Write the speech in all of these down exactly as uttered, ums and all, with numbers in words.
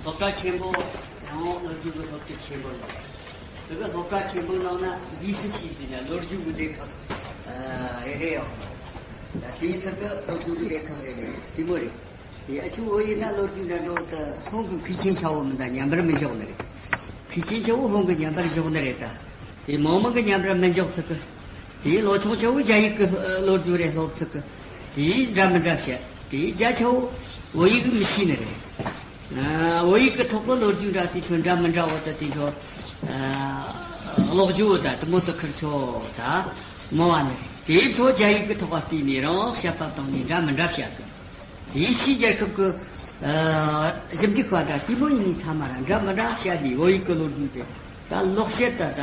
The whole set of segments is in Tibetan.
སློབ་གྲྭ་ཆེན་པོ་ཡང་ལོ་རྒྱུས་ཀྱི་སློབ་དེབ་ཆེན་པོ་ཡིན། དེ་གི་སློབ་གྲྭ་ཆེན་པོའི་ནང་ན་ལི་སི་ཞིག་ཡིན་ན་ལོ་རྒྱུས་ཀྱི་སྡེ་ཁག་ཨ་རེ་རེ་ཡོད། ད་དེའི་ཚབ་ཏུ་ལོ་རྒྱུས་ཀྱི་སྡེ་ཁག་རེ་རེ་དེ་མོ་རེད། དེ་ཨ་ཆུ་བོ་ཡིན་ན་ལོ་རྒྱུས་འདྲ་འགྲོ་དུ་ཁོང་གི་མཁས་ཆེན་ཆ་བོ་མི་འདྲ་མཉམ་པར་མི་འཇོག་ནི་རེད། མཁས་ཆེན་ཆ་བོ་ཁོང་གི་མཉམ་པར་འཇོག་ནི་རེད་ད། དེ་མང་མང་གི་མཉམ་པར་མི་འཇོག་ཚུལ་གི། དེའི་ལོ་ཆུང་ཆ་བོ་རྒྱ་ཡིག་གི་ལོ་རྒྱུས་རེ་སློབ་ཚུལ་གི། དེའི་འདྲ་མི་འདྲ་བཤད། དེའི་རྒྱ་ཆ་བོ་བོད་ཡིག་མི་ཤེས་ནི་རེད། ཨ་བོད་ཡིག་གི་ཐོག་གི་ལོ་རྒྱུས་འདྲ་དེ་ཚོ་འདྲ་མི་འདྲ་བོ་ད་དེ་ཚོ་ཨ་ཀློག་རྒྱུ་བོ་ད་དེ་མོ་དུ་ཁུར་ཆོ་ད་མོ་བ་ནི་རེད། དེའི་ཚོ་རྒྱ་ཡིག་གི་ཐོག་ག་བལྟས་ནས་རང་བཤད་པ་བཏང་ནས་འདྲ་མི་འདྲ་བཤད་ཚུལ། དེའི་ཕྱིའི་རྒྱལ་ཁབ་ཀྱི་ཨ་ཞིབ་འཇུག་པ་འདྲ་དེ་མོ་ཡིན་ནི་ཚང་མ་ར་འདྲ་མི་འདྲ་བཤད་ནས་བོད་ཡིག་གི་ལོ་རྒྱུས་དེ་ད་ལོག་བཤད་ད་ད་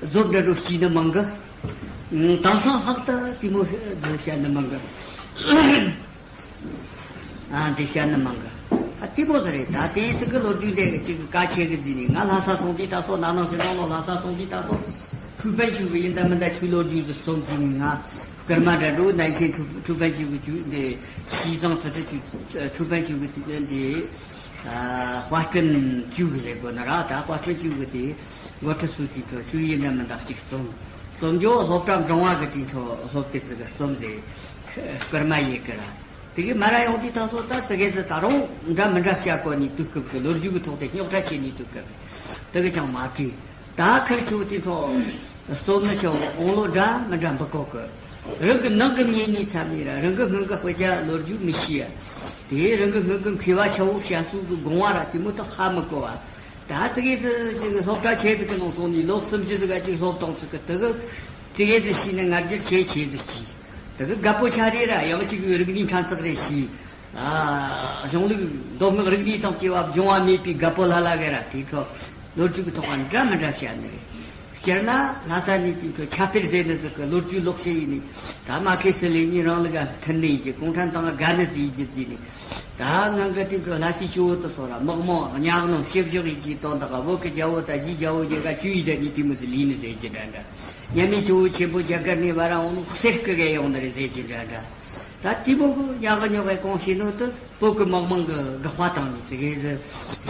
རྫོབ་འདྲ་འགྲོ་སྐྱིད་ནི་མང་གི། དེང་སང་ལྷག་ཏུ་དེ་མོ་རྫོབ་བཤད་ནི་མང་གི། ཨ་འདི་བཤད་ནི་མང་གི། ཨ་དེ་མོ་ཟེར་རེད་ད། དེའི་ཚིག་གི་ལོ་རྒྱུས་འདི་གཅིག་གི་གལ་ཆེ་གི་ཟིན་ནས་ང་ལྷ་ས་སོང་དུས་ད་སོ་ན་ནང་ཞིག་ནང་ལོ་ལྷ་ས་སོང་དུས་ད་སོ། ཁྲུའུ་ཕན་ཆུ་གི་ཡིན་ད་མིན་ད་ཆུ་ལོ་རྒྱུས་སུ་སོང་ཟིན་ནས་ང་སྐར་མ་འདྲ་འགྲོ་ནན་ཆེན་ཁྲུའུ་ཁྲུའུ་ཕན་ཆུ་གི་ཆུ་འདི་ཤིས་ཙང་ཙི་ཁྲི་ཆུ་ཁྲུའུ་ཕན་ཆུ་གི་དེ་འདི་ཨ་དཔལ་སྤྲིན་ཆུ་གི་ཟེར་དགོས་ན་ར་ད་དཔལ་སྤྲིན་ཆུ་གི་དེ་འགོ་ཁྲིད་སུ་དེ་ཚོ་ཆུ་ཡིན་ད་མིན་ད་གཅིག་རྩོམ་རྩོམ་འཇོག་སློབ་གྲྭ་འབྲིང་བ་གི་དེ་ཚོ་སློབ་དེབ་ཟིག་གི་རྩོམ་ཟེར་སྐར་མ་ཡི་གི་ར། དེ་གི་མ་ར་ཡོང་དུས་ད་སོ་ད་ཙི་གེ་ཙི་ད་རུང་འདྲ་མི་འདྲ་བཤད་གོ་ནི་དུས་སྐབས་ཀྱི་ལོ་རྒྱུས་ཀྱི་ཐོག་དེ་རྙོག་དྲ་ཆེ་ནི་དུས་སྐབས་དེ་གི་ཅང་མ་བྲིས། ད་ཁིར་ཆུ་དེ་ཚོ་སོ་ནི་ཆོ་འོང་ལོ་འདྲ་མི་འདྲ་འབུ་གོ་གི། རང་གི་ནང་གི་ཉེ་ཉེ་ཚ་ནི་ར་རང་གི་སྔོན་གི་དཔེ་ཆ་ལོ་རྒྱུས་མི་ཤེས་ཡ། དེ་རང་གི་སྔོན་གི་མཁས་པ་ཆ་བོ་བཤད་སྲོལ་གི་དགོངས་བ་ར་དེ་མོ་ད་ཧ་མི་གོ་བ། ད་ཙི་གེ་ཙི་ཅིག་སློབ་གྲྭ་ཆེ་ཙི་གི་ནང་སོང་ནི་ལོ་གསུམ་བཞི་ཙི་ག་ཅིག་སློབ་དང་ཙི་གི་དེ་གི་ཙི་གེ་ཙི་ཤེས་ནི་ང་རྒྱལ་ཆེ་ཆེ་ཙི་ཤེས། དེ་གི་རྒད་པོ་ཆ་རེ་ར་ཡང་ཅིག་རིག་གནས་ཕྲན་ཚེགས་རེ་ཤེས། ཨ། གཞུང་ལུགས་མདོ་སྔགས་རིག་གནས་དང་བཅས་པ་སྦྱོང་བ་མེད་པའི་རྒད་པོ་ལ་ལ་གི་ར་དེ་ཚོ་ལོ་རྒྱུས་ཀྱི་ཐོག་ལ་འདྲ་མི་འདྲ་བཤད་ནི་རེད། སྤྱིར་ན་ལྷ་ས་ནས་དེ་ཚོ་ཁྱབ་སྤེལ་ཟེར་ནི་ཟིག་གི་ལོ་རྒྱུས་ལོག་བཤད་ཡིན་ནི། ད་མ་ཁེ་སི་ལེ་ཉིན་རང་ལུགས་ལ་མཐུན་ནི་ཡིན་གྱི་གུང་ཁྲན་ཏང་དགའ་ནི་ཟིག་ཡིན་གྱི་ཟིག་ནི། ད་ང་གི་དེ་ཚོ་ལྷ་སའི་ཇོ་བོ་དུ་སོ་ར་དམག་དམངས་གཉའ་གནོན་བཤུ་གཞོག་ཡིན་གྱི་དོན་དག་བོད་ཀྱི་རྒྱལ་པོ་དང་རྗེ་རྒྱལ་པོ་གཉིས་ཀ་བཅོས་ཡིན་ད་ནི་དེ་མོ་ཟིག་ལས་ནི་ཟེར་གྱི་འདྲ་འདྲ། མཉམ་མེད་ཇོ་བོ་ཆེན་པོ་རྒྱ་གར་ནས་བ་ར་འོང་ནོ་གསེར་སྐུ་གེ་ཡོང་ནི་རེད་ཟེར་གྱི་འདྲ་འདྲ། ད་དེ་མོ་གི་ཉག་ག་ཉོག་གེ་གོང་ཤེས་ནོ་དུ་བོད་ཀྱི་དམག་དམངས་གི་དགག་པ་བཏང་ནི་ཙི་གེ་ཟི་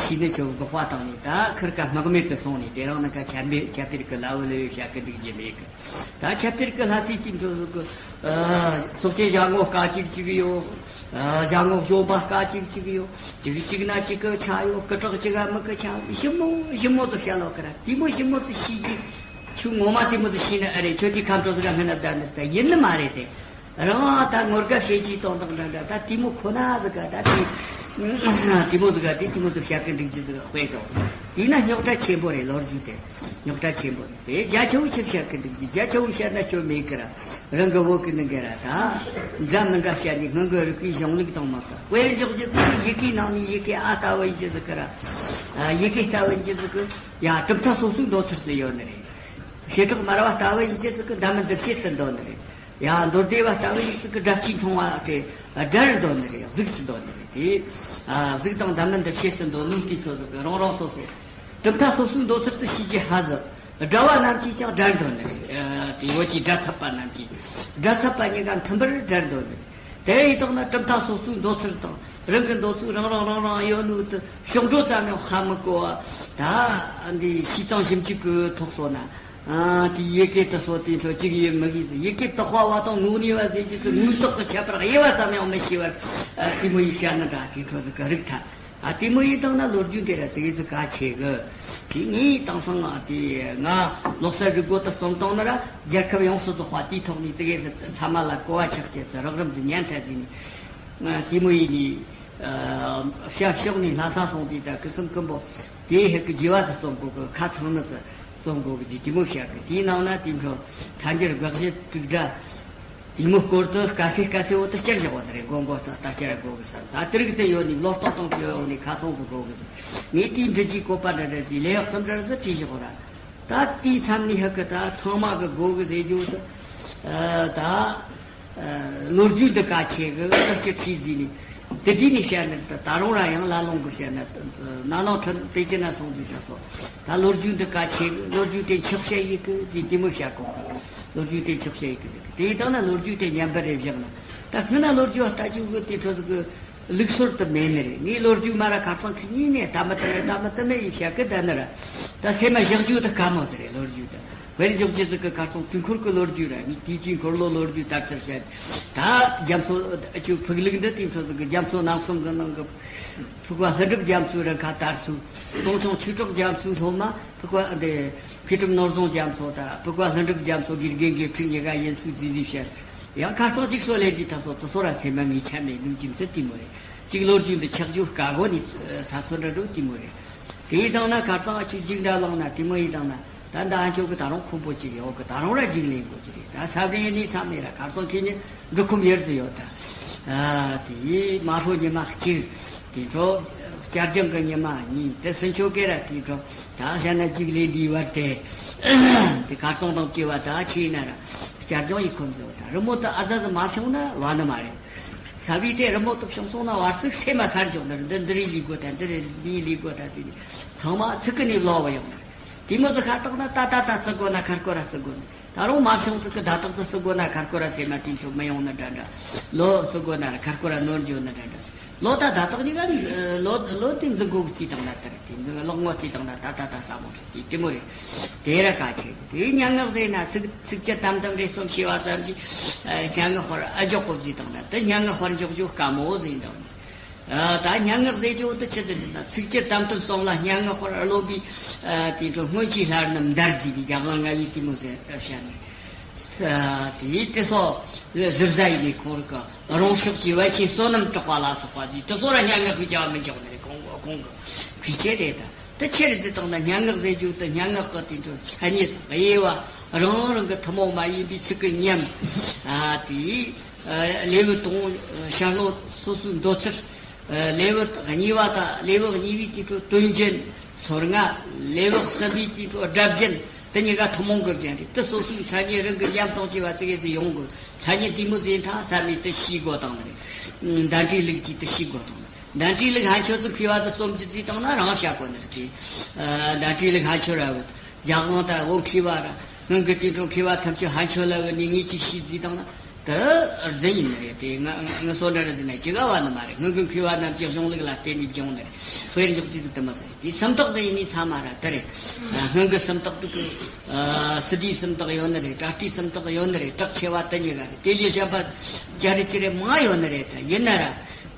ཤེས་ནི་ཆོ་དགག་པ་བཏང་ནི་ད་ཁིར་ཀ་སྨག་མེད་དུ་སོང་ནི་དེ་རང་ནི་ཀ་ཁྱབ་སྤེལ་ཁྱབ་སྤེལ་གི་ལ་བུ་ལ་བུ་བཤད་གི་འདུག་རྒྱུ་མེད་གི། ད་ཁྱབ་སྤེལ་གི་ལྷ་སའི་དེ་འགྲོ་གི་ཚོགས་ཆེན་ཞག་ངོ་སྐད་ཅིག་ཅིག་ཡོད། ཞག་ངོ་གཞོན་པ་སྐད་ཅིག་ཅིག་ཡོད། ཅིག་ཅིག་ན་ཅིག་གི་ཆ་ཡོད། སྐུ་དྲག་ཅིག་ག་མི་གི་ཆ་ཡོད། ཞིབ་མོ་ཞིབ་མོ་དུ་བཤད་ལོ་གི་ར་དེ་མོ་ཞིབ་མོ་དུ་ཤེས་ཀྱི། ཁྱོད་ངོ་མ་དེ་མོ་དུ་ཤེས་ནི་ཨ་རེད། ཁྱོད་དེ་ཁམས་ཕྲུག་ཟིག་ག་སྔན་ན་བསྡད་ནི་ད་ཡིན་ནི་མ་རེད་དེ། རང་ད་ངོ་དགའ་བྱེད་ཀྱི་གཏོང་སྟངས་འདྲ་འདྲ་ད་དེ་མོ་ཁོ་ན་ཟིག་ག་ད་དེ་དེ་མོ་ཟིག་ག་དེ་དེ་མོ་ཟིག་བཤད་གི་འདུག་རྒྱུ་ཟིག་དཔེ་དང་། དེས་ན་རྙོག་དྲ་ཆེན་པོ་རེད། ལོ་རྒྱུས་དེ་རྙོག་དྲ་ཆེན་པོ་རེད། དེ་རྒྱ་ཆེ་བོ་ཆི་བཤད་གི་འདུག་རྒྱུ་རྒྱ་ཆེ་བོ་བཤད་ན་སྐྱོན་མེད་གི་ར། རང་གི་བོད་གི་ནི་གི་ར་ད་འདྲ་མི་འདྲ་བཤད་ནི་སྔོན་གི་རིག་པའི་གཞུང་ལུགས་དང་མ་གི་དཔེ་འཇོག་རྒྱུ་ཟིག་ཡི་གེའི་ནང་ནས་ཡི་གེ་ཨ་ལྟ་བུ་ཡིན་རྒྱུ་ཟིག་གི་ར། ཡི་གེ་ལྟ་བུ་ཡིན་རྒྱུ་ཟིག་གི་ཡ་གྲུབ་མཐའ་སོ་སོའི་མདོ་ཚུལ་ཟིག་ཡོད་ནི་རེད། བྱེ་བྲག་སྨྲ་བ་ལྟ་བུ་ཡིན་རྒྱུ་ཟིག་གི་འདབ་མ་འདི་བྱེད་དུ་འདོད་ནི་རེད། ཡ་མདོ་སྡེ་བ་ལྟ་བུ་ཡིན་ཟིག་གི་སྒྲ་སྐྱེས་འཁྲུངས་པ་དེ་སྒྲར་འདོད་ནི་རེད། གཟུགས་སུ་འདོད་ནི་རེད་དེ། གཟུགས་དང་འདབ་མ་འདི་བྱེད་སུ་འདོད་ནོ་དེ་ཚོ་ཟིག་གི་རང་རང་སོ་སོ། གྲུབ་མཐའ་སོ་སོའི་མདོ་ཚུལ་ཟིག་ཤེས་རྒྱུ་ཧ་ཟིག་སྒྲ་བ་རྣམས་ཀྱིས་ཀྱང་སྒྲར་འདོད་ནི་རེད། དེ་བོད་ཀྱི་སྒྲ་ཚབ་པ་རྣམས་ཀྱིས་སྒྲ་ཚབ་པ་གཉིས་ཀ་མཐུན་པར་སྒྲར་འདོད་ནི་རེད། དེ་ཡིན་དང་ན་གྲུབ་མཐའ་སོ་སོའི་མདོ་ཚུལ་དང་རང་གི་མདོ་ཚུལ་རང་རང་རང་རང་ཡོད་ནོ་དེ་ཕྱོགས་འགྲོ་ཙམ་ཡང་ཧ་མི་གོ་བ། ད་འདི་ཤིས་ཙང་ཞིབ་འཇུག་གི་ཐོག་སོང་ན། ཨ་དེ་ཡི་གེ་དུ་སོ་དེ་འཕྲོ་གཅིག་ཡོད་མི་གིས་ཡི་གེ་དག་པ་བ་དང་ངོ་ནས་བ་ཟེར་རྒྱུ་ཚོ་དངོས་བཏགས་ཀྱི་ཁྱད་པར་དབྱེ་བ་ཙམ་ཡང་མི་ཤེས་པར་དེ་མོ་ཡི་བཤད་ན་འདྲ་དེ་འཕྲོ་ཟིག་གི་རིགས་ཐ། ཨ་དེ་མོ་ཡི་དང་ན་ལོ་རྒྱུས་དེ་ར་ཙི་གེ་ཙི་ག་ཆེ་གི། དེ་ངས་དེང་སང་ཨ་དེ་ང་ལོ་གསར་རིག་གོ་དུ་རྩོམ་བཏང་ན་ར་རྒྱལ་ཁབ་ཡོངས་སུ་རྫོགས་པ་དེའི་ཐོག་ནས་ཙི་གེ་ཙི་ཚང་མ་ལ་གོ་བ་ཆགས་ཆེ་ཙི་རགས་རིམ་ཙི་ཉན་ཐལ་ཟིན་ནས་དེ་མོ་ཡི་ནས། ཤ་ཕྱོགས་ནས་ལྷ་ས་སོང་དུས་ད་ཀི་སུམ་ཀུན་པོ་དེའི་ཧེ་ཀི་རྒྱས་པ་ཚོ་རྩོམ་དགོས་གི། ཁ་ཚང་ནི་ཚོ་རྩོམ་དགོས་གི་ཅིག་དེ་མོ་བཤད་གི། དེའི་ནང་ན་དེ་འཕྲོ་ཐལ་འགྱུར་དགག་གཞི་དྲུག་སྒྲ་དེ་མོ་སྐོར་དུ་དཀའ་སེ་དཀའ་སེ་འོ་དུ་བསྐྱར་བཞག་པ་དེ་རེད། མགོ་མགོ་ལྟ་ལྟ་བསྐྱར་དགོས་གི་ཟེར། ད་དེ་རིགས་དེ་ཡོད་ནི་ལོ་རྟགས་དང་དེ་ཡོད་ནི་ཁ་ཚང་ཚོ་དགོས་གི་ཟེར། ངས་དེའི་འབྲི་རྒྱུའི་བཀོད་པ་འདྲ་འདྲ་ཟིག་ལས་ཡག་གསུམ་འདྲ་ཟིག་བྲིས་བཞག་གོ་ར། ད་དེའི་མཚམས་ནས་ཧ་གི་ད་ཚང་མ་གི་དགོས་གི་ཟེར་རྒྱུ་དུ། ད་ལོ་རྒྱུས་འདི་ག་ཆེ་གི་ལག་ཆ་ཁྲིད་ཟིན་ནས་དེ་དུས་ནས་བཤད་ནི་ད་ད་རུང་ར་ཡང་ལ་ལོང་གི་བཤད་ན་ན་ནང་ཁྲིམས་པེ་ཅི་ན་སོང་དུས་ད་སོ་ད་ལོ་རྒྱུས་འདི་ག་ཆེ་གི་ལོ་རྒྱུས་དེ་འཁྱོག་བཤད་ཡིན་གི་ཅིག་དེ་མོ་བཤད་གོ་གི། ལོ་རྒྱུས་དེ་འཁྱོག་བཤད་ཡིན་གི་ཟེར་གི། དེ་ཡིན་དང་ན་ལོ་རྒྱུས་དེ་ཉམས་པ་རེ་བཞག་ན་ད་སྔོན་ན་ལོ་རྒྱུས་ལྟ་རྒྱུ་གི་དེ་འཕྲོ་ཟིག་གི། ལུགས་སྲོལ་དུ་མེད་ནི་རེད། ངའི་ལོ་རྒྱུས་མ་ར་ཁ་སང་ཁི་གཉིས་ནས་ད་མི་ད་མེད་ད་མི་ད་མེད་ཡིན་བཤད་གི་ད་ནི་ར། ད་སེམས་མ་བཞག་རྒྱུ་ད་དཀའ་མོ་ཟེར་རེད། ལོ་རྒྱུས་ད་དཔེར་འཇོག་རྒྱུ་ཟིག་གི་ཁ་སང་དུས་འཁོར་གི་ལོ་རྒྱུས་ར། ངས་དུས་ཀྱི་འཁོར་ལོ་ལོ་རྒྱུས་དར་ཚུལ་བཤད། ད་རྒྱ་མཚོ་ཨ་ཅུ་ཕུག་ལུགས་འདི་དེ་འཕྲོ་ཟིག་གི་རྒྱ་མཚོ་ནང་གསུམ་གི་ནང་གི་ཕུག་པ་ལྷུན་གྲུབ་རྒྱ་མཚོའི་རིང་ཁ་དར་སུ། སྟོང་ཆུང་ཆོས་གྲགས་རྒྱ་མཚོའི་སློབ་མ། ཕུག་པ་འདི་མཁས་གྲུབ་ནོར་བཟང་རྒྱ་མཚོ་དང་ཕུག་པ་ལྷུན་གྲུབ་རྒྱ་མཚོ་དགེ་རྒན་དགེ་ཕྲུག་གཉིས་ཀ་ཡིན་སུ་རྫི་རྫི་བཤད། ཡང་ཁ་སང་གཅིག་སོ་ལས་འདི་ད་སོ་དུ་སོ་ར་སེམས་མ་ངེས་ཆ་མེད་ལུགས་ཀྱི་མཚན་དེ་མོ་རེད། གཅིག་ལོ་རྒྱུས་འདི་ཆགས་རྒྱུ་དཀའ་གོ་ནི་ས་ཚོད་འདྲ་འགྲོ་དེ་མོ་རེད། དེའི་སྟེང་ན་ཁ་སང་ཨ་ཆུ་འཇིག་འདྲ་ལངས་ན་དེ་མོ་ཡི་སྟེང་ན་ད་འདི་ཨ་མཆོག་གི་ད་རུང་ཁོམ་པོ་གཅིག་ཡོད་གི། ད་རུང་ར་འཇིག་ལེན་དགོས་ཀྱི་རེད། ད་ས་བདེ་ནི་ས་མེད་ར་ཁ་སང་ཁྱེད་ནི་འབྲི་ཁོམ་ཡར་ཟི་ཡོད་ད། ཨ་དེ་ཡི་མ་ཧྲོ་ཉི་མ་གཅིག་དེ་འཕྲོ་བསྐྱར་སྦྱང་གི་ཉི་མ་གཉིས། དེ་སུན་ཆོ་ཀེ་ར་དེ་འཕྲོ་ད་བཤད་ན་གཅིག་ལས་འདིའི་བར་དེ་དེ་ཁར་སང་དང་བཅས་པ་ད་ཁྱེད་ན་ར་བསྐྱར་སྦྱང་ཡི་ཁོམ་བཟོ་ད་རི་མོ་དེ་ཨ་ཛ་ཟི་མ་བྱུང་ན་བ་ནི་མ་རེད། ས་བི་དེ་རི་མོ་དེ་བྱུང་སོང་ན་བར་ཚིག་སེམས་མ་ཁར་འཇོག་ནི་རེད། འདི་འདི་རིགས་ལས་དགོས་ད་འདི་རིགས་འདིའི་ལས་དགོས་ད་ཟེར་ནས་ཚང་མ་ཚིག་གི་ནས་ལོག་བ་ཡོང་ནི་རེད། དེ་མོ་ཟིག་ཁ་བཏགས་ན་ད་ད་ད་ཚིག་དགོས་ན་ཁར་སྐོར་ར་ཚིག་དགོས་ནི། ད་རུང་མ་བྱུང་ཟིག་གི་ད་དག་ཟིག་སུ་དགོས་ན་ཁར་སྐོར་ར་སེམས་མ་དེ་འཕྲོ་མི་ཡོང་ནི་འདྲ་འདྲ། ལོ་སུ་དགོས་ན་ར་ཁར་སྐོར་ར་ནོར་འགྱོ་ནི་འདྲ་འདྲ། ལོ་ད་ད་དག་གཉིས་ཀ་ལོ་ལོ་དེ་འཛིན་གོ་གི་རྩིས་བཏང་ན་དེར་དེ་འཛིན་ལོག་ངོ་རྩིས་བཏང་ན་ད་ད་ད་ས་མོ་རེད། དེ་དེ་མོ་རེད། དེ་ར་ག་ཆེ་དེ་སྙན་ངག་ཟེར་ན་ཚིག་ཚིག་བཅད་དམ་དམ་རེ་གསུམ་ཤེས་པ་ཙམ་གྱིས་སྙན་ངག་དཔར་ཨ་འཇོག་གོ་རྩིས་བཏང་ན་དེ་སྙན་ངག་དཔར་འཇོག་རྒྱུ་དཀའ་མོ་ཟིག་ཡིན་འདུག་ད་སྙན་ངག་ཟེར་རྒྱུ་དེ་ཆི་ཟིག་ཟེར་ན་ཚིག་བཅད་དམ་དུམ་གསུམ་ལ་སྙན་ངག་དཔར་རློམ་པའི་དེ་འཕྲོ་སྔོན་གྱི་ལྷ་རྣམས་འདར་བརྗིད་པའི་རྒྱ་གར་ལྔ་བའི་དེ་མོ་ཟེར་བཤད་ནས། དེའི་དེ་སོགས་ཟུར་ཟ་ཡི་ནས་ཁོང་རིག་གི་རོང་ཕྱོགས་ཀྱི་བལ་ཆེན་བསོད་ནམས་གྲགས་པ་ལ་སོགས་པ་ཟིག་དེ་སོགས་ར་སྙན་ངག་གི་རྒྱ་བ་མི་འཇོག་ནི་རེད། གོང་གོང་གི་ཁུལ་ཆེ་རེད་ད། དེ་ཆེ་རེད་ཟེར་བཏང་ན་སྙན་ངག་ཟེར་རྒྱུ་དེ་སྙན་ངག་གི་དེ་འཕྲོ་མཚན་ཉིད་དབྱེ་བ་རང་རང་གི་ཐུན་མོང་མ་ཡིན་པའི་ཚིག་གི་ཉམས། དེའི་ལེའུ་དང་པོ་ཤར་ལྷོ་སོ་སོའི་མདོ་ཚུལ། ལེའུ་གཉིས་པ་དང་ལེའུ་གཉིས་པའི་དེ་འཕྲོ་དོན་རྒྱན་སོ་ལྔ། ལེའུ་གསུམ་པའི་དེ་འཕྲོ་སྒྲ་རྒྱན། དེ་གཉིས་ཀ་ཐུན་མོང་གི་རྒྱན་རེད། དེ་སོ་སོའི་མཚན་ཉིད་རང་གི་ཉམས་དང་བཅས་པ་ཙི་གེ་ཙི་ཡོང་དགོས། མཚན་ཉིད་དེ་མོ་ཟིན་ཐང་བསམ་ནས་དེ་ཤེས་དགོས་བཏང་ནི་རེད། གདན་འདྲེན་ལུགས་ཀྱིས་དེ་ཤེས་དགོས་བཏང་ནི། གདན་འདྲེན་ལུགས་ཧན་ཆོས་ཚོ་མཁས་པ་དེ་གསུམ་གྱི་རྩིས་བཏང་ན་རང་བཤད་དགོས་ནི་རེད་དེ། གདན་འདྲེན་ལུགས་ཧན་ཆོས་ར་བུད། རྒྱ་དབང་དང་བོད་མཁས་པ་ར་སྔོན་གྱི་དེ་འཕྲོ་མཁས་པ་ཐམས་ཅད་ཧན་ཆོས་ལ་བུད་ནས་ངས་ཅིག་ཤེས་རྩིས་བཏང་ན། དེ་རྫུན་ཡིན་ནི་རེད་དེ། ང་ང་སོ་འདྲ་ར་ཟིན་ན་ཅི་ག་བ་ནི་མ་རེད། སྔོན་གྱི་མཁས་པ་རྣམས་ཀྱི་གཞུང་ལུགས་ལ་བརྟེན་ནས་སྦྱོང་ནི་རེད། དཔེར་འཇོག་རྩིས་ཀྱི་དུ་མ་ཟེར་དེ་སུམ་རྟགས་ཟེར་ཡིན་ནི་ས་མ་ར་དེ་རེད། སྔོན་གྱི་སུམ་རྟགས་དེ་གི་སི་ཏའི་སུམ་རྟགས་ཡོད་ནི་རེད། པྲ་ཏིའི་སུམ་རྟགས་ཡོད་ནི་རེད། གྲགས་ཆེ་བ་དེ་གཉིས་ཀ་རེད། དེ་ལས་གཞན་པ་རྒྱ་རི་ཅི་རེད་མང་ཡོད་ནི་རེད། ད་ཡིན་ན་ར་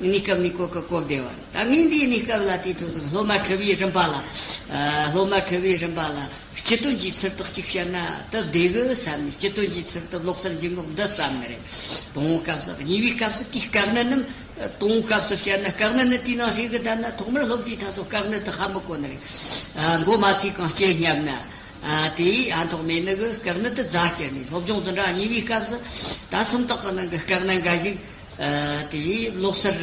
གནས་སྐབས་ནས་གོ་གི་གོ་བདེ་བ་རེད། ད་ངས་འདིའི་གནས་སྐབས་ལ་དེ་འཕྲོ་ཟིག་སློབ་མ་ཁྲིད་པའི་རིམ་པ་ལ། སློབ་མ་ཁྲིད་པའི་རིམ་པ་ལ་སྤྱི་དོན་གྱི་ཚུལ་དུ་གཅིག་བཤད་ན་དེ་བདེ་གི་བསམ་ནས་སྤྱི་དོན་གྱི་ཚུལ་དུ་ལོག་སར་འཇུག་ངོགས་འདི་བརྩམས་ནི་རེད། དང་པོའི་སྐབས་སུ། གཉིས་པའི་སྐབས་སུ་དེའི་སྐབས་ནི་རྣམས། དང་པོའི་སྐབས་སུ་བཤད་ན་སྐབས་ནི་ནི་དེའི་ནང་ཞིག་གི་བསྡད་ན་ཐོག་མར་སློབ་དུས་ཐ་སོ་སྐབས་ནི་དེ་ཧ་མི་གོ་ནི་རེད། མགོ་མ་ཚོས་གང་སྐྱེ་སྙམ་ན། ཨ་དེ་ཡིས་ཨ་ཐོག་མེད་ནི་གི་སྐབས་ནི་དེ་རྫ་སྐྱེ་ནི། སློབ་སྦྱོང་ཙི་འདྲ་གཉིས་པའི་སྐབས་སུ་ད་སུམ་རྟགས་ཀྱི་ནང་གི་སྐབས་ནི་འགའ་ཞིག་ཨ་དེ་ཡིས་ལོག་སར་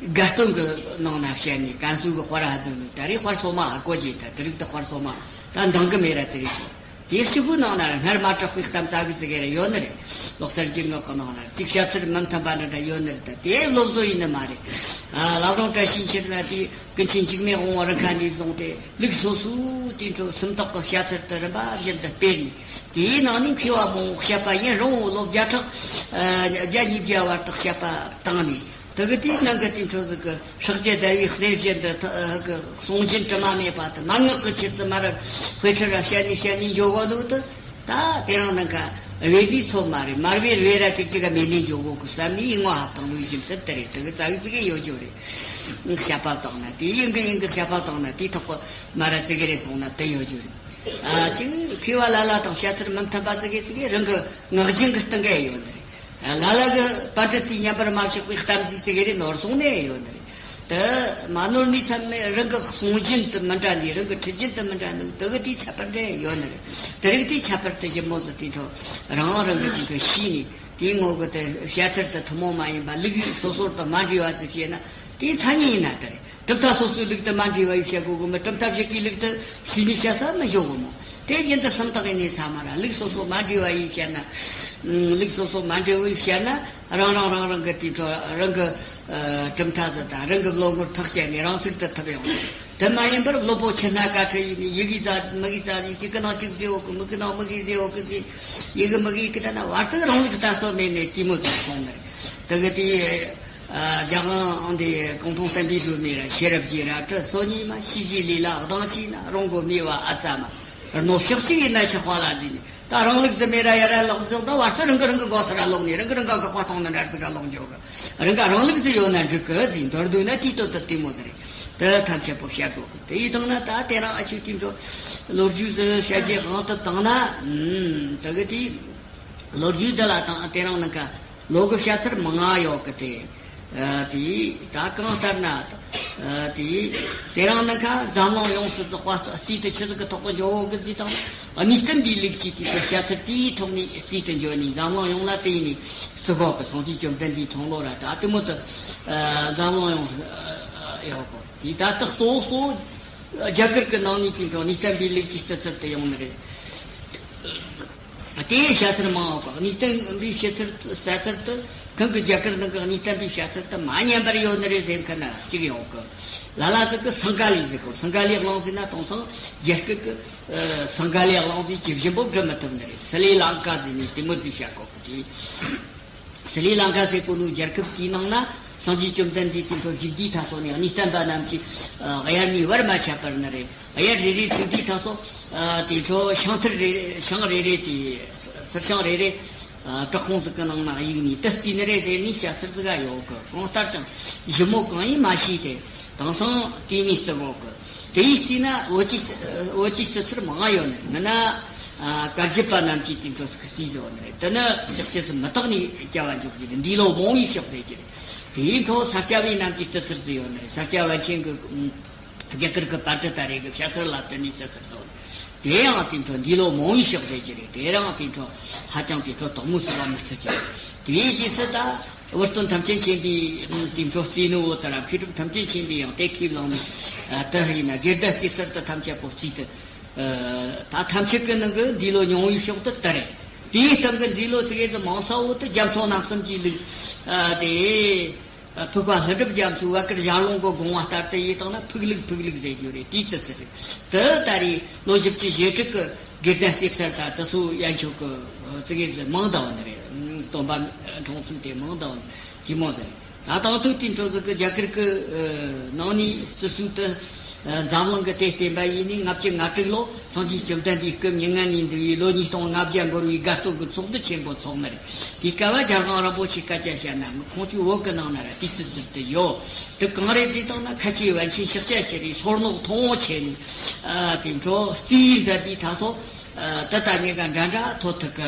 དགའ་སྟོན་གྱི་ནང་ན་བཤད་ནི་ཀན་སུའུ་གི་དཔར་ཧ་དུ་ནི་ད་རེས་དཔར་སོ་མ་ཧ་གོ་རྒྱུ་ད་དེ་རིགས་དེ་དཔར་སོ་མ་ད་འདང་གི་མེད་ར་དེ་རིགས་དེ། དེའི་གཅིག་པུའི་ནང་ན་ར་སྔར་མ་གྲགས་པའི་གཏམ་ཙ་གི་ཙི་གེ་ར་ཡོད་ནི་རེད། ལོག་སར་གྱི་ངག་གི་ནང་ན་ར་ཅིག་བཤད་ཚུལ་མི་མཐུན་པ་འདྲ་འདྲ་ཡོད་ནི་རེད། ད་དེ་སློབ་བཟོ་ཡིན་ནི་མ་རེད། ཨ་བླ་བྲང་བཀྲ་ཤིས་འཁྱིལ་ན་དེ། ཀུན་མཁྱེན་འཇིགས་མེད་དབང་པོ་རིན་ཁ་ནས་བཟུང་སྟེ་ལུགས་སོ་སོའི་དེ་འཕྲོ་སུམ་རྟགས་ཀྱི་བཤད་ཚུལ་དུ་རིམ་པ་བཞིན་དུ་སྤེལ་ནས། དེའི་ནང་ནས་མཁས་པ་མང་པོ་བཤད་པ་ཡིན་རུང་ལོ་བརྒྱ་ཕྲག་བརྒྱ་ཉིས་བརྒྱ་བར་དུ་བཤད་པ་བཏང་ནས། དེ་གི་དེའི་ནང་གི་དེ་འཕྲོ་ཟིག་གི་སྲག་བརྒྱ་བརྡལ་བའི་གསེར་བཞིན་དུ་གསུང་རྒྱུན་དྲི་མ་མེད་པ་དེ་མན་ངག་གི་ཆེད་དུ་མར་དཔེ་ཁྲིད་ར་བཤད་ནས་བཤད་ནས་འཇོག་གོ་འདུག་ད། ད་དེ་རིང་ནང་ཀ་བེ་ནི་ཚོ་མ་རེད། མར་བེ་རེ་ར་ཅིག་ཅིག་ག་མེ་ནི་འཇོག་གོ་གི་བསམ་ནི་ཡིན་ངོ་ཧབ་ཐང་ལུས་ཞིམ་ཚད་དེ་རེད། དེ་གི་ཙག་ཙིག་གི་ཡོད་རྒྱུ་རེད། ཤ་པ་བཏང་ན་དེ་ཡིན་གི་ཡིན་གི་ཤ་པ་བཏང་ན་དེ་ཐོག་གི་མ་ར་ཙི་གི་རེད་སོང་ན་དེ་ཡོད་རྒྱུ་རེད། ཨ་ཅིག་མཁས་པ་ལ་ལ་དང་བཤད་ཚུལ་མི་མཐུན་པ་ཙི་གི་ཙི་གི་རང་གི་ངག་རྒྱུན་གི་སྟེང་གི་ཡོད་ནི་རེད། ལ་ལ་གི་པ་ཏི་དེ་མཉམ་པར་མ་བཞག་པའི་གཏམ་རྒྱུད་ཅིག་རེ་ནོར་སོང་ནས་ཡོད་ནི་རེད། དེ་མ་ནོར་ནི་བསམ་ནས་རང་གི་གསུང་རྒྱུན་དུ་མི་འདྲ་ནི་རང་གི་ཁྲིད་རྒྱུན་དུ་མི་འདྲ་ནི་དེ་གི་དེའི་ཁྱད་པར་འདྲ་ཡོད་ནི་རེད། དེ་རིགས་དེའི་ཁྱད་པར་དུ་ཞིབ་མོ་ཟིག་དེ་འཕྲོ་རང་རང་གི་དེ་འཕྲོ་ཤེས་ནས་དེའི་ངོ་གི་དེ་བཤད་ཚུལ་དུ་ཐུན་མོང་མ་ཡིན་པ་ལུགས་སོ་སོར་དུ་མ་འདྲེས་པ་ཟིག་བཤད་ན་དེའི་མཚན་ཉིད་ཡིན་ན་དེ་རེད། གྲུབ་མཐའ་སོ་སོའི་ལུགས་དེ་མ་འདྲེས་པ་ཡིས་བཤད་དགོས་གི་མི་གྲུབ་མཐའ་བཞི་ཀའི་ལུགས་དེ་ཤུལ་ནས་བཤད་ས་མི་འཇོག་གི་མོ། དེ་བཞིན་དུ་སུམ་རྟགས་ཡིན་ནས་ས་མ་ར་ལུགས་སོ་སོ་མ་འདྲེས་པ་ཡིས་བཤད་ན། ལུགས་སོ་སོ་མ་འདྲེས་པ་ཡིས་བཤད་ན་རང་རང་རང་རང་གི་དེའི་འཕྲོ་རང་གི་གྲུབ་མཐའ་ཟིག་དང་རང་གི་བློ་ངོར་ཐག་བཅད་ནས་རང་ཚུགས་དུ་ཐུབ་ཡོང་། དེ་མ་ཡིན་པར་སློབ་པོ་ཆུ་སྣ་ཀ་ཁྲི་ཡིན་ནས་ཡི་གེ་ཙག་མི་གི་ཙག་ཡིན་གཅིག་གི་ནང་གཅིག་ཟེར་འོག་གི་མི་གི་ནང་མི་གི་ཟེར་འོག་གི་ཟེར་ཡི་གེ་མི་གི་གི་ད་ན་བར་དུ་རང་ལུགས་ལྟ་སོ་མེད་ནས་དེ་མོ་ཟིག་སོང་ནི་རེད། དེ་གི་དེ། རྒྱལ་དབང་འདི་གུང་ཐང་བསྟན་པའི་སྒྲོན་མེ་ར་ཤེས་རབ་ཀྱི་རལ་གྲི་སོ་གཉིས་མ། ཤེས་བྱའི་ལས་ལ་སྡང་བྱས་ན། རང་མགོ་སྨྲས་པ་ཨ་ཙ་མ། རྣོ་ཕྱོགས་གཅིག་ཡིན་ན་ཆགས་པ་ལ་བརྫིས་ནས། ད་རང་ལུགས་སུ་མེད་ར་ཡ་ར་ལོག་ཟིག་ད་བར་སྲིད་རང་གི་རང་གི་མགོ་སར་ར་ལོག་ནས། རང་གི་རང་གི་དགག་པ་གཏོང་ནི་འདྲ་ཟིག་ག་ལོག་འགྱོ་གི། རང་ག་རང་ལུགས་སུ་ཡོད་ན་འགྲིག་གི་ཟིག་མདོར་བསྡུས་ན་དེའི་དོན་དུ་དེ་མོ་ཟིག་རེད། དེ་ཐམས་ཅད་པོ་བཤད་དགོས་གི། དེ་ཡིས་བཏང་ན་ད་དེ་རིང་ཨ་ཆུ་དེ་འགྲོ་ལོ་རྒྱུས་ཟིག་བཤད་རྒྱུའི་དབང་དུ་བཏང་ན། ཨུམ། དེ་གི་དེ་ལོ་རྒྱུས་འདི་ལ་དང་དེ་རིང་ནང་ག་ལོ་གི་བཤད་ཚུལ་མང་ང་ཡོད་གི། དེ། ཨ། དེ་ད་གང་ལྟར་ན། ཨ། དེ་དེ་རིང་ནང་ག་འཛམ་གླིང་ཡོངས་སུ་རྫོགས་པ་རྩིས་དེ་ཆི་ཟིག་གི་ཐོག་གི་འཇོག་གི་ཟིག་དང་། གནས་བརྟན་པའི་ལུགས་ཀྱི་དེ་གི་བཤད་ཚུལ་དེའི་ཐོག་ནས་རྩིས་དེ་འཇོག་ནས། འཛམ་གླིང་ཡོངས་ལ་དེ་ནས་སུ་གོ་གི། སངས་རྒྱས་བཅོམ་ལྡན་འདས་འཁྲུངས་ལོ་ར་ད་དེ་མོ་དེ། ཨ། འཛམ་གླིང་ཡོངས་སུ་ཡོད་གི། དེ་ད་ལྟ་གཙོ་བོ་གཙོ་བོ་རྒྱ་གར་གི་ནང་ནས་དེ་འགྲོ་གནས་བརྟན་པའི་ལུགས་ཀྱི་རྩི་ཚུལ་དེ་ཡོང་ནི་རེད། དེའི་བཤད་ཚུལ་མང་བ་གི། གནས་བརྟན་པའི་བཤད་ཚུལ་དུ། བཤད་ཚུལ་དུ་གང་གི་རྒྱ་གར་ནང་གི་གནས་བརྟན་པའི་བཤད་ཚུལ་དུ་མ་ཉན་པར་ཡོད་ནི་རེད་ཟེར་མཁན་ན་གཅིག་ཡོང་གི། ལ་ལ་ཟིག་གི་སིང་ག་ལི་ཟེར་གོ། སིང་ག་ལི་གླིང་ཟེར་ན་དེང་སང་རྒྱ་སྐད་གི། ཨ། སིང་ག་ལི་གླིང་ཟེར་གི་ཞིབ་པོ་འབྲི་མི་ཐུབ་ནི་རེད། སི་ལི་ལང་ཀ་ཟེར་ནི་དེ་མོ་ཟིག་བཤད་གོ་གི། དེ། སི་ལི་ལང་ཀ་ཟེར་གོ་ནོ་རྒྱལ་ཁབ་དེའི་ནང་ན་སངས་རྒྱས་བཅོམ་ལྡན་འདས་དེ་འཕྲོ་བཞུགས་དུས་ཐ་སོ་ནས་གནས་བརྟན་པ་རྣམས་ཀྱི། ཨ། དབྱར་གནས་བར་མ་ཆད་པར་ནི་རེད། དབྱར་རེ་རེ་ཚུགས་དུས་ཐ་སོ། ཨ། དེ་འཕྲོ་ཤིང་ཐུར་རེ་རེ། ཤིང་རེ་རེ་དེ། ཚུར་ཤིང་རེ་རེ། ཨ། བྲག་ཁུང་ཟིག་གི་ནང་ན་གཡུགས་ནས་དེ་བརྩིས་ནི་རེད་ཟེར་ནི་བཤད་ཚུལ་ཟིག་ག་ཡོད་གི། གང་ལྟར་ཀྱང་ཞིབ་མོ་གང་ཡིན་མ་ཤེས་ཏེ། དེང་སང་དེ་ནས་བརྩི་གོ་གི། དེ་ཡིས་བརྩིས་ན་བོད་ཀྱི། བོད་ཀྱི་རྩི་ཚུལ་མང་ང་ཡོད་ནི། མིན་ན། ཨ། བཀའ་བརྒྱུད་པ་རྣམས་ཀྱིས་དེ་འཕྲོ་ཟིག་བརྩིས་ཡོད་ནི་རེད། དེ་ནི་ལྕགས་ཀྱུ་ཟིག་མི་རྟག་ནས་རྒྱ་བ་འཇོག་རྒྱུ་རེད། འདས་ལོ་མང་བའི་ཕྱོགས་ཟེར་གྱི་རེད། དེའི་འཕྲོ་ས་སྐྱ་པའི་རྣམས་ཀྱི་རྩི་ཚུལ་ཟིག་ཡོད་ནི་རེད། ས་སྐྱ་པཎ་ཆེན་གི། ཨ། རྒྱ་གར་གི་པཎ་ཌི་ཏ་རེ་གི་བཤད་ཚུལ་ལ་བརྟེན་ནས་རྩི་ཚུལ་ཟིག་ཡོད་ནི། དེ་ཡང་དེ་འཕྲོ་འདས་ལོ་མང་བའི་ཕྱོགས་ཟེར་གྱི་རེད། དེ་རང་དེ་འཕྲོ་ཧ་ཅང་དེ་འཕྲོ་དོགས་མོ་ཟིག་ལ་མི་བརྩི་གྱི་རེད། དེའི་རྗེས་སུ་ད་དབུ་སྟོན་ཐམས་ཅད་མཁྱེན་པའི་དེ་འཕྲོ་བརྩིས་ནི་འོ་ད་ར། མཁས་གྲུབ་ཐམས་ཅད་མཁྱེན་པས་ཡང་དེ་ཁས་བླངས་ནས། ཨ། དེ་ཡིན་ན་དགེ་ལྡན་རྩིས་གསར་དུ་ཐམས་ཅད་པོ་བརྩིས་ཏེ། ཨ། ད་ཐམས་ཅད་ཀྱི་ནང་གི་འདས་ལོ་ཉུང་བའི་ཕྱོགས་དེ་དེ་རེད། དེའི་སྟེང་གི་འདས་ལོ་དེ་གའི་ཟིག་མང་ས་བོ་དེ་རྒྱ་མཚོ་རྣམ་གསུམ་གྱི་ལུགས། ཨ། དེ། ཨ། ཕུག་པ་ལྷུན་གྲུབ་རྒྱ་མཚོའི་བར་བསྐལ་ཞལ་ལུང་གི་དགོངས་པ་ལྟར་དུ་ཡིན་བཏང་ན་ཕུག་ལུགས་ཕུག་ལུགས་ཟེར་རྒྱུ་རེད། དེའི་རྩི་ཚུལ་རེད། དེ་ད་རེས་ལོ་བཞི་བཅུ་ཞེ་དྲུག་གི་དགེ་ལྡན་རྩིས་གསར་དང་དེ་ཚོ་ཡན་ཆོད་ཀྱི་ཙི་གེ་ཟིག་མང་དང་ནི་རེད། སྟོན་པ་འཁྲུངས་ཚུལ་དེ་མང་དང་ནི་དེ་མོ་ཟིག་རེད། ད་དང་ཐོག་དེ་འཕྲོ་ཟིག་གི་རྒྱ་གར་གྱི་ནང་ནས་རྩི་སྲོལ་དུ། འཛམ་གླིང་གི་དེ་བསྟན་པ་ཡིན་ནི་ལྔ་བཅུ་ང་དྲུག་ལོ་སངས་རྒྱས་བཅོམ་ལྡན་འདས་སྐུ་མྱ་ངན་ལས་འདས་པའི་ལོ་ཉིས་སྟོང་ལྔ་བརྒྱ་འགོར་བའི་དགའ་སྟོན་གྱི་ཚོགས་འདུ་ཆེན་པོ་ཚོགས་ནི་རེད། དེ་སྐབས་རྒྱལ་དབང་རིན་པོ་ཆེས་སྐད་ཆ་བཤད་ན་ནི་ཁོང་ཚོའི་བོད་ཀྱི་ནང་ན་ར་དེའི་རྩི་ཚུལ་དེ་ཡོད། དེ་གང་རེད་ཟེར་བཏང་ན། ཁ་ཆེ་པཎ་ཆེན་ཤཱཀྱ་ཤྲཱི་སོར་མོ་མཐོང་བ་ཆེ་ནི། ཨ། དེ་འཕྲོ་རྩིས་མཛད་པའི་ཐ་སོ། ཨ། དེ་ལྟ་ཉེ་ག་འདྲ་འདྲ་ཐོ་ཐུག་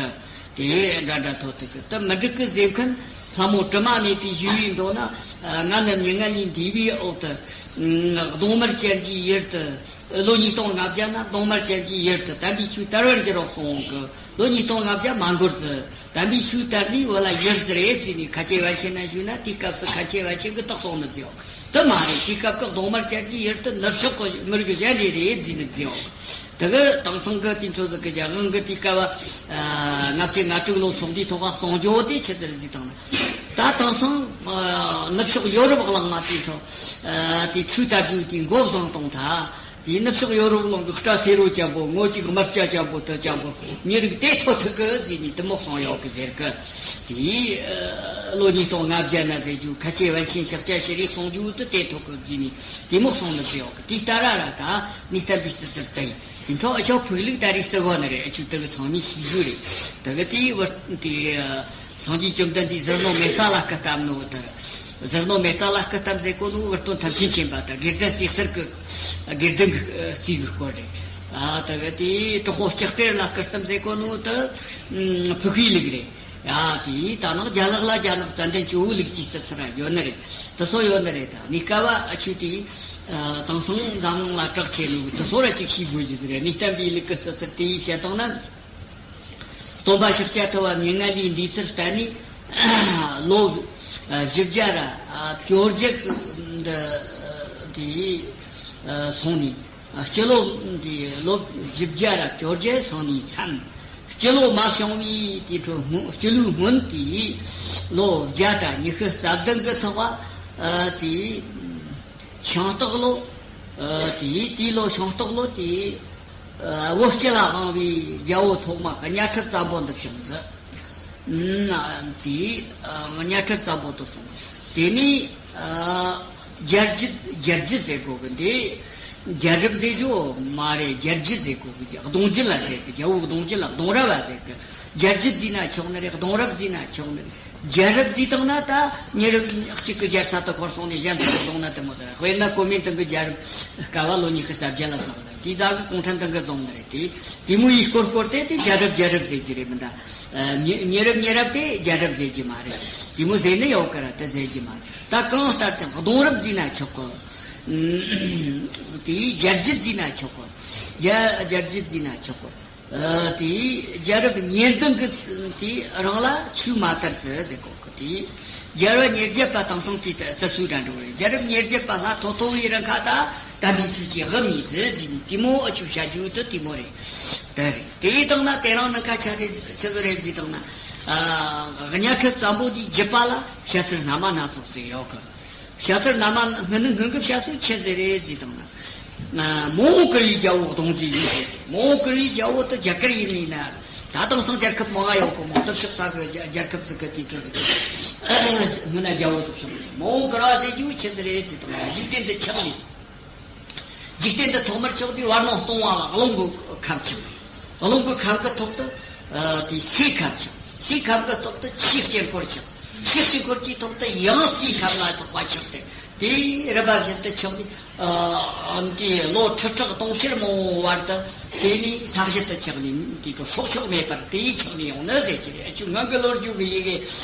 གི། དེ་འདྲ་འདྲ་ཐོ་ཐུག་གི། དེ་མི་འགྲིག་གི་ཟེར་མཁན། ལྷ་མོ་དྲི་མ་མེད་པའི་ཞུ་ཡིག་འདོན་ན། ཨ། ང་ནི་མྱ་ངན་ལས་འདས་པའི་འོག་ཏུ། ཨ། གདོང་དམར་ཅན་གྱི་ཡུལ་དུ། ལོ་ཉིས་སྟོང་ལྔ་བརྒྱ་ན་གདོང་དམར་ཅན་གྱི་ཡུལ་དུ་དམ་པའི་ཆོས་དར་བར་འགྱུར་རོ་གསུངས་གི། ལོ་ཉིས་སྟོང་ལྔ་བརྒྱ་མ་འགོར་ཟིག་དམ་པའི་ཆོས་དར་ནས་བོད་ལ་ཡུལ་ཟིག་རེད་ཟེར་ནས་ཁ་ཆེ་པཎ་ཆེན་ན་ཞུས་ན། དེའི་སྐབས་སུ་ཁ་ཆེ་པཎ་ཆེན་གྱིས་བཏགས་སོང་ནི་ཟིག་ཡོད། དེ་མ་རེད། དེའི་སྐབས་ཀྱི་གདོང་དམར་ཅན་གྱི་ཡུལ་དེ་ནུབ་ཕྱོགས་ཀྱི་མི་རིགས་གཞན་རེ་རེད་ཟེར་ནི་ཟིག་ཡོད། དེ་གི་དེང་སང་གི་དེ་འཕྲོ་ཟིག་གི་རྒྱ་དབང་གི་དེའི་སྐབས། ཨ། ལྔ་བཅུ་ང་དྲུག་ལོ་ཚོགས་འདུའི་ཐོག་ག་གསུང་རྒྱུ་དེ་ཆི་ཟིག་རེད་ཟེར་བཏང་ན། ད་དེང་སང་། ཨ། ནུབ་ཕྱོགས་ཡོ་རོབ་གླིང་ང་དེ་འཕྲོ། ཨ། དེ་ཆོས་དར་རྒྱུ་དེ་འགོ་བཟུང་བཏང་ཐལ། དེ་ནུབ་ཕྱོགས་ཡོ་རོབ་གླིང་གི་སྐྲ་སེར་པོ་ཅན་པོ། ངོ་གཅིག་དམར་སྐྱ་ཅན་པོ་དེ་ཅན་པོ་མི་རིགས་དེ་ཐོ་ཐུག་གི་ཟེར་ནས་དེ་མོ་གསུངས་ཡོད་གི་ཟེར་གི། དེ། ཨ། ལོ་ཉིས་སྟོང་ལྔ་བརྒྱ་ན་ཟེར་རྒྱུ་ཁ་ཆེ་པཎ་ཆེན་ཤཱཀྱ་ཤྲཱིས་གསུང་རྒྱུ་དེ་དེ་ཐོ་ཐུག་གི་ཟེར་ནས་དེ་མོ་གསུངས་ནི་ཟིག་ཡོད་གི། དེ་ལྟར་ར་ད་གནས་བརྟན་པའི་རྩི་ཚུལ་དེ་ཡིན། དེ་འཕྲོ་ཨ་ཆོ་ཕུག་ལུགས་ད་རེས་སུ་གོ་ནི་རེད། ཨ་ཆོ་དེ་གི་ཚང་མས་ཤེས་རྒྱུ་རེད། དེ་གི་དེའི་བར་དེ། ཨ། སངས་རྒྱས་བཅོམ་ལྡན་འདས་ཟུར་སྣང་མེ་ཏ་ལ་སྐུ་བལྟམས་ནོ་དེ། ཟུར་སྣང་མེ་ཏ་ལ་སྐུ་བལྟམས་ཟེར་གོ་ནོ་དབུ་སྟོན་ཐམས་ཅད་མཁྱེན་པ་དང་དགེ་ལྡན་རྩིས་གསར་གྱི། དགེ་ལྡན་གྱི་རྩིས་གི་སྐོར་རེད། ཨ། དེ་གི་དེ་དྲག་པོ་ལྕགས་སྤྲེལ་ལ་སྐུ་བལྟམས་ཟེར་གོ་ནོ་དེ། ཨ། ཕུག་པའི་ལུགས་རེད། ཡ། དེ་ད་ནང་རྒྱ་ལག་ལ་རྒྱ་ནག་ཙན་དན་ཇོ་བོའི་ལུགས་ཀྱི་རྩི་ཚུལ་ར་ཡོད་ནི་རེད། དེ་ཚོ་ཡོད་ནི་རེད། ད་གནས་སྐབས་ཨ་ཆོས་དེ། ཨ། དེང་སང་འཛམ་གླིང་ལ་གྲགས་ཆེ་ནོ་དེ་ཚོ་ར་ཅིག་ཤེས་དགོས་རྒྱུ་ཟིག་རེད། གནས་བརྟན་པའི་ལུགས་ཀྱི་རྩི་ཚུལ་དེ་ཡིས་བཤད་བཏང་ན། སྟོན་པ་ཤཱཀྱ་ཐུབ་པ་མྱ་ངན་ལས་འདས་ཚུལ་བལྟས་ནས། ལོ་བཞི་བརྒྱ་ར་བཅོ་བརྒྱད་འདི་དེ་སོང་ནས། སྤྱི་ལོ་འདི་ལོ་བཞི་བརྒྱ་ར་བཅོ་བརྒྱད་སོང་ནས་མཚམས། སྤྱི་ལོ་མ་བྱུང་བའི་དེ་འཕྲོ་སྔོན། སྤྱི་ལོའི་སྔོན་དེ་ལོ་བརྒྱ་དང་ཉི་ཤུ་རྩ་བདུན་གི་ཐོག་ག་དེ་ཤིང་སྟག་ལོ། ཨ། དེ་དེའི་ལོ་ཤིང་སྟག་ལོ་དེ། ཨ། བོད་སྤྱི་ལ་དབང་བའི་རྒྱལ་པོ་ཐོག་མ་གི་གཉའ་ཁྲི་བཙན་པོ་འདི་བྱུང་ཟིག་ཨ། དེ། ཨ། གཉའ་ཁྲི་བཙན་པོ་འདི་བྱུང་། དེ་ནས་ཨ་རྒྱལ་རྒྱུད། རྒྱལ་རྒྱུད་ཟེར་གོ་གི་འདི། རྒྱལ་རབས་ཟེར་རྒྱུ་མ་རེད། རྒྱལ་རྒྱུད་ཟེར་གོ་གི། གདུང་རྒྱུད་ལ་ཟེར་གི། རྒྱལ་པོའི་གདུང་རྒྱུད་ལ་གདུང་རབས་ལ་ཟེར་གི། རྒྱལ་རྒྱུད་ཟེར་ན་ཆོག་ནི་རེད། གདུང་རབས་ཟེར་ན་ཆོག་ནི་རེད། རྒྱལ་རབས་ཟེར་བཏང་ན་ད་མི་རབས་གཅིག་གི་རྒྱལ་ས་དུ་འཁོར་སོང་ནས་གཞན་དུ་གདུང་ན་དེ་མོ་ཟེར། དཔེར་ན་གོ་མིན་ཏང་གི་རྒྱལ་རབས་སྐབས་ལོ་ཉི་ཤུ་རྩ་བརྒྱད་ལ་བཟུང་ནི་རེད། དེ་ད་གི་གུང་ཁྲན་ཏང་གི་བཟུང་ནི་རེད། དེ་དེ་མོ་ཡི་སྐོར་སྐོར་དེ་དེ་རྒྱལ་རབས་རྒྱལ་རབས་ཟེར་གྱི་རེད་མི་འདྲ། ཨ། མི་མི་རབས་མི་རབས་དེ་རྒྱལ་རབས་ཟེར་གྱི་མ་རེད། དེ་མོ་ཟེར་ནི་ཡོད་ཀི་ར། དེ་ཟེར་གྱི་མ་རེད། ད་གང་ལྟར་ཀྱང་གདུང་རབས་ཟེར་ན་ཆོག་གི། དེའི་རྒྱལ་རྒྱུད་ཟེར་ན་ཆོག་གི། རྒྱ་རྒྱལ་རྒྱུད་ཟེར་ན་ཆོག་གི། ཨ། དེའི་རྒྱལ་རབས་ཉེར་བདུན་གི་དེ་རང་ལ་ཆོས་མ་དར་ཟེར་ཟེར་གོ་གི། དེའི་རྒྱལ་རབས་ཉེར་བརྒྱད་པ་དེང་སང་དེ་ལྟ་སྲིད་སུ་འདྲ་འགྲོ་རེད། རྒྱལ་རབས་ཉེར་བརྒྱད་པ་ལྷ་ཐོ་ཐོ་བའི་རིང་ཁ་ད་དམ་པའི་ཆོས་ཀྱི་དབུ་མའི་ཟེར་ཟིན་དེ་མོ། ཨ་ཆོས་བྱ་རྒྱུ་དེ་དེ་མོ་རེད། དེ་རེད། དེའི་སྟེང་ན་དེ་རིང་ནི་ཁ་ཆ་རེད། ཆི་ཟིག་རེད་ཟེར་བཏང་ན། ཨ། གཉའ་ཁྲི་བཙན་པོ་དེའི་རྒྱུད་པ་ལ་བཤད་ཚུལ་སྣ་མ་སྣ་ཚོགས་ཟིག་ཡོད་གི། བཤད་ཚུལ་སྣ་མ། སྔོན་ནི་སྔོན་གི་བཤད་ཚུལ་ཆི་ཟིག་རེད་ཟེར་བཏང་ན། ཨ། མོན་གུར་བའི་རྒྱལ་པོ་གདུང་རྒྱུད་ཡིན་ཟེར་གི། མོན་གུར་བའི་རྒྱལ་པོ་དེ་རྒྱ་གར་ཡིན་ནི་ན། ད་དེང་སང་རྒྱལ་ཁབ་མང་ང་ཡོད་གི་མོ། སྟོབས་ཤུགས་ས་གི་རྒྱལ་རྒྱལ་ཁབ་ཟིག་གི་དེ་ཚོ་ཟིག་གི། སྔོན་ན་རྒྱལ་པོ་དེ་བྱུང་། མོན་གུར་བ་ཟེར་རྒྱུ་ཆི་ཟིག་རེད་ཟེར་བཏང་ན། འཇིག་རྟེན་འདི་ཆགས་ནས། འཇིག་རྟེན་འདི་ཐོག་མར་ཆགས་དུས་བར་སྣང་སྟོང་བ་ལ་རླུང་གི་ཁམས་ཆགས། རླུང་གི་ཁམས་ཀྱི་ཐོག་ཏུ། ཨ། དེ་སའི་ཁམས་ཆགས། སའི་ཁམས་ཀྱི་ཐོག་ཏུ་ཆུའི་དཀྱིལ་འཁོར་ཆགས། ཆུའི་དཀྱིལ་འཁོར་གྱི་ཐོག་ཏུ་ཡང་སའི་ཁམས་ལ་སོགས་པ་ཆགས་ཏེ། དེ་རིམ་པ་བཞིན་དུ་ཆགས་ནས། ཨ། དེ་ལོ་ཁྲི་ཕྲག་དུང་ཕྱུར་མང་བོའི་བར་དུ། དེ་ནས་མཐའ་བཞི་དུ་ཆགས་ནས་དེ་ཚོ་སྲོག་ཆགས་མེད་པར་དེ་ཆགས་ནས་ཡོང་ནི་ཟེར་གྱི་རེད། ཨ། ཆོས་ངག་གི་ལོ་རྒྱུས་ཀྱི་ཡི་གེ་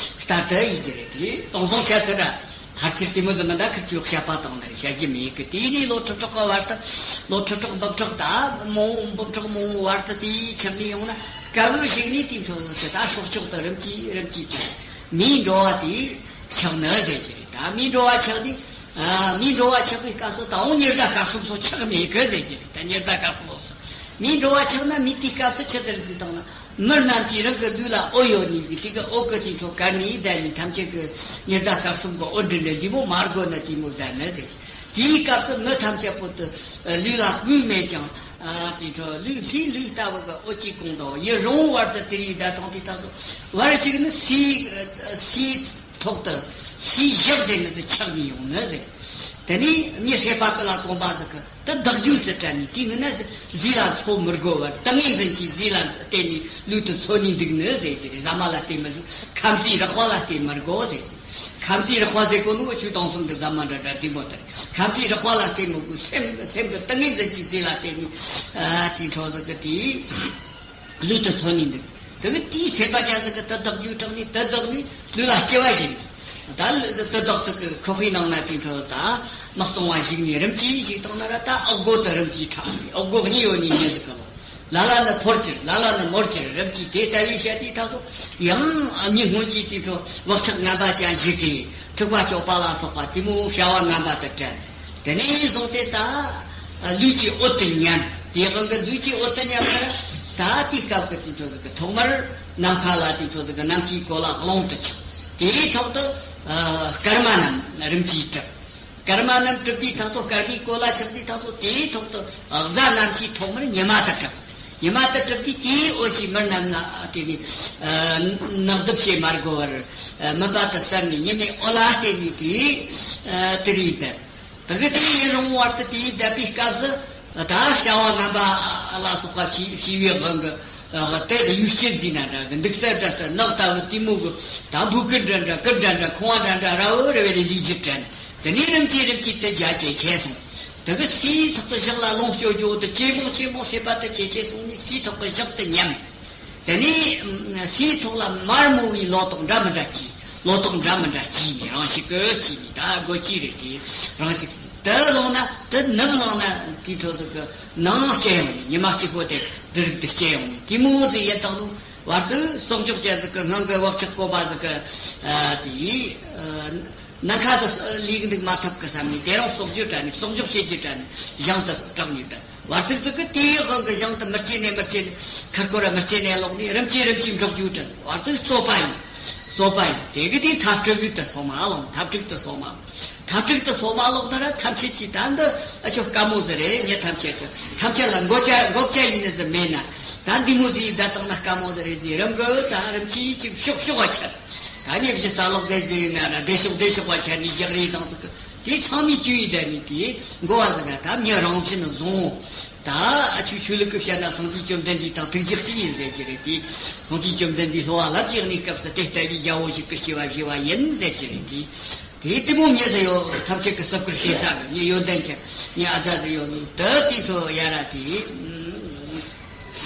ལྟར་དུ་ཡིན་གྱི་རེད། དེ་དེང་སང་བཤད་ཚུལ་ར། ཕལ་ཆེར་དེ་མོ་ཟིག་མི་འདྲ་ཁིར་ཆོས་བཤད་པ་དང་ནི་བཤད་རྒྱུ་མེད་གི། དེ་ནས་ལོ་ཁྲི་ཕྲག་གི་བར་དུ། ལོ་ཁྲི་ཕྲག་འབུམ་ཕྲག་ད་མང་བོ། འབུམ་ཕྲག་མང་བོའི་བར་དུ་དེ་ཆགས་ནས་ཡོང་ན། སྐབས་ཤིག་ནས་དེ་འཕྲོ་ཟིག་ད་སྲོག་ཆགས་དེ་རིམ་གྱིས་རིམ་གྱིས་ཀྱི་མིའི་འགྲོ་བ་དེ་ཆགས་ནི་ཟེར་གྱི་རེད། ད་མིའི་འགྲོ་བ་ཆགས་དུས། ཨ། མིའི་འགྲོ་བ་ཆགས་པའི་སྐབས་སུ་ད་འོང་ཉི་ཟླ་སྐར་གསུམ་སོགས་ཆགས་མེད་གི་ཟེར་གྱི་རེད། ད་ཉི་ཟླ་སྐར་གསུམ་སོགས་མིའི་འགྲོ་བ་ཆགས་ན། མི་དེའི་སྐབས་སུ་ཆི་ཟེར་ཟིག་བཏང་ན། མི་རྣམས་ཀྱིས་རང་གི་ལུས་ལ་འོད་ཡོད་ནི་གི། དེ་གི་འོད་ཀྱི་དེ་ཚོ་གར་ནས་བསྡད་ནས། ཐམས་ཅད་ཀྱི་ཉི་ཟླ་སྐར་གསུམ་གྱི་འོད་འདྲ་འདྲ་འདི་མོ་མ་དགོས་ན་དེ་མོ་བསྡད་ནི་ཟེར། དེའི་སྐབས་སུ་མི་ཐམས་ཅད་པོ་དེ་ལུས་ལ་གོས་མེད་ཀྱང་། ཨ། དེ་ཚོ་ལུས་ལྷའི་ལུས་ལྟ་བུ་གི་འོད་ཀྱིས་གང་དུ་ཡུན་རིང་བར་དུ་དེ་རིགས་བསྡད་ཐོག་དེ་ད་སོ་བར་གཅིག་ནི་སའི་སའི་ཐོག་ཏུ་སའི་ཞག་ཟེར་ནི་ཟིག་ཆགས་ནས་ཡོང་ནི་ཟེར། དེ་ནས་མི་ཧྲེ་པ་ཀི་ལ་གོམ་པ་ཟིག་གི། དེ་བདག་རྒྱུད་དུ་དྲན་ནས། དེ་ངི་ན་ཟས་ལ་འཚོ་མི་དགོས་པར། ཏིང་ངེ་འཛིན་གྱིས་ཟས་ལ་བརྟེན་ནས་ལུས་དེ་འཚོ་ནས་འདུག་ནི་ཟེར་གྱི་རེད། ཟ་མ་ལ་བརྟེན་མི་དགོས། ཁམས་སའི་རེག་པ་ལ་བརྟེན་མི་དགོས་ཟེར་གྱི། ཁམས་སའི་རེག་པ་ཟེར་གོ་ནོ་ཆོས་དེང་སང་གི་ཟ་མ་འདྲ་འདྲ་དེ་མོ་དེ་རེད། ཁམས་སའི་རེག་པ་ལ་བརྟེན་མི་དགོས། སེམས་སེམས་ཀྱི་ཏིང་ངེ་འཛིན་གྱིས་ཟས་ལ་བརྟེན་ནས། ཨ། དེ་འཕྲོ་ཟིག་གི་དེ། ལུས་དེ་འཚོ་ནས་འདུག། དེ་གི་དེའི་སྲེད་པ་ཅན་ཟིག་གི་དེ་བདག་རྒྱུད་དྲངས་ནས། དེ་བདག་ནས་ལུས་ལ་སྐྱེ་བ་བཞེས་ནས། ད་དེ་བདག་ཟིག་གི་ཁོག་པའི་ནང་ན་དེ་འཕྲོ་ད་དམག་སྲུང་བ་བཞུགས་ནས། རིམ་གྱིས་བཞུགས་བཏང་ན་ར། ད་འོག་སྒོ་དེ་རིམ་གྱིས་ཕྲག་ནས། འོག་སྒོ་གཉིས་ཡོད་ནི་མི་ཟིག་གི་ལོག། ལ་ལ་ནི་ཕོར་གྱུར། ལ་ལ་ནི་མོར་གྱུར། རིམ་གྱིས་དེ་ལྟ་བུའི་བཤད་དུས་ད་སོ་ཡང་མི་སྔོན་གྱི་དེ་འཕྲོ་བག་ཆགས་ངན་པ་ཅན་བཞི་གི། འཁྲུག་པ་སྐྱོབ་པ་ལ་སོགས་པ་དེ་མོ་བྱ་བ་ངན་པ་དེ་དྲན། དེ་ནས་བཟུང་སྟེ་ད་ལུས་ཀྱི་འོད་དེ་ཉམས། དེའི་དབང་གིས་ལུས་ཀྱི་འོད་དེ་ཉམས་པར། ད་དེའི་སྐབས་ཀྱི་དེ་འཕྲོ་ཟིག་གི་ཐོག་མར་ནམ་མཁའ་ལ་དེ་འཕྲོ་ཟིག་གི་ནམ་མཁའི་གོ་ལ་རླུང་དེ་ཆགས། དེའི་ཐོག་ཏུ་ཨ་སྐར་མ་རྣམས་རིམ་གྱིས་གྲུབ། སྐར་མ་རྣམས་གྲུབ་དུས་ད་སོ་སྐར་མའི་གོ་ལ་ཆགས་དུས་ད་སོ་དེའི་ཐོག་ཏུ་གཟའ་རྣམས་ཀྱི་ཐོག་མར་ཉི་མ་དེ་གྲུབ། ཉི་མ་དེ་གྲུབ་དུས་དེའི་འོད་ཀྱིས་མི་རྣམས་ལ་དེ་ནས་ཨ་ནག་རྡུབ་བྱེད་མ་དགོས་པར། ཨ་མུན་པ་དེ་བསལ་ནས་ཉི་མའི་འོད་ལ་བརྟེན་ནས་དེ་ཨ་དེ་རིགས་བསྡད། དེ་གི་དེ་ཡུན་རིང་བར་དུ་དེའི་བསྡད་པའི་སྐབས་སུ། ད་བྱ་བ་ངན་པ་ལ་སོགས་པ་བྱས་བྱས་པའི་དབང་གིས། ཨ་དེ་ཡུལ་ཅན་ཟིག་ན་འདྲ་གི། འདུག་ས་འདྲ་ལྟ། ནགས་ལྟ་བུ་དེ་མོ་གི། ད་འབོད་སྐུལ་འདྲ་འདྲ། སྐུལ་འདྲ་འདྲ། ཁང་བ་འདྲ་འདྲ་ར་བོ་རེ་བའི་ལས་རྒྱུ་དྲན། དེ་ནས་རིམ་གྱིས་རིམ་གྱིས་དེ་རྒྱ་ཇེ་ཆེ་སོང་། དེ་གི་སའི་ཐོག་གི་ཞག་ལ་རླུང་སྤྱོད་རྒྱུ་དེ་ཇེ་མང་ཇེ་མང་སྲེད་པ་དེ་ཇེ་ཆེ་སོང་ནས་སའི་ཐོག་གི་ཞག་དེ་ཉམས། དེ་ནས་སའི་ཐོག་ལ་མར་མོ་བའི་ལོ་ཏོག་འདྲ་མི་འདྲ་སྐྱེས། ལོ་ཏོག་འདྲ་མི་འདྲ་སྐྱེས་ནས་རང་ཞིག་གི་སྐྱེས་ནས། ད་སྒོ་སྐྱེས་རེད། དེ་རང་ཞིག་དེ་བླངས་ན། དེ་ནུབ་བླངས་ན་དེ་འཕྲོ་ཟིག་གི་ནང་སྐྱེ་ཡོང་ནས། ཉི་མ་གཅིག་པོ་དེ་འབྲུ་རིགས་དེ་སྐྱེ་ཡོང་ནས། དེ་མོ་ཟིག་ཡིན་དང་ནོ། བར་དུ་གསོག་འཇོག་ཅན་ཟིག་གི་སྔོན་གི་བག་ཆགས་བཀོད་པ་ཟིག་གི། ཨ་དེ་ཨ་ནམ་མཁའ་དུ་ལུས་འདུག་མ་ཐུབ་གི་བསམ་ནས། དེ་རང་གསོག་རྒྱུ་དྲན་ནས། གསོག་འཇོག་བྱེད་རྒྱུ་དྲན་ནས་གཞན་དུ་དྲངས་ནས་བསྡད། བར་ཚིགས་ཚིག་གི་དེའི་དབང་གིས་གཞན་དུ་མི་སྐྱེ་ནས་མི་སྐྱེ་ནས། ཁར་ཁོ་ར་མི་སྐྱེ་ནས་ལོག་ནས་རིམ་གྱིས་རིམ་གྱིས་འགྲོ་རྒྱུ་དྲན། བར་ཚིགས་རྩོད་པ་ཡིན། རྩོད་པ་ཡིན། དེ་གི་དེ་མཐའ་དྲུག་གི་དེ་སོ་མ་ལོག། མཐའ་དྲུག་དེ་སོ་མ་ལོག། མཐའ་དྲུག་དེ་སོ་མ་ལོག་ན་ར་ཐམས་ཅད་ཀྱིས་ད་འདི་ཨ་ཅོ་དཀའ་མོ་ཟིག་རེད། མྱི་ཐམས་ཅད་ཀྱི་ཐམས་ཅད་ལ་འགོག་བྱ་འགོག་བྱ་ཡིན་ནི་ཟིག་མེད་ན། ད་འདི་མོ་ཟིག་ཡིན་བསྡད་བཏང་ན་དཀའ་མོ་ཟིག་རེད་ཟེར། རིམ་གི་ད་རིམ་གྱིས་ཅིག་ཤོག་ཤོག་ག་ཆད། ད་ ཨ་ནི་བཞི་རྩ་ལག་ཟེར་རྒྱུ་ཡིན་ན་ར་བདེ་ཤོག་བདེ་ཤོག་པ་ཆ་ནི་རྒྱག་རེས་དང་ཟིག་གི་དེ་ཚང་མའི་བཅུ་ཡི་དེ་ནི་དེ་འགོ་བ་ཟིག་ག་ད་མྱི་རང་བཞིན་བཟུང་། ད་ཨ་ཆུ་ཆོས་ལུགས་ཀྱི་བཤད་ན་སངས་རྒྱས་བཅོམ་ལྡན་འདས་དང་ཐུགས་རྗེ་གཅིག་ཡིན་ཟེར་གྱི་རེད་དེ། སངས་རྒྱས་བཅོམ་ལྡན་འདས་འཚོ་བ་རླབས་ཆེན་གནས་སྐབས་སུ་དེ་ལྟ་བུའི་རྒྱལ་པོ་ཞིག་གི་སྐྱེ་བ་བཞེས་པ་ཡིན་ཟེར་གྱི་རེད་དེ། དེ་དེ་མོ་མྱི་ཟིག་ཡོད་ཐམས་ཅད་ཀྱི་སྲིད་པར་ཤེས་ས་གི་མྱི་ཡོན་ཏན་ཅན་མྱི་ཨ་ཙ་ཟིག་ཡོད་ནོ་དེ་དེ་ཚོ་ཡ་ར་དེ།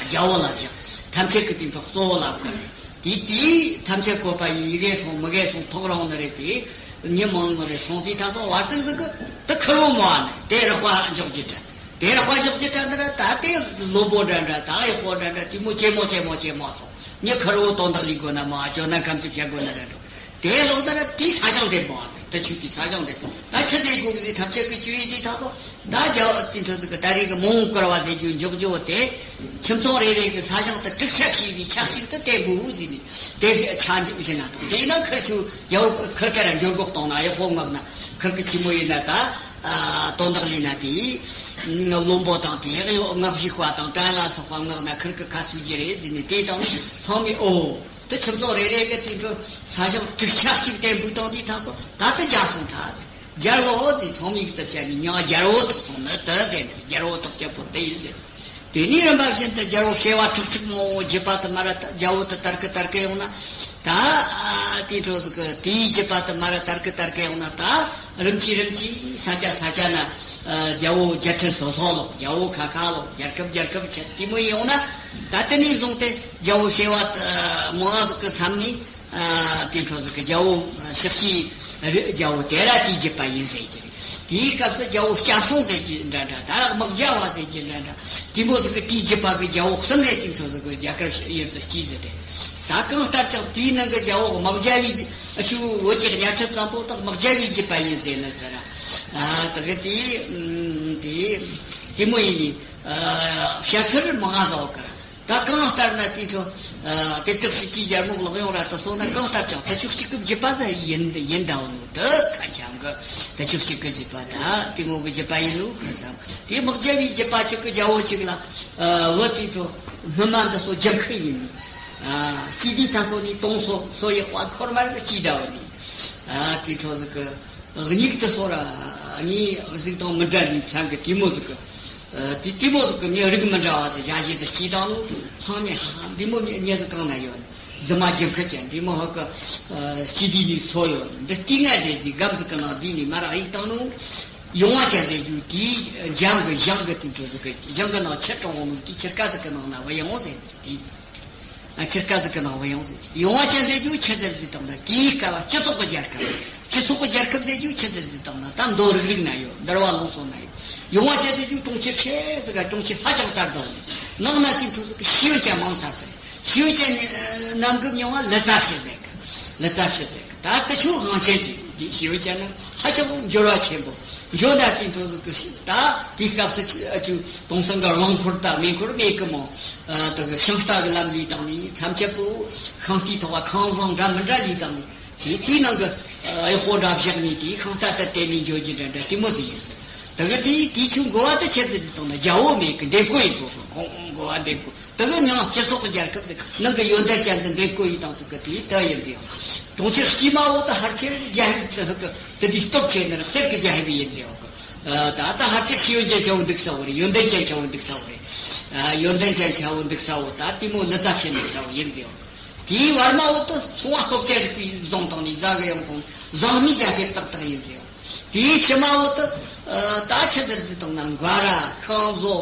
རྒྱལ་པོ་ལ་བཞག་ཐམས་ཅད་ཀྱི་དེ་འཕྲོ་གཙོ་བོ་ལ་བཀུར། དེ་དེ་ཐམས་ཅད་བཀོད་པ་ཡི་ཡི་གེ་སོང་མི་གེ་སོང་ཐོག་རང་ནི་རེད་དེ། མྱི་མང་ནི་རེད་སོང་དེ་ད་སོང་བར་ཚིག་ཟིག་གི་དེ་ཁུར་བོ་མོ་ཨ་ནི་དེ་རག་པ་འཇོག་རྒྱུ་དྲན། དེ་རག་པ་འཇོག་རྒྱུ་དྲན་ནི་རེད་ད་དེ་བློན་པོ་འདྲ་འདྲ་ད་ཡག་པོ་འདྲ་འདྲ་དེ་མོ་ཇེ་མང་ཇེ་མང་ཇེ་མང་སོང་མྱི་ཁུར་བོ་དོན་དག་ལས་དགོས་ན་མ་ཨ་ཇོ་ན་ཁམས་ཀྱི་བྱ་དགོས་ནི་རེད་འགྲོ། དེ་ལོག་ན་ར་དེའི་ས་ཞིང་དེ་མོ་ཨ་ནི་དེ་ཆུ་དེའི་ས་ཞིང་དེ་ད་ཆི་དེ་དགོས་གི་ཐམས་ཅད་ཀྱི་བཅུ་ཡི་དེ་ད་སོང་། ད་རྒྱལ་བ་དེ་འཕྲོ་ཟིག་གི་ད་རེས་ཀྱི་མ་འོངས་བསྐལ་བ་ཟེར་རྒྱུ་འཇོག་རྒྱུ་བོ་དེ། ཁྱིམ་ཚང་རེ་རེ་གི་ས་ཞིང་དུ་དྲུག་ཆ་བྱས་པའི་ཆ་ཤིག་ཏུ་དེ་དགོས་བོ་ཟིག་ནི་དེ་ཆ་འཇིག་བཞིན་ན་དང་དེས་ན་ཁུར་ཆུ་རྒྱལ་བོ་ཁུར་ཀ་ར་འབྱོར་འགོག་གཏོང་ན་ཡག་པོ་མངགས་ན་ཁུར་གི་ཆི་མོ་ཡིན་ན་ད། དོན་དག་ལས་ན་དེ། བློན་པོ་དང་དེ་ཡག་ཡོ་མངགས་ཞིག་པ་དང་བྲན་ལ་སོགས་པ་མངགས་ན་ཁུར་གི་ཁ་སུ་རྒྱུ་རེད་ཟིག་ནི་དེ་དང་ཚང་མས་ཨོ། དེ་ཁྱིམ་ཚང་རེ་རེ་གི་དེ་འཕྲོ་ས་ཞིང་དྲུག་ཆ་གཅིག་བརྟན་པོའི་སྟེང་དེ་ཐག་སོ་ད་དེ་རྒྱལ་སོང་ཐལ། རྒྱལ་ལོ་དེ་ཚང་མའི་གི་དེ་བྱས་ནས་མྱིང་རྒྱལ་པོ་ཐོགས་སོང་ནི་དེ་ཟེར་ནས་རྒྱལ་པོ་ཐོགས་ཆེན་པོ་དེ་ཡིན་ཟེར། དེ་ནས་རིམ་པ་བཞིན་དུ་རྒྱལ་པོ་བྱེ་བ་ཁྲག་ཁྲིག་མང་པོ་བརྒྱུད་པ་དུ་མ་ར་ད་རྒྱལ་པོ་དེ་དར་གི་དར་གི་ཡོང་ན་ད་དེ་འཕྲོ་ཟིག་གི་དེའི་བརྒྱུད་པ་དུ་མ་ར་དར་གི་དར་གི་ཡོང་ན་ད། རིམ་གྱིས་རིམ་གྱིས་ས་ཆ་ས་ཆ་ན། རྒྱལ་པོ་རྒྱལ་ཕྲན་སོ་སོ་ལོ་རྒྱལ་པོ་ཁ་ཁ་ལོ་རྒྱལ་ཁབ་རྒྱལ་ཁབ་ཆེ་དེ་མོ་ཡོང་ན། ད་དེ་ནས་བཟུང་སྟེ་རྒྱལ་པོ་བྱེ་བ་མང་ཟིག་གི་མཚམས་ནས། དེ་འཕྲོ་ཟིག་གི་རྒྱལ་པོ་ཤཱཀྱའི་རི་རྒྱལ་པོ་དེ་ར་དེའི་བརྒྱུད་པ་ཡིན་ཟེར་གྱི་རེད། དེའི་སྐབས་སུ་རྒྱལ་པོ་སྐྱབས་སོང་ཟེར་གྱི་འདྲ་འདྲ་ད་དམག་རྒྱལ་བ་ཟེར་གྱི་འདྲ་འདྲ་དེ་མོ་ཟིག་གི་དེའི་བརྒྱུད་པ་གི་རྒྱལ་པོ་གསུམ་རེ་དེ་འཕྲོ་ཟིག་གི་རྒྱ་གར་ཡུལ་དུ་སྐྱེས་ཟེར་ཏེ། ད་གང་ལྟར་ཀྱང་དེའི་ནང་གི་རྒྱལ་པོ་དམག་རྒྱལ་བའི་ཆུ་བོད་ཀྱི་གཉའ་ཁྲི་བཙན་པོ་དག་དམག་རྒྱལ་བའི་བརྒྱུད་པ་ཡིན་ཟེར་ནི་ཟེར། ཨ་དེ་གི་དེ་དེ་དེ་མོ་ཡིན་ནི་བཤད་ཚུལ་མང་ང་ཟོ་གི་ར། ད་གང་ལྟར་ན་དེ་ཚོ་དེ་དག་སྲིད་ཀྱི་རྒྱལ་མོ་ལོག་ཡོང་ར་དུ་སོང་ན་གང་ལྟར་ཀྱང་དེ་ཆུ་གཅིག་གི་བརྒྱུད་པ་ཟེར་ཡིན་ཡིན་འདྲ་བོ་ནོ་དེ་ཁ་འཆམ་གི་དེ་ཆུ་གཅིག་གི་བརྒྱུད་པ་ད་དེ་མོ་གི་བརྒྱུད་པ་ཡིན་ནོ་ཁ་འཆམ་དེ་དམག་རྒྱལ་བའི་བརྒྱུད་པ་གཅིག་གི་རྒྱལ་པོ་གཅིག་ལ་བུ་དེ་ཚོ་སྔོན་མ་འདི་ཚོ་རྒྱུན་ཁུལ་ཡིན། སི་ཌི་ད་སོ་ནི་གཏོང་སོ་སོ་ཡི་དཔའ་འཁོར་མར་སྐྱིད་འདྲ་བ་ནི། དེ་འཕྲོ་ཟིག་གི་སྙིགས་དུ་སོ་ར་ནི་གཟིགས་དང་མི་འདྲ་ནི་ཚང་གི་དེ་མོ་ཟིག་གི་དེ་དེ་མོ་ཟིག་གི་མི་རིགས་མི་འདྲ་བ་ཟིག་བྱ་བྱེད་ཟིག་སྐྱིད་དང་ནོ་ཚང་མས་ཧ་ཧ་འདི་མོ་མྱི་ཟིག་གང་ན་ཡོད་ནི་རྫུན་མ་རྒྱུན་ཁུལ་ཅན་འདི་མོ་ཧ་གི་སི་ཌི་ནི་སོ་ཡོད་ནི་འདི་སྟེང་ང་འདི་ཟིག་སྒམ་ཟིག་གི་ནང་འདི་ནི་མ་རག་ཡིག་དང་ནོ། ཡོང་བ་ཅན་ཟེར་རྒྱུ་དེའི་འཇམ་གི་ཞང་གི་དེ་འཕྲོ་ཟིག་གི་ཞང་གི་ནང་ཆུ་དྲང་བོ་ནོ་དེ་ཆུ་རྐ་ཟིག་གི་ནང་ན་བུད་ཡོང་ཟེར་དེ། ཨ་ཆུ་རྐ་ཟིག་གི་ནང་བུད་ཡོང་ཟེར་གྱི། ཡོང་བ་ཅན་ཟེར་རྒྱུ་ཆི་ཟེར་ཟིག་དང་ན་དེའི་སྐབས་སྤྱི་ཚོགས་ཀྱི་རྒྱལ་ཁབ། སྤྱི་ཚོགས་ཀྱི་རྒྱལ་ཁབ་ཟེར་རྒྱུ་ཆི་ཟེར་ཟིག་དང་ན་ད་མདོ་རིག་རིག་ན་ཡོད་འདུལ་བ་ལུང་སོགས་ན་ཡོད། ཡོང་བ་ཅན་ཟེར་རྒྱུ་གྲོང་ཁྱེར་ཆེ་ཟིག་ག་གྲོང་ཁྱེར་ཧ་ཅང་དར་དང་ནང་ན་དེ་འཕྲོ་ཟིག་གི་ཤེས་ཡོན་ཅན་མང་ས་ཟེར། ཤེས་ཡོན་ཅན་རྣམས་གི་མྱོང་བ་ལི་ཙ་བྱེད་ཟེར་གི། ལི་ཙ་བྱེད་ཟེར་གི། ད་དེ་ཆོ་དབང་ཅན་གྱི་འདི་ཤེས་ཡོན་ཅན་ནི་ཧ་ཅང་འབྱོར་བ་ཆེན་པོ། འབྱོར་ན་དེ་འཕྲོ་ཟིག་གི་ད་དེའི་སྐབས་སུ་ཨ་ཅུ་དེང་སང་གི་རླངས་འཁོར་དང་མེ་འཁོར་མེད་གི་མོ། ཨ་དེ་གི་ཤིང་རྟ་གི་ལམ་ལས་དང་ནི་ཐམས་ཅད་པོ་ཤིང་རྟའི་ཐོག་བ་ཁང་བཟང་འདྲ་མི་འདྲ་ལས་དང་ནི་དེ་དེའི་ནང་གི་ཨ་ཡག་པོ་འདྲ་བཞག་ནི་དེའི་ཤིང་རྟ་དེ་དེ་ནི་འཇོག་རྒྱུ་འདྲ་འདྲ་དེ་མོ་ཟིག་ཡིན་ཟེར། དེ་གི་དེ་དེ་ཆུ་འགོ་བ་དེ་ཆི་ཟིག་དེ་དང་ན་རྒྱལ་པོ་མེད་གི་འདེམས་བསྐོ་ཡིན་དགོས་གི་ཁོང་འགོ་བ་འདེམས་བསྐོ། དེ་གི་མྱིང་སྤྱི་ཚོགས་ཀྱི་རྒྱལ་ཁབ་ཟེར་ནང་གི་ཡོན་ཏན་ཅན་ཚོ་འདེམས་བསྐོ་ཡིན་དང་ཟེར་གི་དེ་ལྟ་ཡིན་ཟེར་ཡོད། གྲོང་ཁྱེར་དཀྱུས་མ་བོ་དེ་ཕལ་ཆེར་རྒྱལ་པོའི་དེ་ཧུ་གི་དེ་དེའི་སྟོབས་ཆེ་ནི་རེད་གསེར་གི་རྒྱལ་པོ་ཡིན་ཟེར་ཡོད་གི། ད་ལྟ་ཕལ་ཆེར་ཤེས་ཡོན་ཅན་ཆ་བོ་འདུག་ས་བོ་རེད། ཡོན་ཏན་ཅན་ཆ་བོ་འདུག་ས་བོ་རེད། ཡོན་ཏན་ཅན་ཆ་བོ་འདུག་ས་བོ་ད་དེ་མོ་ལི་ཙ་བྱེད་འདུག་ས་བོ་ཡིན་ཟེར་ཡོད་གི། དེའི་བར་མ་བོ་དེ་སོང་བ་སྟོབས་ཅན་རིག་པའི་བཟང་དང་ནི་བཟའ་གི་ཡང་དང་བཟང་མི་རྒྱལ་པོའི་ཏག་ཏག་ཡིན་ཟེར་ཡོད་གི། དེའི་ཕྱི་མ་བོ་དེ། ད་ཆི་ཟེར་ཟིག་དང་ན་འགའ་ར་ཤིང་བཟོ།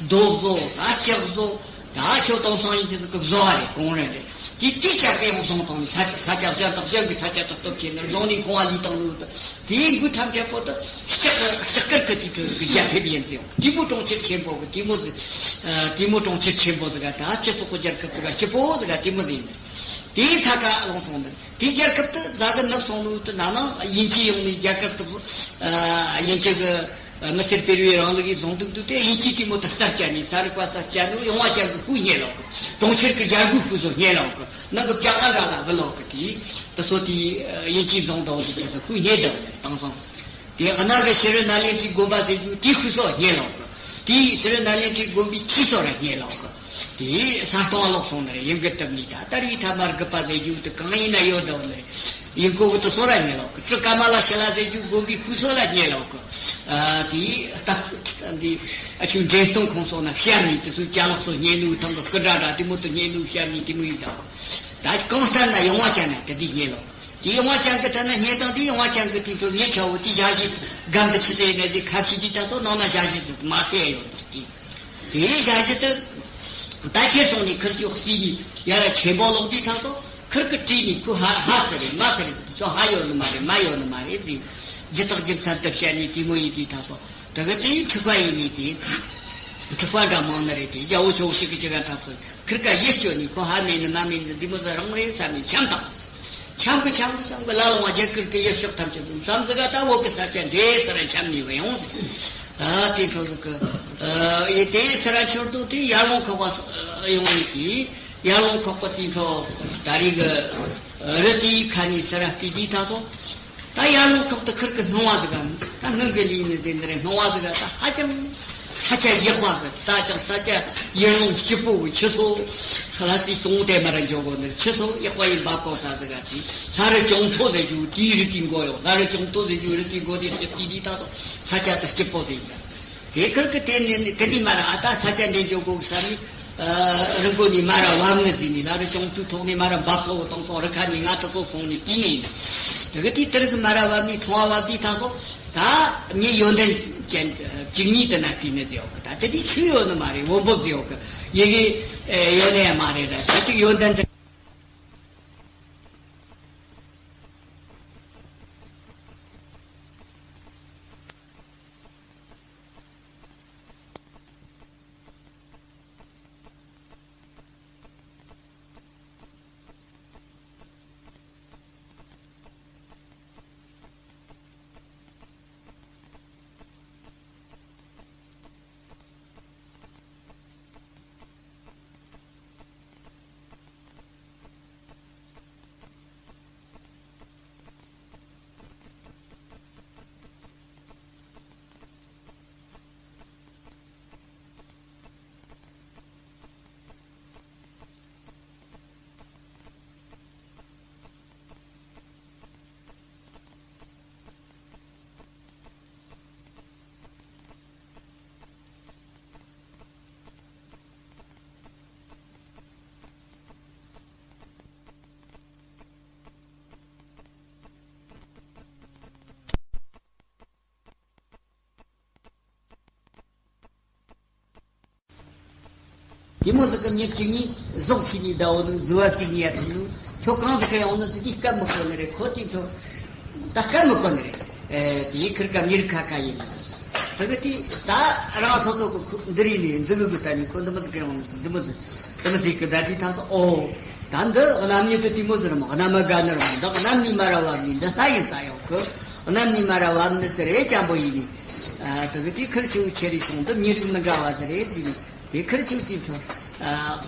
རྡོ་བཟོ། ད་ལྕགས་བཟོ། ད་ཆོ་དོང་སང་ཡིན་ཆི་ཟིག་གི་བཟོ་བ་རེད་གོང་རེ་རེད། དེ་དེའི་ཆ་གི་ཡང་བཟང་དང་ནི་ས་ས་ཆ་གཞན་དང་གཞན་གྱི་ས་ཆ་དང་སྟོབས་ཆེ་ནི་བཟང་ནི་ཁོང་བ་ལི་དང་ལུ་དང་དེའི་འགུལ་ཐམས་ཅད་པོ་དེ་ལྕགས་ལྕགས་དཀར་གི་དེ་ཆོ་ཟིག་གི་རྒྱལ་ཕེབས་ཡིན་ཟེར་ཡོད་གི། དེ་མོ་གྲོང་ཁྱེར་ཆེན་པོ་གི་དེ་མོ་ཟིག་དེ་མོ་གྲོང་ཁྱེར་ཆེན་པོ་ཟིག་ག་ད་སྤྱི་ཚོགས་ཀྱི་རྒྱལ་ཁབ་ཟིག་ག་སྤྱི་པོ་ཟིག་ག་དེ་མོ་ཟིག་ཡིན། དེའི་ཐད་ཀ་ལོང་སོང་ནི། དེའི་རྒྱལ་ཁབ་དེ་ཛ་གི་ནུབ་སོང་ནོ་དེ་ན་ནང་དབྱིན་ཇི་ཡོང་ནས་རྒྱལ་ཁབ་དེ་ཨ་དབྱིན་ཇི་གི་མི་སེར་སྤེལ་བའི་རིང་ལུགས་ཀྱི་བཟུང་འདུག་འདུག་དེ་དབྱིན་ཇི་དེ་མོ་དེ་གསར་བཅད་ནས་ཚན་རིག་པ་གསར་བཅད་ནོ་ཡོང་བ་ཅན་གི་ཤུགས་རྙེད་ལོག་གི། གྲོང་ཁྱེར་གི་རྒྱལ་སྒོའི་ཤུགས་སོ་རྙེད་ལོག་གི། ནང་གི་བྱ་ཨ་ར་ལ་བུ་ལོག་གི་དེ་དེ་སོ་དེ་དབྱིན་ཇི་བཟུང་དང་དེ་དེ་སོ་ཤུགས་རྙེད་དང་དེང་སང་། དེ་གནའ་གི་ཕྱི་རོལ་ནཱ་ལེནྡྲའི་དགོན་པ་ཟེར་རྒྱུ་དེའི་ཤུགས་སོ་རྙེད་ལོག་གི། དེའི་ཕྱི་རོལ་ནཱ་ལེནྡྲའི་དགོན་པའི་ཁྱི་སོ་ར་རྙེད་ལོག་གི། དེ་ས་སྟོང་ལོག་སོང་ནི་རེད། ཡིན་གི་བཏབ་ནི་ད་ད་རེས་ཐ་མར་རྒུད་པ་ཟེར་རྒྱུ་དེ་གང་ཡིན་ན་ཡོད་དོ་ནི་རེད། ཡིན་གོ་གི་དུ་སོ་ར་ཉེ་ལོག་གི་ཀྲི་ཀ་མ་ལ་ཤི་ལ་ཟེར་རྒྱུ་དགོན་པའི་ཕུག་སོ་ལ་ཉེ་ལོག་གི། ཨ་དེ་ད་འདི་ཨ་ཆུ་འདྲེན་གཏོང་ཁོང་སོགས་ན་བཤམས་ནི་དེ་ཚོའི་ཅ་ལག་སོགས་སྙེ་ནུ་ཐང་གི་སྐུ་འདྲ་འདྲ་དེ་མོ་དུ་སྙེ་ནུ་བཤམས་ནི་དེ་མོ་ཡིན་ད། ད་གང་ལྟར་ན་ཡོང་བ་ཅན་ན་དེ་འདི་ཉེ་ལོག་གི། དེ་ཡོང་བ་ཅན་གི་ད་ན་སྙེ་དང་དེ་ཡོང་བ་ཅན་གི་དེ་ཚོ་ཉེ་ཆ་བོ་དེ་ཞག་བཞི་སྒམ་དུ་ཆུ་ཚོད་ནས་དེ་ཁ་ཕྱི་དེ་ད་སོ་ནང་ན་ཞག་བཞི་ཟིག་མ་ཕེ་ཡོང་ད་དེ། དེའི་ཞག་བཞི་དེ། ད་ཁྱེར་སོང་ནས་ཁིར་ཆོ་བསིལ་ནས་ཡ་ར་ཆེན་པོ་ལོག་དུས་ཐང་སོ་ཁིར་གི་བྲིས་ནས་ཁོ་ཧ་ཧ་ཟེར་རེད། མ་ཟེར་རེད། ཁྱོ་ཧ་ཡོད་ནི་མ་རེད། མ་ཡོད་ནི་མ་རེད་ཟེར། ཇི་ལྟར་རྒྱུ་མཚན་དུ་བཤད་ནས་དེ་མོ་ཡིན་དུས་ཐང་སོ་དེ་གི་དེ་འཁྲུག་པ་ཡིན་ནི་དེ། འཁྲུག་པ་འདྲ་མང་ནི་རེད་དེ། རྒྱ་བོ་ཆོ་གཅིག་གི་གཅིག་ག་འཐབ་སོ་ཁིར་ཀ་ཡིད་སྐྱོ་ནས་ཁོ་ཧ་མེད་ནི་མ་མེད་ནི་འདི་མོ་ཟེར་རང་རེད་བསམ་ནས་འཆམ་བཏང་། འཆམ་གི་འཆམ་གི་འཆམ་གི་ལ་ལོང་བ་རྒྱ་གིར་གི་ཡེ་ཤོག་ཐམས་ཅད་དུ་མཚམས་ཟིག་ག་ད་བོད་གི་ས་ཆ་འདྲེ་སི་ར་འཆམ་ནི་བ་ཡོང་ཟིག་ཨ་དེ་འཕྲོ་ཟིག་གི་ཨ་ཡེ་དེ་སི་ར་ཆུར་དུ་དེ་ཡར་ལོང་ཁོག་པ་ཡོང་ནི་དེ་ཡར་ལོང་ཁོག་པ་དེ་འཕྲོ་ད་རེས་གི་རི་དེའི་ཁ་ནས་སི་ར་བལྟས་དུས་ད་སོ། ད་ཡར་ལོང་ཁོག་ཏུ་ཁིར་གི་སྣང་བ་ཟིག་ག་ནི་ད་སྣང་གི་ལི་ནི་ཟེར་འདི་རེད། སྣང་བ་ཟིག་ག་ད་ཧ་ཅང་ས་ཆ་ཡག་པ་གི་ད་ཅང་ས་ཆ་ཡར་ལོང་སྐྱིད་པོ་གི་ཆུ་ཚོ་ལ་སི་སྟོང་དེ་མ་ར་འཇོག་གོ་ནི་ཆུ་ཚོ་ཡག་པ་ཡིན་པ་གོ་ས་ཟིག་ག་དེ་ལྷ་རི་ཅོང་ཐོ་ཟེར་རྒྱུ་དེའི་རི་དེའི་མགོ་ཡོད། ལྷ་རི་ཅོང་ཐོ་ཟེར་རྒྱུ་རི་དེའི་མགོ་དེ་སྐྱིད་དེ་དེ་ད་སོ་ས་ཆ་ད་སྐྱིད་པོ་ཟིག་ཡིན་ད། དེ་ཁིར་གི་དེ་ནི་དེ་ནི་མ་ར་ཨ་ད་ས་ཆ་འདྲེན་འཇོག་གོ་གི་ས་ནི། རི་མགོ་ནས་མ་ར་བབས་ནི་ཟིན་ནི་ལ་རི་ཅོང་ཏུའི་ཐོག་ནས་མ་ར་འབབ་སོ་བཏང་སོང་། རི་ཁ་ནས་ང་ཏི་སོ་སོང་ནི་དེ་ནས་ཡིན། དེ་གི་དེ་དེ་རི་གི་མ་ར་བབས་ནི་ཐོང་བ་བབས་དུས་ཐང་སོ་ད་མི་ཡོན་ཏན་ཅན་བཅུ་གཉིས་དེ་ན་དེ་ནི་ཟེར་ཡོད་གི་ད་དེ་དེ་ཆུ་ཡོད་ནི་མ་རེད། འོ་འབབ་ཟེར་ཡོད་གི་ཡི་གེ་ཡོད་ནི་ཡང་མ་རེད། ད་ཅིག་ཡོན་ཏན་ཅན། དེ་མོ་ཟིག་གི་མྱི་གཅིག་གཉིས་ཟོག་ཕྱི་ནས་བདའ་བོ་ནི་ཟུ་བ་གཅིག་གཉིས་ཡ་ཐུག་ནུ་ཁྱོད་གང་ཟིག་གི་ཡོང་ནི་ཟིག་དེ་སྐད་མི་གོ་ནི་རེད། ཁོ་དེ་ཚོ་ད་སྐད་མི་གོ་ནི་རེད། ཨེ་དེའི་ཁིར་ཀ་མྱི་རིགས་ཁ་ཁ་ཡིན། ད་གི་དེ་ད་རང་སོ་སོ་གི་ཁུ་འདི་རིགས་ནས་འཛི་གི་གི་ད་ནི་ཁོ་འདི་མོ་ཟིག་གི་ཡོང་ནི་ཟིག་འདི་མོ་ཟིག་འདི་མོ་ཟིག་གི་ད་དེ་ཐང་སོ་ཨོ། ད་འདི་གནམ་ཉིད་དུ་དེ་མོ་ཟིག་རེད་མོ། གནམ་མ་དགའ་ནི་རེད་མོ། འདི་གནམ་ནས་མ་ར་བབས་ནི་འདི་ལྷ་ཡིན་ས་ཡོང་གི། གནམ་ནས་མ་ར་བབས་ནི་ཟེར་རེད་སྤྱང་པོ་ཡིན་ནི། ཨ་དེ་གི་དེ་ཁིར་ཆུ་ཆེ་རེ་སོང་འདི་མྱི་རིགས་མི་འདྲ་བ་ཟེར་རེད་ཟེར་ནི། དེ་ཁིར་ཆུ་དེ་ཚོ་ཨ་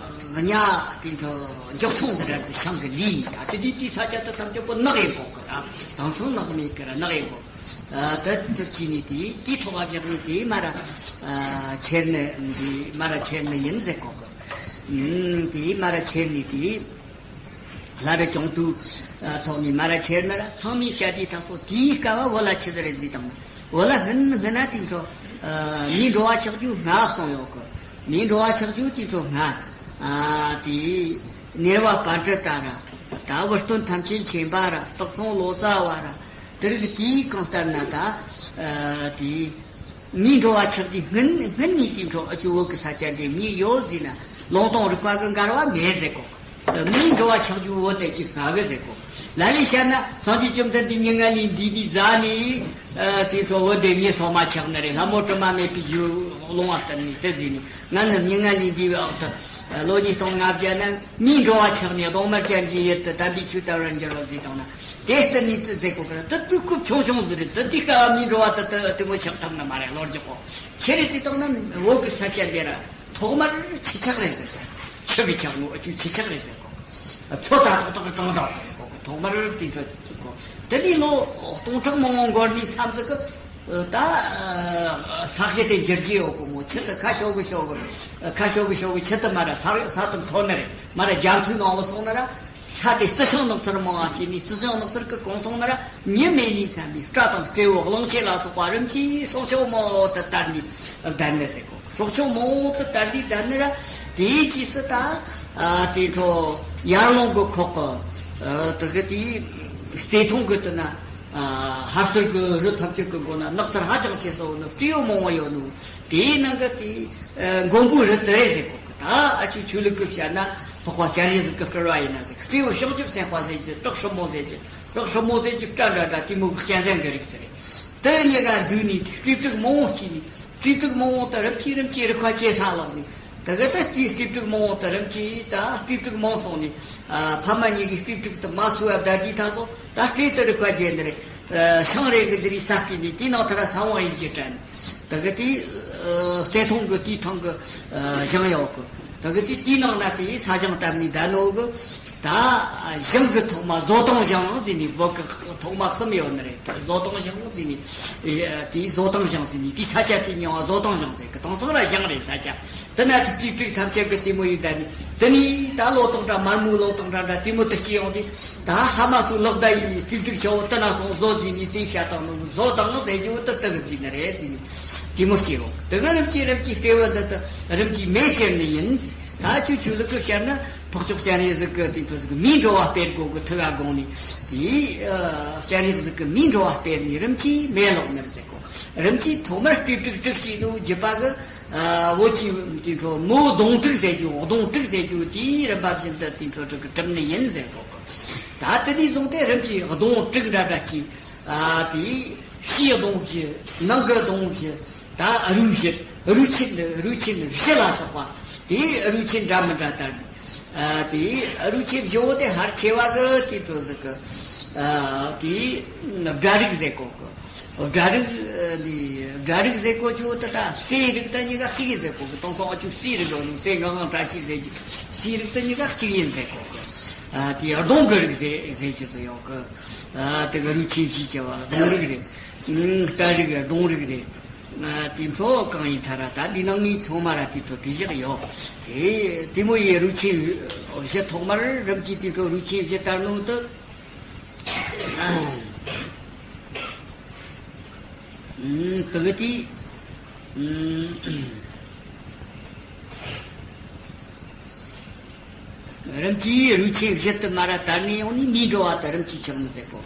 གཉའ་དེ་ཚོ་མགྱོགས་སོང་ཟེར་ར་ཟེར་ཤང་གི་ལི་ནི། ད་དེ་དེ་དེ་ས་ཆ་དུ་ཐམས་ཅད་པོ་ནག་ཡིན་གོ་གི་ར། དང་སང་ནག་མེད་གི་ར་ནག་ཡིན་གོ། ཨ་དེ་དེ་ཅི་ནི་དེ་དེ་ཐོག་ཨ་བཞག་ནི་དེ་མ་ར་ཨ་ཁྱེར་ནི་དེ་མ་ར་ཁྱེར་ནི་ཡིན་ཟེར་གོ་གི། ཨུམ་དེ་མ་ར་ཁྱེར་ནི་དེ། ལྷ་རི་ཅོང་ཏུའི་ཐོག་ནས་མ་ར་ཁྱེར་ན་ར་ཚང་མས་བཤད་དུས་ཐག་སོ་དེའི་སྐབས་བོད་ལ་ཆི་ཟིག་རེད་ཟེར་དང་། བོད་ལ་སྔོན་སྔོན་ན་དེ་ཚོ་མིའི་འགྲོ་བ་ཆགས་རྒྱུ་སྔ་སོང་ཡོད་གི། མིའི་འགྲོ་བ་ཆགས་རྒྱུ་དེ་ཚོ་སྔ་དེ་ནེར་བ་པཎྜི་ཏ་ར་ད་བུ་སྟོན་ཐམས་ཅད་མཁྱེན་པ་ར་སྟག་ཚང་ལོ་ཙཱ་བ་ར་དེ་རིགས་དེའི་གང་ལྟར་ན་ད་དེ། མིའི་འགྲོ་བ་ཆགས་དུས་སྔོན་སྔོན་ནས་དེ་འཕྲོ་ཨ་ཅུ་བོད་ཀྱི་ས་ཆ་འདི་མི་ཡོད་ཟེར་ན་ལུང་སྟོང་རིག་པ་གི་འགལ་བ་མེད་ཟེར་གོ། མིའི་འགྲོ་བ་ཆགས་རྒྱུ་བོད་དེ་ཅིག་སྔ་གི་ཟེར་གོ། ལ་ལས་བཤད་ན་སངས་རྒྱས་བཅོམ་ལྡན་འདས་མྱ་ངན་ལས་འདས་དུས་ཟ་ནས་དེ་འཕྲོ་བོད་དེ་མྱི་སོ་མ་ཆགས་ནི་རེད། ལྷ་མོ་དྲི་མ་མེད་པའི་རྒྱུ་ལོང་བ་བསྟན་ནས་དེ་ཟེར་ནས་ང་ནི་མྱ་ངན་ལས་འདས་པའི་འོག་ཏུ་ལོ་ཉིས་སྟོང་ལྔ་བརྒྱ་ན། མིའི་འགྲོ་བ་ཆགས་ནས་གདོང་དམར་ཅན་གྱི་ཡུལ་དུ་དམ་པའི་ཆོས་དར་བར་འགྱུར་རོ་ཟེར་དང་ན། དེ་ལྟར་ནི་ཏི་ཟེར་གོ་གི་ར་ཏི་ཏི་རྐུབ་ཆུང་ཆུང་ཟེར་རེད། ཏི་ཏི་ཀ་བ་མིའི་འགྲོ་བ་ཏི་ཏི་ཏི་མོ་ཆགས་ཐུབ་ནི་མ་རེད། ལོར་རྒྱག་གོ་ཁྱེད་རེ་ཟེར་དང་ན་བོད་ཀྱི་ས་ཆ་འདི་ར་ཐོག་མར་ཆུ་ཆག་རེད་ཟེར་གོ་ཆུ་གི་ཆག་ངོ་ཆུ་ཆུ་ཆག་རེད་ཟེར་གོ་མཚོ་ད་ཏག་ཏག་གི་གང་དག་ཟེར་གོ་གི་ཐོག་མར་དེ་ཚོ་ཚུགས་གོ་དེ་ནི་ལོ་སྟོང་ཕྲག་མང་བོ་འགོར་ནི་མཚམས་ཟིག་གི་ད་ས་གཞི་དེ་འགྱུར་གྱི་ཡོད་གི་མོ། ཆུ་དེ་ཁ་ཤོག་གི་ཤོག་གི་ཁ་ཤོག་གི་ཤོག་གི་ཆུ་དེ་མར་ར་ས་ས་དེ་འཐོར་ནི་རེད། མར་ར་རྒྱ་མཚོའི་ནང་ལ་སོང་ན་ར། ས་དེ་རྩི་ཤིང་ནགས་ཚལ་མང་བ་སྐྱེས་ནས། རྩི་ཤིང་ནགས་ཚལ་གི་གུང་གསེང་ན་ར་མྱི་མེད་ནས་མཚན་པའི་སྤྲ་དང་སྤྲེའུ་གླང་ཆེན་ལ་སོགས་པ་རིམ་གྱིས་སྲོག་ཆགས་མང་བོ་དེ་དར་ནས་བསྡད་ནི་ཟེར་གོ། སྲོག་ཆགས་མང་བོ་དེ་དར་དུས་དར་ནི་ར། དེའི་རྗེས་སུ་ད་དེ་འཕྲོ་ཡར་ཀླུང་གི་ཁོག་གི་དེ་གི་དེའི་རྩེ་ཐང་གི་དེ་ན། ཨ། ཧར་ཟུར་གྱི་རི་ཐམས་ཅད་ཀྱི་མགོ་ན་ནགས་ཚལ་ཧ་ཅང་ཆེ་སོང་ནི། སྤྲེའུ་མང་བོ་ཡོད་ནོ། དེའི་ནང་གི་དེའི་ཨ་མགོན་པོའི་རི་དེ་རེད་ཟེར་གོ། ད་ཨ་ཆུ་ཆོས་ལུགས་ཀྱི་བཤད་ན་འཕགས་པ་སྤྱན་རས་གཟིགས་ཀྱི་སྤྲུལ་བ་ཡིན་ན་ཟེར། སྤྲེའུ་བྱང་ཆུབ་སེམས་དཔའ་ཟེར་གྱི། བྲག་ཧྲིལ་མོ་ཟེར་གྱི། བྲག་ཧྲིལ་མོ་ཟེར་གྱི་སྤྲ་འདྲ་འདྲ་དེ་མོ་གི་གཅན་གཟན་གྱི་རིགས་ཟེར་རེད། དེ་གཉིས་ཀ་འདུས་ནས་དེ་རྩེ་དྲུག་མང་བོ་སྐྱེས་ནས། རྩེ་དྲུག་མང་བོ་དེ་རིམ་གྱིས་རིམ་གྱིས་རི་ཁ་བཅད་ས་ལོག་ནས། དེ་གི་ད་དེའི་རྩེ་དྲུག་མང་བོ་དེ་རིམ་གྱིས་ད་རྩེ་དྲུག་མང་སོང་ནས། ཨ། ཕ་མ་གཉིས་ཀྱིས་རྩེ་དྲུག་དེ་མ་གསོ་བར་བསྡད་དུས་ད་སོ་ད་སྤྲེའུ་དེ་རི་ཁ་བཅད་ནི་རེད། ཨ། ཤིང་རེ་གི་དེ་རིགས་ས་བརྐོས་ནས་དེའི་ནང་དེ་ར་ས་བོན་ཡིན་གྱི་དྲན། དེ་གི་དེའི་ཨ་རྩེ་ཐང་གི་དེའི་ཐང་གི་ཨ་ཞིང་ཡོད་གི། དེ་གི་དེ་དེའི་ནང་ན་དེའི་ས་ཞིང་བཏབ་ནས་བསྡད་ནོ་གི། ད་ཞིང་གི་ཐོག་མ་བཟོ་སྟངས་ཞིང་ཟེར་ནས་བོད་གི་ཐོག་མ་གསུམ་ཡོད་ནི་རེད། བཟོ་སྟངས་ཞིང་ཟེར་ནས། ཨེ། དེའི་བཟོ་སྟངས་ཞིང་ཟེར་ནས། དེའི་ས་ཆ་དེ་མྱིང་བ་བཟོ་སྟངས་ཞིང་ཟེར་གི། དེང་སང་ར་ཞིང་རེད་ས་ཆ། དེ་ན་དེ་རྩེ་དྲུག་ཐམས་ཅད་གི་དེ་མོ་ཡིན་ད་ནི། དེ་ནས་ད་ལོ་ཏོག་འདྲ། མར་མོའི་ལོ་ཏོག་འདྲ་འདྲ་དེ་མོ་དེ་སྐྱེ་ཡོང་དུས། ད་ཧ་མ་སུ་ལོག་ད་ཡིན་ནས་རྩེ་དྲུག་ཆེ་བོ་དེ་ན་སོང་བཟོ་ཟེར་ནས་དེ་བཤད་སྟངས་ནོ། བཟོ་སྟངས་ཟེར་རྒྱུ་བོ་དེ་དེ་གི་ཟེར་ནི་རེད་ཟེར་ནས་དེ་མོ་སྐྱེ་ཡོང་། དེ་གི་རིམ་གྱིས་རིམ་གྱིས་སྤྲེའུ་འདི་དེ་རིམ་གྱིས་མེ་ཁྱེར་ནི་ཡིན། ད་ཆུ་ཆོས་ལུགས་ཀྱི་བཤད་ན། འཕགས་མཆོག་སྤྱན་རས་གཟིགས་ཀྱི་དེ་འཕྲོ་ཟིག་མིའི་འགྲོ་བ་སྤེལ་དགོས་ཀྱི་ཐུགས་ལ་དགོངས་ནས། དེའི་ཨ་སྤྱན་རས་གཟིགས་ཀྱི་མིའི་འགྲོ་བ་སྤེལ་ནས་རིམ་གྱིས་མེ་ལོག་ནི་ཟེར་གོ། རིམ་གྱིས་ཐོག་མར་རྩེ་དྲུག་དྲུག་བྱས་ནོ་རྒྱུད་པ་གི། ཨ། བོད་ཀྱི་དེ་འཕྲོ་མོའི་གདོང་དྲུག་ཟེར་རྒྱུ། གདོང་དྲུག་ཟེར་རྒྱུ་དེའི་རིམ་པ་བཞིན་དུ་དེ་འཕྲོ་དྲུག་གི་གྲུབ་ནི་ཡིན་ཟེར་གོ། ད་དེ་ནས་བཟུང་སྟེ་རིམ་གྱིས་གདོང་དྲུག་འདྲ་འདྲ་གྱིས། ཨ། དེའི་ཕྱིའི་གདོང་བཞི། ནང་གི་གདོང་བཞི། ད་རུས་བཞི། རུས་ཆེན། རུས་ཆེན་བཞི་ལ་སོགས་པ། དེའི་རུས་ཆེན་འདྲ་མི་འདྲ་ལྟར། ཨ། དེའི་རུས་ཆེན་བཞི་བོ་དེ་ཧར་ཆེ་བ་གི་དེ་འཕྲོ་ཟིག་གི། ཨ། དེའི་སྦྲ་རིགས་ཟེར་གོ་གི། སྦྲ་རིགས་ནི། སྦྲ་རིགས་ཟེར་གོ་རྒྱུ་དེ་ད་སའི་རིགས་དང་གཉིས་ཀ་གཅིག་ཡིན་ཟེར་གོ་གི། དེང་སང་ཨ་ཆུ་སའི་རིགས་ཡོད་ནོ། སའི་ངང་ངང་བཀྲ་ཤིས་ཟེར་རྒྱུ། སའི་རིགས་དང་གཉིས་ཀ་གཅིག་ཡིན་ཟེར་གོ་གི། ཨ། དེའི་གདོང་གི་རིགས་ཟེར་ཟེར་རྒྱུ་ཟིག་ཡོད་གི། ཨ། དེ་གི་རུས་ཆེན་བཞི་བྱས་པ་གདོང་རིགས་རེད། སྟ་རིགས་གདོང་རིགས་རེད། ཨ། དེ་འཕྲོ་གང་ཡིན་ཐ་ར་ད་འདི་ནང་ནས་ཚང་མ་ར་དེ་འཕྲོ་བྲིས་བཞག་ཡོད། དེ་དེ་མོ་ཡི་རུས་ཆེན་བཞི་ཐོག་མར་རིམ་གྱིས་དེ་འཕྲོ་རུས་ཆེན་བཞི་དར་ནོ་དེ། ཨ། ཨུམ། དེ་གི་དེ། ཨུམ། རིམ་གྱིས་རུས་ཆེན་བཞི་དེ་མར་ར་དར་ནས་ཡོང་ནས་མིའི་འགྲོ་བ་དེ་རིམ་གྱིས་ཆགས་ནི་ཟེར་གོ།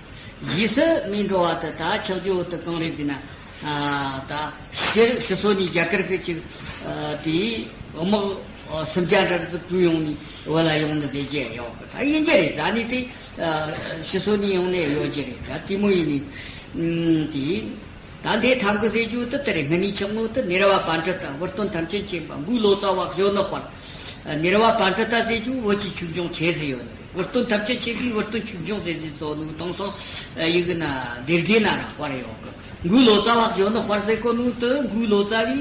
རྗེས་སུ་མིའི་འགྲོ་བ་དེ་ད་ཆགས་རྒྱུ་བོ་དེ་གང་རེད་ཟེར་ན། ཨ། ད་ཕྱི་ཕྱི་སོ་ནས་རྒྱ་གར་གི་ཅིག་ཨ། དེའི་དམག་ཨ། སུམ་བརྒྱ་འདྲ་ཟིག་བྲོས་ཡོང་ནས་བོད་ལ་ཡོང་ནི་ཟེར་གྱི་ཡོད་གི། ད་ཡིན་གྱི་རེད། ད་ནི་དེ་ཨ། ཕྱི་སོ་ནས་ཡོང་ནི་ཡོད་ཀྱི་རེད། ད་དེ་མོ་ཡིན་ནི། ཨུམ། དེ། ད་འདི་ཐམ་གི་ཟེར་རྒྱུ་དེ་དེ་རེད། སྔ་ནས་ཆགས་ནོ་དེ་ནི་ར་བ་པཎྜི་ཏ། འུར་སྟོན་ཐམས་ཅད་མཁྱེན་པ། འགོས་ལོ་ཙཱ་བ་གཞོན་ནུ་དཔལ། ནི་ར་བ་པཎྜི་ཏ་ཟེར་རྒྱུ་བོད་ཀྱི་ཆོས་འབྱུང་ཆེ་ཟིག་ཡོད་ནི་རེད། འུར་སྟོན་ཐམས་ཅད་མཁྱེན་པའི་འུར་སྟོན་ཆོས་འབྱུང་ཟེར་ཟིག་བཟོ་ནོ། དེང་སང་ཡི་གེ་ན་སྡེ་དགེ་ན་ར་དཔར་ཡོད་གི། འགོས་ལོ་ཙཱ་བ་གཞོན་ནུ་དཔལ་ཟེར་གོ་ནོ་དེ་འགོས་ལོ་ཙཱ་བའི་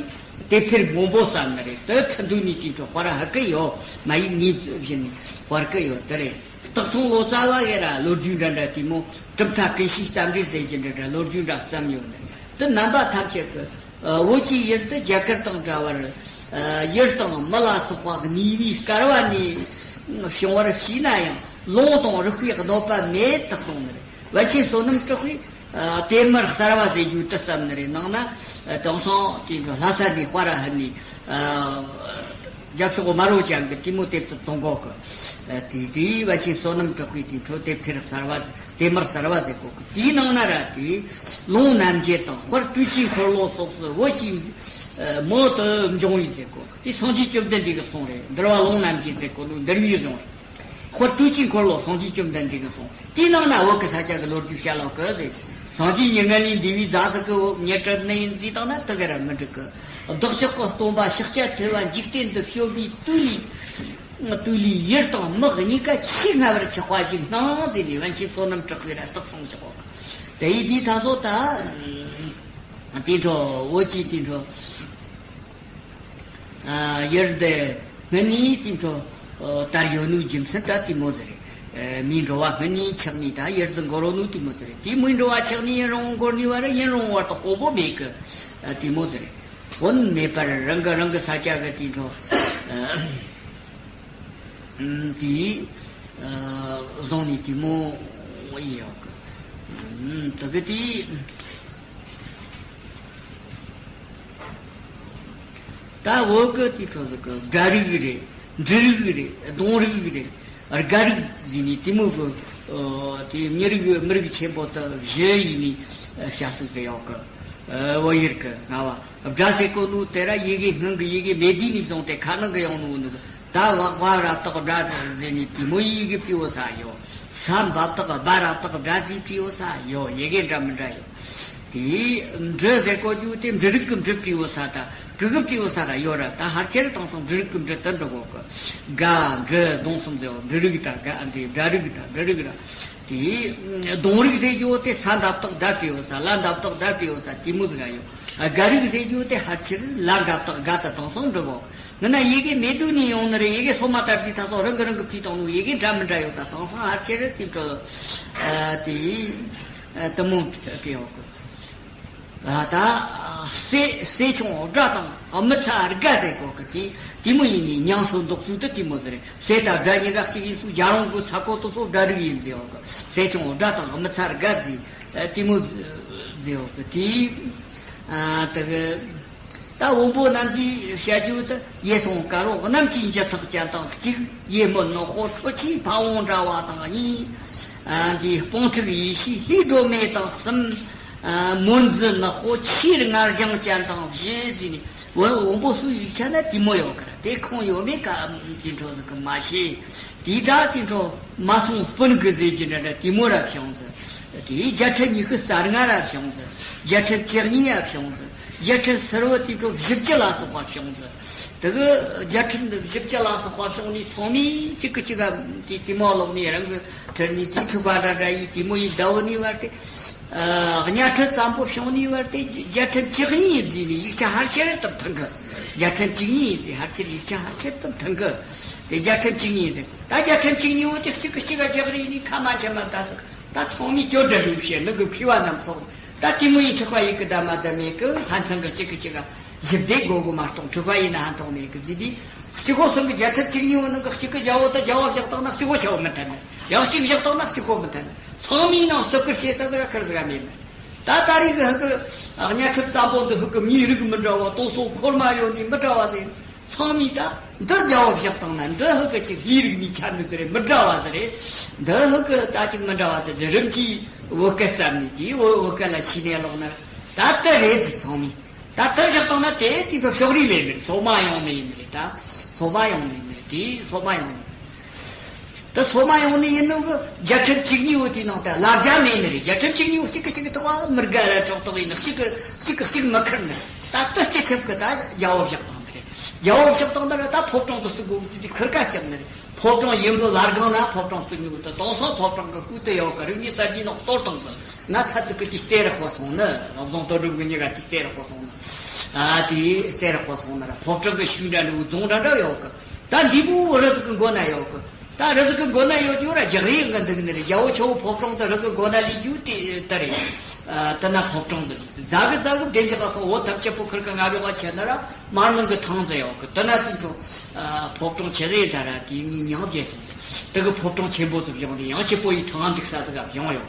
དེབ་ཐེར་སྔོན་པོ་བརྩམས་ནི་རེད། དེ་ཁྲི་འདུག་ནས་དེ་འཕྲོ་དཔར་ཧ་གི་ཡོད། མ་ཡིག་ངོས་བཞིན་དཔར་གི་ཡོད། དེ་རེད། སྟག་ཚང་ལོ་ཙཱ་བ་གིས་ར་ལོ་རྒྱུས་འདྲ་འདྲ་དེ་མོ། གྲུབ་མཐའ་ཀུན་ཤེས་རྩ་འགྲེལ་ཟེར་གྱི་འདྲ་འདྲ་ལོ་རྒྱུས་འདྲ་བརྩམས་ཡོད་ནི། དེ་རྣམ་པ་ཐམས་ཅད་ཀྱི། ཨ། བོད་ཀྱི་ཡུལ་དུ་རྒྱ་གར་དང་འདྲ་བར། ཨ། ཡུལ་དང་མི་ལ་སོགས་པ་གནས་པའི་བསྐལ་པ་ནས་བྱུང་བར་བྱས་ན་ཡང་ལུང་དང་རིགས་པའི་གནོད་པ་མེད་དུ་གསུངས་ནི་རེད། པཎ་ཆེན་བསོད་ནམས་གྲགས་པས། ཨ། དེབ་དམར་གསར་བ་ཟེར་རྒྱུ་དེ་བརྩམས་ནི་རེད། ནང་ན་ཨ་དེང་སང་དེ་ལྷ་ས་ནས་དཔར་ཧ་ནས། ཨ། རྒྱབ་ཕྱོགས་དམར་པོ་ཅན་གྱི་དེ་མོ་དེབ་ཙམ་བཙོང་གོ་གི། ཨ། དེ་དེའི་པཎ་ཆེན་བསོད་ནམས་གྲགས་པས་དེ་འཕྲོ་དེབ་ཐེར་གསར་བ། དེབ་དམར་གསར་བ་ཟེར་གོ་གི། དེའི་ནང་ན་ར་དེ་ལུང་རྣམ་འབྱེད་དང་དཔལ་དུས་ཀྱི་འཁོར་ལོ་སོགས་སུ་བོད་ཀྱི་ཨ་མང་དུ་འབྱུང་བས་ཟེར་གོ་གི། དེ་སངས་རྒྱས་བཅོམ་ལྡན་འདས་ཀྱི་གསུང་རེད། འདུལ་བ་ལུང་རྣམ་འབྱེད་ཟེར་གོ་ནོ་འདུལ་བའི་གཞུང་རེད། དཔལ་དུས་ཀྱི་འཁོར་ལོ་སངས་རྒྱས་བཅོམ་ལྡན་འདས་ཀྱི་གསུང་། དེའི་ནང་ན་བོད་ཀྱི་ས་ཆ་གི་ལོ་རྒྱུས་བཤད་ལོ་གི་ཟེར། སངས་རྒྱས་ཉིད་སྔ་ལས་འདས་པའི་རྫ་ཟིག་གི་འོག་ཉེར་སྐྲག་ནི་ཡིན་ཟེར་བཏང་ན་དེ་ག་ར་མི་འགྲིག་གི། བདག་ཅག་གི་སྟོན་པ་ཤཱཀྱ་ཐུབ་པ་འཇིག་རྟེན་དུ་བྱོན་པའི་དུས་ལས། དུས་ལས་ཡུལ་དང་དམག་གཉིས་ཀ་ཆེས་སྔ་བར་ཆགས་པ་ཞིག་སྣང་ཟེར་ནས་པཎ་ཆེན་བསོད་ནམས་གྲགས་པས་ར་རྟགས་གསུངས་ཆོག་གི། དེ་ཡིན་དུས་ད་གཟོད་ད་དེ་འཕྲོ་བོད་ཀྱི་དེ་འཕྲོ། ཨ། ཡུལ་འདི་སྔོན་ནས་དེ་འཕྲོ་ཨ་དར་ཡོད་ནོ་རྒྱུ་མཚན་ད་དེ་མོ་ཟིག་རེད། མིའི་འགྲོ་བ་སྔུན་ནས་ཆགས་ནས་ད་ཡར་ཟིག་འགོར་རོ་ནུ་དེ་མོ་ཟེར་རེད། དེ་མོའི་འགྲོ་བ་ཆགས་ནས་ཡིན་རུང་འགོར་ནས་བར་ཡིན་རུང་བར་དུ་དཔོག་པོ་མེད་གི། དེ་མོ་ཟེར་རེད། དཔོན་མེད་པར་རང་གི་རང་གི་ས་ཆ་གི་དེ་འགྲོ། དེ་བཟུང་ནས་དེ་མོ་ཡིན་ཡོད་གི། དེ་གི་དེ། ད་བོད་གི་དེ་ཁྲོད་ཟིག་གི་སྒྲ་རིག་རེད། འབྲི་རིག་རེད། གདངས་རིག་རེད། སྒར་རིག་ཟེར་ནས་དེ་མོ་གི། དེ་མི་རིགས་མི་རིགས་ཆེན་པོ་དུ་བཞི་ཡིན་ནས་བཤད་སྲོལ་ཟེར་ཡོད་གི། བོད་ཡུལ་གི་ང་བ་སྒྲ་ཟེར་གོ་ནོ་དེ་ར་ཡི་གེ་སྔོན་གི་ཡི་གེ་མེད་དུས་ནས་བཟུང་སྟེ་ཁ་ནང་གི་ཡོང་ནོ་ནི། ད་བ་བ་ར་བཏགས་སྒྲ་ཟེར་ནས་དེ་མོ་ཡི་གེ་བྲིས་ཡོད་ས་ཡོད། ས་འབབ་བཏགས་སྦ་ར་བཏགས་སྦྲ་ཟེར་བྲིས་ཡོད་ས་ཡོད། ཡི་གེ་འདྲ་མི་འདྲ་ཡོད། དེ་འབྲི་ཟེར་གོ་རྒྱུ་དེ་འབྲི་རིགས་ཀྱི་འབྲི་བྲིས་ཡོད་ས་ད་གི་གི་བྲིས་ཡོད་ས་ར་ཡོད་ར། ད་ཕལ་ཆེར་དེང་སང་འབྲི་རིགས་ཀྱི་འབྲི་དེ་འབྲི་གོ་གི། སྒ་འབྲི་གདངས་གསུམ་ཟེར་བ་འབྲི་རིགས་དང་སྒ་འདི་སྒྲ་རིགས་དང་འབྲི་རིགས་ར། དེ་གདངས་རིགས་ཟེར་རྒྱུ་དེ་ས་འདབ་བཏགས་ད་བྲིས་ཡོད་ས། ལ་འདབ་བཏགས་ད་བྲིས་ཡོད་ས་དེ་མོ་ཟིག་ཡོད། སྒ་རིགས་ཟེར་རྒྱུ་དེ་ཕལ་ཆེར་ལ་འདབ་བཏགས་སྒ་ད་དེང་སང་འབྲི་གོ། ང་ན་ཡི་གེ་མེད་དུས་ནས་ཡོང་ནི་རེད། ཡི་གེ་སོ་མ་ལྟ་བུའི་ཐ་སོགས་རང་གི་རང་གི་བྲིས་བཏང་ནོ་ཡི་གེ་འདྲ་མི་འདྲ་ཡོད་ད་དེང་སང་ཕལ་ཆེར་དེ་འཕྲོ། དེ་དེ་མོ་དེ་ཡོད་གི། ད་སེ་སེ་ཆུང་སྒྲ་དང་མི་ཚ་སྒ་ཟེར་གོ་གི། དེ་དེ་མོ་ཡིན་ནི་ཉང་སོ་འདོགས་སུ་དུ་དེ་མོ་ཟེར་རེད། སེ་ད་སྒྲ་གཉིས་ཀ་གཅིག་ཡིན་སུ་རྒྱ་རོང་གི་ཚ་ཁོ་དོ་སོ་སྒྲ་རིགས་ཡིན་ཟེར་ཡོད་གི། སེ་ཆུང་སྒྲ་དང་མི་ཚ་སྒ་ཟེར་དེ་མོ་ཟེར་ཡོད་གི། དེ་དེ་གི། ད་བོན་པོ་རྣམས་ཀྱིས་བཤད་རྒྱུ་དེ། ཡེ་སོང་དཀར་པོ་གནམ་གྱི་འཇའ་ཐག་ཅན་དང་གཅིག། ཡེ་སྨོན་ནག་པོ་ཁྲོ་ཆུའི་ཕ་བོང་འདྲ་བ་དང་གཉིས། འདི་སྤང་ཕྲུག་ཡེ་ཤེས་ལྷའི་སྒྲོན་མེ་དང་གསུམ། མོན་རྫུ་ནག་པོ་ཆེར་ངར་ལྗང་ཅན་དང་བཞི་ཟེར་ནས། བོན་བོན་པོ་སུའི་ཡིག་ཆ་ན་དེ་མོ་ཡོད་གི་ར། དེ་ཁུངས་ཡོད་མེད་ག་དེ་འཕྲོ་ཟིག་གི་མ་ཤེས། དེ་འདྲ་དེ་འཕྲོ་མ་སོང་སྤུན་གི་ཟེར་གྱི་འདྲ་འདྲ་དེ་མོ་ར་བྱུང་ཟིག། དེའི་བརྒྱད་ཁྲི་ཉི་ཤུ་རྩ་ལྔ་ར་བྱུང་ཟིག། བརྒྱད་ཁྲི་བཅུ་གཉིས་ར་བྱུང་ཟིག། བརྒྱད་ཁྲི་ཟེར་བ་དེ་ཚོ་བཞི་བཅུ་ལ་སོགས་པ་བྱུང་ཟིག། དེ་གི་བརྒྱད་ཁྲི་བཞི་བཅུ་ལ་སོགས་པ་བྱུང་ནས་ཚང་མས་གཅིག་གི་གཅིག་ག་དེ་དེ་མོ་ལོག་ནས་རང་གི་ཁྲི་ནས་དེ་ཁྲི་པ་འདྲ་འདྲ་ཡིས་དེ་མོ་ཡིས་ཟླ་བོ་ནས་བར་དེ། གཉའ་ཁྲི་བཙན་པོ་བྱུང་ནས་བར་དེ་བརྒྱད་ཁྲི་བཅུ་གཉིས་ཡིན་ཟིག་ནས་ཡིག་ཆ་ཕལ་ཆེར་དུ་མཐུན་གི། བརྒྱད་ཁྲི་བཅུ་གཉིས་ཡིན་ཟིག་ཕལ་ཆེར་ཡིག་ཆ་ཕལ་ཆེར་དུ་མཐུན་གི། དེ་བརྒྱད་ཁྲི་བཅུ་གཉིས་ཡིན་ཟིག། ད་བརྒྱད་ཁྲི་བཅུ་གཉིས་བོ་དེ་གཅིག་གི་གཅིག་ག་རྒྱག་རེས་ནས་ཁ་མ་ཆད་མ་ད་ཟིག། ད་ཚང་མས་སྐྱོར་འདྲ་འདྲ་བྱས་ནི་གི་མཁས་པ་རྣམས་ཚོགས། ད་དེ་མོ་ཡིན་འཁྲུག་པ་ཡི་གི་ད་མ་ད་མེད་གི། ཕན་ཚུན་གི་གཅིག་གི་གཅིག་ག་ཞི་བདེ་དགོས་གི་མ་གཏོགས་འཁྲུག་པ་ཡིན་ན་ཧན་ཐོག་མེད་གི་ཟེར་དུས། གཅིག་གོ་གསུམ་གི་བརྒྱད་ཁྲི་བཅུ་གཉིས་བོ་ནང་གི་གཅིག་གི་རྒྱལ་བོ་ད་རྒྱལ་བ་བཞག་བཏང་ན་གཅིག་གོ་ཆེ་བོ་མི་འཐད་ནི། ཡང་གཅིག་བཞག་བཏང་ན་གཅིག་གོ་མི་འཐད་ནི། ཚང་མའི་ནང་བརྩི་བཀུར་བྱེད་ས་ཟིག་ག་ཁུར་ཟིག་ག་མེད་ནི། ད་ད་རེས་གི་ཧུ་གི་གཉའ་ཁྲི་བཙན་པོ་འདི་ཧུ་གི་མིའི་རིགས་མི་འདྲ་བ་དོ་སོ་འཁོར་མ་ཡོད་ནི་མི་འདྲ་བ་ཟེར། ཚང་མས་ད་འདི་རྒྱལ་བོ་བཞག་བཏང་ན་འདི་ཧུ་གི་ཅིག་ལྷའི་རིགས་ནས་ཆ་ནི་ཟེར་རེད། མི་འདྲ་བ་ཟེར་རེད། འདི་ཧུ་གི་ད་ཅིག་མི་འདྲ་བ་ཟེར་རེད། རིམ་གྱིས་བོད་སྐད་བསམ་ནས་དེའི་བོད་བོད་སྐད་ལ་ཤེས་ནས་ལོག་ན་ད་ལྟ་རེད་ཟེར། ཚང་མས་ད་ལྟ་བཞག་བཏང་ན་དེ་དེ་ཚོ་ཕྱོགས་རིས་མེད་ནི་རེད། སོ་མ་ཡོང་ནི་ཡིན་ནི་རེད། ད་སོ་མ་ཡོང་ནི་ཡིན་ནི་རེད། དེ་སོ་མ་ཡོང་ནི་ད་སོ་མ་ཡོང་ནི་ཡིན་ནོ་གི་བརྒྱད་ཁྲི་བཅུ་གཉིས་བོ་དེའི་ནང་དུ་ལ་རྒྱ་མེད་ནི་རེད། བརྒྱད་ཁྲི་བཅུ་གཉིས་བོ་གཅིག་གི་གཅིག་གི་ཐོག་མི་དགའ་ར་ཕྲག་དོག་ཡིན་ནི། གཅིག་གི་གཅིག་གི་གཅིག་མི་ཁུར་ནི་རེད། ད་ལྟ་སྤྱི་ཁྱབ་གི་ད་རྒྱལ་བོ་བཞག་བཏང་ནི་རེད། རྒྱལ་བོ་བཞག་བཏང་ནི་རེད། ད་ཕོ་བྲང་དུ་བཙུགས་དགོས་ཟེར་དུས་ཁུར་ཀ་བཅག་ནི་རེད། ཕོ་བྲང་ཡིན་པོ་ལ་སྒང་ན་ཕོ་བྲང་བཙུགས་ནི་འདུག། དེང་སང་ཕོ་བྲང་གི་སྐུ་དེ་ཡོད་གི། རིག་གནས་གསར་བརྗེའི་ནང་གཏོར་བཏང་ཟིན། ང་ཚ་ཚིག་གི་དེ་གསེར་རེ་ཁོ་སོང་ནི། བཟང་དོ་སྒྲུབ་གི་གཉིས་ཀ་དེ་གསེར་རེ་ཁོ་སོང་ནི། ཨ་དེ་གསེར་རེ་ཁོ་སོང་ནི་ར། ཕོ་བྲང་གི་ཤུལ་འདྲ་འདྲ་བོ་རྫོང་འདྲ་འདྲ་ཡོད་གི། ད་འདི་བོ་རི་ཟིག་གི་མགོ་ན་ཡོད་གི། ད་རི་ཟིག་གི་མགོ་ན་ཡོད་རྒྱུ་ར་རྒྱག་རེས་ང་འདུག་ནི་རེད། རྒྱལ་བོ་ཆེ་བོ་ཕོ་བྲང་དུ་རི་གི་མགོ་ན་ལུས་རྒྱུ་དེ་ལྟ་རེད། ཨ་དེ་ན་ཕོ་བྲང་ཟིག་ལུས་ཟིག། རྫ་གི་རྫ་གི་བདེ་འཇགས་སོང་། འོ་ཐབས་ཅི་པོ་ཁུར་གི་ང་རོགས་ཆེ་ན་ར་མར་ནང་གི་ཐང་ཟིག་ཡོད་གི། དེ་ན་ཚུན་ཆོ་ཕོ་བྲང་ཆེ་ཟིག་ད་ར་དེ་ངའི་མྱིང་བརྗེད་སོང་ཟིག། དེ་གི་ཕོ་བྲང་ཆེན་པོ་ཟིག་བཞེངས་ཏེ་ཡང་ཆེ་པོ་ཡི་ཐང་འདུག་ས་ཟིག་ག་བཞེངས་ཡོད་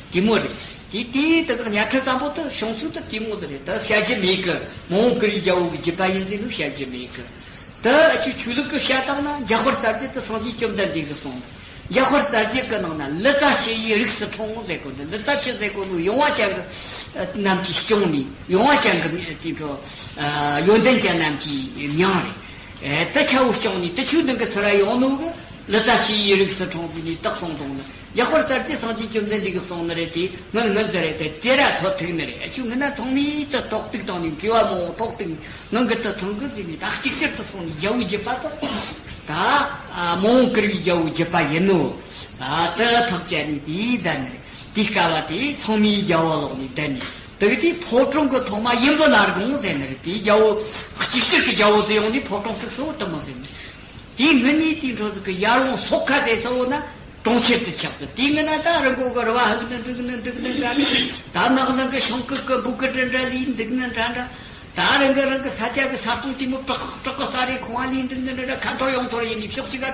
གི། དེ་མོ་རེད། དེ་དེ་དེ་གི་གཉའ་ཁྲི་བཙན་པོ་དེ་བྱུང་ཚུལ་དེ་དེ་མོ་ཟིག་རེད། དེ་བཤད་རྒྱུ་མེད་གི། མ་འོངས་ཀུ་རེའི་རྒྱལ་བོ་གི་རྒྱུད་པ་ཡིན་ཟེར་ནོ་བཤད་རྒྱུ་མེད་གི། དེ་ཨ་ཆུ་ཆོས་ལུགས་ཀྱི་བཤད་སྟངས་ན་འཇམ་དཔལ་གསལ་རྒྱལ་དེ་སངས་རྒྱས་བཅོམ་ལྡན་འདས་ཀྱིས་གསུངས་ནི། འཇམ་དཔལ་གསལ་རྒྱལ་གྱི་ནང་ན་ལི་ཙཱ་བྱེ་བའི་རིགས་སུ་འཁྲུངས་ཟེར་གོ་ནི། ལི་ཙཱ་བྱེ་ཟེར་གོ་ནི་ཡོང་བ་ཅན་གྱི་རྣམས་ཀྱིས་སྐྱོང་ནི། ཡོང་བ་ཅན་གྱི་དེ་འཕྲོ་ཡོན་ཏན་ཅན་རྣམས་ཀྱི་མྱིང་རེད། དེ་ཆ་བོ་སྐྱོང་ནི་དེ་ཆོས་འདི་གི་སུ་ར་ཡོང་ནོ་གི། ལི་ཙཱ་བྱེ་བའི་རིགས་སུ་འཁྲུངས་ཟེར་ནས་དེ་གསུངས་འདུག་ནི། འཇམ་དཔལ་གསལ་རྒྱལ་སངས་རྒྱས་བཅོམ་ལྡན་འདས་ཀྱིས་གསུངས་ནི་རེད། དེ་སྔོན་སྔོན་ཟེར་རེད། དེ་དེ་ར་ཐོ་ཐུག་ནི་རེད། ཨ་ཆུ་ངི་ན་ཐོང་མི་དེ་ཐོག་ཐུག་བཏང་ནི། མཁས་པ་མང་བོ་ཐོག་ཐུག་ནི་ངང་གི་དེ་ཐོང་གི་ཟེར་ནི། ད་གཅིག་ཅར་དུ་སོང་ནི་རྒྱལ་བོའི་རྒྱུད་པ་དེ་ད་མ་འོངས་ཀུ་རེའི་རྒྱལ་བོའི་རྒྱུད་པ་ཡིན་ནོ། ད་དེ་ཐག་བཅད་ནི་དེའི་བསྡད་ནི་རེད། དེའི་སྐབས་དེ་ཚང་མའི་རྒྱལ་བོ་ལོག་ནི་བསྡད་ནི། དེ་གི་དེ་ཕོ་བྲང་གི་ཐོག་མ་ཡིན་པ་ལ་དགོངས་ཟེར་ནི་རེད། དེའི་རྒྱལ་བོ་གཅིག་ཅར་གྱི་རྒྱལ་བོ་ཟེར་ཡོང་ནི་ཕོ་བྲང་བཙུགས་སོ་དེ་མོ་ཟེར་ནི། དེའི་སྔོན་ནས་དེའི་འཕྲོ་ཟིག་གི་ཡར་ལུང་སོག་ཁ་ཟེར་སོ་ན། གྲོང་ཁྱེར་དུ་ཆགས་ཟེར། དེའི་སྔོན་ན་ད་རི་མགོ་གི་རི་བ་ཧུག་ནི་འབྲུག་ནི་འབྲུག་ནི་འདྲ་འདྲ། ད་ནགས་ནང་གི་ཤིང་ཀུ་ཀུ་འབུ་ཀུ་འདྲ་འདྲ་ལུས་འདུག་ནི་འདྲ་འདྲ། ད་རང་གི་རང་གི་ས་ཆ་གི་ས་སྟོང་དེ་མོ་བྲག་བྲག་གི་ས་རེད། ཁོང་ཨ་ལུས་འདུག་ནི་འདྲ་འདྲ། ཁ་འཐོར་ཡོང་འཐོར་ཡིན་ནི་ཕྱོགས་གཅིག་ག་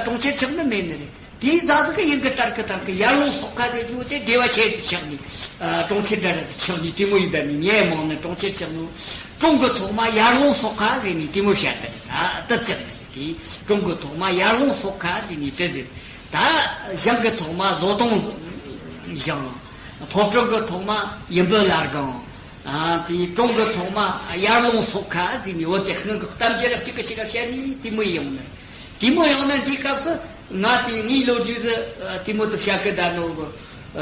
གྲོང་ཁྱེར་ཆགས་ནི་མེད་ནི་རེད། དེའི་ཟ་ཟི་གི་ཡིན་གི་ལྟར་གི་ལྟར་གི་ཡར་ཀླུང་སོག་ཁ་ཟེར་རྒྱུ་དེ་སྡེ་བ་ཆེ་ཟིག་ཆགས་ནི། ཨ། གྲོང་ཁྱེར་འདྲ་འདྲ་ཟིག་ཆགས་ནི་དེ་མོ་ཡིན་པ་ནི། ངས་མང་ནི་གྲོང་ཁྱེར་ཆགས་ནོ། གྲོང་གི་ཐོག་མ་ཡར་ཀླུང་སོག་ཁ་ཟེར་ནི་དེ་མོ་བཤད་དེ་རེད། ད་དེ་ཆགས་ནི་དེ་གྲོང་གི་ཐོག་མ་ཡར་ཀླུང་སོག་ཁ་ཟེར་ནི་དེ་ཟེར། ད་ཞང་གི་ཐོག་མ་བཟོ་སྟོང་ཞང་། ཕོ་བྲང་གི་ཐོག་མ་ཡུམ་བུ་བླ་སྒང་། ཨ། དེའི་གྲོང་གི་ཐོག་མ་ཡར་ཀླུང་སོག་ཁ་ཟེར་ནི། འོ་དེ་སྔོན་གི་གཏམ་རྒྱུད་གཅིག་གི་གཅིག་ག་བཤད་ནི་དེ་མོ་ཡོང་ནི། དེ་མོ་ཡོང་ན་འདིའི་སྐབས་སུ་ང་དེ་ངའི་ལོ་རྒྱུས་སུ་དེ་མོ་དུ་བཤད་གི་ད་ནོ་གི་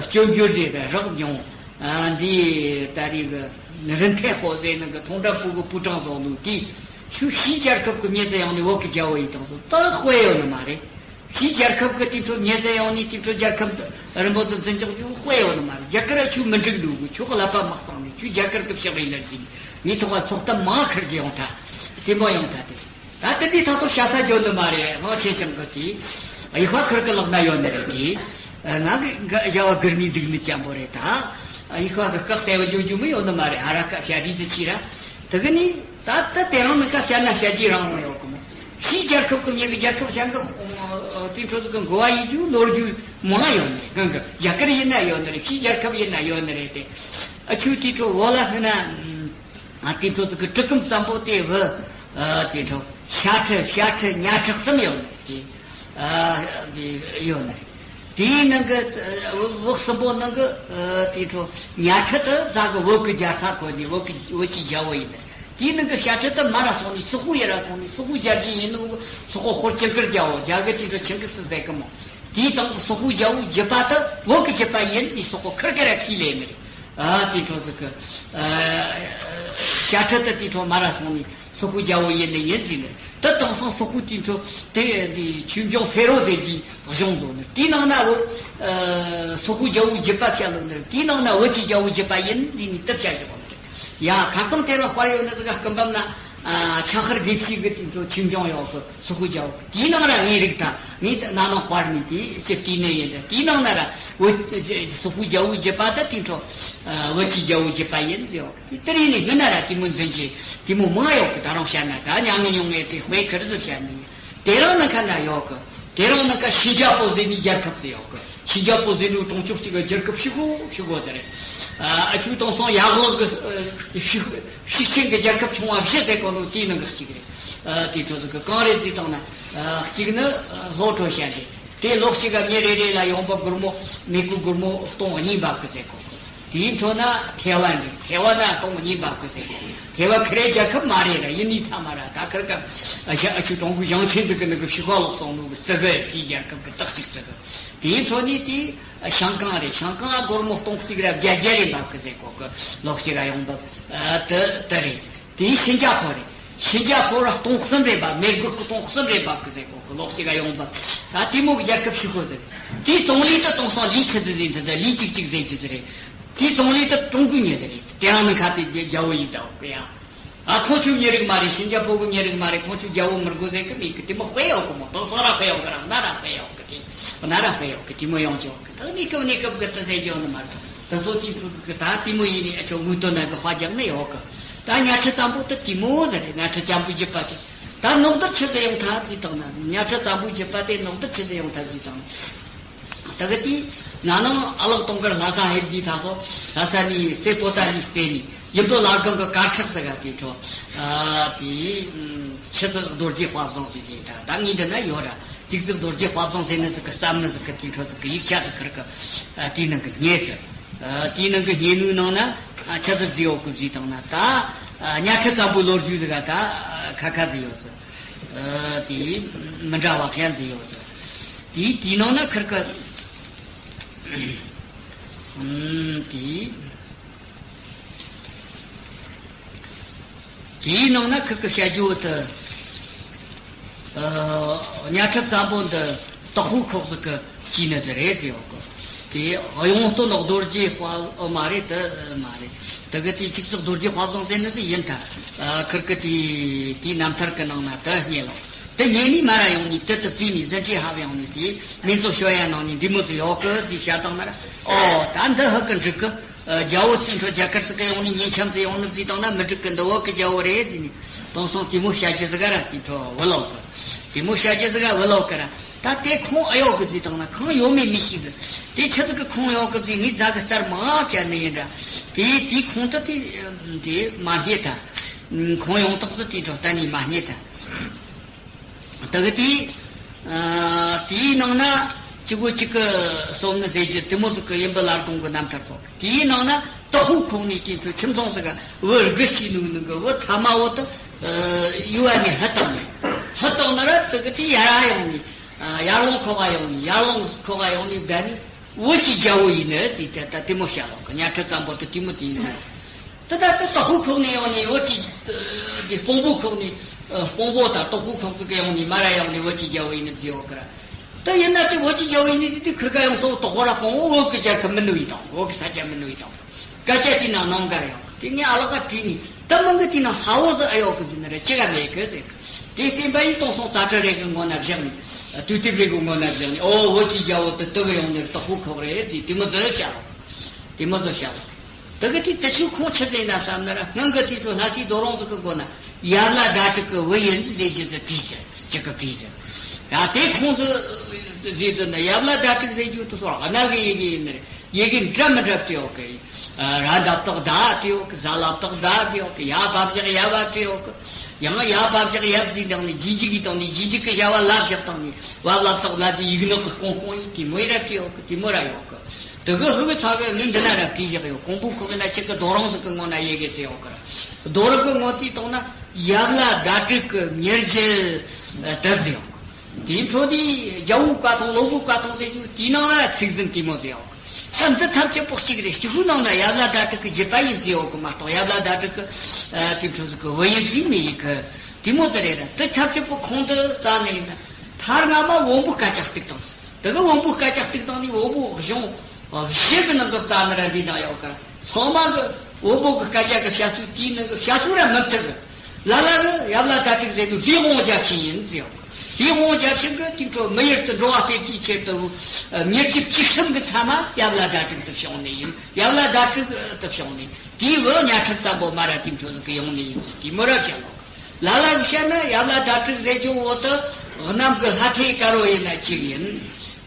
སྐྱོན་བརྗོད་རེད། རག་མྱོང་། ཨ། འདི་ད་རེས་གི་རིན་ཐེ་ཧོ་ཟེར་ནི་གི་ཐོང་འདྲ་ཕུ་གི་པུ་ཀྲང་བཟོ་ནོ་དེ་ཆུ་ཕྱིའི་རྒྱལ་ཁབ་གི་མྱི་ཚེ་ཡང་ནི་བོད་གི་རྒྱལ་བོ་ཡིན་དང་སོ་ད་དཔེ་ཡོད་ནི་མ་རེད། ཕྱིའི་རྒྱལ་ཁབ་ཀྱི་དེ་འཕྲོ་མྱི་ཟེར་ཡོང་ནས་དེ་འཕྲོ་རྒྱལ་ཁབ་རིན་པོ་ཆེ་འཛིན་ཆོག་རྒྱུ་དཔེ་ཡོད་ནི་མ་རེད། རྒྱ་གར་ཆུ་མི་འགྲིག་འདུག་གི་ཆུ་གི་ཀླད་པ་མ་གསང་ནས་ཆུ་རྒྱ་གར་གྱི་ཕྱག་ཡིན་ལ་ཟིན་ངའི་ཐོག་ལ་ཚོགས་གཏམ་མང་ཁར་གྱི་ཡོང་ཐལ། དེ་མོ་ཡོང་ཐལ་ཏེ། ད་དེ་དུས་ཐག་ཐོག་བྱ་ས་འཇོན་ནི་མ་རེད། ཧང་ཆེ་ཆུང་གི་དེ་ཡིག་པ་ཁུར་གི་ལག་ན་ཡོད་ནི་རེད། དེ་ང་གི་བྱ་བ་སྒུར་ནས་འདུག་ནི་ཅན་པོ་རེད། ད་ཡིག་པ་གི་སྐག་གསལ་བ་འཇོན་རྒྱུ་མི་ཡོད་ནི་མ་རེད། ཧ་ར་ཁ་བྱ་དུས་སུ་ཕྱིར་ར་དེ་གི་ནི། ད་ལྟ་དེ་རིང་ནི་ཁ་བཤད་ན་བཤད་རྒྱུ་རང་རང་ཡོད་གི་མོ། ཕྱིའི་རྒྱལ་ཁབ་ཀྱི་མྱི་གི་རྒྱལ་ཁབ་བཤད་གི་དེ་འཕྲོ་ཟིག་གི་འགོ་བ་ཡིན་རྒྱུ་ལོ་རྒྱུས་མང་ཡོད་ནི་རེད། གང་གི་རྒྱ་གར་ཡིན་ན་ཡོད་ནི་རེད། ཕྱིའི་རྒྱལ་ཁབ་ཡིན་ན་ཡོད་ནི་རེད་དེ། ཨ་ཆུ་དེ་འཕྲོ་འོ་ལ་ཧི་ན་དེ་འཕྲོ་ཟིག་གི་གྲི་གུམ་ཙམ་པོ་དེ་བུ་དེ་འཕྲོ་ཤ་ཁྲི་ཤ་ཁྲི་ཉ་ཁྲི་གསུམ་ཡོད་ནི་རེད། དེ་ཡོད་ནི་རེད། དེའི་ནང་གི་བུ་གསུམ་པོ་ནང་གི་དེ་འཕྲོ་ཉ་ཁྲི་དེ་ཛ་གི་བོད་ཀྱི་རྒྱལ་ས་གོ་ནི་བོད་ཀྱི་བོད་ཀྱི་རྒྱལ་བོ་ཡིན་ནི། དེའི་ནང་གི་ཤ་ཁྲི་དེ་མ་ར་སོང་ནི་སོག་པོ་ཡ་ར་སོང་ནི་སོག་པོ་རྒྱལ་རྒྱུ་ཡིན་ནོ། སོག་པོ་ཧོར་ཅང་ཀིར་རྒྱལ་བོ་རྒྱ་གི་དེ་འཕྲོ་ཆིང་གི་སི་ཟེར་གི་མོ། དེའི་དང་གི་སོག་པོ་རྒྱལ་བོ་བརྒྱུད་པ་དེ་བོད་ཀྱི་བརྒྱུད་པ་ཡིན་ཟེར་སོག་པོ་ཁིར་གེ་ར་ཁས་ལེན་ནི་རེད། ཨ་དེ་འཕྲོ་ཟིག་གི་ཤ་ཁྲི་དེ་དེ་འཕྲོ་མ་ར་སོང་ནི་སོག་པོ་རྒྱལ་བོ་ཡིན་ནི་ཡིན་ཟེར་ནི། དེ་དེང་སང་སོག་པོ་དེ་འཕྲོ་དེ་དེ་ཆོས་འབྱུང་ཕེ་རོ་ཟེར་གྱི་གཞུང་བཟོ་ནི། དེའི་ནང་ན་བོད་སོག་པོ་རྒྱལ་བོ་བརྒྱུད་པ་བཤད་ལོ་ནི། དེའི་ནང་ན་བོད་ཀྱི་རྒྱལ་བོ་བརྒྱུད་པ་ཡིན་ཟེར་ནི་དེ་བཤད་བཞག་ནི་རེད། ཡ་ཁ་སང་དེ་ལ་དཔར་ཡོད་ནི་ཟིག་ག་སྐུ་འབུམ་ན་ཨ་ཆ་ཧར་དགེ་བཤེས་གི་དེ་འཕྲོ་ཆོས་འབྱུང་ཡོད་གི། སོག་པོ་རྒྱལ་བོ་དེའི་ནང་ར་ངའི་རིགས་དང་ངའི་ད་ན་ནང་དཔར་ནས་དེ་ཕྱིར་བལྟས་ནས་ཡིན་ད། དེའི་ནང་ན་ར་བོད་སོག་པོ་རྒྱལ་བོ་བརྒྱུད་པ་ད་དེ་འཕྲོ་ཨ་བོད་ཀྱི་རྒྱལ་བོ་བརྒྱུད་པ་ཡིན་ཟེར་ཡོད་གི། དེ་དེ་རིང་ནས་སྔོན་ན་ར་དེ་མོ་འཛིན་གྱི་དེ་མོ་མང་ཡོད་གི། ད་རུང་བཤད་ན་ད་མྱ་ངན་མྱོང་ངས་དེ་དཔེ་ཁེར་ཟིག་བཤད་ནི་ཡིན། དེ་རང་ནི་ཁ་ན་ཡོད་གི། དེ་རང་ནི་ཁ་ཤིན་ཅང་པོ་ཟེར་ནི་རྒྱལ་ཁབ་ཟིག་ཡོད་གི། ཤིན་ཅང་པོ་ཟེར་ནི་གྲོང་ཆོག་གཅིག་གི་རྒྱལ་ཁབ་ཕྱི་གོ་ཕྱི་གོ་ཟེར་རེད། ཨ་ཨ་ཆུ་དང་སང་ཡག་ལོག་གི་ཤི་ཤི་ཆེན་གྱི་རྒྱལ་ཁབ་ཆུང་བ་བཞི་ཟེར་གོ་ནོ་དེའི་ནང་གི་གཅིག་རེད། ཨ་དེ་ཚོ་ཟིག་གི་གང་རེད་ཟེར་བཏང་ན། ཨ་གཅིག་ནི་ལྷོ་ཁྲོ་ཤ་རེད། དེ་ལོ་གཅིག་ག་མྱི་རེ་རེ་ལ་ཡོང་འབབ་སྒོར་མོ་མི་གུ་སྒོར་མོ་སྟོང་གཉིས་འབབ་གི་ཟེར་གོ་གི། དེའི་འཕྲོ་ན་ཐེ་ཝན་རེད། ཐེ་ཝན་ན་སྟོང་གཉིས་འབབ་གི་ཟེར་གོ་གི། ཐེ་ཝན་ཁི་རེ་རྒྱལ་ཁབ་མ་རེད་ར། ཡིན་ནི་ཚ་མ་ར། ད་ཁིར་ཀ་ཨ་ཤ་ཨ་ཆུ་གྲོང་གི་ཞང་ཆེན་ཟིག་གི་ནི་གི་ཕྱི་ཁ་ལོག་སོང་ནོ་གི་ཟིག་གི་ཕྱིའི་རྒྱལ་ཁབ་གི་རྟགས་གཅིག་ཟིག་གི། དེའི་འཕྲོ་ནས་དེ་ཤང་ཀང་རེད། ཤང་ཀང་ཨ་སྒོར་མོ་སྟོང་གཅིག་ར་བརྒྱད་བརྒྱད་རེ་འབབ་གི་ཟེར་གོ་གི། ལོ་གཅིག་ག་ཡོང་འབབ་ཨ་དེ་དེ་རེད། དེའི་ཤིན་ཅང་པོ་རེད། ཤིན་ཅང་པོ་ར་སྟོང་གསུམ་རེ་འབབ། མི་སྒོར་གི་སྟོང་གསུམ་རེ་འབབ་གི་ཟེར་གོ་གི། ལོ་གཅིག་ག་ཡོང་འབབ། ད་དེ་མོ་གི་རྒྱལ་ཁབ་ཕྱི་གོ་ཟེར། དེའི་ཙུང་ལི་དེ་དེང་སང་ལི་ཆི་ཟིག་ཟེར་འདི་འདྲ་ལི་གཅིག་གཅིག་ཟེར་གྱི་ཟིག་རེད། དེའི་ཙུང་ལི་དེ་ཀྲུང་གོའི་མྱི་ཟིག་རེད། དེ་རང་ནི་ཁ་དེ་རྒྱ་རྒྱལ་བོ་ཡིན་ད་འོ་གི་ཡ། ཨ་ཁོང་ཆུ་མྱི་རིགས་མ་རེད། ཤིན་ཅང་པོ་གི་མྱི་རིགས་མ་རེད། ཁོང་ཆུ་རྒྱལ་བོ་མི་དགོས་ཟེར་གི་མེད་གི། དེ་མོ་དཔེ་ཡོད་གི་མོ། དེང་སང་ར་དཔེ་ཡོད་གི་ར། ན་ར་དཔེ་ཡོད་གི། དེ་ན་ར་དཔེ་ཡོད་གི། དེ་མོ་ཡོང་ཆོག་གི། ད་གནས་སྐབས་གནས་སྐབས་གི་དེ་ཟེར་རྒྱུ་ནི་མ་རེད། ད་སོ་དེའི་ཕྲུ་གུ་གི་ད་དེ་མོ་ཡིན་ནི་ཨ་ཆོ་དངུལ་དོན་ནང་གི་དཔའ་རྒྱག་ནི་ཡོད་གི། ད་གཉའ་ཁྲི་བཙན་པོ་དེ་དེ་མོ་ཟེར་རེད། གཉའ་ཁྲི་བཙན་པོ་བརྒྱུད་པ་དེ་ད་ནོར་འདུར་ཆི་ཟིག་ཡོང་ཐབས་ཟིག་བཏང་ན། གཉའ་ཁྲི་བཙན་པོ་བརྒྱུད་པ་དེ་ནོར་འདུར་ཆི་ཟིག་ཡོང་ཐབས་ཟིག་བཏང་ན། ད་གི་དེ་ན་ནང་ཨ་ལགས་དུང་དཀར་ལྷ་ས་ཧེབ་དེ་ད་སོ་ལྷ་ས་ནས་སེ་པོ་ཏ་ལི་རྩེ་ནས་ཡིན་དོ་ལ་གང་གི་དཀར་ཆག་ཟེར་ག་དེ་འཕྲོ་ཨ་དེ་ཆི་ཟིག་རྡོ་རྗེ་དཔལ་བཟང་ཟེར་གི། ད་ད་ངས་འདི་ན་ཡོད་ར། གཅིག་ཟིག་རྡོ་རྗེ་དཔལ་བཟང་ཟེར་ནི་ཟིག་གི་བསམ་ནི་ཟིག་གི་དེ་འཕྲོ་ཟིག་གི་ཡིག་ཆ་ཟིག་ཁུར་གི་ཨ་དེའི་ནང་གི་རྙེད་ཟེར། ཨ་དེའི་ནང་གི་རྙེད་ནོའི་ནང་ན་ཨ་ཆི་ཟིག་བྲིས་ཡོད་གི་བྲིས་བཏང་ན། ད་ཨ་གཉའ་ཁྲི་བཙན་པོའི་ལོ་རྒྱུས་ཟིག་ག་ད་ཨ་ཁ་ཁ་ཟིག་ཡོད་ཟེར། ཨ་དེ་མི་འདྲ་བ་གཞན་ཟིག་ཡོད་ཟེར། དེའི་དེའི་ནང་ན་ཁུར་གི་ཨམ་དེ། དེའི་ནང་ན་ཁུར་གི་བཤད་རྒྱུ་བོ་དེ། ཨ་གཉའ་ཁྲི་བཙན་པོ་འདི་དྭགས་པོའི་ཁོག་ཟིག་གི་སྐྱེས་ནི་ཟིག་རེད་ཟེར་ཡོད་གི། དེ་གཡུང་སྟོན་རྡོ་རྗེ་དཔལ་ཨོ་མ་རེད། དེ་མ་རེད། དེ་གི་དེ་གཅིག་ཟིག་རྡོ་རྗེ་དཔལ་བཟང་ཟེར་ནི་ཟིག་ཡིན་ད། ཨ་ཁུར་གི་དེ་དེའི་རྣམ་ཐར་གི་ནང་ན་དེ་རྙེད་ལོ། དེ་ཉན་ནི་མ་ར་ཡོང་ནི་དེ་དུ་བརྩིས་ནི་ཟིན་བྲིས་ཧ་བ་ཡོང་ནི་དེ་མི་ཚོ་ཤོ་ཡ་ནང་ནི་འདི་མོ་ཟིག་ཡོག་གི་ཟིག་བཤད་བཏང་ན་ར། ཨོ་ད་འདི་ཧ་གི་འགྲིག་གི། རྒྱལ་བོ་དེ་འཕྲོ་རྒྱ་གར་ཚུགས་ཀ་ཡོང་ནི་ཉིན་འཁྱམ་ཚུགས་ཡོང་ནི་བརྩིས་བཏང་ན་མི་འགྲིག་གི། འདི་བོད་གི་རྒྱལ་བོ་རེད་ཟིག་ནི་དེང་སང་དེ་མོ་བཤད་རྒྱུ་ཟིག་ག་ར་དེ་འཕྲོ་བུ་ལོག་གི། དེ་མོ་བཤད་རྒྱུ་ཟིག་ག་བུ་ལོག་གི་ར། ད་དེ་ཁོང་ཨེ་ཡོག་གི་ཟིག་བཏང་ན་ཁོང་ཡོད་མེད་མི་ཤེས་གི། དེ་ཆི་ཟིག་གི་ཁོང་ཡོག་གི་ཟིག་ངས་རྫ་གི་རྩར་མ་བཅར་ནི་ཡིན་འདྲ། དེ་དེ་ཁོང་དུ་དེ་དེ་མ་རྙེད་ད། ཁོང་ཡོང་དོགས་ཟིག་དེ་འཕྲོ་གཏན་ནས་མ་རྙེད་ད། དེ་གི་དེའི་ཨ་དེའི་ནང་ན་གཅིག་པོ་གཅིག་གི་སོམ་ནི་ཟེར་རྒྱུ་དེ་མོ་ཟིག་གི་ཡིན་པ་ལ་དུང་གི་རྣམ་ཐར་ཚོགས། དེའི་ནང་ན་དོག་ཧུ་ཁོག་ནས་དེ་འཕྲོ་ཁྱིམ་ཚང་ཟིག་ག་བུ་དགུ་ཞིག་ནུག་ནུག་གི། བུ་ཐ་མ་བོ་དུ་ཨ་ཡུ་བ་ནས་ཧི་བཏང་ནས། ཧི་བཏང་ན་ར་དེ་གི་དེ་ཡར་ཡོང་ནས། ཨ་ཡར་ལུང་ཁོག་ག་ཡོང་ནས། ཡར་ལུང་ཁོག་ག་ཡོང་ནས་བསྡད་ནས། བོད་ཀྱི་རྒྱལ་བོ་ཡིན་ནི་ཟེར་ཏེ་ད་དེ་མོ་བཤད་ལོག་གི། གཉའ་ཁྲི་བཙན་པོ་དེ་དེ་མོ་ཟིག་ཡིན་ཟེར། དེ་ད་དེ་དོག་ཧུ་ཁོག་ནས་ཡོང་ནས་བོད་ཀྱི་དེ་དཔོན་པོ་ཁོག་ནས། ཨ་དཔོན་པོ་དང་དོག་ཧུ་ཁོག་ཚུགས་ཀ་ཡོང་ནས་མ་ར་ཡོང་ནས་བོད་ཀྱི་རྒྱལ་བོ་ཡིན་ནི་ཟེར་ཡོད་གི་ར། དེ་ཡིན་ན་དེ་བོད་ཀྱི་རྒྱལ་བོ་ཡིན་ནི་དེ་དེ་ཁུར་ག་ཡོང་སོང་། དོག་ཧུ་ར་དཔོན་པོ་བོད་ཀྱི་རྒྱལ་ཁབ་མི་ནུ་ཡིན་དང་། བོད་ཀྱི་ས་ཆ་མི་ནུ་ཡིན་དང་། སྐད་ཆ་དེ་ན་ནང་གར་ཡོང་། དེ་ངས་ཨ་ལག་ག་བྲིས་ནས། ད་མི་གི་དེ་ན་ཧ་བོ་ཟིག་ཨེ་ཡོག་གི་ཟིག་ནི་རེད། ཅི་ག་མེད་གི་ཟེར་གི། དེ་བསྟན་པ་ཡིན་དེང་སང་རྩ་ཁྲི་རེ་གི་ངོ་ན་བཞག་ནས། དུས་དེབ་རེ་གི་ངོ་ན་བཞག་ནས། ཨོ་བོད་ཀྱི་རྒྱལ་བོ་དེ་དེ་གི་ཡོང་ནི་དོག་ཧུ་ཁོག་རེད་ཟེར། དེ་མོ་ཟིག་བཤད་ལོག་དེ་མོ་ཟིག་བཤད་ལོག་དེ་གི་དེ་དེ་ཆུ་ཁོང་ཆི་ཟེར་ན་བསམ་ན་ར། སྔོན་གི་དེ་ཚོ་ལྷ་སའི་རྡོ་རིང་ཟིག་གི་མགོ་ན་ཡབ་བླ་ཟླ་དྲུག་གི་བུ་ཡིན་ཟེར་རྒྱུ་ཟིག་བྲིས་ཟེར། གཅིག་གི་བྲིས་ཟེར། ཡ་དེ་ཁོང་ཚོ་ཟེར་དུས་ན་ཡབ་བླ་ཟླ་དྲུག་ཟེར་རྒྱུ་དེ་ཚོ་ར་གནའ་གི་ཡི་གེ་ཡིན་ནི་རེད། ཡི་གེ་འདྲ་མི་འདྲ་བྲིས་ཡོད་གི། ཨ་ར་འདབ་ཏག་ཟླ་བྲིས་ཡོད་གི། གཟའ་ལ་བཏགས་གཟའ་བྲིས་ཡོད་གི། ཡ་བ་བཞག་ཡབ་བ་བྲིས་ཡོད་གི། ཡང་ཡ་བ་བཞག་ཡབ་ཟེར་བཏང་ནས་རྗེས་འཇུག་གི་བཏང་ནས། རྗེས་འཇུག་གི་བྱ་བ་ལ་བཞག་བཏང་ནས། བ་ལ་བཏགས་ལ་ཟེར་ཡིག་ནག་གི་སྐོང་སྐོང་ཡིན། དེ་མོ་ཡི་ར་བྲིས་ཡོད་གི། དེ་མོ་ར་ཡོད་གི། དེ་གི་ཧུ་གི་ཚ་གི་ངས་འདི་ན་ར་བྲིས་བཞག་ཡོད། ཀོང་པོ་ཁོག་ན་གཅིག་གི་རྡོ་རིང་ཟིག་གི་ངོ་ན་ཡི་གེ་ཟེར་ཡོད་གི་ར། རྡོ་རིང་གི་ངོ་དེ་བཏང་ན་ཡབ་བླ་ཟླ་དྲུག་གི་མྱི་རྒྱུད་དེབ་ཟེར་ཡོད་གི། དེའི་འཕྲོ་དེ་རྒྱལ་བོའི་བཀའ་ཐང་། ལོ་བོའི་བཀའ་ཐང་ཟེར་རྒྱུ་དེའི་ནང་ན་ཚིག་ཟིན་དེ་མོ་ཟེར་ཡོད། ད་འདི་ཐམས་ཅད་པོ་གཅིག་རེད། གཅིག་པུའི་ནང་ན་ཡབ་བླ་ཟླ་དྲུག་གི་རྒྱུད་པ་ཡིན་ཟེར་ཡོད་གི་མ་གཏོགས། ཡབ་བླ་ཟླ་དྲུག་གི་ཨ་དེ་འཕྲོ་ཟིག་གི་བུ་ཡིན་ཟེར་མི་ཡི་གི་དེ་མོ་ཟིག་རེད། ད་འདི་ཐམས་ཅད་པོ་ཁོང་དུ་བཙལ་ནས་ཡིན་ན། མཐར་སྔ་མ་བོན་པོའི་སྐད་ཆ་གཏུག་བཏང་ཟིག་དེ་གི་བོན་པོའི་སྐད་ཆ་གཏུག་བཏང་ནས། བོན་པོ་གཞུང་བཞི་གི་ནང་གི་རྩ་ནི་ར་འདི་ན་ཡོད་གི། ཚང་མ་གི་བོན་པོ་གི་སྐད་ཆ་གི་བཤད་སྲོལ་དེའི་ནང་གི་བཤད་སྲོལ་ར་མི་མཐུན་གི། ལ་ལ་གི་ཡབ་བླ་ཟླ་དྲུག་ཟེར་དུས་ལྷའི་དབང་བརྒྱ་བྱིན་ཡིན་ཟེར་ཡོད་གི། ལྷའི་དབང་བརྒྱ་བྱིན་གི་དེ་འཕྲོ་མི་ཡུལ་དུ་འགྲོ་བ་སྤེལ་རྒྱུའི་ཆེད་དུ། ཨ་མྱི་རྒྱུད་བཅུ་གསུམ་གི་མཚན་མ་ཡབ་བླ་ཟླ་དྲུག་ཏུ་བྱུང་ནི་ཡིན། ཡབ་བླ་ཟླ་དྲུག་ཏུ་བྱུང་ནི། དེའི་བུ་གཉའ་ཁྲི་བཙན་པོ་མ་ར་དེ་འཕྲོ་ཟིག་གི་ཡོང་ནི་ཡིན་ཟེར། དེ་མོ་ར་བཤད་ལོག་ལ་ལ་གི་བཤད་ན་ཡབ་བླ་ཟླ་དྲུག་ཟེར་རྒྱུ་བོ་དུ་གནམ་གི་ལྷ་ཐེ་དཀར་བོ་ཡིན་ན་གཅིག་ཡིན།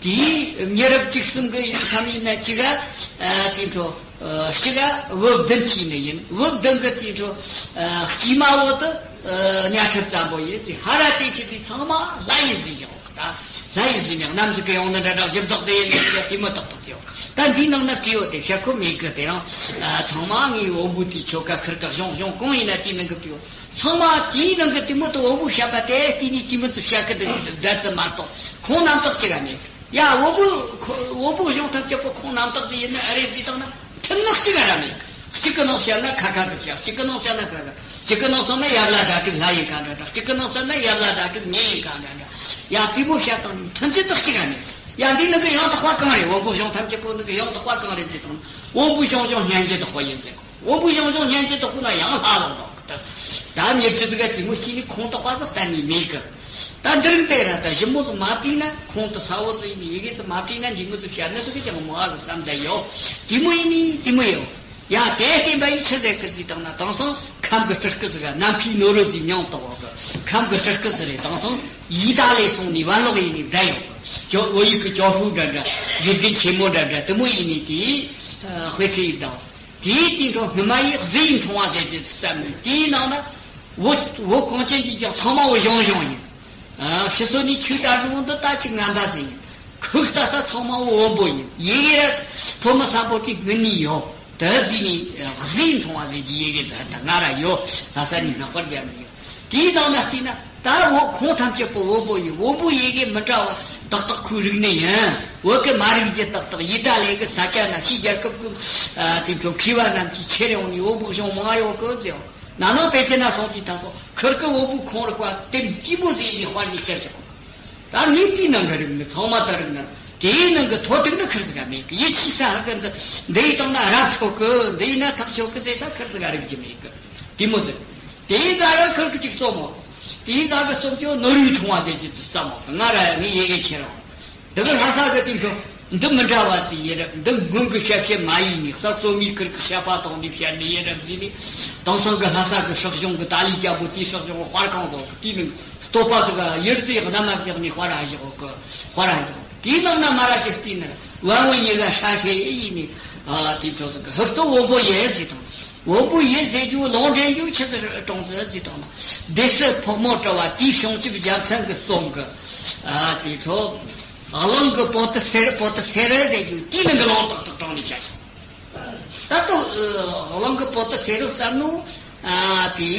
དེའི་མྱི་རབས་བཅུ་གསུམ་གི་ཡིན་མཚམས་ཡིན་ན་གཅིག་ག་ཨ་དེ་འཕྲོ་ཨ་གཅིག་ག་བུ་བདུན་གྱི་ནི་ཡིན། བུ་བདུན་གི་དེ་འཕྲོ་ཨ་དཀྱུས་མ་བོ་དུ་ཨ་གཉའ་ཁྲི་བཙན་པོ་ཡིན། དེ་ཧ་ར་དེ་ཆི་དེ་ཚང་མ་ལྷ་ཡིན་ཟེར་བཞག་ད་ལྷ་ཡིན་ཟེར་ནས་གནམ་ཟིག་གི་ཡོང་ན་འདྲ་འདྲ། གཞི་བདག་ཟེར་ཡིན་ཟེར་ན་དེ་མོ་ཏག་ཏག་ཅིག་ཡོད། ད་འདིའི་ནང་ན་བྲིས་ཡོད་དེ་བཤད་ཁོ་མེད་གི། དེ་རང་ཨ་ཚང་མ་ངའི་བོན་པོ་དེའི་ཆོ་ག་ཁུར་ག་གཞུང་གཞུང་གང་ཡིན་ན་དེའི་ནང་གི་བྲིས་ཡོད། ཚང་མ་དེའི་ནང་གི་དེ་མོ་དུ་བོན་པོ་བཤད་པ་དེ་དེ་ནས་དེ་མོ་ཚོ་བཤད་གི་འདུག་འདྲ་ཙི་མ་གཏོགས་ཁོང་རྣམ་དག་ཅིག་ག་མེད། ཡ་བོན་པོ་ཁོ་བོན་པོ་གཞུང་ཐམས་ཅད་པོ་ཁོང་རྣམ་དག་ཅིག་ཡིན་ན་ཨ་རེད་ཟེར་བཏང་ན། མཐུན་ནག་གཅིག་ག་ར་མེད། གཅིག་གི་ནང་བཤད་ན་ཁ་ཁ་ཟིག་བཤད། གཅིག་གི་ནང་བཤད་ན་ཁ་ཁ། གཅིག་གི་ནང་བཤད་ན་ཡབ་བླ་ཟླ་དྲུག་ལྷ་ཡིན་ག་འདྲ་འདྲ། གཅིག་གི་ནང་བཤད་ན་ཡབ་བླ་ཟླ་དྲུག་མྱི་ཡིན་ག་འདྲ་འདྲ། ཡ་དེ་མོ་བཤད་བཏང་ནས་མཐུན་གཅིག་ཙག་གཅིག་ག་མེད། ཡ་འདི་ནང་གི་ཡང་དག་པ་གང་རེད། བོན་པོ་གཞུང་ཐམས་ཅད་པོ་ནང་གི་ཡང་དག་པ་གང་རེད་ཟེར་བཏང་ན། བོན་པོ་གཞུང་གཞུང་སྙན་བརྒྱུད་དག་པ་ཡིན་ཟེར། བོན་པོ་གཞུང་གཞུང་སྙན་བརྒྱུད་དག་པོ་ན་ཡང་ལྷ་ལོག་ལོག་གི། ད་མྱི་རྒྱུད་ཟིག་ག་དེ་མོ་ཤེས་ནི་ཁུངས་དག་པ་ཟིག་གཏན་ནས་མེད་གི། ད་འདིར་དེ་ར་ད་ཞིབ་མོ་ཟིག་མ་བྲིས་ན། ཁུངས་དུ་ས་བོ་ཟིག་ཡིན་ནི་ཡི་གེ་ཟིག་མ་བྲིས་ན་འདི་མོ་ཟིག་བཤད་ནི་ཟིག་གི་ཅང་མང་ཟིག་བསམ་བསྡད་ཡོད། དེ་མོ་ཡིན་ནི་དེ་མོ་ཡོད། ཡ་དེ་བསྟན་པ་ཡིས་ཆི་ཟེར་གི་ཟེར་བཏང་ན། དེང་སང་ཁམས་གི་སྤྲུལ་སྐུ་ཟིག་ག་ནམ་མཁའི་ནོར་བུ་ཟིག་མྱོང་བཏང་བ་གི། ཁམས་གི་སྤྲུལ་སྐུ་ཟིག་རེད། དེང་སང་ཡི་ཏ་ལི་སོང་ནས་བན་ལོག་ཡིན་ནི་བསྡད་ཡོད་གི། ཇོ་བོད་ཡིག་གི་ཇོ་ཧྥུ་འདྲ་འདྲ། དགེ་རྒན་ཆེན་མོ་འདྲ་འདྲ་དེ་མོ་ཡིན་ནི་དེ་དཔེ་ཁྲིད་ཡིན་དང་། དེའི་དེའི་འཕྲོ་སྔོན་མ་ཡི་གཟི་ཡི་འཕྲེང་བ་ཟེར་གྱི་བརྩམས་ནས། དེའི་ནང་ན་བོད་བོད་གངས་ཅན་གྱི་ལྗོངས་ཚང་མ་བོ་གཞུང་གཞུང་ཡིན། ཨ་ཕྱི་སོ་ནས་ཆོས་དར་འགྲོ་འདི་ལྟ་ཅིག་ངན་པ་ཟིག་ཡིན། ཁུག་ལྟ་ས་ཚང་མ་བོ་བོན་པོ་ཡིན། ཡི་གེ་ར་ཐོན་མི་སམ་བྷོ་ཊའི་སྔོན་ནས་ཡོད། དེ་དུས་ནས་གཟི་ཡི་འཕྲེང་བ་ཟེར་གྱི་ཡི་གེ་ཟིག་ད་ང་ར་ཡོད། ལྷ་ས་ནས་སྔ་དཔར་བརྒྱབ་ནས་ཡོད། དེའི་ནང་ན་བལྟས་ན། ད་བོད་ཁོང་ཐམས་ཅད་པོ་བོན་པོ་ཡིན། བོན་པོ་ཡི་གེ་མི་འདྲ་བ་ཏག་ཏག་ཁོའི་རིག་གནས་ཡིན། བོད་གི་མ་རིག་རྒྱུ་ཏག་ཏག་ཡི་ཏ་ལི་གི་ས་ཆ་ན་ཕྱིའི་རྒྱལ་ཁབ་ཀྱི་ཨ་དེ་ཚོ་མཁས་པ་རྣམས་ཀྱིས་ཁྱེར་ཡོང་ནས་བོན་པོ་གཞུང་མང་ཡོད་གི་ཟེར། ན་ནིང་པེ་ཅིན་ན་སོང་དུས་ད་སོ་ཁུར་གི་བོན་པོའི་ཁོང་རིག་པ་དེ་སྐྱིད་པོ་ཟིག་ཡིན་ནས་དཔར་ནས་ཁྱེར་བྱུང་། ད་ངས་དེའི་ནང་གི་རིག་གནས་ཚང་མ་ད་རིག་ན་དེའི་ནང་གི་ཐོ་ཐུག་ནི་ཁུར་ཟིག་ག་མེད་གི། ཡིད་ཆེས་ས་ཧ་གི་འདི་འདི་ཡི་སྟེང་ན་རབ་ཆོག་གི། འདི་ཡིན་ན་ཐག་ཆོད་གི་ཟེར་ས་ཁུར་ཟིག་ག་རིག་རྒྱུ་མེད་གི། དེ་མོ་ཟེར། དེའི་ད་ཡང་ཁུར་གི་ཅིག་རྩོམ་མོ། དེའི་ནང་གི་སོགས་ཀྱང་ནོར་བུའི་ཕྲེང་བ་ཟེར་གྱི་དུ་ཙམ་མོ། ང་ར་ཡ་ངའི་ཡི་གེ་ཁྱེར་རོགས། འདི་གི་ལྷ་ས་གི་དེ་འཕྲོ་འདི་མི་འདྲ་བ་ཙི་ཡི་རབས། འདི་སྔོན་གི་ཞབས་ཕྱི་མ་ཡིན་ནི་གསར་གསོ་མིའི་ཁུར་གི་བཤད་པ་དང་ནི་བཤད་ནི་ཡི་རབས་ཟིན་ནི། དེང་སང་གི་ལྷ་ས་གི་སྲིད་གཞུང་གི་ཏཱ་ལའི་རྒྱལ་པོ་དེའི་སྲིད་གཞུང་གི་དཔར་ཁང་བཟོ་གི་དེའི་ནང་བསྟོད་པ་ཟིག་ག་ཡུར་ཙི་ཡག་ན་མ་བཞག་ནི་དཔར་ཧ་བཞག་གི་དཔར་ཧ་བཞག་དེའི་ནང་ན་མ་ར་ཅིག་དེའི་ནང་བ་འོ་ཉི་ག་ཧྲ་ཧྲེ་ཡིན་ནི། ཨ་དེ་འཕྲོ་ཟིག་གི་ཧུར་ཏོ་བོན་པོ་ཡེ་ཟིག་དང་། བོན་པོ་ཡིན་ཟེར་རྒྱུ་ལུང་འདྲེན་རྒྱུ་ཆི་ཟིག་གྲོང་ཚོ་ཟིག་དང་ན། སྡེ་སྲིད་ཕག་མོ་གྲུ་བ་དེའི་བྱང་ཆུབ་རྒྱལ་མཚན་གྱི་གསུང་གི། ཨ་དེ་ཚོ་གླིང་གི་པོ་ཏི་སེར་པོ་ཏི་སེར་ཟེར་རྒྱུ་དེའི་ནང་གི་ལུང་ཏག་ཏག་དྲངས་ནས་བཤད་ཤག་ད་ལྟ་གླིང་གི་པོ་ཏི་སེར་བསམ་ནོ། ཨ་དེ་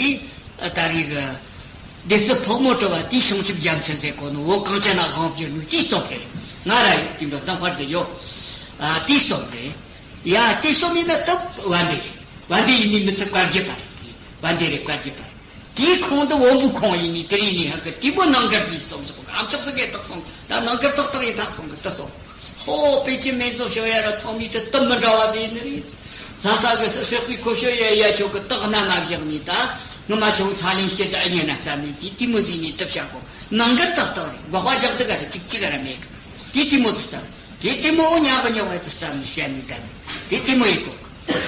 ད་རེས་གི་སྡེ་སྲིད་ཕག་མོ་གྲུ་བ་དེའི་བྱང་ཆུབ་རྒྱལ་མཚན་ཟེར་གོ་ནོ་བོད་གངས་ཅན་ན་དབང་བསྒྱུར་ནོ་དེའི་གསུང་རེད། ང་ར་ཡོད་དེ་འདྲ་གཏམ་དཔར་ཟིག་ཡོད། ཨ་དེའི་གསུང་རེད། ཡ་དེ་གསུམ་ཡིན་ན་སྟབས་བན་དེ་རེད། བན་དེ་ཡིན་ནི་མི་ཚེ་བཀའ་བརྒྱུད་པ་རེད། བན་དེ་རེད་བཀའ་བརྒྱུད་པ་རེད། དེའི་ཁོངས་འདི་བོན་པོའི་ཁོངས་ཡིན་ནི་དེ་རིང་ནི་ཧ་གི་དེ་མོ་རྣམ་དཀར་གྱིས་གསུངས་སོང་། ཨ་ཅག་སུ་གེ་དག་སོང་ད་རྣམ་དཀར་ཏག་ཏག་ཡིན་དག་སོང་གི་དུ་སོང་། ཧོ་པེ་ཅིན་མེ་ཛོ་ཤོ་ཡ་ར་ཚང་མི་དུ་དུ་མི་འདྲ་བ་ཟིག་ཡིན་ནི་རེད། ལྷ་ས་གི་སྲེག་པའི་ཁོ་ཤོ་ཡ་ཡ་ཆོ་གི་དག་སྣ་མ་བཞག་ནི་ད་ངི་མ་ཆོ་ཚ་ལེན་བྱེད་ད་ཨ་ཉེ་ན་བསམ་ནི་དེ་དེ་མོ་ཟིག་ནི་དུ་བྱ་གོ་རྣམ་དཀར་ཏག་ཏག་རེད། འགོག་པ་རྒྱག་དུ་ག་རེ་ཅིག་ཅིག་ར་མེད་གི་དེ་དེ་མོ་དུ་བསམ། དེ་དེ་མོ་ཉག་གི་ཉོག་བ་དུ་བསམ་ནས་བཤད་ནས་བསྡད་ནས་དེ་དེ་མོ་ཡིན་གོ།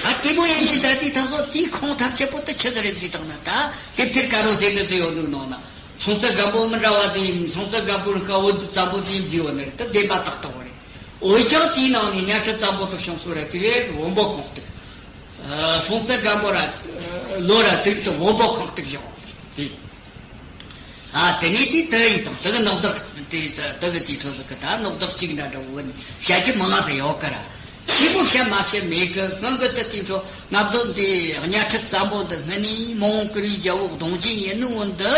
ཨ་དེ་མོ་ཡིན་ནས་ད་དེ་ད་སོ་དེའི་ཁོང་ཐབས་ཆེ་པོ་དུ་ཆི་ཟིག་རེད་ཟིག་དང་ན་ད་དེབ་ཐེར་དཀར་རོ་ཟེར་གི་ཟེར་ཡོད་འདུག་ནང་ན། སྲོང་བཙན་སྒམ་པོ་མི་འདྲ་བ་ཟིག་ཡིན། སྲོང་བཙན་སྒམ་པོ་རིག་པ་འོ་འདུག་ཙམ་པོ་ཟིག་ཡིན་ཟིག་ཡོད་ནི་རེད། དུ་བདེན་པ་ཏག་ཏག་བ་རེད། འོན་ཀྱང་དེའི་ནང་ནས་གཉའ་ཁྲི་བཙན་པོ་དུ་བྱུང་སོ་ར་ཅི་རེད། བོན་པོ་ཁོང་གཏུགས། སྲོང་བཙན་སྒམ་པོ་ར་ལོ་ར་དུས་དུ་བོན་པོ་ཁོང་གཏུགས་བཞག་དེ། ཨ་དེ་ནས་དེ་དེ་ཡིན་དང་དེ་གི་ནག་དག་དེ་དེ་གི་དེའི་ཁྲོད་ཟིག་གི་ད་ནག་དག་གཅིག་འདྲ་འདྲ་བོ་ནི་བཤད་རྒྱུ་མང་ང་ཟིག་ཡོད་གི་ར། དེ་མོ་བཤད་མ་བཤད་མེད་གི། སྔོན་གི་དེ་དེའི་ཁྲོད་ནག་དག་དེ་གཉའ་ཁྲི་བཙན་པོ་འདི་སྔ་ནས་མོའོ་ཀུ་རུའི་རྒྱལ་པོ་གདུང་རྒྱུད་ཡིན་ནི་འོན་དུ་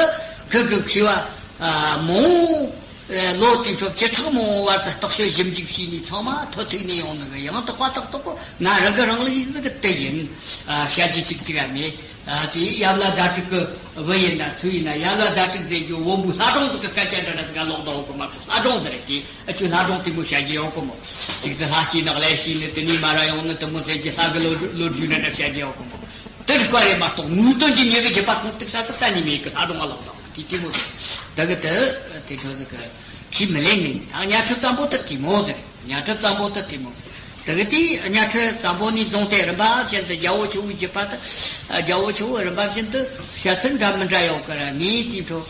ཁི་གི་མཁས་པ་མོའོ་ལོ་དེའི་ཁྲོད་བཅུ་ཕྲག་མང་བོ་བར་དུ་རྟོག་དཔྱོད་ཞིབ་འཇུག་བྱས་ནས་ཚང་མ་ཐོ་ཐུག་ནས་ཡོང་ནི་གི་ཡང་དག་པ་ཏག་ཏག་པོ་ང་རང་གི་རང་ལུགས་ཡིན་ཟིག་གི་དེ་ཡིན། བཤད་རྒྱུ་གཅིག་གཅིག་ག་མེད། ཨ་དེ་ཡབ་བླ་ཟླ་དྲུག་གི་བུ་ཡིན་ན་སུ་ཡིན་ན་ཡབ་བླ་ཟླ་དྲུག་ཟེར་རྒྱུ་བོན་པོའི་ལྷ་སྒྲུང་ཟིག་གི་སྐད་ཆ་འདྲ་འདྲ་ཟིག་ག་ལོག་འདུག་གོ་མ་གི་ལྷ་སྒྲུང་ཟིག་རེད་དེ། ཨ་ཆུ་ལྷ་སྒྲུང་དེ་མོ་བཤད་རྒྱུ་ཡོད་གོ་མོ། གཅིག་ཏུ་ལྷ་སྐྱེས་ནག་ལས་སྐྱེས་ནི་དེ་ནས་མ་ར་ཡོང་ནི་དེ་མོ་ཟེར་རྒྱུ་ལྷ་གི་ལོ་ལོ་རྒྱུས་འདྲ་འདྲ་བཤད་རྒྱུ་ཡོད་གོ་མོ། དེ་རིག་པ་རེད་མ་གཏོགས་དངོས་དོན་གྱི་མྱི་གི་རྒྱུད་པ་ཁུངས་གཏུགས་ས་ཟིག་གཏན་ནས་མེད་གི། ལྷ་སྒྲུང་ང་ལོག་འདུག་དེ་དེ་མོ་ཟིག་ད་གི་དེ་དེ་འཕྲོ་ཟིག་གི་ཁས་མི་ལེན་ནི། ད་གཉའ་ཁྲི་བཙན་པོ་དེ་དེ་མོ་ཟིག་རེད། གཉའ་ཁྲི་བཙན་པོ་དེ་དེ་མོ། དེ་གི་དེ་གཉའ་ཁྲི་བཙན་པོ་ནས་བཟུང་སྟེ་རིམ་པ་བཞིན་དུ་རྒྱལ་པོ་ཆེ་བོའི་རྒྱུད་པ་དེ། རྒྱལ་པོ་ཆེ་བོ་རིམ་པ་བཞིན་དུ་བཤད་ཚུལ་འདྲ་མི་འདྲ་ཡོད་གི་ར། ངས་དེའི་འཕྲོ་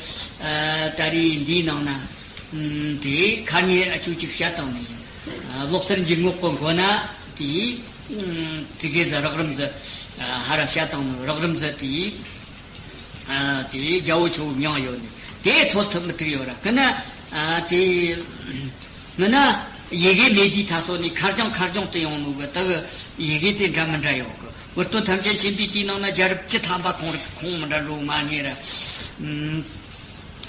ད་རེས་འདིའི་ནང་ན་དེ་ཁ་ཉེ་ཨ་ཅུ་ཅིག་བཤད་བཏང་ནས་ཡིན། བློ་གསར་འཇུག་ངོགས་གི་མགོ་ན་དེ་དེ་གས་ཟ་རག་རིམ་ཟ་ཧ་ར་བཤད་བཏང་ནས་རག་རིམ་ཟ་དེ། ཨ་དེ་རྒྱལ་པོ་ཆེ་བོ་མྱིང་ཡོད་ནི་དེ་ཐོབ་ཐུབ་མི་ཐུབ་ཡོད་ར། ཁི་ན་ཨ་དེ་མི་ན་ཡི་གེ་མེད་དུས་ད་སོ་ནི་ཁ་རྐྱང་ཁ་རྐྱང་དུ་ཡོང་ནོ་གི་ད་གི་ཡི་གེ་དེ་འདྲ་མི་འདྲ་ཡོད་གི། འུར་སྟོན་ཐམས་ཅད་མཁྱེན་པའི་དེའི་ནང་ན་རྒྱལ་རབས་བཅུ་ཐམ་པ་ཁོང་རིག་ཁོང་མི་འདྲ་འགྲོ་མ་ཉེ་ར།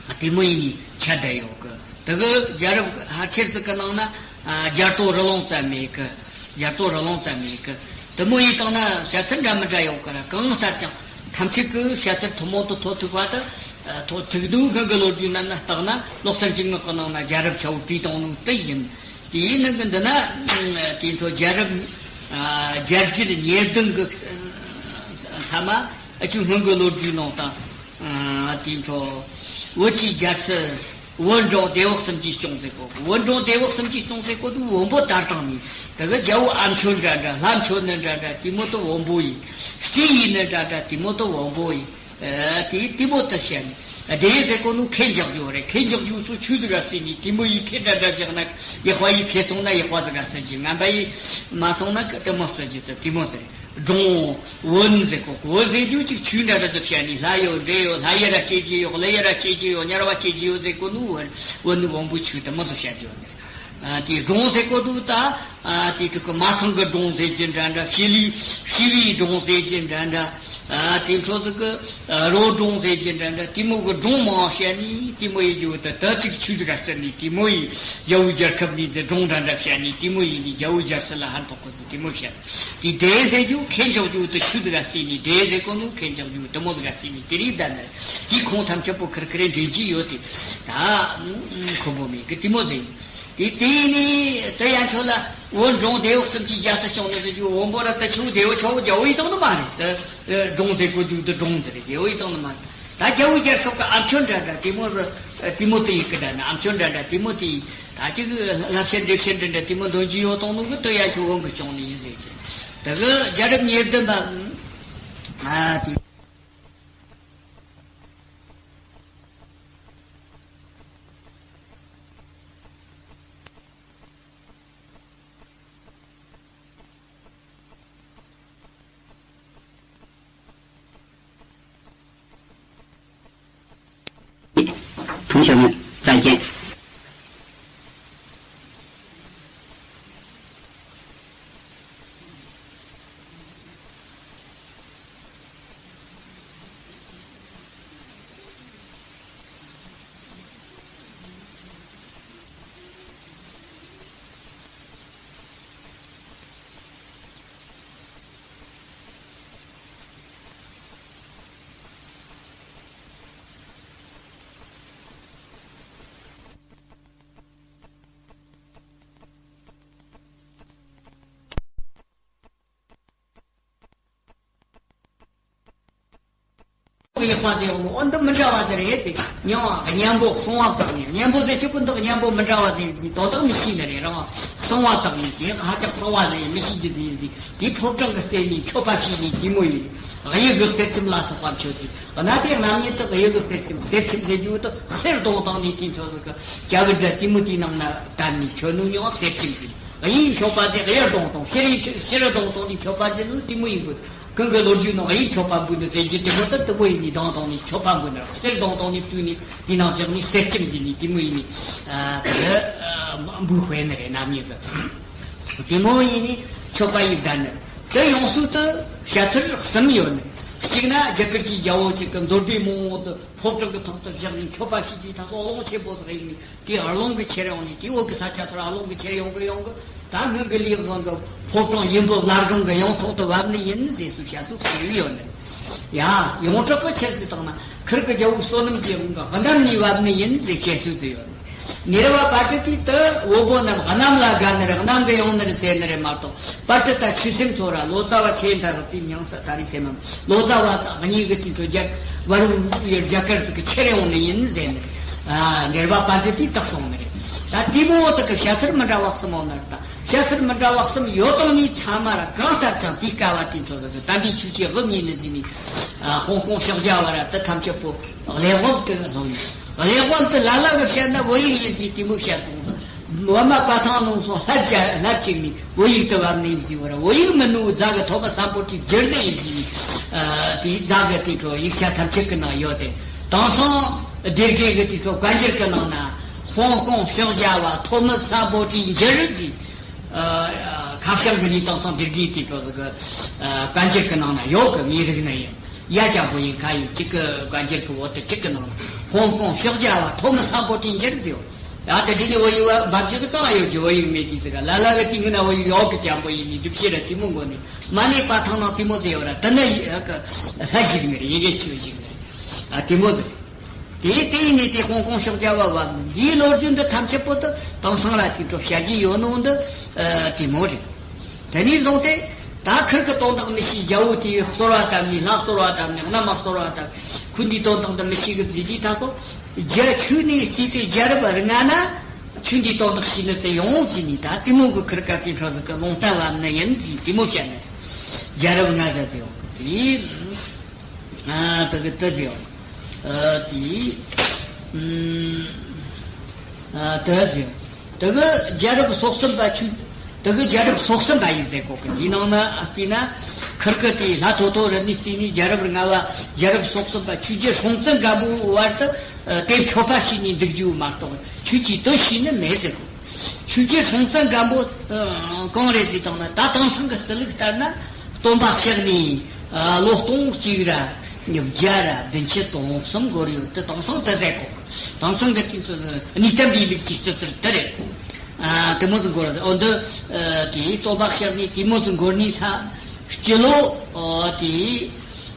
ཨ་དེ་མོ་ཡིན་ནི་ཆ་བསྡད་ཡོད་གི། དེ་གི་རྒྱལ་རབས་ཧར་ཆེར་ཟིག་གི་ནང་ན་ཨ་རྒྱལ་རྟོགས་རི་ལུང་ཙམ་མེད་གི། རྒྱལ་རྟོགས་རི་ལུང་ཙམ་མེད་གི། དེ་མོ་ཡིན་དང་ན་བཤད་ཚུལ་འདྲ་མི་འདྲ་ཡོད་གི་ར། གང་ལྟར་ཀྱང་ཐམས་ཅད་ཀྱི་བཤད་ཚུལ་ཐུན་མོང་དུ་ཐོ་ཐུག་པ་དེ། ཐོ་ཐུག་དུས་སྔོན་གི་ལོ་རྒྱུས་ནང་ན་བརྟགས་ན་བློ་གསར་འཇུག་ངོགས་གི་ནང་ན་རྒྱལ་རབས་ཆེ་བོ་བྲིས་བཏང་ནོ་དེ་ཡིན། དེའི་ནང་གི་འདི་ན་དེའི་འཕྲོ་རྒྱལ་རབས་རྒྱལ་རྒྱུད་ཉེར་བདུན་གི་མཐའ་མ་ཨ་ཅུ་སྔོན་གི་ལོ་རྒྱུས་ནང་དང་། ཨ་དེའི་འཕྲོ་བོད་ཀྱི་རྒྱལ་སྲིད་བོད་འབྲོང་སྡེ་པ་གསུམ་གྱིས་སྐྱོང་ཟེར་གོ། བོད་འབྲོང་སྡེ་པ་གསུམ་གྱིས་སྐྱོང་ཟེར་གོ་དུ་བོན་པོ་དར་བཏང་ནི། དེ་གི་རྒྱལ་པོ་ཨ་མཆོད་འདྲ་འདྲ། ལྷ་མཆོད་ནི་འདྲ་འདྲ་དེ་མོ་དུ་བོན་པོ་ཡིན། སྲས་ཡིན་ནི་འདྲ་འདྲ་དེ་མོ་དུ་བོན་པོ་ཡིན། ཨ་དེ་དེ་མོ་དུ་བཤད་ནི། སྡེ་ཟེར་གོ་ནོ་ཁེ་འཇོག་རྒྱུ་རེད། ཁེ་འཇོག་རྒྱུ་སུ་ཆུ་ཟིག་ག་བརྩིས་ནི་དེ་མོ་ཡིན། ཁེ་འདྲ་འདྲ་བཞག་ན་ཡག་པ་ཡིན། ཁེ་སོང་ན་ཡག་པ་ཟིག་ག་བརྩི་རྒྱུ། ངན་པ་ཡིན་མ་སོང་ན་དེ་མོ་བརྩི་རྒྱུ་དེ་དེ་མོ་ཟེར། སྒྲུང་བོན་ཟེར་གོ། བོན་ཟེར་རྒྱུ་གཅིག་ཆོས་འདྲ་འདྲ་ཟིག་བཤད་ནི། ལྷ་ཡོད་འདྲེ་ཡོད། ལྷ་ཡི་ར་སྐྱེ་རྒྱུ་ཡོད། ཀླུ་ཡི་ར་སྐྱེ་རྒྱུ་ཡོད། དམྱལ་བ་སྐྱེ་རྒྱུ་ཡོད་ཟེར་གོ་ནོ་བོན། བོན་ནི་བོན་པོའི་ཆོས་དེ་མོ་ཟིག་བཤད་རྒྱུ་ཡོད་ནི། ཨ་དེ་སྒྲུང་ཟེར་གོ་དུ་ད་ཨ་དེ་ཕྲུ་གུ་མ་སང་གི་སྒྲུང་ཟེར་རྒྱུ་འདྲ་འདྲ། ཤི་ལི་ཤི་བའི་སྒྲུང་ཟེར་རྒྱུ་འདྲ་འདྲ། ཨ་དེ་འཕྲོ་ཟིག་གི་རོ་སྒྲུང་ཟེར་རྒྱུ་འདྲ་འདྲ། དེ་མོ་གི་སྒྲུང་མང་བཤད་ནི་དེ་མོ་ཡི་རྒྱུ་དེ་ད་གཅིག་ཆོས་ཟིག་ག་བརྩི་ནི་དེ་མོ་ཡི་རྒྱལ་པོའི་རྒྱལ་ཁབ་ནི་དེ་སྒྲུང་འདྲ་འདྲ་བཤད་ནི་དེ་མོ་ཡིན་ནི་རྒྱལ་པོའི་རྒྱལ་སྲིད་ལ་ཕན་ཐོགས་གི་ཟིག་དེ་མོ་བཤད། དེ་སྡེ་ཟེར་རྒྱུ་ཁེ་འཇོག་རྒྱུ་དེ་ཆོས་ཟིག་ག་བརྩིས་ནི། སྡེ་ཟེར་གོ་ནོ་ཁེ་འཇོག་རྒྱུ་དེ་མོ་ཟིག་ག་བརྩིས་ནི་དེ་རིགས་ད་ནི་དེ་ཁོང་ཐམས་ཅད་པོ་ཁེར་ཁེར་འདྲེན་གྱི་ཡོད་དེ། ད་ཁོ་བོ་མེད་གི་དེ་མོ་ཟེར། དེ་དེ་ནི་དེ་ཡང་ཁྱོད་ལ་བོད་འབྲོང་སྡེ་པ་གསུམ་གྱིས་རྒྱལ་སྲིད་སྐྱོང་ནི་ཟེར་རྒྱུ་བོན་པོ་ར་དེ་ཆུ་སྡེ་པ་ཆུ་རྒྱལ་པོ་ཡི་དང་ནི་མ་རེད། དེ་སྒྲུང་ཟེར་གོ་རྒྱུ་དེ་སྒྲུང་ཟེར་རེད། རྒྱལ་པོ་ཡི་དང་ནི་མ་རེད། ད་རྒྱ་བོད་རྒྱལ་ཁབ་ཀྱི་ཨ་མཆོད་འདྲ་འདྲ་དེ་མོ་རུ་དེ་མོ་དེ་ཡི་གི་འདྲ་ན། ཨ་མཆོད་འདྲ་འདྲ་དེ་མོ་དེ་ཡི་ད་ཅིག་བསླབ་བྱ་འདེབས་བྱ་འདྲ་འདྲ་དེ་མོ་འདོན་རྒྱུ་ཡོད་དང་ནོ་གི་དོ་ཡ་ཆུ་བོ་གི་བྱུང་ནི་ཡིན་ཟེར་གྱི། དེ་གི་རྒྱལ་རབས་ཉེར་བདུན་པ་ཨ་དེ། ཐུང་ཞོ་མི་རྩ་ཅན། ཡག་པ་ཟེར་འོ་འདི་མི་འདྲ་བ་ཟེར་ཡེ་ཟེར། མྱང་བ་གཉེན་པོ་གསང་བ་བཏགས་ནས། གཉེན་པོ་ཟེར་གྱི་ཀུན་བཏགས་གཉེན་པོ་མི་འདྲ་བ་ཟེར་ཟེར་དོན་དག་མི་ཤེས་ནི་རེད། རང་གསང་བ་བཏགས་ནས་ཀྱི་ཧ་ཅང་གསང་བ་ཟེར་མི་ཤེས་རྒྱུ་ཟེར་ཟེར། དེའི་ཕོ་བྲང་གི་རྩེ་ནས་མཆོད་པ་བྱས་ནས་དེ་མོ་ཡིན། གཡུ་གི་གསེར་ཁྱིམ་ལ་སོགས་པ་མཆོད་ཅིག་གནའ་དེ་རྣམ་གཉིས་དག་གཡུ་གི་གསེར་ཁྱིམ། གསེར་ཁྱིམ་ཟེར་རྒྱུ་དག་གསེར་གདུང་བཏང་ནས་དེ་མཆོད་ཟིག་གི་ཅ་བི་འདྲ་དེ་མོ་དེའི་ནང་ན་བཏབ་ནས་མཆོད་ནོ་ཉོ་གསེར་ཁྱིམ་ཟེར། གཡུའི་མཆོད་པ་ཟེར་གཡུ་གདུང་བཏང་། ཕྱིར་ཕྱིར་གདུང་བཏང་ནས་མཆོད་པ་ཟེར་ནོ་དེ་མོ་ཡིན་དགོས། གང་གི་ལོ་རྒྱུས་ནང་གཡུའི་མཆོད་པ་འབུལ་ནི་ཟེར་རྒྱུ་དེ་མོ་ད་དེ་མོ་ཡིན་ནི་གདུང་བཏང་ནས་མཆོད་པ་འབུལ་ནི་རེད། གསེར་གདུང་བཏང་ནས་བཏུས་ནས་དེའི་ནང་བཞག་ནས་གསེར་ཁྱིམ་ཟེར་ནི་དེ་མོ་ཡིན་ནི། ཨ་དེ་གི་འབུལ་དཔེ་ནི་རེད། རྣམ་གཉིས་གི་དེ་མོ་ཡིན་ནི་མཆོད་པ་ཡི་བདག་ནི། དེ་ཡོངས་སུ་དུ་བྱ་ཚུལ་གསུམ་ཡོད་ནི། གཅིག་ན་རྒྱ་གར་གྱི་རྒྱལ་པོ་ཞིག་གི་མདོ་སྡེ་མང་པོ་དུ་ཕོ་བྲང་གི་ཐོག་ཏུ་བཞག་ནས་མཆོད་པ་བྱས་ཏེ་ད་གཟོད་རླུང་ཆེན་པོ་ཟིག་ཡིན་ནི། དེ་རླུང་གིས་ཁྱེར་ཡོང་ནས་དེ་འོག་གི་ས་ཆ་ཚུར་རླུང་གིས་ཁྱེར་ཡོང་གི་ཡོང་གི། ད་སྔོན་གི་ལས་དབང་གི་ཕོ་བྲང་ཡིན་པོ་ལར་སྒང་གི་ཡོངས་ཐོག་ཏུ་བབས་ནི་ཡིན་ཟེར་སུ་བཤད་སུ་ཟེར་ཡོད་ནི། ཡ་ཡོངས་གྲགས་ཀྱི་ཆེར་ཟེར་བཏང་ན་ཁིར་གི་རྒྱལ་པོ་བསོད་ནམས་ཀྱི་དབང་གི་གནམ་ནས་བབས་ནི་ཡིན་ཟེར་བཤད་སུ་ཟེར་ཡོད་ནི། ནེ་ར་བ་པྲ་ཏི་དེ་བོད་པོ་རྣམས་གནམ་ལ་དགའ་ནི་རེད། གནམ་གི་ཡོང་ནི་རེད་ཟེར་ནི་རེད་མ་གཏོགས། པྲ་ཏི་ད་ཆོས་སེམས་ཚོ་ར་ལོ་ཙཱ་བ་ཚེ་མཐར་རི་དེ་མྱང་ས་ད་རི་སེ་མམ་ལོ་ཙཱ་བ་དང་གཉིས་གི་དེ་ཚོ་རྒྱ་བར་རྒྱ་གར་ཚོ་གི་ཁྱེར་ཡོང་ནི་ཡིན་ཟེར་ནི་རེད། ཨ་ནེ་ར་བ་པྲ་ཏི་དེ་བཏགས་སོང་ནི་རེད། ད་དེ་མོ་ཚོ་གི་བཤད་ཚུལ་མི་འདྲ་བ་གསུམ་ཡོད་ནི་རེད། ད་བཤད་ཚུལ་མི་འདྲ་བ་གསུམ་ཡོད་དང་ནི་ཚང་མ་ར་གང་ལྟར་ཀྱང་དེ་སྐབས་བ་དེ་ཚོ་ཟེར་གི་དམ་པའི་ཆོས་ཀྱི་དབུ་བརྙེས་ནི་ཟེར་ནི། ཨ་ཧོང་ཀོང་ཕྱོགས་རྒྱ་བ་ར་དེ་ཐམས་ཅད་པོ། གླེགས་བམ་དེ་བཟུང་ནས། གླེགས་བམ་དེ་ལ་ལ་གི་བཤད་ན་བོད་ཡིག་ཡིན་ཟེར་དེ་མོ་བཤད་སོང་ཙང་། བ་མ་པ་ཐང་ནང་སོང་ལྷ་བྱ་ལྷ་བྱེད་ནས་བོད་ཡིག་དེ་བབ་ནས་ཡིན་ཟེར་བ་ར། བོད་ཡིག་མིན་ནོ་རྫ་གི་ཐོག་གི་སམ་བྷོ་ཊའི་འགྱུར་ནས་ཡིན་ཟེར་ནས། ཨ་དེའི་རྫ་གི་དེ་འཕྲོ་ཡིག་ཆ་ཐམས་ཅད་ཀྱི་ནང་ཡོད་དེ། དེང་སང་སྡེ་དགེ་གི་དེ་འཕྲོ་བཀའ་འགྱུར་གྱི་ནང་ན་ཧོང་ཀོང་ཕྱོགས་རྒྱ་བ་ཐོ་མི་སམ་བྷོ་ཊའི་འགྱུར་ཟེར། ཨ་ཁ་བྱང་གི་ནི་དེང་སང་སྡེ་དགེ་དེ་འཕྲོ་ཟེར་གི་ཨ་བཀའ་འགྱུར་གྱི་ནང་ན་ཡོད་གི། ངའི་རིག་ནི་ཡིན། ཡ་ཅང་པོ་ཡིན་ཁ་ཡིན་གཅིག་གི་བཀའ་འགྱུར་གྱི་འོག་ཏུ་གཅིག་གི་ནང་ཧོང་ཀོང་ཕྱོགས་རྒྱ་བ་ཐོ་མི་སམ་བྷོ་ཊའི་འགྱུར་ཟེར་ཡོད། ཡ་དེ་དེ་ནི་བོད་ཡིག་བ་འབབ་རྒྱུ་ཟིག་གང་ཡོད་ཀྱི། བོད་ཡིག་མེད་དུས་ཟིག་ག་ལ་ལ་གི་དེ་སྔོན་ན་བོད་ཡིག་ཡོད་གི། ཅང་པོ་ཡིན་ནི་སྒྲུབ་བྱེད་ར་དེ་མོ་མགོ་ནས་མ་ནས་པ་ཐང་ནང་དེ་མོ་ཟེར་ཡོད་ར། དེ་ནི་ཡ་གི་ལྷ་ཞིག་ནི་རེད། ཡི་གེ་ཆོས་ཞིག་ནི་རེད། ཨ་དེ་མོ་ཟེར། དེ་དེ་ཡིན་ནི་དེ་ཧོང་ཀོང་ཕྱོགས་རྒྱ་བ་བབ་ནི་འདིའི་ལོ་རྒྱུས་འདི་ཐམས་ཅད་པོ་དུ་དེང་སང་ར་དེ་འཕྲོ་བཤད་རྒྱུ་ཡོད་ནོ་འདི་ཨ་དེ་མོ་རེད། དེ་ནས་བཟུང་སྟེ་ད་ཁིར་གི་དོན་དག་མི་ཤེས། རྒྱལ་པོ་དེས་གསོལ་བ་བཏབ་ནས་ལྷ་གསོལ་བ་བཏབ་ནས་གནམ་མ་གསོལ་བ་བཏབ། ཁོ་འདིའི་དོན་དག་འདི་མི་ཤེས་གི་བཟི་དུས་ད་སོ་རྒྱ་ཆོས་ནས་བརྩིས་ཏེ་རྒྱལ་རབས་ལྔ་ན་ཆོས་འདིའི་དོན་དག་ཤེས་ནི་ཚེ་ཡོང་ཟེར་ནས། ད་དེ་མོ་གི་ཁིར་ཀ་དེ་འཕྲོ་ཟིག་གི་ལུང་བསྟན་བབ་ནི་ཡིན་ཟེར་དེ་མོ་བཤད་ནི་རེད། རྒྱལ་རབས་ལྔ་ཟེར་ཟེར་ཡོང་གི་དེ། ཨ་དེ་གི་དེ་ཟེར་ཡོང་། ཨ་དེ་ཨ་དེ་ཟེར་ཡོང་། དེ་གི་རྒྱལ་རབས་སོ་གསུམ་པ་ཆོས། དེ་གི་རྒྱལ་རབས་སོ་གསུམ་པ་ཡིན་ཟེར་གོ་གི། འདིའི་ནང་ན་ཨ་དེ་ན་ཁིར་ཀི་དེ་ལྷ་ཐོ་ཐོ་རི་ནས་བརྩིས་ནས་རྒྱལ་རབས་ལྔ་པ་རྒྱལ་རབས་སོ་གསུམ་པ་ཆོས་རྒྱལ་སྲོང་བཙན་སྒམ་པོའི་བར་དུ་ཨ་དེ་མཆོད་པ་བྱས་ནས་འདུག་རྒྱུ་མ་གཏོགས་ཆོས་ཀྱི་དོན་ཤེས་ནི་མེད་ཟེར་གོ། ཆོས་རྒྱལ་སྲོང་བཙན་སྒམ་པོ་ཨ་གང་རེད་ཟེར་བཏང་ན། ད་དེང་སང་གི་སྲིད་ལུགས་ལྟར་ན་སྟོན་པ་སྐྱེས་ནས་ཨ་ལོ་སྟོང་གཅིག་ར་བརྒྱ་ར་བདུན་ཅུ་དོན་གསུམ་འགོར་ཡོད་དེ། དེང་སང་དེ་ཟེར་གོ། དེང་སང་གི་དུས་ཚོད་གནས་བརྟན་པའི་ལུགས་ཀྱི་སྲིད་ཟུར་དེ་རེད། ཨ་དེ་མོ་ཟིག་འགོར་ར། འོ་འདི་ཨ་དེ་སྟོན་པ་སྐྱེས་ནས་དེ་མོ་ཟིག་འགོར་ནས་ས་སྤྱི་ལོ་ཨ་དེ་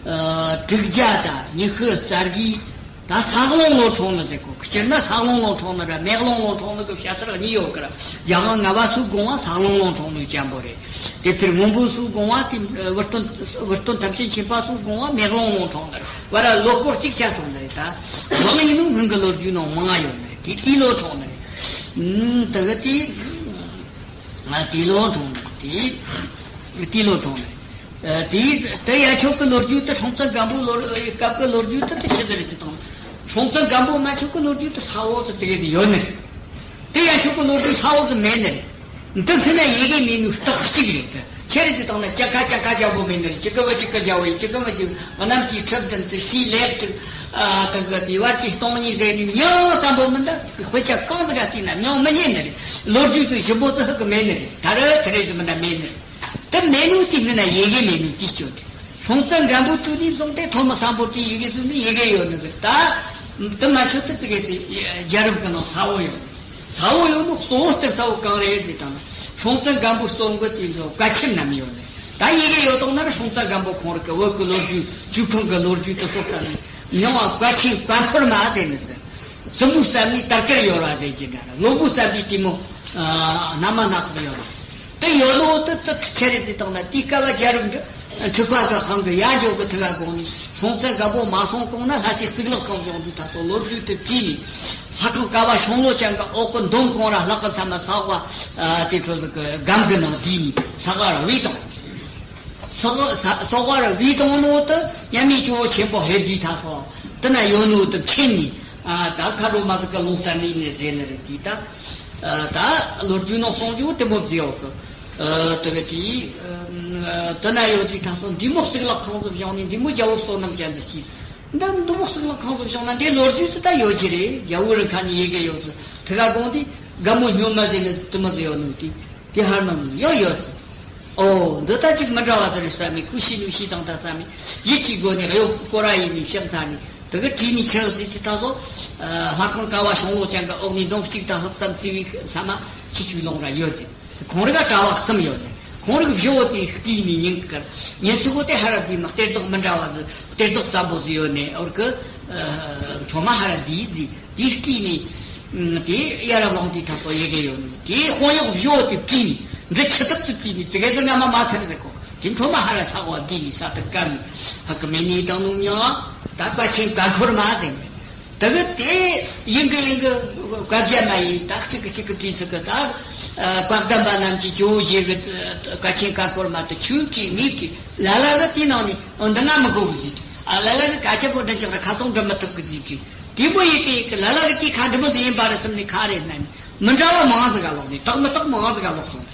ཨ་དྲུག་བརྒྱ་དང་ཉི་ཤུ་རྩ་བཞི། ད་ས་གླང་ལོ་འཁྲུངས་ནི་ཟེར་གོ། སྤྱིར་ན་ས་གླང་ལོ་འཁྲུངས་ནི་ར་མེ་གླང་ལོ་འཁྲུངས་ནི་གི་བཤད་ཚུལ་གཉིས་ཡོད་ཀི་ར། རྒྱལ་དབང་ལྔ་པ་ཚོའི་དགོངས་པ་ས་གླང་ལོ་འཁྲུངས་ནི་ཅན་པོ་རེད། དེ་ཕྱིར་མགོན་པོ་ཚོའི་དགོངས་པ་དེ་ཨ་བུ་སྟོན་བུ་སྟོན་ཐམས་ཅད་མཁྱེན་པ་ཚོའི་དགོངས་པ་མེ་གླང་ལོ་འཁྲུངས་ནི་རེད། བར་ལ་ལོ་སྐོར་གཅིག་ཆགས་སོང་ནི་རེད་ད། མང་ཡིན་ནོ་སྔོན་གྱི་ལོ་རྒྱུས་ནང་མང་ཡོད་ནི་རེད། དེ་དེའི་ལོ་འཁྲུངས་ནི་རེད། ཨུམ། དེ་གི་དེ། ང་དེའི་ལོ་འཁྲུངས་ནི་རེད། དེ་དེའི་ལོ་འཁྲུངས་ནི་རེད། ཨ། དེ་དེ་ཡ་ཆོག་གི་ལོ་རྒྱུས་དེ་སྲོང་བཙན་སྒམ་པོའི་ལོ་སྐབས་ཀྱི་ལོ་རྒྱུས་དེ་དེ་ཆི་ཟིག་རེད་ཟེར་དང་། སྲོང་བཙན་སྒམ་པོ་མ་ཆོག་གི་ལོ་རྒྱུས་དེ་ས་འོག་ཏུ་ཙི་གེ་ཟིག་ཡོད་ནི་རེད། དེ་ཡ་ཆོག་གི་ལོ་རྒྱུས་ས་འོག་ཏུ་མེད་ནི་རེད། འདི་ཕྱི་ན་ཡི་གེ་མེད་ནོ་རྟགས་གཅིག་རེད་དེ། ཁྱེད་རེ་ཅི་བཏང་ན་ཅ་ཀ་ཅ་ཀ་རྒྱལ་པོ་མེད་ནི་རེད། ཅི་གི་བ་ཅི་གི་རྒྱལ་པོ་ཡིན། ཅི་གི་མ་ཅི་གནམ་གྱི་ཁྲི་བདུན་དུ་ཕྱིའི་ལེགས་དྲུག་ཨ། དང་གི་དེ་བར་གྱི་སྟོང་གཉིས་ཟེར་ནི་མྱང་བསམ་པོ་མི་འདུག་དཔེ་ཆ་གང་ཟིག་ག་བལྟས་ན་མྱང་མི་རྙེད་ནི་རེད། ལོ་རྒྱུས་སུ་ཞིབ་པོ་ཙི་ཧི་གི་མེད་ནི་རེད། ད་རེ་ཐི་རེ་ཟི་མི་འདྲ་མེད་ནི་རེད། དེ་མེད་ནོ་དེ་ནི་ན་ཡི་གེ་མེད་ནོ་དེ་སྐྱོན་དེ། སྲོང་བཙན་སྒམ་པོ་དུས་ནས་བཟུང་སྟེ་ཐོན་མི་སམ་བྷོ་ཊའི་ཡི་གེ་ཚོ་ནི་ཡི་གེ་ཡོད་ནི་གི་ད། དེ་མ་ཆོད་དུ་ཙི་གེ་ཙི་རྒྱལ་རབས་གི་ནང་ས་འོག་ཡོད། ས་འོག་ཡོད་ནི་གཙོ་བོ་སྟེ་ས་འོག་གང་རེད་ཟེར་དང་ན། སྲོང་བཙན་སྒམ་པོ་གསུང་གི་དེ་ཚོ་བཀའ་ཆེམས་རྣམས་ཡོད་ནི། ད་ཡི་གེ་ཡོད་དང་ན་ར་སྲོང་བཙན་སྒམ་པོ་ཁོང་རང་གི་བོད་ཀྱི་ལོ་རྒྱུས་ཇུས་ཁང་གི་ལོ་རྒྱུས་དེ་ཚོ་ལྟར་ནི་མྱོང་བ་བཀའ་ཆེམས་བཀའ་འཁོར་མ་ཟེར་ནི་ཟེར། བཙུན་མོའི་ཟམ་ནས་དར་དཀར་ཡོད་ར་ཟེར་གྱི་འདྲ་ར། བློན་པོའི་ཟམ་པའི་དེ་མོ། ཨ། སྣ་མ་སྣ་ཚོགས་ཡོད་ར། དེ་ཡོད་ནོ་དེ་དེ་ཁྱེད་རེ་ཟེར་དང་ན་དེའི་སྐབས་རྒྱལ་རབས་འདི་འཁྲུག་པ་གི་དབང་གིས་ཡར་འཇོག་གི་ཐུག་ག་དགོངས་ནས། སྲོང་བཙན་སྒམ་པོ་མ་སོང་གོང་ན་ལྷ་སའི་གཙུག་ལག་ཁང་བཞེངས་དུས་ད་སོགས་ལོ་རྒྱུས་དེ་བྲིས་ནས། ལྷ་ཁང་ཀ་བ་ཤོང་ལོ་ཅན་གྱི་འོག་གི་འདོམ་གང་ར་ལྷག་གི་མཚམས་མ་ས་འོག་ཨ། དེ་འཕྲོ་ཟིག་གི་སྒམ་གི་ནང་བསྡུས་ནས་ས་འོག་ར་བུད་བཏང་། ས་འོག་ས་ས་འོག་ར་བུད་བཏང་ནོ་དེ་མཉམ་མེད་ཇོ་བོ་ཆེན་པོ་ཕེབས་དུས་ད་སོགས་དེ་ན་ཡོད་ནོ་དེ་ཁྱེར་ནས། ཨ། ད་མཁའ་འགྲོ་མ་ཟིག་གི་ལུང་བསྟན་ནི་ནས་ཟེར་ནི་རེད་དེ་ད། ཨ། ད་ལོ་རྒྱུས་ནང་གསུང་རྒྱུ་དེ་མོ་ཟིག་ཡོད་གི། ཨ། དེ་གི་དེ། ཨ། དེ་ན་ཡོད་དུས་ད་སོགས་འདི་མོ་གཙུག་ལག་ཁང་ཟིག་བཞེངས་ནས་འདི་མོ་རྒྱལ་པོ་བསོད་ནམས་ཅན་ཟིག་སྐྱེས། འདི་འདི་མོ་གཙུག་ལག་ཁང་ཟིག་བཞེངས་ན་འདི་ལོ་རྒྱུས་སུ་ད་ཡོད་ཀྱི་རེད། རྒྱལ་པོ་རིན་ཁ་ནས་ཡི་གེ་ཡོད་ཟིག་ཐུག་ག་དགོངས་དུས་སྒམ་པོ་སྨྱོན་མ་ཟེར་ནི་དེ་མོ་ཟིག་ཡོད་ནོ་དེ། དེ་ཧར་ནང་ནས་ཡོད་ཡོད་ཚེ། ཨོ། འདི་ལྟ་ཅིག་མི་འདྲ་བ་ཟེར་བསམ་མི་ཁུ་ཤི་ནུ་ཤི་དང་ད་བསམ་མི་ཡིད་ཀྱི་སྒོ་ནས་གཡོ་སྐོར་ར་ཡིན་ནི་བཤམས་ཚར་ནི་དེ་གི་བྲིས་ནི་ཆེ་ཟིག་དེ་ད་སོ། ལྷ་ཁང་ཀ་བ་ཤོང་ལོ་ཅན་གི་འོག་ནས་འདོམ་གཅིག་དང་ལྷག་ཙམ་བརྩི་བའི་ས་མ་ཆུ་ཆུ་ལོང་ར་ཡོད་ཟིག་ཁོང་རིག་ག་གྲྭ་བ་གསུམ་ཡོད་ནི། ཁོང་རིག་བཞི་བོ་དེ་སྐྱེས་ནི་ཉིན་གི་ཉིན་ཚེ་གོ་དེ་ཧ་ར་དེ་མ་གཏེར་བདག་མི་འདྲ་བ་ཟིག་གཏེར་བདག་ཙམ་པོ་ཟིག་ཡོད་ནི་འོར་གི། ཁྲོ་མ་ཧ་ར་དེ་ཟིག་དེའི་སྐྱེས་ནས། ཨ། དེ་ཡ་རབས་ལོང་དེ་ད་སོ་ཡི་གེ་ཡོད་ནི། དེའི་དཔང་ཡོག་བཞི་བོ་དེ་བྲིས་ནས་འདི་ཆི་ཐབས་སུ་བྲིས་ནས་ཙི་གེ་ཟིག་སྔ་མ་མ་ཚར་ཟེར་གོ་དེ་ཁྲོ་མ་ཧ་ར་ས་འོག་བསྡུས་ནས་ས་དེ་བཀབ་ནས་ཧ་གི་མེ་ནས་བཏང་ནོ་མྱང་ད་བཀའ་ཆེན་བཀའ་འཁོར་མ་ཟེར་ནས། དེ་གི་དེ་ཡིན་གི་ཡིན་གི་བཀའ་རྒྱ་མ་ཡིན་ད་གཅིག་གི་གཅིག་གི་བྲིས་ཟིག་གི་ད། ཨ། བཀའ་གདམས་པ་རྣམས་ཀྱི་ཇོ་བོ་རྗེ་གི་བཀའ་ཆེན་བཀའ་འཁོར་མ་དེ་ཁྱོད་བྲིས་ངས་བྲིས་ལ་ལ་གི་དེའི་ནང་ནས་འོ་འདི་ང་མི་དགོ་གི་ཟིག་ཨ། ལ་ལ་གི་སྐད་ཆ་པོ་འདྲི་ཆོག་ར་ཁ་སང་འདྲི་མི་ཐུབ་གི་ཟིག་བྲིས། དེ་མོ་ཡི་གེ་ཡི་གེ་ལ་ལ་གི་དེ་ཁ་འདི་མོ་ཟིག་ཡིན་པ་རེད་བསམ་ནས་ཁ་རེ་ན་ནི་མི་འདྲ་བ་མང་ཟིག་ག་ལོག་ནས་དག་མི་དག་མང་ཟིག་ག་ལོག་སོང་།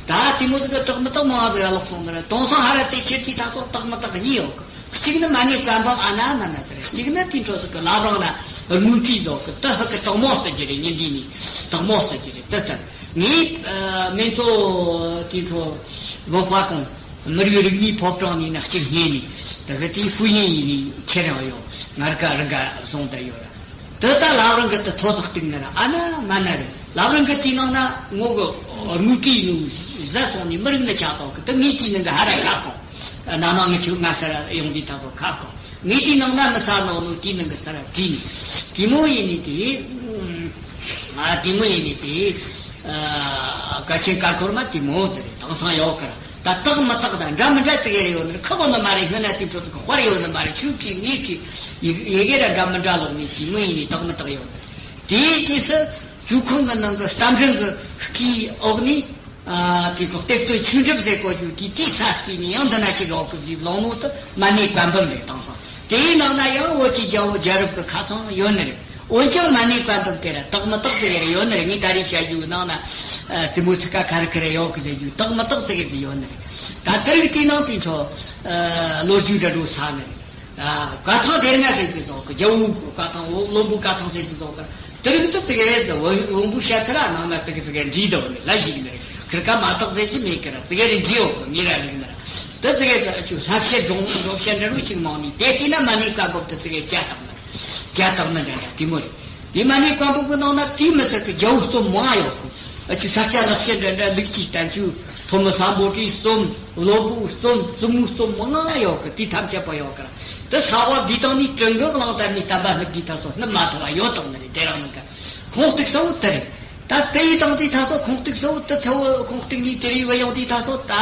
ད་དེ་མོ་ཟིག་གི་དག་མི་དག་མང་ཟིག་ག་ལོག་སོང་ནི་རེད། དེང་སང་ཧ་ར་དེ་ཁྱེད་དེ་ད་སོགས་དག་མི་དག་གཉིས་ཡོད་གི་གཅིག་ནི་མ་ཎི་བཀའ་འབུམ་ཨ་ན་མ་ན་ཟེར། གཅིག་ནི་དེ་འཕྲོ་ཟིག་གི་བླ་བྲང་ན་དངུལ་བྲིས་ཟོག་གི་དེ་ཧ་གི་དག་མོ་ཟེར་གྱི་རེད། ཉིན་འདི་ནི་དག་མོ་ཟེར་གྱི་རེད། དེ་ལྟར་ངས་སྨན་གཙོ་དེ་འཕྲོ་བོད་པ་ཁོང་མི་རིགས་རིག་གནས་ཕོ་བྲང་ནས་ན་གཅིག་རྙེད་ནས་དེ་གི་དེའི་ཧྥུ་ཡིན་ཡིན་ནས་ཁྱེར་ཡོང་ཡོད། ངར་ཀ་རི་འགའ་བཟུང་བསྡད་ཡོད་ར། དེ་ལྟ་ལབ་རང་གི་དེ་ཐོ་ཚོགས་སྟེང་ནས་ར་ཨ་ན་མ་ན་རེད། ལབ་རང་གི་དེའི་ནང་ན་ངོ་གི་དངུལ་བྲིས་ཡོད་ཟ་སོང་ནས་མི་རིགས་ནི་ཆགས་སོང་གི་དེ་ངས་དེའི་ནང་གི་ཧ་ར་ཁ་སྐོང་ན་ནང་ངི་ཆུ་ང་ས་ར་ཡོང་དུས་ད་སོ་ཁ་སྐོང་ངས་དེའི་ནང་ན་མི་ས་ནང་ནོ་དེའི་ནང་གི་ས་ར་བྲིས་ནས་དེ་མོ་ཡིན་ནི་དེ། ང་དེ་མོ་ཡིན་ནི་དེ། ཨ། བཀའ་ཆེན་བཀའ་འཁོར་མ་དེ་མོ་ཟེར་རེད། དེང་སང་ཡོད་གི་ར། ད་དག་མི་དག་དང་འདྲ་མི་འདྲ་ཙི་གེ་རེ་ཡོད་ནི་རེད། ཁག་པོ་ནི་མ་རེད། སྔོན་ན་དེ་འཕྲོ་དག་དཔར་ཡོད་ནི་མ་རེད། ཆུ་བྲིས་ངས་བྲིས་ཡི་ཡི་གེ་ར་འདྲ་མི་འདྲ་ལོག་ནི་དེ་མོ་ཡིན་ནི་དག་མི་དག་ཡོད་ནི་རེད། དེའི་རྗེས་སུ་ཇོ་ཁང་གི་ནང་གི་རྟ་མགྲིན་གྱི་སྐུའི་འོག་ནས། ཨ། དེ་ཚོ་གཏེར་སྟོན་ཆོས་འགྲེལ་ཟེར་གོ་རྒྱུ་དེ་དེའི་ས་སྐྱེས་ནས་ཡང་འདི་ན་ཅིག་ཡོད་གི་ཟིག་ལོང་ནོ་དེ་མ་ཎི་བཀའ་འབུམ་རེད། དེང་སང་དེའི་ནང་ན་ཡང་བོད་ཀྱི་རྒྱལ་པོ་རྒྱལ་རབས་ཀྱི་ཁ་ཚང་ཡོད་ནི་རེད། འོན་ཀྱང་མ་ཎི་བཀའ་འབུམ་དེ་ར་དག་མི་དག་ཟེར་གི་རེ་ཡོད་ནི་རེད། ངས་ད་རེས་བཤད་རྒྱུའི་ནང་ན་དེ་མོ་ཚིག་ཁ་ཁ་རི་ཁ་རེ་ཡོད་གི་ཟེར་རྒྱུ་དག་མི་དག་ཟེར་གི་ཟིག་ཡོད་ནི་རེད། ད་དེ་རིགས་དེའི་ནང་དེ་ཚོ་ལོ་རྒྱུས་འདྲ་འགྲོ་ས་ནི་རེད། ཨ། བཀའ་ཐང་སྡེ་ལྔ་ཟེར་གི་ཟོག་གི་རྒྱལ་པོའི་བཀའ་ཐང་བློན་པོའི་བཀའ་ཐང་ཟེར་གི་ཟོག་གི་དེ་རིགས་དེ་ཙི་གེ་དེ་བློན་པོའི་བཤད་ཚུལ་ར་ནང་ན་ཙི་གེ་ཙི་གེ་འདྲིས་འདུག་ནི་ལ་ཞིག་ནི་རེད། ཁིར་ཀ་མ་དག་ཟེར་གི་མེད་གི་ར། ཙི་གེ་རེ་འདྲིས་ཡོད་གི་མི་ར་རིགས་ནི་ར། དེ་ཙི་གེ་ཙི་ཨ་ཆུ་ལྷ་བཤད་སྒྲུང་འགྲོ་བཤད་འདྲ་རུ་ཅིག་མང་ནི་དེ་དེ་ན་མ་ཎི་བཀའ་འབུམ་དེ་ཙི་གེ་བརྒྱ་དང་ན་བརྒྱ་དང་ན་འདྲ་འདྲ་དེ་མོ་རེད། དེ་མ་ཎི་བཀའ་འབུམ་གི་ནང་ན་དེ་མི་ཚད་གི་རྒྱལ་པོ་གསུམ་མང་ཡོད་གི་ཨ་ཆུ་ས་སྐྱ་ལེགས་བཤད་འདྲ་འདྲ་ལུགས་ཀྱི་བསྟན་བཅོས་ཐོན་མི་སམ་བྷོ་ཊའི་གསུམ། བློན་པོ་གསུམ། བཙུན་མོ་གསུམ་མང་ང་ཡོད་གི་དེ་ཐམས་ཅད་པོ་ཡོད་གི་ར། དེ་ས་བ་འདི་དང་ནི་དྲན་གི་གླང་དར་ནི་བསྟན་པ་སྣུབ་དུས་ད་སོ་སྣུབ་མ་ཐུབ་པ་ཡོད་དང་ནི་རེད། དེ་རང་ནི་ག་ཁུངས་གཏུགས་ས་བོ་དེ་རེད། ད་དེ་ཡི་དང་དེ་ད་སོ་ཁུངས་གཏུགས་ས་བོ་དེ་ཐ་བོ་ཁུངས་གཏུགས་ནི་དེ་རེད། བ་ཡོང་དུས་ད་སོ་ད་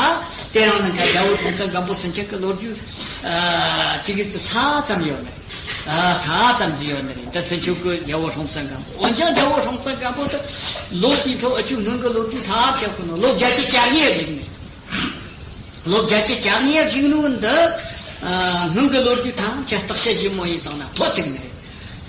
དེ་རང་ནི་ག་རྒྱལ་པོ་སྲོང་བཙན་སྒམ་པོ་ཟིན་ཆེད་གི་ལོ་རྒྱུས་ཨ་ཅིག་གི་ཙི་ས་ཙམ་ཡོད་ནི་རེད། ས་ཙམ་ཟིག་ཡོད་ནི་རེད། ད་སུ་ཆོག་གི་རྒྱལ་པོ་སྲོང་བཙན་སྒམ་པོ། འོན་ཀྱང་རྒྱལ་པོ་སྲོང་བཙན་སྒམ་པོ་དེ་ལོ་དེའི་འཕྲོ་ཨ་ཆུ་སྔོན་གི་ལོ་རྒྱུས་ཐབས་ཆག་གི་ནོ་ལོ་བརྒྱད་ཅུ་གྱ་གཉིས་བསྒྲིགས་ནི་རེད། ལོ་བརྒྱད་ཅུ་གྱ་གཉིས་བསྒྲིགས་ནོ་འདི་སྔོན་གི་ལོ་རྒྱུས་ཐམས་ཅད་བརྟག་དཔྱད་ཞིབ་མོ་ཡིན་བཏང་ན་ཐོ་ཐུག་ནི་རེད།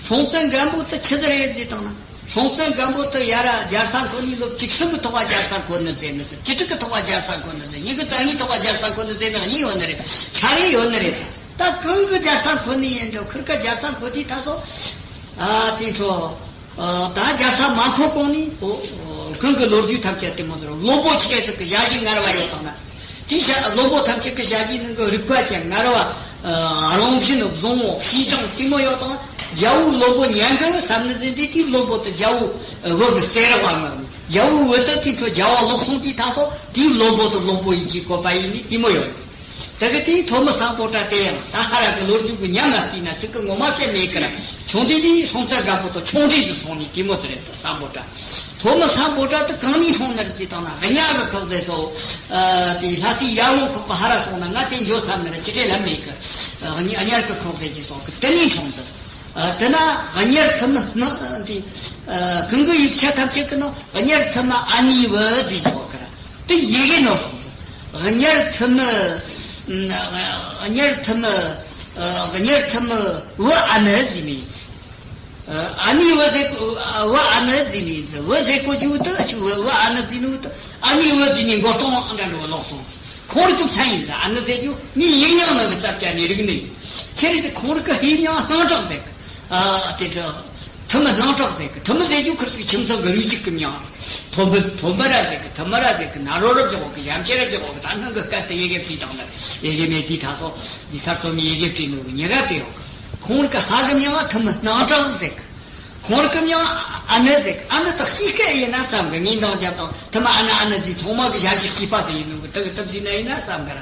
སྲོང་བཙན་སྒམ་པོ་དེ་ཆི་ཟིག་རེད་ཟེར་བཏང་ན། སྲོང་བཙན་སྒམ་པོ་དེ་ཡར་རྒྱལ་ས་འཁོད་ནི་ལོ་བཅུ་གསུམ་གི་ཐོག་བ་རྒྱལ་ས་འཁོད་ནི་ཟེར་ནི་ཟེར། བཅུ་དྲུག་གི་ཐོག་བ་རྒྱལ་ས་འཁོད་ནི་ཟེར། ཉི་ཤུ་རྩ་གཉིས་ཐོག་བ་རྒྱལ་ས་འཁོད་ནི་ཟེར་ནི་གཉིས་ཡོད་ནི་རེད། ཆ་རེ་ཡོད་ནི་རེད། ད་གང་གི་རྒྱལ་ས་འཁོད་ནི་ཡིན་འགྲོ་ཁིར་ཀ་རྒྱལ་ས་འཁོད་དུས་ད་སོ། ཨ་དེ་ཚོ། ཨ་ད་རྒྱལ་ས་མ་འཁོད་གོང་ནས་ཨོ་ཨོ་གང་གི་ལོ་རྒྱུས་ཐམས་ཅད་དེ་མོ་ཟེར་བློན་པོ་ཆེ་ཟིག་གི་ཞལ་བཞེས་ངར་བ་ཡོད་དང་ན། དེའི་ཤ་བློན་པོ་ཐམས་ཅད་ཀྱི་ཞལ་བཞེས་ནང་གི་རིག་པ་ཅན་ངར་བ། ཨ་རང་བཞིན་བཟང་བོ་ཤེས་སྦྱང་ལྟད་མོ་ཡོད་དང་། རྒྱལ་པོའི་བློན་པོ་ཉན་གི་བསམ་ནི་ཟིན་དུས་དེའི་བློན་པོ་དེ་རྒྱལ་པོའི་བུ་གི་སྲས་ར་བ་ངར་ནི་རྒྱལ་པོའི་བུ་དེ་དེའི་འཕྲོ་རྒྱལ་པོ་ལོག་སོང་དུས་ད་སོ་དེའི་བློན་པོ་དེ་བློན་པོ་ཡིན་གྱི་བཀོད་པ་ཡིན་ནི་ལྟད་མོ་ཡོད། དེ་གི་དེའི་ཐོན་མི་སམ་བྷོ་ཊ་དེ་ཡང་ད་ཧ་ར་གི་ལོ་རྒྱུས་གི་ཉམས་ལ་བལྟས་ན་ཚིག་གི་ངོ་མ་བཤད་མེད་གི་ར། ཆུང་དུས་ནས་སྲོང་བཙན་སྒམ་པོ་དང་ཆུང་འདྲིས་སུ་སོང་ནས་ལྟད་མོ་ཟེར་རེད་ད་སམ་བྷོ་ཊ། ཐོན་མི་སམ་བྷོ་ཊ་དེ་གང་ནས་འཁྲུངས་ནི་རེད་ཅེས་བཏང་ན་གཉའ་གི་ཁག་ཟེར་སོ། ཨ་དེ་ལྷ་སའི་ཡར་ལུང་ཁོག་གི་ཧ་ར་སོང་ན་ང་དེ་འགྱོ་བསམ་ནི་ར་ཅི་སྤྲད་ལ་མེད་གི། ཨ་གཉའ་གཉའ་གི་ཁག་ཟེར་ཅེས་སོང་གི་དེ་ནས་འཁྲུངས་ཟེར། ཨ་དེ་ན་གཉེར་ཐུ་མི་སྣ་དེ་ཨ་གང་གི་ཡིག་ཆ་ཐམས་ཅད་ཀྱི་ནང་གཉེར་ཐུ་མི་ཨ་ནེའི་བུ་ཟེར་ཅེས་སོང་གི་ར། དེ་ཡི་གེ་ནོར་སོང་ཟེར། གཉེར་ཐུ་མི། གཉེར་ཐུ་མི། གཉེར་ཐུ་མི་བུ་ཨ་ནེ་ཟེར་ནི་ཡིན་ཟེར། ཨ་ནེའི་བུ་ཟེར་བུ་ཨ་ནེ་ཟེར་ནི་ཡིན་ཟེར། བུ་ཟེར་གོ་རྒྱུ་དེ་ཨ་ཆུ་བུ་བུ་ཨ་ནེ་ཟེར་ནི་དེ་ཨ་ནེའི་བུ་ཟེར་ནི་མགོ་སྟོང་འདྲ་འགྲོ་ལོག་སོང་ཟེར། ཁོང་རང་གི་མཚན་ཡིན་ཟེར། ཨ་ནེ་ཟེར་རྒྱུ་ངའི་ཡིག་རྙིང་ནང་གི་རྩ་བ་ནས་རིག་གནས་ཡིན། ཁྱེད་རེད་དེ་ཁོང་རང་གི་ཡིག་རྙིང་སྣང་གྲགས་ཟེར་གི། ཨ་དེ་འདྲ། ཐུ་མི་སྣང་གྲགས་ཟེར་གི། ཐུ་མི་ཟེར་རྒྱུ་ཁུར་ཚོའི་ཁྱིམ་ཚང་གི་རུས་གཅིག་གི་མྱིང་། ཐོན་པི་ཐོན་པི་ར་ཟེར་གི། ཐུ་མི་ར་ཟེར་གི། ན་རོ་རབ་ཅིག་འོག་གི་ཞབས་ཆེ་རབ་ཅིག་འོག་གི། ད་སྔོན་གི་སྐད་དེ་ཡི་གེ་བྲིས་དང་ལ་ཡི་གེ་མེད་དུས་ད་སོ་འདི་ཚར་སོ་མི་ཡི་གེ་བྲིས་ནོ་གི་ཉེ་ག་དེ་ཡོད་གི། ཁོང་ར་གི་ཕ་གི་མྱིང་ང་ཐུ་མི་སྣང་གྲགས་ཟེར་གི། ཁོང་ར་གི་མྱིང་ཨ་ནེ་ཟེར་གི། ཨ་ནེ་དག་ཤེས་སྐད་ཡིན་ན་བསམ་གི། ངའི་འདང་རྒྱབ་དང་ཐུ་མི་ཨ་ནེ་ཨ་ནེ་ཟེར་ཚང་མ་གི་ཞབས་ཕྱི་ཤེས་པ་ཟེར་ཡིན་ནོ་གི། དག་གི་སྟབས་ཟིན་ན་ཡིན་ན་བསམ་གི་ར།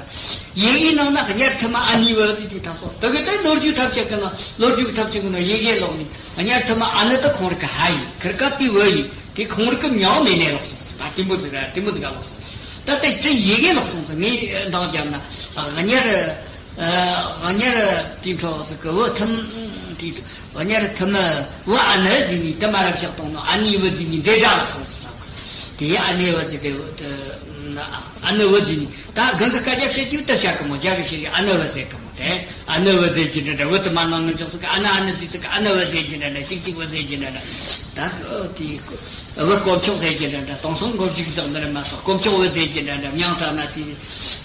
ཡི་གེའི་ནང་ན་གཉེར་ཐུ་མི་ཨ་ནེའི་བུ་ཟེར་དུས་ད་སོ་དག་གི་དེ་ལོ་རྒྱུས་ཐབས་ཅིག་གི་ནང་ལོ་རྒྱུས་ཐབས་ཅིག་གི་ནང་ཡི་གེ་ལོག་ནས་གཉེར་ཐུ་མི་ཨ་ནེ་དེ་ཁོང་ར་གི་ཕ་ཡིན། ཁིར་ཀ་དེའི་བུ་ཡིན། དེ་ཁོང་ར་གི་མྱིང་མེད་ནས་ལོག་སོང་ཟེར། ད་དེ་མོ་ཟིག་ར་དེ་མོ་ཟིག་ག་ལོག་སོང་། ད་དེ་དེ་ཡི་གེ་ལོག་སོང་ཟེར། ངས་འདང་རྒྱབ་ན་གཉེར་ཨ་གཉེར་དེའི་འཕྲོ་ཟིག་གི་བུ་ཐུ་མི་དེ་གཉེར་ཐུ་མི་བུ་ཨ་ནེ་ཟེར་ནི་དེ་མ་རབས་ཤག་གཏོང་ནོ་ཨ་ནེའི་བུ་ཟེར་ནི་འདྲེ་འདྲ་ལོག་སོང་ཟེར། དེ་ཨ་ནེའི་བུ་ཟེར་དེ་ཨ་ནེའི་བུ་ཟེར་ནི་ད་གང་གི་སྐད་ཆ་བཤད་རྒྱུ་དེ་བཤད་གི་མོ། རྒྱ་གི་བཤད་རྒྱུ་ཨ་ནེ་བུ་ཟེར་གི་མོ། དེ་ཨ་ནེ་བུ་ཟེར་གྱི་འདྲ་འདྲ། བུ་དུ་མ་ནང་ནས་ཅོག་ཟིག་གི་ཨ་ནེ་ཨ་ནེ་ཟེར་ཟིག་གི་ཨ་ནེ་བུ་ཟེར་གྱི་འདྲ་འདྲ། གཅིག་གཅིག་བུ་ཟེར་གྱི་འདྲ་འདྲ། ད་དེ་བུ་དཀོན་མཆོག་ཟེར་གྱི་འདྲ་འདྲ། དེང་སང་མགོ་མཇུག་རྫོགས་འདི་ར་མ་གཏོགས་དཀོན་མཆོག་བུ་ཟེར་གྱི་འདྲ་འདྲ། མྱང་དྲགས་ན་དེ་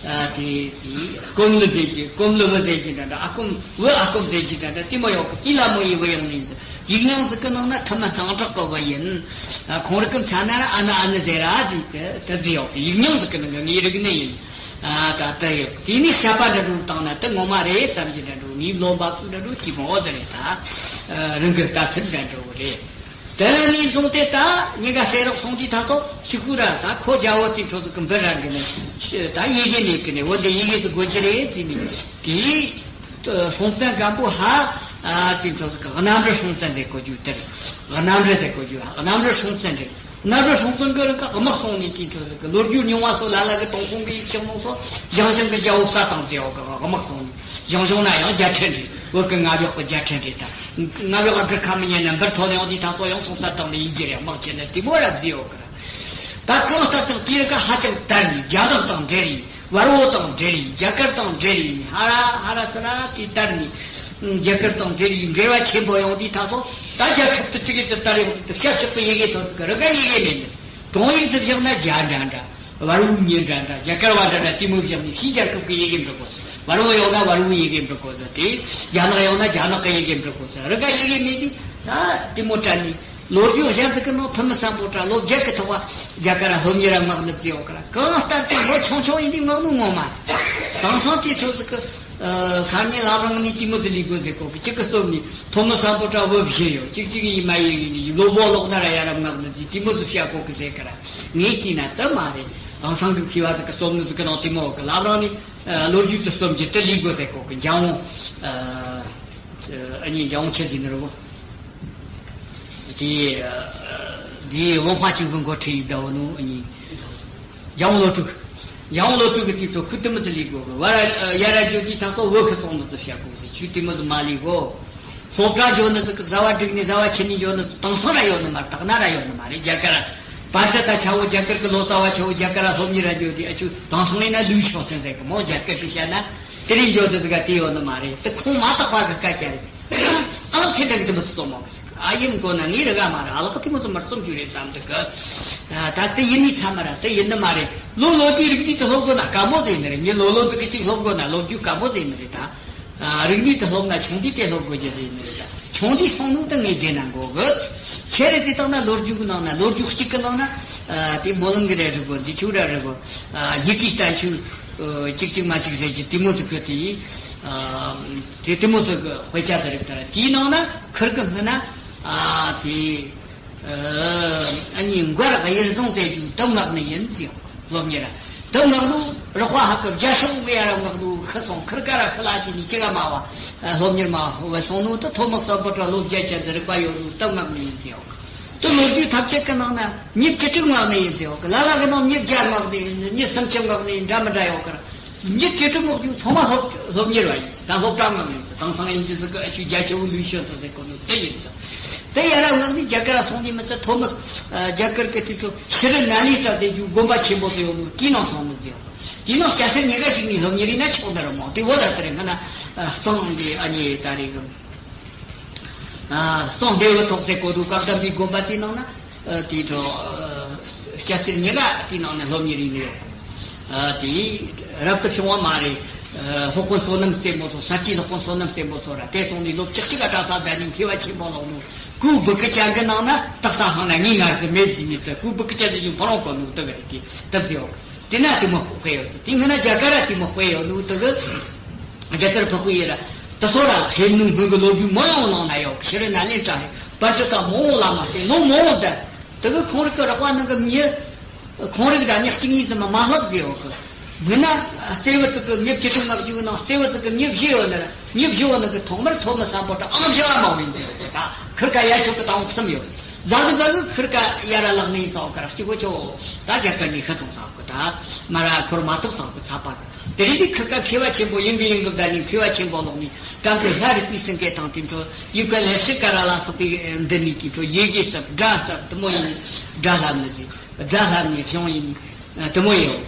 ཨ་དེ་དེ་དཀོན་ལི་ཟེར་གྱི་དཀོན་ལི་བུ་ཟེར་གྱི་འདྲ་འདྲ། ཨ་དཀོན་བུ་ཨ་དཀོན་ཟེར་གྱི་འདྲ་འདྲ། དེ་མོ་ཡོད་གི། དེ་ལ་མོ་ཡི་བུ་ཡོང་ནི་ཡིན་ཟེར། ཡིག་རྙིང་ཟིག་གི་ནང་ན་ཐུ་མི་སྣང་གྲགས་གི་བུ་ཡིན། ཨ་ཁོང་ར་གི་མཚན་ན་ར་ཨ་ནེ་ཨ་ནེ་ཟེར་ར་ཟེར་དེ་དེ་ཟིག་ཡོད་གི། ཡིག་རྙིང་ཟིག་གི་ནང་གི་ངའི་རིག་གནས་ཡིན། ཨ་ད་ལྟ་ཡོད། དེ་ནས་བཤད་པ་འདྲ་འགྲོ་བཏང་ན་དེ་ངོ་མ་རེད་བསམ་གྱི་འདྲ་འགྲོ། ངའི་བློ་འབབ་ཚུལ་འདྲ་འགྲོ་གི་མོ་ཟེར་རེད། ད་རང་གི་ལྟ་ཚུལ་འདྲ་འགྲོ་གི་རེད། དེ་ནས་བཟུང་སྟེ་ད་ཉེ་ག་སེ་རོག་སོང་དུས་ད་སོ་ཕྱུ་གུ་ར་ད་ཁོ་རྒྱལ་པོ་དེ་འཕྲོ་ཟིག་གི་འབུ་ར་གི་ནས་ད་ཡི་གེ་མེད་གི་ནས། འོ་འདི་ཡི་གེ་ཟིག་དགོས་ཀྱི་རེད་ཟེར་ནས་དེ་སྲོང་བཙན་སྒམ་པོ་ཧ་ཨ་དེ་འཕྲོ་ཟིག་གི་གནམ་རི་སྲོང་བཙན་ཟེར་གོ་རྒྱུ་དེར། གནམ་རི་ཟེར་གོ་རྒྱུ་གནམ་རི་སྲོང་བཙན་རེད། གནམ་རི་སྲོང་བཙན་གི་རིང་ག་དམག་སོང་ནས་དེ་འཕྲོ་ཟིག་གི་ལོ་རྒྱུས་རྙིང་བ་སོགས་ལ་ལ་གི་ཏུན་ཧོང་གི་ཡིག་ཆ་ནང་སོགས་ཞང་ཞུང་གི་རྒྱལ་པོ་བསད་བཏང་ཟེར་ཡོད་གི། དམག་སོང་ནས་ཞང་ཞུང་ན་ཡང་རྒྱལ་ཕྲན་རེད། བོད་གི་རྔ་བོད་གི་རྒྱལ་ཕྲན་རེད། ད་རྔ་བོད་གི་གུར་ཁ་མི་ཉན་ན་འབུར་ཐོན་ཡོང་དུས་ད་སོ་ཡང་སོང་བསད་བཏང་ནས་ཡིན་གྱི་རེད། དམག་ཆེ་ན་དེ་མོ་ར་བཟི་ཡོད་གི་ར། ད་གང་ལྟར་ཀྱང་དེ་རིང་ག་ཧ་ཅང་དར་ནས་རྒྱ་ནག་དང་འབྲེལ་ཡིན། བལ་པོ་དང་འབྲེལ་ཡིན། རྒྱ་གར་དང་འབྲེལ་ཡིན། ཧ་ར་ཧ་ར་ས་ར་དེ་དར་ནས་རྒྱ་གར་དང་འབྲེལ་ཡིན། འབྲེལ་བ་ཆེན་པོ་ཡོང་དུས་ད་སོ་ད་རྒྱལ་ཁབ་དེ་ཅི་གི་ཅི་དར་ཡོང་དུས་དེ་ཤ་ཆག་པའི་ཡི་གེ་ཐོན་ཟིག་གི་རི་ག་ཡི་གེ་མེད་ནི། གྲོང་ཡིག་ཙི་བཞག་ན་རྒྱ་འདྲ་འདྲ། བལ་པོའི་མྱི་འདྲ་འདྲ། རྒྱ་གར་བ་འདྲ་འདྲ། དེ་མོ་བཞག་ནས་ཕྱིའི་རྒྱལ་ཁབ་ཀྱི་ཡི་གེ་འབྲི་དགོས་ཟེར། བལ་པོ་ཡོང་ན་བལ་པོའི་ཡི་གེ་འབྲི་དགོས་ཟེར། དེ་རྒྱ་ནག་ཡོང་ན་རྒྱ་ནག་གི་ཡི་གེ་འབྲི་དགོས་ཟེར། རི་ག་ཡི་གེ་མེད་དུས་ད་དེ་མོ་དྲན་ནས་ལོ་རྒྱུས་གཞན་ཟིག་གི་ནང་ཐུ་མི་སམ་བྷོ་ཊ་ལོ་བརྒྱད་ཀྱི་ཐོག་བ་རྒྱ་གར་ར་སློབ་གཉེར་ར་མངགས་ནི་བརྩི་ཡོད་གི་ར། གང་ལྟར་ཀྱང་ལོ་ཆུང་ཆུང་ཡིན་དུས་མངགས་ནི་ངོ་མ་རེད། དེང་སང་དེ་ཚོ་ཟིག་གི་ཨ་ཁ་ཉིན་བླ་བྲང་ནས་དེ་མོ་ཟིག་ལས་དགོས་ཟེར་གོ་གི། གཅིག་གི་སྟོབས་ནི་ཐོ་མི་སམ་བྷོ་ཊ་བུ་བཞི་ཡོད། གཅིག་གཅིག་ཡིན་མ་ཡིན་ཡིན་ནི་ལོ་བོ་ལོག་ན་ར་ཡ་རབས་ངག་ནི་ཟིག་དེ་མོ་ཟིག་བཤད་གོ་གི་ཟེར་གི་ར། ངས་བལྟས་ན་དེ་མ་རེད། དེང་སང་གི་མཁས་པ་ཟིག་གི་སྟོབས་ནི་ཟིག་གི་ནང་དེ་མོ་གི་བླ་བྲང་ནས་ཨ་ལོ་རྒྱུས་ཀྱི་སྟོབས་ཀྱིས་དེ་ལས་དགོས་ཟེར་གོ་གི། འཇམ་དབྱངས་ཨ་ཨ་ནི་འཇམ་དབྱངས་ཆི་ཟིག་ནི་རེད་བོ། དེ་ཨ་དེ་ཝུན་ཧྭ་ཅིན་ཕིང་གི་འགོ་ཁྲིད་ཡིན་ད་བོ་ནོ་ཨ་ནི། འཇམ་དབྱངས་བློ་གྲོས། འཇམ་དབྱངས་བློ་གྲོས་ཀྱི་དུས་ཚོད་ཁུ་དུ་མི་ཚེ་ལས་དགོས་གི། བར་ཡ་ར་ཇོ་དེ་ད་སོ་བོད་ཁུ་སོང་ནི་ཚོ་བཤད་དགོས་ཟེར། ཆུ་དེ་མི་ཚོ་མ་ལས་གོ། སློབ་གྲྭ་འགྱོ་ནི་ཟིག་གི་བཟའ་བ་སྒྲིག་ནས་བཟའ་བ་ཁྱེར་ནས་འགྱོ་ནི་ཟིག་དེང་སང་ར་ཡོད་ནི་མ་རེད། དག་ན་ར་ཡོད་ནི་མ་རེད། རྒྱ་གར་ར་པ་ཏྲ་ད་ཆ་བོ་རྒྱ་གར་གི་ལོ་ཙཱ་བ་ཆ་བོ་རྒྱ་གར་ར་སློབ་གཉེར་ར་འགྱོ་དུས་ཨ་ཆུ་དེང་སང་ཡིན་ན་ལུས་ཤོག་སེམས་ཟེར་གི་མོ་རྒྱ་གར་གི་བཤད་ན་དེ་རིང་འགྱོ་དུ་ཟིག་ག་དེ་ཡོད་ནི་མ་རེད། དེ་ཁོང་མ་དག་པ་གི་སྐད་ཆ་རེད། ཨ་ལགས་ཚེ་འདི་གི་དེ་མི་སྲིད་མོ་གི་ཟིག་ཨ་ཡིན་གོ་ན་ངའི་རི་ག་མ་རེད། ཨ་ལགས་དེ་མོ་ཚོ་མར་གསུམ་བཅུ་རེད་བསམ་འདུག་གི། ད་དེ་ཡིན་ནི་ཚ་མ་ར་དེ་ཡིན་ནི་མ་རེད། ལོ་ལོ་དུས་རིག་དུས་དེ་སློབ་དགོ་ན་དཀའ་མོ་ཟེར་ནི་རེད། ངས་ལོ་ལོ་དུ་གི་ཅིག་སློབ་དགོ་ན་ལོ་རྒྱུས་དཀའ་མོ་ཟེར་ནི་རེད་ད། རིག་གནས་དེ་སློབ་ན་ཆུང་དུས་དེ་སློབ་དགོས་རྒྱུ་ཟེར་ནི་རེད། ཆུང་དུས་སོང་ནོ་དེ་ངས་བདེན་ན་འགོག་གི། ཁྱེད་རེ་དེ་དག་ན་ལོ་རྒྱུས་ཀྱི་ནང་ན་ལོ་རྒྱུས་གཅིག་གི་ནང་ན། དེ་སྨོན་ལམ་གི་རེ་རེ་དགོས། འདི་ཆུ་ར་རེ་དགོས། ཡི་གེ་བསྟན་ཆུ། གཅིག་གཅིག་མ་གཅིག་ཟེར་གྱི་དེ་མོ་ཟིག་གི་དེ། དེ་དེ་མོ་ཟིག་གི་དཔེ་ཆ་དེ་རིགས་དེ་ར་དེའི་ནང་ན་ཁིར་གི་སྔ་ན། དེ། ཨ་ནི་མགར་གཡུ་བཟང་ཟེར་རྒྱུ་དེ་མངགས་ནི་ཡིན་ཟེར། སློབ་གཉེར་ར་དེ་མངགས་ནོ་རོགས་པ་ཧ་གི་རྒྱ་ཤོག་གི་ཡ་ར་མངགས་ནོ་ཤི་སོང་། ཁིར་ཀ་ར་ཤི་ལ་ཟེར་ནི་ཅི་ག་མ་བ་སློབ་གཉེར་མ་བ་སོང་ནོ་དེ་ཐོ་མི་སམ་བྷོ་ཊ་སློབ་རྒྱ་ཅན་ཟེར་རིག་པ་ཡོད་ནོ་དེ་མངགས་ནི་ཡིན་ཟེར། དེ་ལོ་རྒྱུས་ཐབས་ཅད་གི་ནང་ན་མྱི་བཅུ་དྲུག་མངགས་ནི་ཡིན་ཟེར། ལ་ལ་གི་ནང་མྱི་བརྒྱ་མངགས་ནི་ཡིན། མྱི་སུམ་ཅུ་མངགས་ནི་ཡིན། འདྲ་མི་འདྲ་ཡོད་གི་ར། མྱི་བཅུ་དྲུག་མངགས་རྒྱུ་ཚང་མ་སློབ་སློབ་གཉེར་བ་ཡིན་ཟེར། ད་སློབ་གྲྭ་མངགས་ཡིན་ཟེར། དེང་སང་ཡིན་གྱི་ཟིག་གི་ཨ་ཆུ་རྒྱ་ཆེ་བོ་ལུས་ཤོད་ཟེར་ཟེར་གོ་ནོ་དེ་ཡིན་ཟེར། དེ་ཡ་ར་མངགས་ནི་རྒྱ་གར་ར་སོང་ནི་མི་ཚད་ཐོ་མི་རྒྱ་གར་གི་དེ་ཚོ་ཤི་རི་ན་ལི་ཏྲ་ཟེར་རྒྱུ་དགོན་པ་ཆེན་པོ་ཟེར་ཡོད་ནོ་དེའི་ནང་སོང་ནི་ཟེར། དེའི་ནང་སྐྱ་སེར་ཉི་ག་ཞིག་ནི་སློབ་གཉེར་ཡིན་ན་ཆོག་ནི་ར་མོ། དེ་བོ་ལ་དེ་རེད། ང་ན་གཙང་དེ་ཨ་ཉེ་ད་རེད་གི། གཙང་བདེ་བའི་ཐོག་ཟེར་གོ་དུ་བཀའ་གདམས་པའི་དགོན་པ་དེའི་ནང་ན། དེའི་འཕྲོ། སྐྱ་སེར་ཉི་ག་དེའི་ནང་ནས་སློབ་གཉེར་ཡིན་ནོ། དེ་རབ་ཏུ་བྱུང་བ་མ་རེད། སློབ་དཔོན་བསོད་ནམས་རྩེ་མོ་སོགས་ས་སྐྱའི་སློབ་དཔོན་བསོད་ནམས་རྩེ་མོ་སོགས་ར་དེ་སོང་ནས་ལོ་བཅུ་གཅིག་ག་གྲྭ་ས་བསྡད་ནས་མཁས་པ་ཆེན་པོ་ལོག་ནོ། གུ་བུ་ཀུ་ཅན་གི་ནང་ན་སྟག་ས་ཧང་ན་ངའི་ངར་ཟི་མེད་ཀྱི་ནི་དེ་གུ་བུ་ཀུ་ཅན་དེ་ཡང་ཕ་རོང་གོ་ནོ་དེ་ག་རེད། དེ་སྟབས་ཟེར་བ། དེ་ན་དེ་མོ་དཔེ་ཡོད་ཟེར། དེ་སྔ་ན་རྒྱ་གར་ར་དེ་མོ་དཔེ་ཡོད་ནོ་དེ་གི། རྒྱ་གར་འཕགས་པའི་ཡུལ་ར་དེ་ཚོ་ར་ཧེ་ནུ་སྔོན་གི་ལོ་རྒྱུས་མང་ཡང་ནང་ན་ཡོད་གི། ཤི་རི་ན་ལེན་ཀྲ་ཧེ་པར་ཅི་ཏ་མང་བོ་ལ་མ་བལྟས་ལོ་མང་བོ་བསྡད། དེ་གི་ཁོང་རིག་གི་རགས་པ་ནང་གི་མྱི། ཁོང་རིག་ད་མྱི་གཅིག་གཉིས་ཙམ་མ་ལྷག་ཟེར་ཡོད་གི། མི་ན་རྩེ་བུ་ཙིག་གི་མྱི་བཅུ་དྲུག་ལྔ་བཅུ་གི་ནང་རྩེ་བུ་ཙིག་གི་མྱི་བཞི་ཡོད་ན་ར་མྱི་བཞི་བོ་ནང་གི་ཐོག་མར་ཐོ་མི་སམ་བྷོ་ཊ་ཨང་བཞི་བ་མ་བིན་ཟེར་ཡོད་གི། ད་ཁིར་ཀ་ཡ་ཆོག་གི་ད་ཨང་གསུམ་ཡོད། ཟ་གི་ཟ་གི་ཁིར་ཀ་ཡ་ར་ལག་ནི་ཡིན་ས་འོ་ཀ་ར་གཅིག་པོ་ཆོག་ད་རྒྱ་གར་ནས་ཤི་སོང་ས་འོ་གི། ད་མ་ར་འཁོར་མ་ཐུབ་ས་འོ་གི་ཚ་པ་གི། དེ་རིང་འདི་ཁིར་ཀ་མཁས་པ་ཆེན་པོ་ཡིན་གི་ཡིན་གི་བསྡད་ནས་མཁས་པ་ཆེན་པོ་ལོག་ནས་བྲམ་ཟེ་ལྷ་རིག་པའི་སེང་གེ་དང་དེ་འཕྲོ་ཡུ་ཀ་ལེ་ཤི་ཀ་ར་ལ་སོགས་པའི་འདི་ནས་དེ་འཕྲོ་ཡི་གེ་བརྩམས་སྒྲ་བརྩམས་དེ་མོ་ཡིན། སྒྲ་ལྷབ་ནི་ཟིག་སྒྲ་ལྷབ་ནས་བྱུང་ཡིན། དེ་མོ་ཡོད།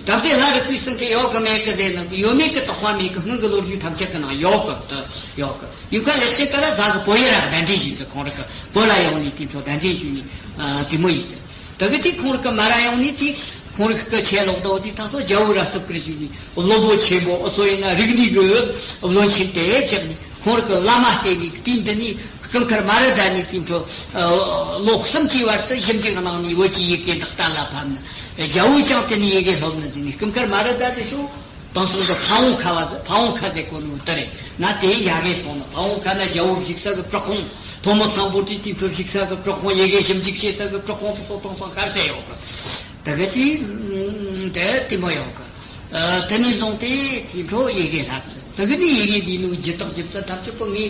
བྲམ་ཟེ་ལྷ་རིག་པའི་སེང་གེ་ཡོད་གི་མེད་གི་ཟེར་ན་ཡོད་མེད་གི་དོགས་པ་མེད་གི། སྔོན་གི་ལོ་རྒྱུས་ཐམས་ཅད་གི་ནང་ཡོད་གི། དེ་ཡོད་གི། ཡུ་ཀ་ལེ་ཤི་ཀ་ར་ཟ་གི་བོད་ཡུལ་ར་གདན་འདྲེན་ཞུས་ཟེར། ཁོང་ར་གི་བོད་ལ་ཡོང་ནས་དེ་འཕྲོ་གདན་འདྲེན་ཞུས་ནས་དེ་མོ་ཡིན་ཟེར། དེ་གི་དེ་ཁོང་ར་གི་མ་ར་ཡོང་ནས་དེ་ཁོང་ར་གི་ཆེ་ལོག་དོ་དེ་ད་སོ་རྒྱ་བོད་ར་སུབ་ཀིར་ཞུས་ནས་བློན་པོ་ཆེན་པོ་ཨོ་སོ་ཡིན་ན་རིག་གནས་གི་བློན་ཆེན་དེ་ཆགས་ནས། ཁོང་ར་གི་བླ་མ་བསྟེན་ནས་དུས་འདི་ནས་སྐུ་མཁར་མ་ར་དྷ་ནས་དེ་འཕྲོ་ལོ་གསུམ་གྱི་བར་དུ་ཞིབ་འཇུག་གནང་ནས་བོད་ཀྱི་ཡི་གེ་འདི་གཏན་ལ་ཕབ་ནས་རྒྱ་བོད་ཀྱང་དེ་ནས་ཡི་གེ་སློབ་ནི་ཟིན་ནས། སྐུ་མཁར་མ་ར་དྷ་དེ་ཤོག་དེང་སང་གི་ཕ་བོང་ཁ་བ་ཟེར། ཕ་བོང་ཁ་ཟེར་གོ་ནོ་དེ་རེད། ང་དེ་ཡ་གེ་སོང་ན་ཕ་བོང་ཁ་ན་རྒྱ་བོད་བཞུགས་ས་གི་གྲོགས་ཁོང་། ཐོན་མི་སམ་བྷོ་ཊ་དེ་འཕྲོ་བཞུགས་ས་གི་གྲོགས་ཁོང་། ཡི་གེ་ཞིབ་འཇུག་བྱེད་ས་གི་གྲོགས་ཁོང་དེ་ཚོ་དེང་སང་གར་ཟེར་ཡོད་གི། དེ་གི་དེ་དེ་དེ་མོ་ཡོད་གི། དེ་ནས་བཟུང་སྟེ་དེ་འཕྲོ་ཡི་གེ་ལྷབ་ཚུལ། དེ་གི་ནི་ཡི་གེ་འདི་ནུ་ཇི་ལྟར་ཇི་ལྟར་ཐམས་ཅད་པོ་ངའི་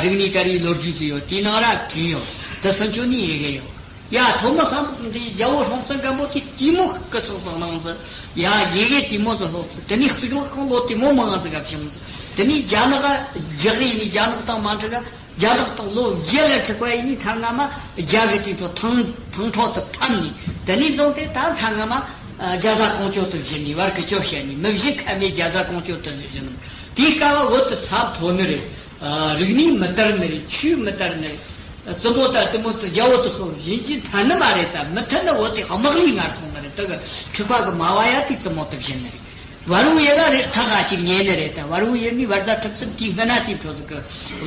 རིག་གནས་དར་བའི་ལོ་རྒྱུས་ཀྱི་ཡོད། དེའི་ནང་ར་བྲིས་ཡོད། དེ་སུམ་ཅུ་ནི་ཡི་གེ་ཡོད། ཡ་ཐོན་མི་སམ་བྷོ་ཊ་འདི་རྒྱལ་བོ་སྲོང་བཙན་སྒམ་པོ་དེ་དེ་མོ་སྐུ་ཚོགས་སུ་གནང་ཟེར། ཡ་ཡི་གེ་དེ་མོ་ཟིག་སློབ་ཟེར། དེ་ནས་གཙུག་ལག་ཁང་ལོ་དེ་མོ་མང་ཟིག་ག་བྱུང་ཟེར། དེ་ནས་རྒྱ་ནག་རྒྱག་ཡིན་ནི་རྒྱ་ནག་དང་མ་འགྲིག་ག་རྒྱ་ནག་དང་ལོ་བརྒྱད་ལ་འཁྲུག་པ་ཡིན་ནི་ཐར་ང་མ་རྒྱ་གི་དེ་ཚོ་ཐང་ཐང་ཕྲོག་ཏུ་འཐམ་ནི། དེ་ནས་བཟུང་སྟེ་ད་ཐར་ང་མ་རྒྱ་བཟའ་ཀོང་ཇོ་དུ་བཞེས་ནི་བར་གི་ཇོ་བཤད་ནི་མི་བཞེས་ཁ་མེད་རྒྱ་བཟའ་ཀོང་ཇོ་དུ་བཞེས་ནི། དེའི་སྐབས་བོད་དུ་ས་མཐོ་ནི་རེད། རིག་གནས་མི་དར་ནི་རེད། ཆོས་མི་དར་ནི་རེད། བཙུན་མོ་དང་བཙུན་མོ་དུ་རྒྱ་བོད་དུ་སོང་བཞིན་གྱི་ཐར་ནི་མ་རེད། ད་མི་ཐར་ནི་བོད་དེ་དམག་ལས་ངར་སོང་ནི་རེད། དེ་གི་འཁྲུག་པ་གི་མ་བ་ཡ་དེ་བཙུན་མོ་དུ་བཞེས་ནི་རེད། བར་བུ་ཡེ་ལ་རེ་ཐག་ག་ཅིག་ཉེ་ནི་རེད། ད་བར་བུ་ཡེ་ནི་བར་ཟ་ཁྲི་བཙུན་དེའི་སྔ་ན་དེའི་འཕྲོ་ཟིག་གི་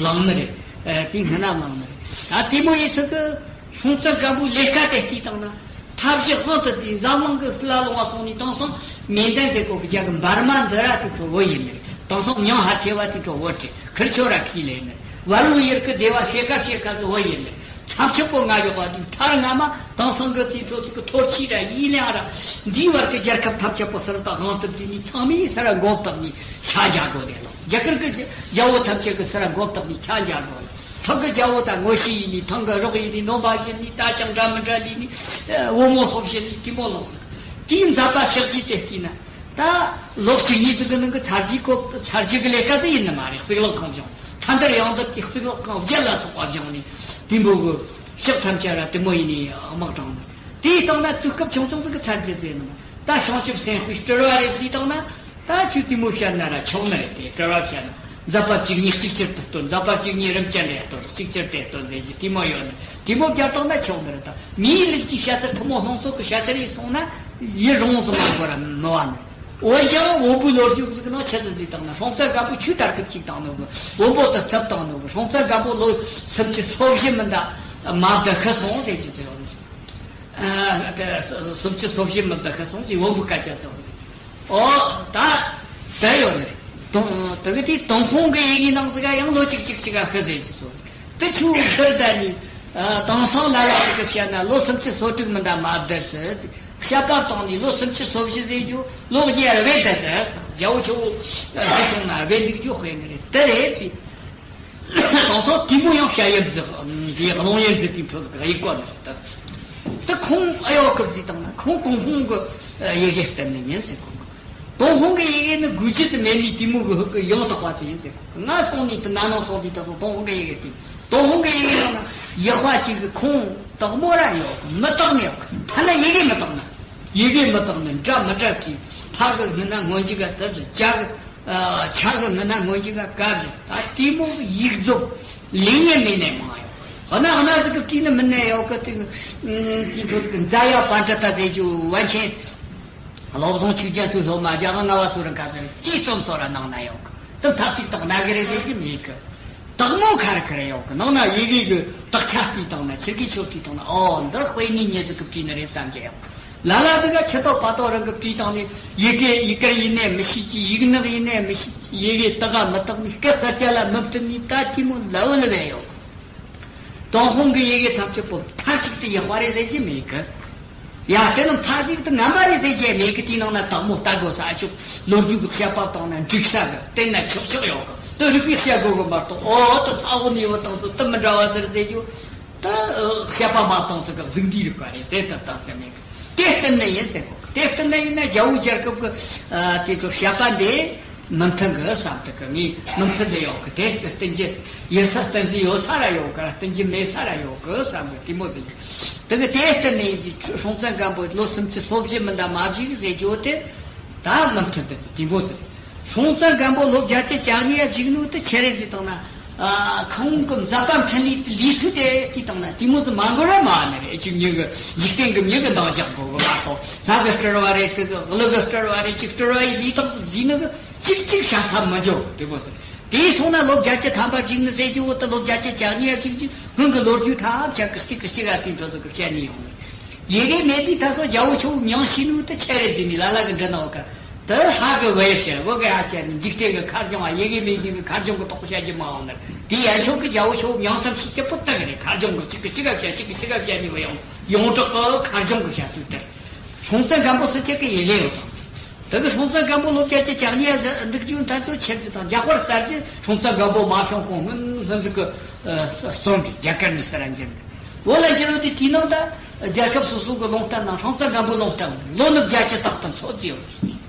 ལངས་ནི་རེད། ཨ་དེའི་སྔ་ན་ལངས་ནི་རེད། ད་དེ་མོ་ཡེ་ཟིག་གི་སྲོང་བཙན་སྒམ་པོའི་ལས་ཀ་དེ་བལྟས་བཏང་ན་ཐབས་ཇེ་དབང་དུ་དེ་འཛམ་གླིང་གི་སྲིད་ལ་ལོང་བ་སོང་ནས་དེང་སང་མེ་མདའ་ཟེར་གོ་གི་རྒྱ་གི་འབར་མ་འདི་ར་དེའི་འཕྲོ་བོད་ཡིན་ནི་རེད། དེང་སང་མྱང་ཧར་ཆེ་བ་དེའི་འཕྲོ་བོད་རེད། ཁིར་ཆོ་ར་ཁས་ལེན་ནི་རེད། བར་བུ་ཡེ་གི་སྡེ་བ་ཕྱེད་ཀ་ཕྱེད་ཀ་ཟིག་བོད་ཡིན་ནི་རེད། ཐམས་ཅད་པོ་ང་ཡོད་པ་དེ་ཐར་ང་མ་དེང་སང་གི་དེའི་འཕྲོ་ཚིག་གི་ཐོར་ཅི་ར་ཡི་ལང་ར་འདིའི་བར་གྱི་རྒྱལ་ཁབ་ཐམས་ཅད་པོ་སུ་ར་དང་དབང་དུ་བསྡུས་ནས་ཚང་མས་སུ་ར་མགོ་བཏགས་ནས་ཤ་རྒྱག་དགོས་ནས་ལོ། རྒྱ་གར་གྱི་རྒྱལ་བོ་ཐམས་ཅད་ཀྱིས་སུ་ར་མགོ་བཏགས་ནས་ཤ་རྒྱག་དགོས་ལོ། ཐང་གི་རྒྱལ་བོ་དང་ངོ་ཤེས་ཡིན་ནི། ཐང་གི་རོགས་ཡིན་ནི། ནོམ་པ་ཡིན་ནི། ད་ཅང་འདྲ་མི་འདྲ་ལས་ནི། བུ་མོ་སློབ་བྱེད་ནི་དེ་མོ་ལོག་ཟིག་དེའི་མཛད་པ་ཕྱག་རྗེས་དེ་བལྟས་ན། ད་ལོ་གཅིག་གཉིས་ཙམ་གི་ནང་གི་ཚར་རྒྱུའི་སྐོར་ཚར་རྒྱུ་གི་ལས་ཀ་ཟིག་ཡིན་ནི་མ་རེད། གཙུག་ལག་ཁང་བྱུང་། ཐ་འདར་ཡང་འདར་གྱི་གཙུག་ལག་ཁང་བརྒྱད་ལ་སོགས་པ་བཞེངས་ནས་དེ་འབོ་གི་ཕྱག་ཐམས་ཅད་ར་དེ་མོ་ཡིན་ནས་དམག་དྲངས་ནས། དེའི་སྟེང་ན་དུས་སྐབས་ཆུང་ཆུང་ཟིག་གི་ཚར་རྒྱུ་ཟེར་ནས། ད་བྱང་ཆུབ་སེམས་དཔའི་སྤྲུལ་བ་རེད་ཟེར་བཏང་ན། ད་ཁྱོད་དེ་མོ་བཤད་ན་ར་ཆོག་ནི་རེད་དེ། སྤྲུལ་བ་བཤད་ན་མཛད་པ་བཅུ་གཉིས་གཅིག་ཅར་དུ་སྟོན། མཛད་པ་བཅུ་གཉིས་རིམ་ཅན་རེ་སྟོན། གཅིག་ཅར་དེ་སྟོན་ཟེར་རྒྱུ་དེ་མོ་ཡོད་ནི། དེ་མོ་བརྒྱབ་བཏང་ན་ཆོག་ནི་རེད། ད་མིའི་ལུགས་ཀྱི་བཤད་ཚུལ་ཐུན་མོང་སྣང་ཚུལ་གྱི་བཤད་ཚུལ་ཡིན་སོང་ན་ཡིད་རུང་ཙམ་མ་གོ་ར་མི་བ་ནི། འོན་ཀྱང་བོན་པོའི་ལོ་རྒྱུས་ཟིག་ནང་ཆི་ཟིག་ཟིག་བཏང་ན། སྲོང་བཙན་སྒམ་པོ་ཆོས་དར་སྐབས་གཅིག་བཏང་ནོ་གི། བོན་པོ་དེ་ཐུབ་བཏང་ནོ་གི། སྲོང་བཙན་སྒམ་པོ་ལོ་སུམ་ཅུ་སོ་བཞི་མི་འདའ་མ་བསྡད་ཤི་སོང་ཟེར་རྒྱུ་ཟེར་བ་ནི། ཨ་དེ་སུམ་ཅུ་སོ་བཞི་མི་བསྡད་ཤི་སོང་ཟེར་བོན་པོའི་སྐད་ཆ་ཟེར་བ་ནི། ཨོ་ད་དེ་ཡོད་ནི་རེད། ཏུན་དེ་གི་དེ་ཏུན་ཧོང་གི་ཡི་གེ་ནང་ཟིག་ག་ཡང་ལོ་གཅིག་གཅིག་གཅིག་ག་ཤི་ཟེར་རྒྱུ་ཟེར་བ་ནི། དེ་ཆུ་འདིར་ད་ནི། ཨ་དེང་སང་ལ་ལ་ཞིག་གིས་བཤད་ན་ལོ་སུམ་ཅུ་སོ་དྲུག་མི་འདའ་མ་བསྡད་ཟེར། བཤད་པ་བཏང་ནས་ལོ་སུམ་ཅུ་སོ་བཞི་ཟེར་རྒྱུ་ལོ་བརྒྱ་ར་བས་བསྡད་ཟེར། རྒྱལ་པོ་ཆུ་བོ་ཨ་བཞུགས་སོང་ན་ར་བས་འདུག་རྒྱུ་དཔེ་ནི་རེད། དེ་རེད་ཟེར། དེང་སང་དེ་མོ་ཡང་བཤད་ཡུལ་ཟིག་འདི་གླེང་ཡུལ་ཟིག་དེ་འཕྲོ་ཟིག་གཡུག་གོ་ནི་རེད། དེ་ཁོང་ཨ་ཡོ་སྐབས་ཟིག་བཏང་ན་ཁོང་ཏུན་ཧོང་གི་ཡི་གེ་བསྟན་ནི་ཡིན་ཟེར་གོ། ཏུན་ཧོང་གི་ཡི་གེ་ནི་དགོས་ཆེད་དུ་མེད་ནི་དེ་མོ་གི་ཧུ་གི་ཡང་དག་པ་ཅིག་ཡིན་ཟེར་གོ། ང་སོང་ནས་དེ་ན་ནང་སོང་དུས་ད་སོང་ཏུན་ཧོང་གི་ཡི་གེ་དེ། ཏུན་ཧོང་གི་ཡི་གེ་ནང་ན་ཡག་པ་ཅིག་གི་ཁུངས་དག་མོ་ར་ཡོད་གི། མི་དག་ནི་ཡོད་གི། ཐ་ན་ཡི་གེ་མི་དག་ན། ཡི་གེ་མི་དག་ན་འདྲ་མི་འདྲ་གི་ཕ་གི་སྔུན་ན་སྔོན་འཇུག་ག་དེབ་བཞི། ཇ་གི་ཨ་ཆ་གི་སྔུན་ན་སྔོན་འཇུག་ག་དཀར་བཞི། ད་དེ་མོ་གི་ཡིག་རྫོབ་ལེགས་ཉེས་མེད་ནས་མང་ཡོད། ཧ་ན་ཧ་ན་ཟིག་གི་བྲིས་ནི་མིན་ནས་ཡོད་གི། དེ་དེ་འཕྲོ་གི་མཛའ་ཡ་པཎྜི་ཏ་ཟེར་རྒྱུ་བན་ཆེན། བློ་བཟང་ཆོས་རྒྱན་སོགས་སློབ་མ་རྒྱ་གར་ལྔ་པ་སོགས་རང་ཁ་ཟེར་དེ་གསུམ་སོགས་ར་ནང་ན་ཡོད་གི། དེ་ཐག་ཅིག་བཏགས་ན་གི་རེད་ཟེར་གྱི་མེད་གི། དག་མོ་ཁ་ར་ཁ་ར་ཡོད་གི། ནང་ན་ཡི་གེ་གི་དག་ཆ་བྲིས་བཏང་ན། ཆི་གི་ཆོ་བྲིས་བཏང་ན། ཨོ་འདི་དཔེ་ནི་མྱི་ཟིག་གི་བྲིས་ནི་རེད་བསམ་གྱི་ཡོད་གི། ལ་ལ་ཟིག་ག་ཁྱི་ཏོ་པ་ཏོ་རང་གི་བྲིས་བཏང་ནི། ཡི་གེ་ཡི་གེར་ཡིན་ནས་མི་ཤེས་ཀྱི། ཡིག་ནག་ཡིན་ནས་མི་ཤེས་ཀྱི། ཡི་གེ་དག་ག་མི་དག་ནི། སྐད་གསར་བཅད་ལ་མི་མཐུན་ནི། ད་དེ་མོ་ལ་འུ་ལ་བས་ཡོད་གི། ཏུན་ཧོང་གི་ཡི་གེ་ཐམས་ཅད་པོ་མཐའ་གཅིག་ཏུ་ཡག་པ་རེད་ཟེར་གྱི་མེད་གི། ཡ་དེ་རྣམས་མཐའ་གཅིག་ཏུ་ངན་པ་རེད་ཟེར་གྱི་མེད་གི། དེའི་ནང་ན་དག་མོ་ལྟ་དགོས་ས་ཨ་ཅོག་ལོ་རྒྱུས་ཀྱི་བཤད་པ་བཏང་ན་འགྲིག་ས་གི། བལྟས་ན་ཆོག་ཆོག་ཡོད་གི། དེ་རིག་པའི་བཤད་དགོས་གི་མ་གཏོགས། ཨོ་དེ་ས་འོག་ནས་ཡོད་དང་སུ་དེ་མི་འདྲ་བ་ཟེར་ཟེར་རྒྱུ་དེ་བཤད་པ་མ་བཏང་ས་གི་གཟུགས་འདྲིས་རིག་པ་རེད། དེ་ལྟར་བཏང་ས་མེད་གི། དེ་བསྟན་ནི་ཡིན་ཟེར་གོ། དེ་བསྟན་ནི་ཡིན་ན་རྒྱ་བོད་རྒྱལ་ཁབ་ཀྱི་ཨ་དེ་ཚོ་བཤད་པ་འདི་མི་མཐུན་གི་བསམ་དུ་གི། ངས་མི་མཐུན་ནི་ཡོད་གི། དེ་བསྟན་རྒྱུ་ཡོད་ས། བསྟན་རྒྱུ་ཡོད་ས་ར་ཡོད་གི། བསྟན་རྒྱུ་མེད་ས་ར་ཡོད་གི་བསམ་གི། དེ་མོ་ཟིག་དེ་གི་དེ་བསྟན་ནི་ཡིན་གྱི། སྲོང་བཙན་སྒམ་པོ་ལོ་སུམ་ཅུ་སོ་བཞི་མི་འདའ་མ་བཞུགས་ཟེར་རྒྱུ་དེ་ད་མི་མཐུན་དེ་དེ་མོ་ཟིག་སྲོང་བཙན་སྒམ་པོ་ལོ་བརྒྱད་ཅུ་གྱ་གཉིས་ཡ་བཞུགས་ནོ་དེ་ཆི་རེད་ཟེར་བཏང་ན། ཨ་ཁོང་གི་མཛད་པ་འཕྲིན་ལས་དེ་ལུས་ཐུབ་དེ་དེ་བཏང་ན་དེ་མོ་ཟིག་མ་འགོར་ར་མ་ནི་རེད། གཅིག་མྱི་གི་འཇིག་རྟེན་གི་མྱི་གི་འདང་རྒྱག་དགོས་གི་མ་གཏོགས། ལྷ་གི་སྤྲུལ་བ་རེད། དེ་གི་ཀླུ་གི་སྤྲུལ་བ་རེད། གཅིག་སྤྲུལ་བ་ཡི་ལུས་ཐོག་ཏུ་བརྫིས་ནི་གི་གཅིག་གཅིག་བྱ་ས་མི་འཇོག་དེ་མོ་ཟིག་དེ་སོང་ན་ལོ་བརྒྱད་ཅུ་ཐམ་པ་བཞུགས་ནི་ཟེར་རྒྱུ་བོ་དེ་ལོ་བརྒྱད་ཅུ་གྱ་གཉིས་ཡ་བཞུགས་རྒྱུ། སྔོན་གི་ལོ་རྒྱུས་ཐམས་ཅད་གི་གཅིག་གི་གཅིག་ག་དེ་འཕྲོ་ཟིག་གི་བཤད་ནི་ཡོང་ནི། ཡི་གེ་མེད་དུས་ད་སོ་རྒྱལ་པོ་ཆུ་བོ་མྱིང་ཤེས་ནོ་དེ་ཆི་རེད་ཟེར་ནི་ལ་ལ་གི་འདྲི་ནོ་གི། དེ་ཧ་གི་བེ་ཡབ་ཤར་བོ་གི་ཧ་ཆེ་ནི་འཇིག་རྟེན་གི་ཁ་རྒྱུང་བ། ཡི་གེ་མེད་ཅིང་གི་ཁ་རྒྱུང་གི་དོགས་བཤད་ཀྱི་མ་འོང་ནི། དེ་ཡན་ཆོད་གི་རྒྱལ་པོ་ཆུ་བོ་མྱིང་ཙམ་ཤེས་ཀྱི་པོ་དག་རེད། ཁ་རྒྱུང་གི་གཅིག་གི་གཅིག་ག་བཤད། གཅིག་གི་གཅིག་ག་བཤད་ནི་བོ་ཡོང་ཡོངས་གྲགས་གི་ཁ་རྒྱུང་གི་བཤད་ཚུལ་དེ། སྲོང་བཙན་སྒམ་པོ་སུ་ཆེ་གི་ཡི་གེ་ཡོད་དང་། དེ་གི་སྲོང་བཙན་སྒམ་པོ་ལོ་བརྒྱད་ཅུ་གྱ་གཉིས་འདུག་རྒྱུ་ད་ཚོ་ཆེར་ཟིག་དང་། རྒྱ་ཧོར་གསར་བརྗེ་སྲོང་བཙན་སྒམ་པོ་མ་བྱུང་གོང་སྔོན་སྔོན་ཟིག་གི་ཨ་གསོན་རྒྱུ་རྒྱ་གར་ནས་སར་འགྱུར་འདུག་འོ་ལ་འགྱུར་འོ་དེ་དེའི་ནང་ད་རྒྱལ་ཁབ་སོ་སོ་གི་ལུང་བསྟན་ནང་སྲོང་བཙན་སྒམ་པོ་ལུང་བསྟན་ལོ་ནི་བརྒྱད་ཅུ་རྟག་ཏུ་འཚོ་རྒྱུ་ཡོད།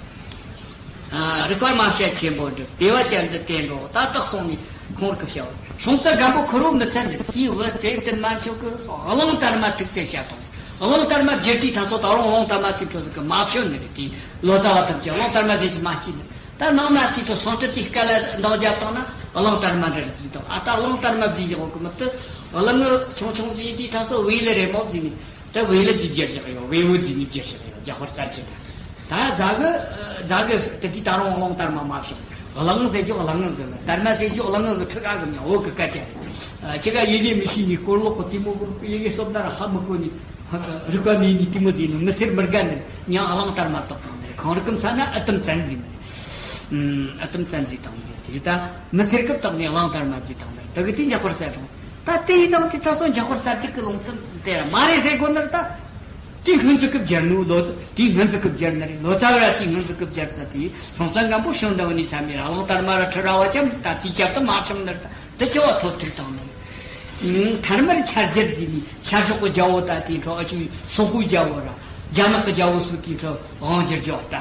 ཨ་རིག་པ་མ་བཤད་ཆེན་པོ་འདི་བདེ་བ་ཅན་དུ་བསྟན་འགྲོ། ད་རྟག་སོང་ནས་ཁོང་རིག་བྱའོ། སྲོང་བཙན་སྒམ་པོ་ཁུར་བོ་མི་ཚད་ནི་དེའི་བུ་དེ་བསྟུན་མ་མཆོག་གི་གླང་དར་མ་ཐུག་སེ་བྱ་དང་། གླང་དར་མ་བརྗེད་དུས་ད་སོ་ད་རུང་གླང་དར་མ་དེ་འཕྲོ་ཟིག་གི་མ་བྱོན་ནི་རེད། དེ་ལོ་ཙཱ་བ་ཐམས་ཅད་གླང་དར་མ་ཟེར་གྱི་མ་སྐྱིད་ནི། ད་ནང་ན་དེ་འཕྲོ་སང་ཀྲི་དེའི་སྐད་ལ་འདང་བརྒྱབ་བཏང་ན་གླང་དར་མ་འདྲ་རེད་ཟེར་དང་། ཨ་ད་གླང་དར་མ་བརྫིས་བཞག་གི་མི་དེ་གླང་ངུ་ཆུང་ཆུང་ཟིག་དེ་ད་སོ་བེ་ལི་རེད་མོ་བརྫིས་ནི། ད་བེ་ལི་ཟིག་བརྗེད་བཞག་ཡོད། བེའུ་ཟིག་ནི་བརྗེད་བཞག་ཡོད། རྒྱ་ཧོར་གསར་བརྗེ་ད། ད་རྫ་གི་རྫ་གི་དེ་དུས་ད་རུང་གླང་དར་མ་མ་བྱུང་། གླང་ཟེར་རྒྱུ་གླང་ངུ་གི་མིང་། དར་མ་ཟེར་རྒྱུ་གླང་ངུ་གི་ཕྲུ་གུ་གི་མིང་། བོད་གི་སྐད་ཆ་རེད། ཁྱེད་ཀ་ཡི་གེ་མི་ཤེས་ནི་སྐོར་ལོག་གི་དེ་མོ་བོད་ཡི་གེ་སློབ་ན་ར་ཧ་མི་གོ་ནི། རིག་པ་མེད་ནི་དེ་མོ་ཟིག་ནི། མི་སེར་མི་དགའ་ནི་མྱིང་གླང་དར་མ་བཏགས་བཏང་ནི་རེད། གངས་རི་ཀུན་ཚ་ན་ཨི་ཏམ་བཙན་ཟེར་ནི་རེད། ཨི་ཏམ་བཙན་ཟེར་བཏང་ནི་རེད། དེ་ད་མི་སེར་སྐབས་བཏགས་ནི་གླང་དར་མ་ཟེར་བཏང་ནི་རེད། ད་གི་དེ་འཇག་པར་ཟེར་དང་། ད་དེ་ཡིན་དང་དེ་ད་སོ་འཇག་པར་ས་གཅིག་གི་ལུང་ཚན་དེ་མ་རེད་ཟེར་དགོས་ནི་རེད་ད། དེ་སྔོན་ཚུད་སྐབས་སྦྱར་ནོ་ལོ། དེ་སྔོན་ཚུད་སྐབས་སྦྱར་ནི་རེད། ལོ་ཙཱ་བ་ར་དེ་སྔོན་ཚུད་སྐབས་སྦྱར་ས་དེ་སྲོང་བཙན་སྒམ་པོ་བྱོན་ད་བ་ནི་ས་མེད་ར། གླང་དར་མ་ར་ཁྲི་རལ་པ་ཅན་ད་དེའི་རྒྱབ་ཏུ་མ་བྱུང་ནི་རེད་ད། དེ་ཆེ་བ་ཐོ་ཐུག་བཏང་ནི་རེད། ཐར་མར་ཆ་རྒྱུས་ཟིན་ནི་ཤར་ཕྱོགས་གི་རྒྱལ་པོ་ད་དེའི་འཕྲོ་ཨ་ཆུ་སོག་པོའི་རྒྱལ་པོ་ར་རྒྱ་ནག་གི་རྒྱལ་པོ་སུ་དེའི་འཕྲོ་དབང་སྒྱུར་རྒྱུ་ད་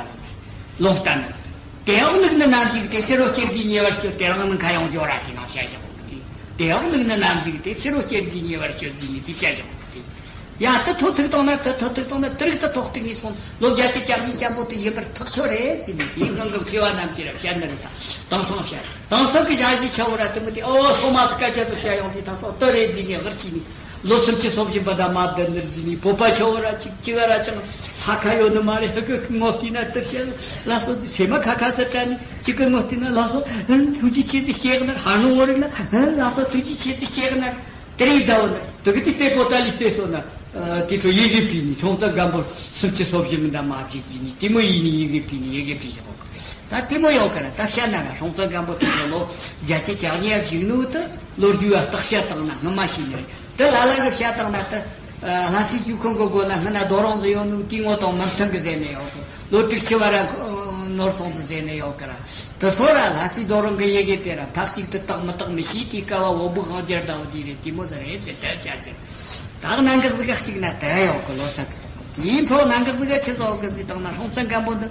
ལུང་བསྟན་ནི་རེད། དེ་འོག་ནུག་ནི་ནམ་ཞིག་དེ་ཕྱི་རོ་སྐྱེར་དེའི་ཉེ་བར་སྐྱོད་དེ་རང་ནི་ཁ་ཡོང་འཇོག་ར་དེ་ནང་བཤད་བཞག་དེ་ཡང་མིག་ནི་ནམ་ཞིག་དེ་ཕྱི་རོལ་སྐྱེ་རྒུའི་ཉེ་བར་སྤྱོད་ཟིན་ནས་དེ་བཤད་བཞག་པ་དེ། ཡ་དེ་ཐོག་ཐུག་བཏང་ན་དེ་ཐོག་ཐུག་བཏང་ན་དེ་རིགས་དེ་ཐོག་ཐུག་ངེས་སོང་། ལོ་བརྒྱད་ཅུ་གྱ་གཉིས་ཅན་པོ་དེ་ཡིན་པར་ཐག་ཆོད་རེད་ཟེར་ནས་དེའི་སྔོན་གྱི་མཁས་པ་རྣམས་ཀྱིས་ར་བཤད་ནི་རེད། ད་དེང་སང་བཤད། དེང་སང་གི་ཞལ་བཞེས་ཆ་བོ་ར་དེ་མོ་དེ་ཨོ་སློབ་མ་ཚོ་སྐད་ཆ་ཚོ་བཤད་ཡོང་དུས་ད་སོགས་དེ་རེད་ཟེར་ནས་ཧུར་གྱིས་ནས། ལོ་སུམ་ཅུ་སོ་བཞི་པ་དང་མ་བསྡད་ནི་རེད་ཟེར་ནས། བོད་པ་ཆ་བོ་ར་གཅིག་གཅིག་ར་ཅང་ས་ཁ་ཡོད་ནི་མ་རེད། ཧི་ཀི་ཀི་ངོ་བལྟས་ན་དེར་བཤད་ལ་སོགས་ཀྱི་སེམས་མ་ཁ་ཁ་སེ་དྲན་ནས། གཅིག་གི་ངོ་བལྟས་ན་ལ་སོགས་ཨ་ཐུགས་རྗེ་ཆེ་ཟེར་བཤད་ནི། ཧ་ནོ་བོ་རེད་ལ་ཨ་ལ་སོགས་ཐུགས་རྗེ་ཆེ་ཟེར་བཤད་ནི། དེ་རིང་ཟླ་བ་ནི་དེ་གི་དེ་སེ་པོ་ཏ་ལི་སེ་སོ་ན་དེ་ཚོ་ཡི་གེ་བྲིས་ནས། སྲོང་བཙན་སྒམ་པོ་སུམ་ཅུ་སོ་བཞི་མི་འདྲ་མ་གཅིག་གིས་ནི་དེ་མོ་ཡིན་ནི་ཡི་གེ་བྲིས་ནས་ཡི་གེ་བྲིས་བཞག་གོ། ད་དེ་མོ་ཡོད་ཀི་ར། ད་བཤད་ན་ར་སྲོང་བཙན་སྒམ་པོ་དེ་ཚོ་ལོ་བརྒྱད་ཅུ་གྱ་གཉིས་བཞུགས་ནོ་དེ་ལོ་རྒྱུས་ལ་བརྟག་དཔྱད་བཏང་ན་སྔོན་མ་ཤེས་ནི་རེད། དེ་ལ་ལ་གི་བཤད་བཏང་ན་དེ་ལྷ་སའི་ཇོ་ཁང་གི་སྒོ་ན་སྔོན་ན་རྡོ་རིང་ཟིག་ཡོད་ནོ་དེའི་ངོ་དང་མི་མཐུན་གི་ཟེར་ནི་ཡོད་གི། ལོ་དྲུག་ཅུ་བ་ར་ནོར་སོང་ཟིག་ཟེར་ནི་ཡོད་ཀི་ར། དེ་ཚོ་ར་ལྷ་སའི་རྡོ་རིང་གི་ཡི་གེ་དེ་ར་མཐའ་གཅིག་ཏུ་དག་མི་དག་མི་ཤེས། དེའི་སྐབས་བ་བོན་པོ་གང་རྒྱལ་ཟླ་བོ་དེ་རེད། དེ་མོ་ཟིག་རེད་ཟེར་དེ་བཤད་ཀི། ད་གནད་འགག་ཟིག་ག་གཅིག་ན་དེ་ཡོད་གི། ལོ་ས་གི་དེའི་འཕྲོ་གནད་འགག་ཟིག་ག་ཆི་ཟིག་ཡོད་གི་ཟེར་བཏང་ན། སྲོང་བཙན་སྒམ་པོ་འདི་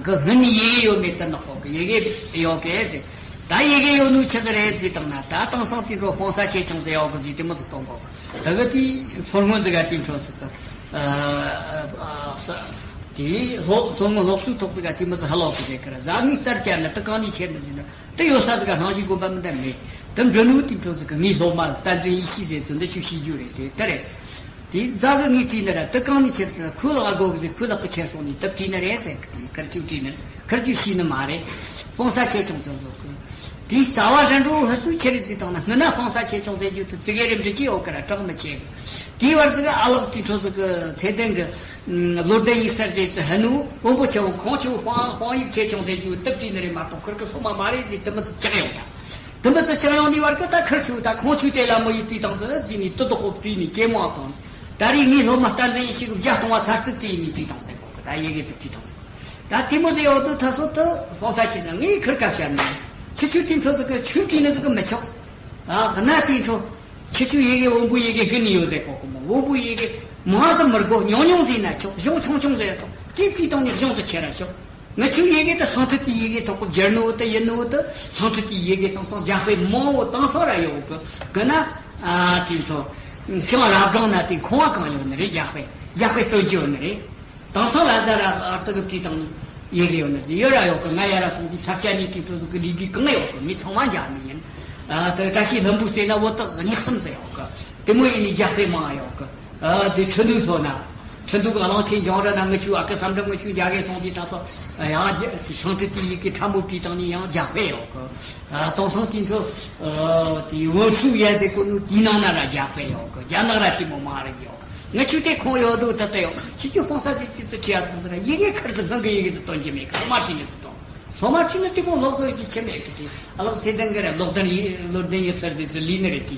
གི་སྔོན་ནས་ཡི་གེ་ཡོད་མེད་དེ་ནག་གོ་གི། ཡི་གེ་ཡོད་གི་ཟེར། ད་ཡི་གེ་ཡོད་ནོ་ཆི་ཟིག་རེད་ཟེར་བཏང་ན། ད་དེང་སང་དེ་འཕྲོ་སྤུངས་ས་ཆེ་ཆུང་ཟེར་ཡོད་གི་ཟེར་དེ་མོ་ཟིག་གཏོང་གོ། ད་གི་དེའི་མཚོ་སྔོན་ཟིག་ག་དེའི་འཕྲོ་ཟིག་གི། ཨ་ཨ་ས་དེའི་སློབ་མཚོ་སྔོན་སློབ་གསོའི་ཐོག་ཟིག་ག་དེ་མོ་ཟིག་ཧ་ལོག་གི་ཟེར་གི་ར། ཟ་ངའི་རྩར་བསྐྱལ་ན་དེ་གང་ནས་ཁྱེར་ནི་ཟེར་ན། དེ་ཡོད་ས་ཟིག་ག་སྣང་ཞིག་དགོན་པ་མི་འདྲ་མེད། དེ་འབྲི་ནོ་དེའི་འཕྲོ་ཟིག་གི་ངའི་སློབ་མ་བསྟན་འཛིན་ཡེ་ཤེས་ཟེར་ཚོ་འདི་ཆུ་ཤེས་རྒྱུ་རེད། དེ་དེ་རེད། དེ་རྫ་གི་ངས་བྲིས་ནི་ར། དེ་གང་ནས་ཁྱེར་དེ་ཁོའི་ལག་གོ་གི་ཟེར། ཁོའི་ལག་གི་ཁྱེར་སོང་ནས་དེ་བྲིས་ནི་རེད་ཟེར་གི། དེ་ཁར་ཆུ་བྲིས་ནི་རེད། ཁར་ཆུ་ཤེས་ནི་མ་རེད། སྤུངས་ས་ཆེ་ཆུང་ཚོ་ཟོ་གི། དེའི་རྩ་བ་ར་འགྲོ་ཧུ་སུ་ཁྱེར་ཟིག་བཏང་ན། སྔོན་ན་སྤུངས་ས་ཆེ་ཆུང་ཟེར་རྒྱུ་དེ་ཙི་གེ་རེ་འབྲི་གི་ཡོད་གི་ར། གྲགས་མི་ཆེ་གི། དེའི་བར་ཟིག་ག་ཨ་ལགས་དེའི་འཕྲོ་ཟིག་གི་ཚེ་བརྟན་གི་བློ་ལྡན་ཡིག་གསར་ཟེར་ཚེ་ཧ་ནུ་བོན་པོ་ཆེ་བོ་ཁོང་ཆུ་སྤུངས་སྤུངས་ཡིག་ཆེ་ཆུང་ཟེར་རྒྱུ་དེ་བྲིས་ནི་རེད་མ་གཏོགས། ཁུར་གི་སོ་མ་མ་རེད་ཟེར་དེ་མི་ཚོ་བཅག་ཡོང་ད། དེ་མི་ཚོ་བཅག་ཡོང་ནི་བར་གི་ད་ཁུར་ཆུ་ད་ཁོང་ཆུ་དེ་ལ་མོ་ཡིག་བྲིས་བཏང་ཟིག་ཟེར་ནས་དུ་དོ་ཧོབ་བྲིས་ནས་ཇེ་མང་བཏང་། ད་རེས་ངའི་སློབ་མ་བསྟན་འཛིན་ཡེ་ཤེས་གི་བརྒྱ་སྟོང་བ་ཚར་ཚུད་དེ་ཡིན་ནས་བྲིས་བཏང་ཟེར་གོ་གི། ད་ཡི་གེ་དེ་བྲིས་བཏང་ཟེར་གོ། ད་དེ་མོ་ཟིག་ཡོད་དུས་ད་སོ་དུ་སྤུངས་ས་ཆེ་ན་ངས་ཁུར་ཀ་བཤད་ནི། ཁྱི་ཆུ་དེའི་འཕྲོ་ཟིག་གི་ཆུ་བྲིས་ནི་ཟིག་གི་མི་ཆོག་ཨ་གནའ་དེའི་འཕྲོ། ཁྱི་ཆུ་ཡི་གེ་བོན་པོའི་ཡི་གེ་སྔོན་ནས་ཡོད་ཟེར་གོ་གི་མོ། བོན་པོའི་ཡི་གེ་མང་ཟིག་མི་དགོ། ཉུང་ཉུང་ཟིག་ན་ཆོག་གཞུང་ཆུང་ཆུང་ཟིག་ཐོག་དེ་བྲིས་བཏང་ནས་གཞུང་དུ་ཁྱེར་ར་ཆོག་ངི་ཆོའི་ཡི་གེ་དེ་སཾ་སྐྲྀ་ཏའི་ཡི་གེ་ཐོག་གི་བསྒྱུར་ནོ་དེ་ཡིན་ནོ་དེ། སཾ་སྐྲྀ་ཏའི་ཡི་གེ་དེང་སང་རྒྱ་དཔེ་མང་བོ་དེང་སང་ར་ཡོད་གི། གི་ན་ཨ་དེའི་འཕྲོ་ཤིང་རབ་སྦྲང་ན་དེ་ཁང་བ་གང་ཡོད་ནི་རེད། རྒྱ་དཔེ་རྒྱ་དཔེ་སྟོན་གྱི་ཡོད་ནི་རེད། དེང་སང་ལ་ཟ་ར་ཨར་ཏི་གི་བྲིས་བཏང་ཡི་གེ་ཡོད་ནི་ཟིག་ཡོད་ར་ཡོད་གི། ང་ཡ་ར་སོང་དུས་ས་སྐྱ་ནས་དེའི་འཕྲོ་ཟིག་གི་ལས་བགོས་གང་ཡོད་གི། ངས་ཚང་མ་མཇལ་ནི་ཡིན། ཨ་དེ་བཀྲ་ཤིས་ལྷུན་པོ་ཟེར་ན་བོད་དག་གཉིས་གསུམ་ཟིག་ཡོད་གི། དེ་མོ་ཡིན་ནི་རྒྱ་དཔེ་མང་ཡོད་གི། ཨ་དེ་ཁྲི་འདུག་སོ་ན། ཁྲི་འདུག་གླང་ཆེན་འཇང་ར་ན་ངི་ཆོའི་ཨ་ཁུ་བསམ་གྲུབ་ངི་ཆོའི་རྒྱ་གེ་སོང་དུས་ད་སོ་ཡང་རྒྱ་སཾ་སྐྲྀ་ཏའི་ཡི་གེ་ཕྲ་མོ་བྲིས་བཏང་ནི་ཡང་རྒྱ་དཔེ་ཡོད་གི། ཨ་དེང་སང་དེའི་འཕྲོ་ཨ་དེ་བོན་ཧྲུའུ་ཡན་ཟེར་གོ་ནོ་དེའི་ནང་ན་ར་རྒྱ་དཔེ་ཡོད་གི། རྒྱ་ནག་ར་དེ་མོ་མང་ར་ཡོད། ངི་ཆོ་དེ་ཁོང་ཡོད་དུས་ད་ལྟ་ཡོད། ཁྱི་ཆོ་སྤུངས་ས་ཟིག་ཅི་ཙི་ཁྲི་ཡ་ཚོ་ཟེར་ར། ཡི་གེ་ཁར་ཟིག་སྔོན་གི་ཡི་གེ་ཟིག་སྟོན་གྱི་མེད་གི། སོ་མ་བྲིས་ནི་ཟིག་སྟོན། སོ་མ་བྲིས་ནི་དེ་མོ་ལོག་སོ་ཡི་ཆི་མེད་གི། དེ་ཨ་ལགས་ཚེ་བརྟན་གི་ར་བློ་ལྡན་ཡི་བློ་ལྡན་ཡིག་གསར་ཟེར་ཟིག་ལས་ནི་རེད། དེ་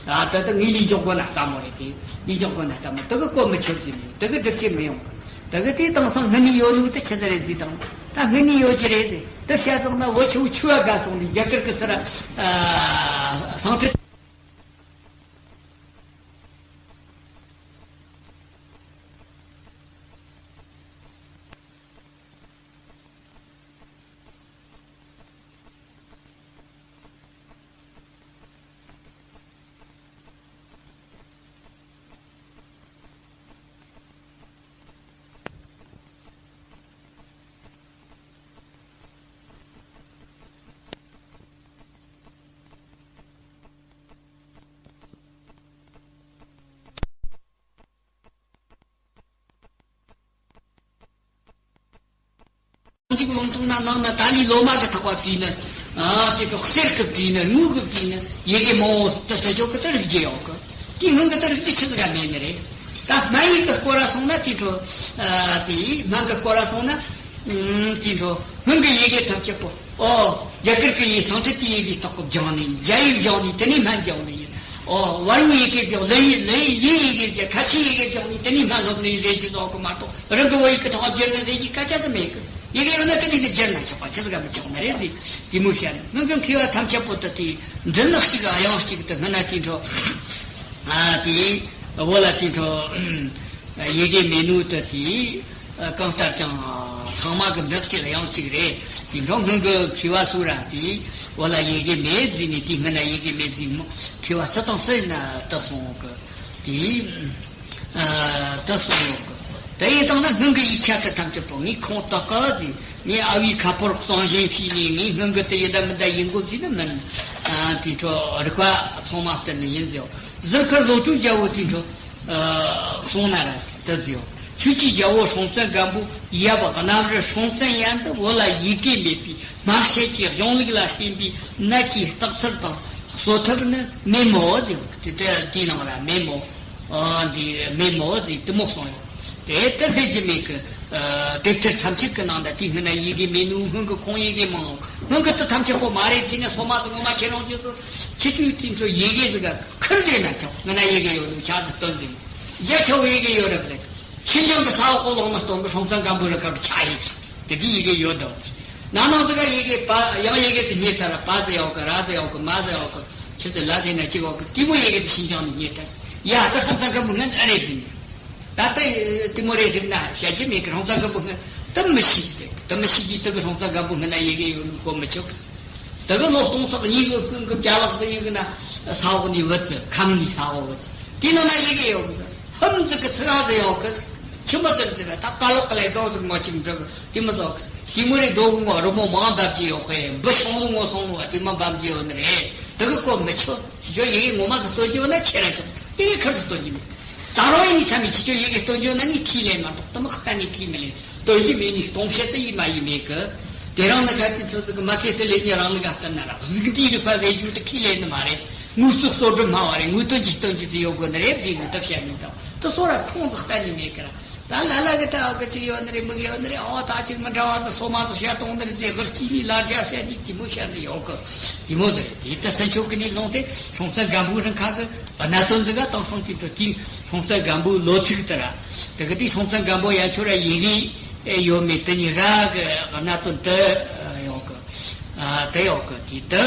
ཨ་ད་ལྟ་ངའི་ལས་འཇོག་དགོས་ན་ལྟ་མོ་རེད། དེ་ལས་འཇོག་དགོས་ན་ལྟ་མོ། དེ་གི་གོ་མི་ཆོད་ཀྱི་མེད། དེ་གི་སྒྲུབ་བྱེད་མི་ཡོང་། དེ་གི་དེ་དེང་སང་སྔོན་ནས་ཡོད་ནོ་དེ་ཆི་ཟིག་རེད་ཟེར་དང་། ད་སྔོན་ནས་ཡོད་ཀྱི་རེད་ཟེར། དེ་བཤད་ཙང་ན་བོད་ཆུ་བོ་ཆུ་བ་དགའ་སོང་ནས་རྒྱ་གར་གི་སི་ར་ཨ་སཾ་སྐྲྀ། གཅིག་ལུང་ཐུང་ན་ནང་ན་ཏཱ་ལའི་ལོ་མ་གི་ཐག་པ་བྲིས་ན། ཨ་དེ་ཚོ་གསེར་གི་བྲིས་ན། དངུལ་གི་བྲིས་ན། ཡི་གེ་མང་བོ་དེ་ཟེར་ཆོག་གི། དེ་རིག་རྒྱུ་ཡོད་གི། དེའི་སྔོན་གི་དེ་རིག་རྒྱུ་ཆི་ཟིག་ག་མེད་ནི་རེད། ད་སྨན་ཡིག་གི་སྐོར་ར་སོང་ན་དེ་འཕྲོ། ཨ་དེ་སྨན་གི་སྐོར་ར་སོང་ན། ཨུམ་དེ་འཕྲོ་སྔོན་གི་ཡི་གེ་ཐམས་ཅད་པོ། ཨོ་རྒྱ་གར་གི་ཡི་སཾ་སྐྲྀ་ཏའི་ཡི་གེ་ཐོག་གི་སྦྱངས་ནས། རྒྱ་ཡིག་སྦྱངས་ནས་དེ་ནས་སྨན་སྦྱངས་ནས་ཡིན། ཨོ་བལ་པོའི་ཡི་གེ་སྦྱངས། ལི་ཡི་ལི་ཡི་ཡི་གེ་སྦྱངས། ཁ་ཆེའི་ཡི་གེ་སྦྱངས་ནས་དེ་ནས་སྨན་སློབ་ནས་ཟེར་རྒྱུ་ཟོག་གི་མ་གཏོགས། རང་གི་བོད་ཡིག་གི་ཐོག་བསྒྱུར་ནས་ཟེར་རྒྱུ་སྐད་ཆ་ཟིག་མེད་གི། ཡི་གེ་ཡོད་ན་དེ་ནས་དེ་བསྒྱུར་ན་ཆོག་པ། ཆི་ཟིག་ག་མི་ཆོག་ནི་རེད་ཟེར། དེ་མོ་བཤད་ནི། སྔོན་གི་མཁས་པ་ཐམས་ཅད་པོ་དེ་དེ་འབྲི་ནི་གཅིག་གི་དབྱངས་གཅིག་དེ་སྔོན་ན་དེ་འཕྲོ། ཨ་དེ་བོད་ལ་དེ་འཕྲོ་ཡི་གེ་མེད་ནོ་དེ་དེ། གང་ལྟར་ཀྱང་ཚང་མ་གི་འདི་གཅིག་ཡང་གཅིག་རེད། དེ་འགྲོ་སྔོན་གི་མཁས་པ་སུ་ར་དེ་བོད་ལ་ཡི་གེ་མེད་ཟིན་ནས། དེ་སྔོན་ན་ཡི་གེ་མེད་ཟིན་མོ་མཁས་པ་སུ་དང་སུ་ཡིན་ན་དག་སོང་གི། དེ་ཨ་དག་སོང་ཡོད་གི། དེ་ཡིན་དང་ན་སྔོན་གི་ཡིག་ཆ་དེ་ཐམས་ཅད་པོ་ངས་ཁུངས་དག་གི་ཟིན། ངས་ཨ་བའི་ཁ་ཕོར་གསང་བཞེངས་བྱས་ནས། ངས་སྔོན་གི་དེ་ཡི་དམ་མི་དམ་ཡིན་དགོས་ཟིན་ནི་མིན། ཨ་དེ་འཕྲོ་རིག་པ་ཚང་མ་བསྟར་ནས་ཡིན་ཟེར། ཟུར་ཁར་ལོ་དྲུག་རྒྱལ་པོ་དེ་འཕྲོ་གསུངས་ན་ར་དེ་ཟེར། ཆོས་ཀྱི་རྒྱལ་པོ་སྲོང་བཙན་སྒམ་པོ་ཡབ་གནམ་རི་སྲོང་བཙན་ཡབ་འདི་བོད་ལ་ཡི་གེ་མེད་པའི་སྨྲ་བཤད་ཀྱི་གཞུང་ལུགས་ལ་བརྟེན་པའི་ནད་ཀྱི་རྟགས་ཚུལ་དང་གསོ་ཐབས་ནི་མེད་མོད་ཟེར། དེ་དེ་དེའི་ནང་ལ་མེད་མོད། ཨ་འདི་མེད་མོད་ཟེར་དེ་མོ་གསུངས་ཡོད། དེ་ལྟར་ཟེར་གྱི་མེད་གི། ཨ་དེབ་ཐེར་ཐམས་ཅད་ཀྱི་ནང་ད་དེའི་སྔོན་ན་ཡི་གེ་མེད་ནོ། སྔོན་གི་ཁུངས་ཡི་གེ་མང་། སྔོན་གི་དེ་ཐམས་ཅད་པོ་མ་རེད་ཟེར་ནས། སོ་མ་ཟིག་ངོ་མ་ཁྱེད་རང་ཚོས་སུ་ཁྱེད་ཚོས་དེ་ཚོ་ཡི་གེ་ཟིག་ག་ཁིར་ཟེར་ན་ཆོག། སྔོན་ན་ཡི་གེ་ཡོད་ནོ་ཆ་ཟིག་སྟོན་ཟིག། རྒྱ་ཆེ་བོ་ཡི་གེ་ཡོད་རབས་ཟེར། ཤིན་ཅང་གི་ས་འོག་གོ་ལོག་ན་སྟོན་གི། སྲོང་བཙན་སྒམ་པོ་རི་ཁ་གི་ཆ་ཡིག་ཟིག་དེ་དེ་ཡི་གེ་ཡོད་དོ། ན་ནང་ཟིག་ག་ཡི་གེ་པ་ཡང་ཡི་གེ་དེ་རྙེད་ཚར། པ་ཟེར་ཡོད་གི། ར་ཟེར་ཡོད་གི། མ་ཟེར་ཡོད་གི། ཆི་ཟེར་ལ་ཟེར་ན་ཅིག་ཡོད་གི། དེ་མོ་ཡི་གེ་དེ་ཤིན་ཅང་ནས་རྙེད་ཐལ། ཡ་ད་སྲོང་བཙན་སྒམ་པོ་སྔོན་ཨ་རེད་ཟེར་ནས། ད་ལྟ་དེ་མོ་རེད་ཟེར་ན་བཤད་རྒྱུ་མེད་གི། སྲོང་བཙན་སྒམ་པོ་སྔོན་དེ་མི་ཤེས་ཟེར། དེ་མི་ཤེས་ཀྱི་དེ་གི་སྲོང་བཙན་སྒམ་པོ་སྔོན་ན་ཡི་གེ་ཡོད་ནོ་གོ་མི་ཆོག་གི། དེ་གི་ལོ་སྟོང་ཕྲག་གཉིས་གི་ཀུན་གྱི་ཅ་ལག་ཟིག་ཡིན་གི་ན། ས་འོག་ནས་བུད་ཟེར། ཁམས་ནས་ས་འོག་བུད་ཟེར། དེ་ནང་ན་ཡི་གེ་ཡོད་གི། ཧམ་ཟིག་གི་ཚིག་ཨ་ཟིག་ཡོད་གི། ཆི་མོ་ཟིག་ཟེར་བ་ད་ཀ་ལོག་གི་ལས་ལྡོག་ཟིག་ངོ་གཅིག་འགྲུབ་དེ་མོ་ཟིག་གི། དེ་མོ་རེད། རྡོ་གི་ངོ་རི་མོ་མང་བརྡབ་ཀྱི་ཡོད་གི། འབུ་ཤོང་ལོ་ངོ་སོང་ལོ་བ་དེ་མོ་འབབ་ཀྱི་ཡོད་ནི་རེད། དེ་གི་གོ་མི་ཆོག། ཁྱེད་ཚོ་ཡི་གེ་ངོ་མ་ཟིག་སྟོན་རྒྱུ་ཡོད་ན་ཁྱེར་ར་ཤོག། ཡི་གེ་ཁར་ཟིག་སྟོན་རྒྱུ་མེད། ད་རུང་ཡིན་ནི་ཆ་མེད། ཁྱེད་ཚོ་ཡི་གེ་སྟོན་རྒྱུ་ཡོད་ན་ངས་ཁས་ལེན་མ་གཏོགས་དེ་མོ་གཏན་ནས་ཁས་མི་ལེན། སྟོན་རྒྱུ་མེད་ནི་སྟོང་བཤད་ཟིག་ཡིན་མ་ཡིན་མེད་གི། དེ་རིང་ནི་ག་དུས་ཚོད་ཟིག་གི་མ་ཁེ་སི་ལེ་ཉེ་རང་ལ་ག་ལྟར་ན་ར་གཟུགས་འདིའི་རིག་པ་ཟེར་རྒྱུ་དེ་ཁས་ལེན་ནི་མ་རེད། དངོས་གཙོ་གསོལ་སྒྲུབ་སྨྲ་བ་རེད། དངོས་དོན་གྱི་སྟོན་རྒྱུ་ཟིག་ཡོད་དགོས་ནི་རེད་ཟེར་ནི་ད་བཤད་མིན་དང་། དེ་སོ་ར་ཁུངས་ཟིག་གཏན་ནས་མེད་གི་ར། ད་ལ་ལ་གི་ད་ཨ་གི་ཅིག་ཡོད་ནི་རེད། མི་གི་ཡོད་ནི་རེད། ཨོ་ད་ཅིག་མི་འདྲ་བ་ད་སོ་མ་ཟིག་བཤད་གཏོང་ནི་རེད་ཟེར། ཧུར་གྱིས་ནི་ལར་རྒྱ་བཤད་ནི་དེ་མོ་བཤད་ནི་ཡོད་གི། དེ་མོ་ཟིག་རེད། དེ་ད་ས་མཆོག་གི་ནས་བཟུང་སྟེ་སྲོང་བཙན་སྒམ་པོའི་རིང་ཁ་གི་གནད་དོན་ཟིག་ག་དེང་སང་དེ་འཕྲོ་དེ་སྲོང་བཙན་སྒམ་པོའི་ལོ་ཚིགས་དེ་ར། དེ་གི་དེ་སྲོང་བཙན་སྒམ་པོ་ཡན་ཆོད་ར་ཡི་གེ་ཨེ་ཡོད་མེད་དེ་གཉིས་ཀ་གི་གནད་དོན་དེ་ཡོད་གི། ཨ་དེ་ཡོད་གི། དེ་དེ་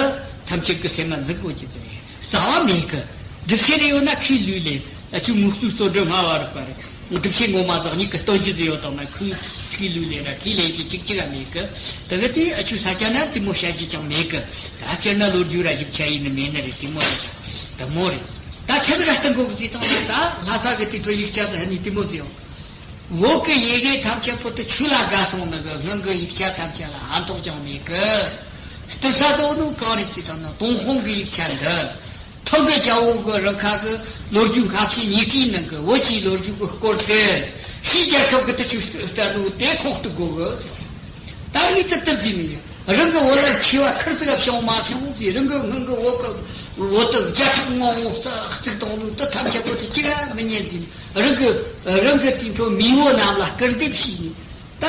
ཐམས་ཅད་ཀྱི་སེམས་ལ་འཛིན་དགོས་ཀྱི་ཟེར། རྩ་བ་མེད་གི། སྒྲུབ་བྱེད་རེ་ཡོད་ན་ཁས་ལུས་ལེན། ཨ་ཁྱོད་དངོས་གཙོའི་གསོལ་སྒྲུབ་སྨྲ་བ་རིག་པ་རེད། སྒྲུབ་བྱེད་ངོ་མ་ཟིག་གཉིས་ཀྱི་སྟོན་རྒྱུ་ཟིག་ཡོད་དང་ན་ཁོས་ཁས་ལུས་ལེན་ར་ཁས་ལེན་རྒྱུ་གཅིག་གཅིག་ག་མེད་གི། དེ་གི་དེ་ཨ་ཁྱོད་ས་ཆ་ན་དེ་མོ་བཤད་རྒྱུ་ཅང་མེད་གི། ད་སྤྱིར་ན་ལོ་རྒྱུས་ར་ཞིབ་ཆ་ཡིན་ནི་མེད་ནི་རེད། དེ་མོ་རེད། དེ་མོ་རེད། ད་ཆི་ཟིག་ག་བསྟུན་དགོས་གི་ཟེར་དང་ན། ད་ལྷ་ས་གི་དེ་འཕྲོ་ཡིག་ཆ་ཟིག་ཧ་ནི་དེ་མོ་ཟིག་ཡོང་། བོད་ཀྱི་ཡི་གེ་ཐམས་ཅད་པོ་དེ་ཆོས་ལ་དགའ་སོང་ནི་གི། སྔོན་གྱི་ཡིག་ཆ་ཐམས་ཅད་ལ་ཕན་ཐོགས་ཅང་མེད་གི། བསྟུན་ས་བཟོ་ནོ་གང་རེད་ཅེས་དང་ན། ཏུན་ཧོང་གི་ཡིག་ཆ་འདི་ཐང་གི་རྒྱལ་པོ་གི་རིང་ཁ་གི་ལོ་རྒྱུས་སྔ་ཕྱི་གཉིས་ཀའི་ནང་གི་བོད་ཀྱི་ལོ་རྒྱུས་གི་སྐོར་དེ་ཕྱིའི་རྒྱལ་ཁབ་གི་དེ་ཆོས་ལྟ་ནོ་དེ་ཁོང་གཏུག་དགོས་གི། ད་ངས་དེ་ལྟར་བརྩིས་ནི་ཡིན། རང་གི་བོད་ལ་མཁས་པ་ཁིར་ཙི་ག་བྱུང་མ་བྱུང་ཅེས། རང་གི་སྔོན་གི་བོད་གི་བོད་དུ་བརྒྱ་ཕྲག་མང་བོ་བརྩིགས་གཏོང་ནོ་དེ་ཐམས་ཅད་པོ་དེ་གཅིག་ག་མི་ཉན་ཟིན། རང་གི་རང་གི་དེ་འཕྲོ་མེས་པོ་རྣམས་ལ་སྐུར་འདེབས་བྱས་ནས། ད་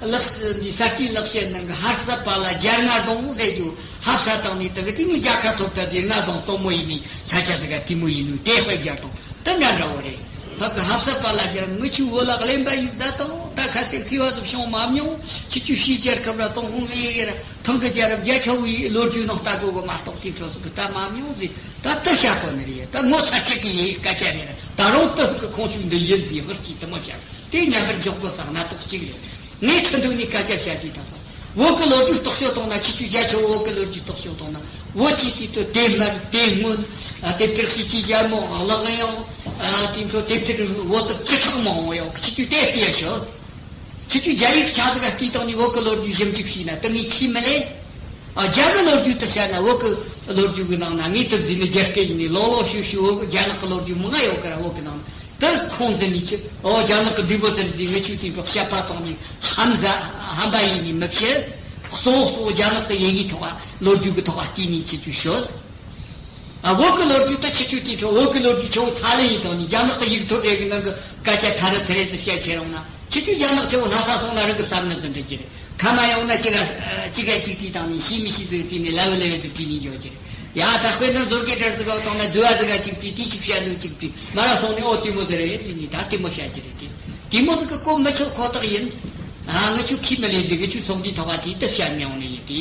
ལག་འདི་གསར་བརྗེའི་ལག་བཤད་ནང་གི་ཧར་ས་པ་ལ་རྒྱལ་རྔ་གདོང་ཟེར་རྒྱུ་ཧབ་ས་བཏང་ནས། དེ་གི་དེ་ནི་རྒྱལ་ཁ་ཐོབ་ད་ཟེར། རྔ་གདོང་སྟོན་མོ་ཡིན་ནི་ས་ཆ་ཟིག་ག་དེ་མོ་ཡིན་ནོ་དེ་དཔེ་རྒྱལ་གདོང་དེ་འདྲ་འདྲ་བོ་རེད། ཧ་གི་ཧབ་ས་པ་ལ་རྒྱལ། ངི་ཆུ་བོད་ལ་གླེན་པ་ཡིབ་ད་དང་། ད་ཁ་ཚེ་མཁས་པ་ཚོ་བྱུང་མ་མྱོང་། ཁྱེད་ཆོས་ཕྱིའི་རྒྱལ་ཁབ་ར་ཏུན་ཧོང་ཡི་གེ་ར་ཐང་གི་རྒྱལ་རབས་རྒྱ་ཆེ་བོའི་ལོ་རྒྱུས་ནང་ལྟ་དགོས་གི་མ་གཏོགས་དེ་འཕྲོ་ཟིག་གི་ལྟ་མ་མྱོང་ཟེར། ད་དེ་བཤད་གོ་ནི་རེད། ད་ངོ་ཚ་ཅིག་གི་ཡི་གེ་སྐད་ཆ་རེད། ད་རུང་དེ་གི་ཁོང་ཆོས་འདི་ཡིན་ཟེར་ཧུར་གྱིས་དེ་མོ་བཤད། དེ་ཉམས་པར་འཇོག་དགོས་བསམ་ན་ཏོག་གཅིག་རེད། ངས་ཁ་འདུག་ནས་སྐད་ཆ་བཤད་དུས་ད་ས། བོད་ཀྱི་ལོ་རྒྱུས་རྟོག་དཔྱོད་གཏོང་ན། ཁྱེད་ཆོས་རྒྱ་ཆེ་བོད་ཀྱི་ལོ་རྒྱུས་རྟོག་དཔྱོད་གཏོང་ན། བོད་ཀྱི་དུས་དུ་དེབ་དམར་དེབ་སྔོན། ཨ་དེབ་ཐེར་ཞིག་གི་རྒྱལ་མོ་ལག་གཡང་། ཨ་དེ་འཕྲོ་དེབ་ཐེར་བོད་དུ་བཅུ་ཕྲག་མང་བོ་ཡོད། ཁྱེད་ཆོས་དེ་ལྟ་ཡ་ཤོད། ཁྱེད་ཆོས་རྒྱ་ཡིག་ཆ་ཟིག་ག་བལྟས་བཏང་ནས་བོད་ཀྱི་ལོ་རྒྱུས་ཞིབ་འཇུག་བྱས་ན་དེ་ངས་ཁས་མི་ལེན། ཨ་རྒྱ་གི་ལོ་རྒྱུས་དེ་བཤད་ན། བོད་ཀྱི་ལོ་རྒྱུས་ཀྱི་ནང་ན་ངས་དེ་འཛིན་ནི་རྒྱ་སྐད་ཡིན་ནི། ལོ་ལོ་ཤུ་ཤུ་བོད་ཀྱི་རྒྱ་ནག་གི་ལོ་རྒྱུས་མང་ཡོད་ཀི་ར། བོད་ཀྱི་ནང་ན། དེ་ཁོང་ཟིན་ནས་ཆི། ཨོ་རྒྱ་ནག་གི་སྡུག་པོ་ཟེར་ཟིན། ངི་ཆོས་དེ་འཕྲོ་བཤད་པ་གཏོང་ནས་ཧམ་ཟ་ཧམ་པ་ཡིན་ནི་མི་བཤད། གཙོ་བོ་གཙོ་བོ་རྒྱ་ནག་གི་ཡི་གེ་ཐོག་ལ་ལོ་རྒྱུས་ཀྱི་ཐོག་ལ་བལྟས་ནས་ཁྱེད་ཆོས་ཤོད། ཨ་བོད་ཀྱི་ལོ་རྒྱུས་དེ་ཁྱེད་ཆོས་དེ་འཕྲོ་བོད་ཀྱི་ལོ་རྒྱུས་ཆེ་བོ་ཚ་ལེ་ཡིན་དང་ནི། རྒྱ་ནག་གི་ཡིག་ཐོག་རེ་གི་ནང་གི་སྐད་ཆ་ཐ་རེ་ཐ་རེ་ཙི་བཤད་ཁྱེར་ཡོང་ན། ཁྱེད་ཆོས་རྒྱ་ནག་ཆེ་བོ་ལྷ་ས་སོང་ན་རང་གི་བསམ་ན་ཟིན་འགྲིག་གི་རེད། ཁ་མ་ཡོང་ན་གཅིག་ག་གཅིག་ག་གཅིག་བྲིས་བཏང་ནས་ཤེས་མི་ཤེས་ཟིག་བྲིས་ནས་ལ་བུ་ལ་བུ་ཟིག་བྲིས་ནས་འཇོག་གི་རེད། ཡ་ད་དཔེར་ན་ཟོར་གྱི་གྲལ་ཟིག་ག་བཏང་ན་ཛུ་བ་ཟིག་ག་གཅིག་བྲིས། དེ་གཅིག་བཤད་ནོ་གཅིག་བྲིས། མ་ར་སོང་ནས་ཨོ་དེ་མོ་ཟིག་རེད་བྲིས་ནས། ད་དེ་མོ་བཤད་ཀྱི་རེད། དེ་དེ་མོ་ཟིག་གི་གོ་མི་ཆོད་ཁོ་ཐག་ཡིན། ཨ་ང་ཆོས་ཁས་མི་ལེན་ཟིག། ང་ཆོས་ཚོགས་འདུའི་ཐོག་ལ་དེ་ལྟར་བཤད་མྱོང་ནི་ཡིན། དེ་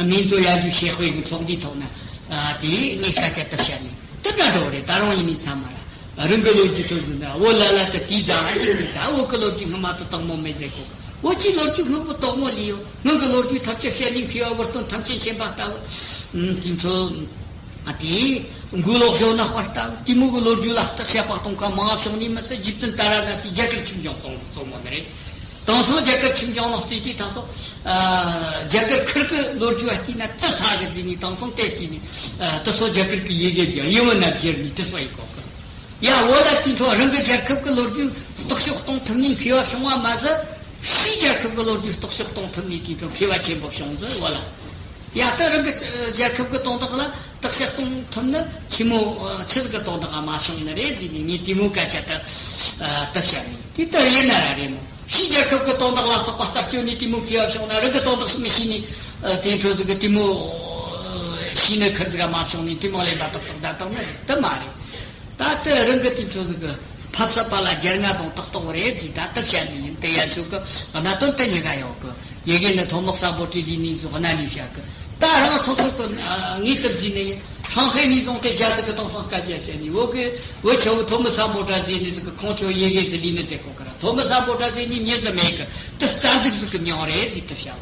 མིང་གཙོ་ཡར་རྒྱས་ཞེ་དཔེ་གི་ཚོགས་འདུའི་ཐོག་ན། ཨ་དེ་ངས་སྐད་ཆ་དེ་བཤད་ནི་དེ་འདྲ་འགྲོ་རེད། ད་རུང་ཡིན་ནི་ཚང་མ་ར། རང་གི་ལོ་རྒྱུས་ཐོན་ཟིན་ན་བོད་ལ་ལ་ད་དེའི་ཟ་བ་ཅིག་ནི་ད་བོད་ཀྱི་ལོ་རྒྱུས་སྔ་མ་དང་དང་མོ་མེད་ཟེར་གོ། བོད་ཀྱི་ལོ་རྒྱུས་སྔ་མོ་དང་མོ་ལས་ཡོད། སྔོན་གྱི་ལོ་རྒྱུས་ཐམས་ཅད་བཤད་ནས་མཁས་པ་བུ་སྟོན་ཐམས་ཅད་མཁྱེན་པ་ལྟ་བུ། དེ་ཚོ་དེ་མགོ་ལོག་ཞོ་ནག་པ་ལྟ་བུ་དེ་མོ་གི་ལོ་རྒྱུས་ལ་བརྟག་དཔྱད་པ་གཏོང་མཁན་མང་བྱུང་ནས་མི་ཚད་རྗེ་བཙུན་ཏཱ་ར་ག་དེ་རྒྱ་གར་ཆོས་འབྱུང་གཙོ་གཙོ་མོ་ནི་རེད། དེང་སང་རྒྱ་གར་ཆོས་འབྱུང་ནང་བལྟས་དུས་ད་སོ། རྒྱ་གར་ཁུལ་གྱི་ལོ་རྒྱུས་བལྟས་ན་དེ་ས་གི་རྩིས་ནས་དེང་སང་བལྟས་དུས་ནས་དེ་སོ་རྒྱ་གར་གྱི་ཡི་གེ་རྒྱ་ཡི་བོ་ན་བསྒྱུར་ནས་དེ་སོ་ཡི་གོ་གི། ཡ་བོད་ལ་དེ་འཕྲོ་རང་གི་རྒྱལ་ཁབ་ཀྱི་ལོ་རྒྱུས་རྟོག་ཞིབ་གཏོང་ཐུབ་ནས་མཁས་པ་བྱུང་བ་མ་ཟད། ཕྱིའི་རྒྱལ་ཁབ་ཀྱི་ལོ་རྒྱུས་རྟོག་ཞིབ་གཏོང་ཐུབ་ནས་དེ་འཕྲོ་མཁས་པ་ཆེན་པོ་བྱུང་ཟེར་བོད་ལ། ཡ་ད་རང་གི་རྒྱལ་ཁབ་ཀྱི་དོན་དག་ལ་བརྟག་དཔྱད་གཏོང་ཐུབ་ན་ཆི་མོ་ཆི་ཟིག་གི་དོན་དག་མ་བྱུང་ནི་རེད་ཟེར་ནས་ངས་དེ་མོ་སྐད་ཆ་ད་ད་བཤད་ནས་དེ་ལྟར་ཡིན་ན་ར་རེད་མོ། ཕྱིའི་རྒྱལ་ཁབ་ཀྱི་དོན་དག་ལ་སོགས་པ་རྩད་གཅོད་ནས་དེ་མོ་མཁས་པ་བྱུང་ན་རང་གི་དོན་དག་མི་ཤེས་ནས་དེ་འཕྲོ་ཟིག་གི་དེ་མོ་ཤེས་ནི་ཁུར་ཟིག་མ་བྱུང་ནས་དེ་མོ་ལས་འབའ་ཏག་ཏག་ད་བཏང་ན་དེ་མ་རེད། ད་ལྟ་རང་གི་དེ་ཚོ་ཟིག་གི་ཕབ་ས་པ་ལ་རྒྱལ་ང་དང་ཏག་ཏག་རེད་ཅེས་ད་ལྟ་བཤད་ནི་ཡིན། དེ་ཡན་ཆོད་གི་གནད་དོན་དེ་གཉིས་ཀ་ཡོད་གི། ཡི་གེ་ནི་ཐོན་མི་གསར་པོ་བྲིས་ལི་ནི་ཟིག་གནའ་ནས་བཤད་གི། ད་རང་སོ་སོ་གི་ངས་དེ་བརྩིས་ནི་ཡིན། ཧྲང་ཧའེ་ནས་བཟུང་སྟེ་རྒྱ་ཟིག་གི་དེང་སང་སྐད་ཆ་བཤད་ནི་བོད་གི་བོད་ཆེ་བོ་ཐོན་མི་གསར་པོ་འདྲ་ཟིག་ནི་ཟིག་གི་ཁོང་ཆོ་ཡི་གེ་ཟིག་ལི་ནི་ཟེར་གོ་གི་ར། ཐོན་མི་གསར་པོ་འདྲ་ཟིག་ནི་མྱི་ཟིག་མེད་གི། དེ་རྩ་འཛུགས་ཟིག་གི་མྱིང་རེད་ཟིག་དེ་བཤད་གི།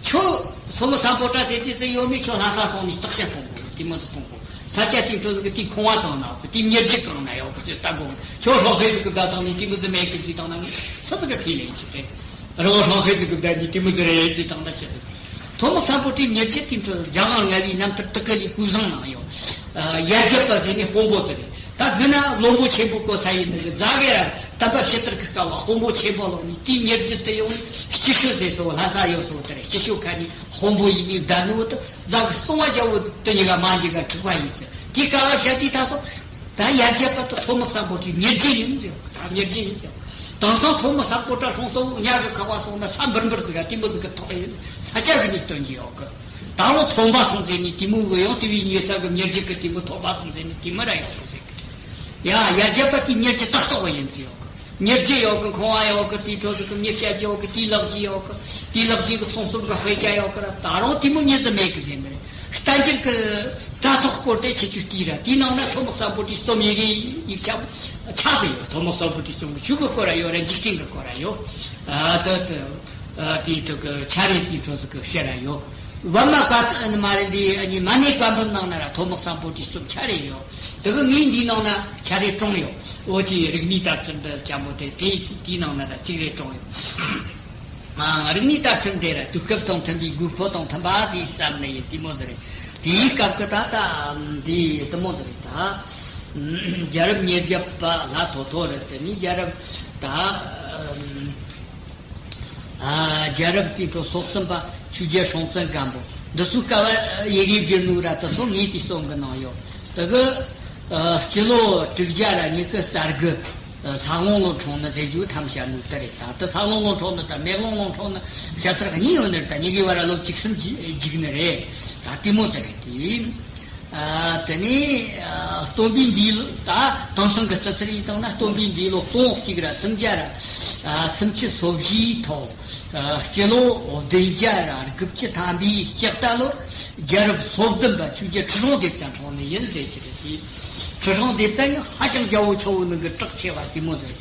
ཁྱོད་སོ་མི་སམ་བྷོ་ཊ་ཟེར་གྱི་ཟེར་ཡོད་མེད་ཁྱོད་ལྷ་ས་སོང་ནས་བརྟག་དཔྱད་གཏོང་དགོས། དེ་མོ་ཟིག་གཏོང་དགོས། ས་ཆ་དེ་ཚོ་ཟིག་གི་དེའི་ཁང་བ་གང་ན་ཡོད་གི། དེའི་མྱུར་རྒྱུ་གང་ན་ཡོད་གི་ཅེས་ལྟ་དགོས། ཁྱོད་ཧྲང་ཧའེ་ཟིག་གི་བསྡད་བཏང་ནས་དེ་མོ་ཟིག་མེད་གི་ཟིག་བཏང་ན་ངས་སུ་ཟིག་གི་ཁས་ལེན་བྱེད་དེ། རང་ཧྲང་ཧའེ་ཟིག་གི་བསྡད་ནས་དེ་མོ་ཟིག་རེད་ཟིག་བཏང་ན་ཅི་ཟིག་ཐོན་མི་སམ་བྷོ་ཊའི་མྱུར་རྒྱུ་དེ་ཚོ་རྒྱ་གར་ལྔ་པའི་རྣམ་ཐར་དེ་ག་ལས་སྐུ་བཟང་གནང་ཡོད། ཡར་རྒྱབ་པ་ཟེར་ནས་དཔོན་པོ་ཟིག་རེད། ད་མི་ན་བློན་པོ་ཆེན་པོ་གོ་ས་ཡིན་ནི་གི་རྫ་གི་ར་དམ་པ་ཕྱི་དར་གི་སྐབས་ལ་དཔོན་པོ་ཆེན་པོ་ལོག་ནས་དེའི་མྱུར་རྒྱུ་དེ་ཡོང་ནས་སྐྱིད་ཤོད་ཟེར་སོ་ལྷ་ས་ཡོད་སོ་དེ་རེད། སྐྱིད་ཤོད་ཁ་ནས་དཔོན་པོ་ཡིན་ནི་བསྡད་ནོ་དེ་རྫ་གི་སྲུང་བ་རྒྱལ་བོ་དེ་གཉིས་ཀ་མ་འཇིག་ག་འཁྲུག་པ་ཡིན་ཟེར། དེའི་སྐབས་ལ་བཤད་དུས་ད་སོ་ད་ཡར་རྒྱབ་པ་དེ་ཐོན་མི་སམ་བྷོ་ཊའི་མྱུར་རྒྱུ་ཡིན་ཟེར། ད་མྱུར་རྒྱུ་ཡིན་ཟེར། དེང་སང་ཐོན་མི་སམ་བྷོ་ཊ་ཁྲོང་སོ་ཉག་གི་ཁ་བ་སོང་ན་ས་འབུར་འབུར་ཟིག་ག་དེ་མོ་ཟིག་གི་ཐོག་ཡིན་ས་ཆ་གི་ནས་སྟོན་གྱི་ཡོད་གི། ད་རུང་ཐོན་པ་སོང་ཟེར་ནས་དེ་མོ་གི་ཡང་དེ་བའི་ཉེ་ས་གི་མྱུར་རྒྱུ་གི་དེ་མོ་ཐོན་པ་སོང་ཟེར་ནས་དེ་མོ་ར་ཡོད་སོང་ཟེར་གི། ཡ་ཡར་རྒྱབ་པ་དེ་མྱུར་རྒྱུ་ཏག་ཏག་ཡིན་ཟེར་ཡོད་གི། མྱུར་རྒྱུ་ཡོད་གི། ཁང་བ་ཡོད་གི། དེའི་ཁྲོད་ཟིག་གི་མྱི་བཤད་རྒྱུ་ཡོད་གི། དེའི་ལག་རྗེས་ཡོད་གི། དེའི་ལག་རྗེས་གི་གསུང་རྩོམ་གི་དཔེ་ཆ་ཡོད་གི་ར། ད་རུང་དེ་མོ་མྱི་ཟིག་མེད་གི་ཟེར་ནི་རེད། བསྟན་འགྱུར་གི་དྲ་ཐོག་སྐོར་དེ་ཁྱེད་ཚོས་བལྟས་ར། དེའི་ནང་ན་ཐོན་མི་སམ་བྷོ་ཊའི་རྩོམ་ཡི་གེ་ཡིག་ཆ་ཆ་ཟིག་ཡོད། ཐོན་མི་སམ་བྷོ་ཊའི་རྩོམ་གི་ཆོས་གི་སྐོར་ར་ཡོད་ར། འཇིག་རྟེན་གི་སྐོར་ར་ཡོད། ཨ་ད་ད། ཨ་དེའི་ཐོག་གི་ཆ་རེ་དེའི་ཁྲོད་ཟིག་གི་བཤད་ར་ཡོད། བ་མ་ག་ཚ་ནི་མ་རེད། འདི་ཨ་ནི་མ་ཎི་བཀའ་འབུམ་ནང་ན་ར་ཐོན་མི་སམ་བྷོ་ཊའི་རྩོམ་ཆ་རེ་ཡོད། དེ་གི་ངས་འདིའི་ནང་ན་ཆ་རེ་བྲིས་ཡོད། འོ་ཅི་རིག་གནས་དར་ཚུལ་འདི་ཅན་པོ་དེ་དེའི་དེའི་ནང་ན་ར་གཅིག་རེ་བྲིས་ཡོད། ཨ་རིག་གནས་དར་ཚུལ་འདི་ར་དུས་སྐབས་དང་མཐུན་པའི་དགོས་མཁོ་དང་མཐུན་པ་དེའི་བསམ་ནི་ཡིན། དེ་མོ་ཟིག་རེད། དེའི་སྐབས་ཀྱི་ད་ལྟ་འདི་དེ་མོ་ཟིག་རེད་ད། རྒྱལ་རབས་ཉེར་བརྒྱད་པ་ལྷ་ཐོ་ཐོ་རེད། དེ་ནས་རྒྱལ་རབས་ད། ཨ་རྒྱལ་རབས་དེའི་ཁྲོད་སོ་གསུམ་པ་ཆོས་རྒྱལ་སྲོང་བཙན་སྒམ་པོ། འདི་ཚོའི་སྐབས་ཡི་གེ་བསྒྱུར་ནོ་ར་དེ་ཚོ་ངས་དེ་རྩོམ་གི་ནང་ཡོད། དེ་གི་ཨ་སྤྱི་ལོ་དྲུག་བརྒྱ་ར་ཉི་ཤུ་རྩ་དགུ། ཨ་ལྷ་དབང་བློ་འཁྲུངས་ནི་ཟེར་རྒྱུ་ཐམས་ཅད་ནོ་དེ་རེད། ད་དེ་ལྷ་དབང་བློ་འཁྲུངས་ནི་དང་མེ་ལོང་བློ་འཁྲུངས་ནི་བཤད་ཚུལ་གཉིས་ཡོད་ནི་རེད། ད་གཉིས་ཀའི་བར་ལ་ལོ་བཅུ་གསུམ་བརྒྱུད་ནི་རེད། ད་དེ་མོ་ཟིག་རེད་དེ། ཨ་དེ་ནས་ཨ་སྟོན་པའི་འདས་ལོ། ད་དེང་སང་གི་རྩི་ཚུལ་ཡིན་བཏང་ན་སྟོན་པའི་འདས་ལོ་སྟོང་གཅིག་ར་སུམ་བརྒྱ་ར་ཨ་སུམ་ཅུ་སོ་བཞིའི་ཐོག་ཨ་སྤྱི་ལོ་བདུན་བརྒྱ་ར་དགུ་བཅུ་ཐམ་པའི་ལྕགས་རྟ་ལོ་རྒྱལ་རབས་སོ་བདུན་པ་ཆོས་རྒྱལ་ཁྲི་སྲོང་ལྡེ་བཙན་འཁྲུངས་ནི་ཡིན་ཟེར་གྱི་རེད་དེ། ཁྲི་སྲོང་ལྡེ་བཙན་ནི་ཧ་ཅང་རྒྱལ་པོ་ཆེ་བོ་ནང་གི་གྲགས་ཆེ་བ་དེ་མོ་ཟིག་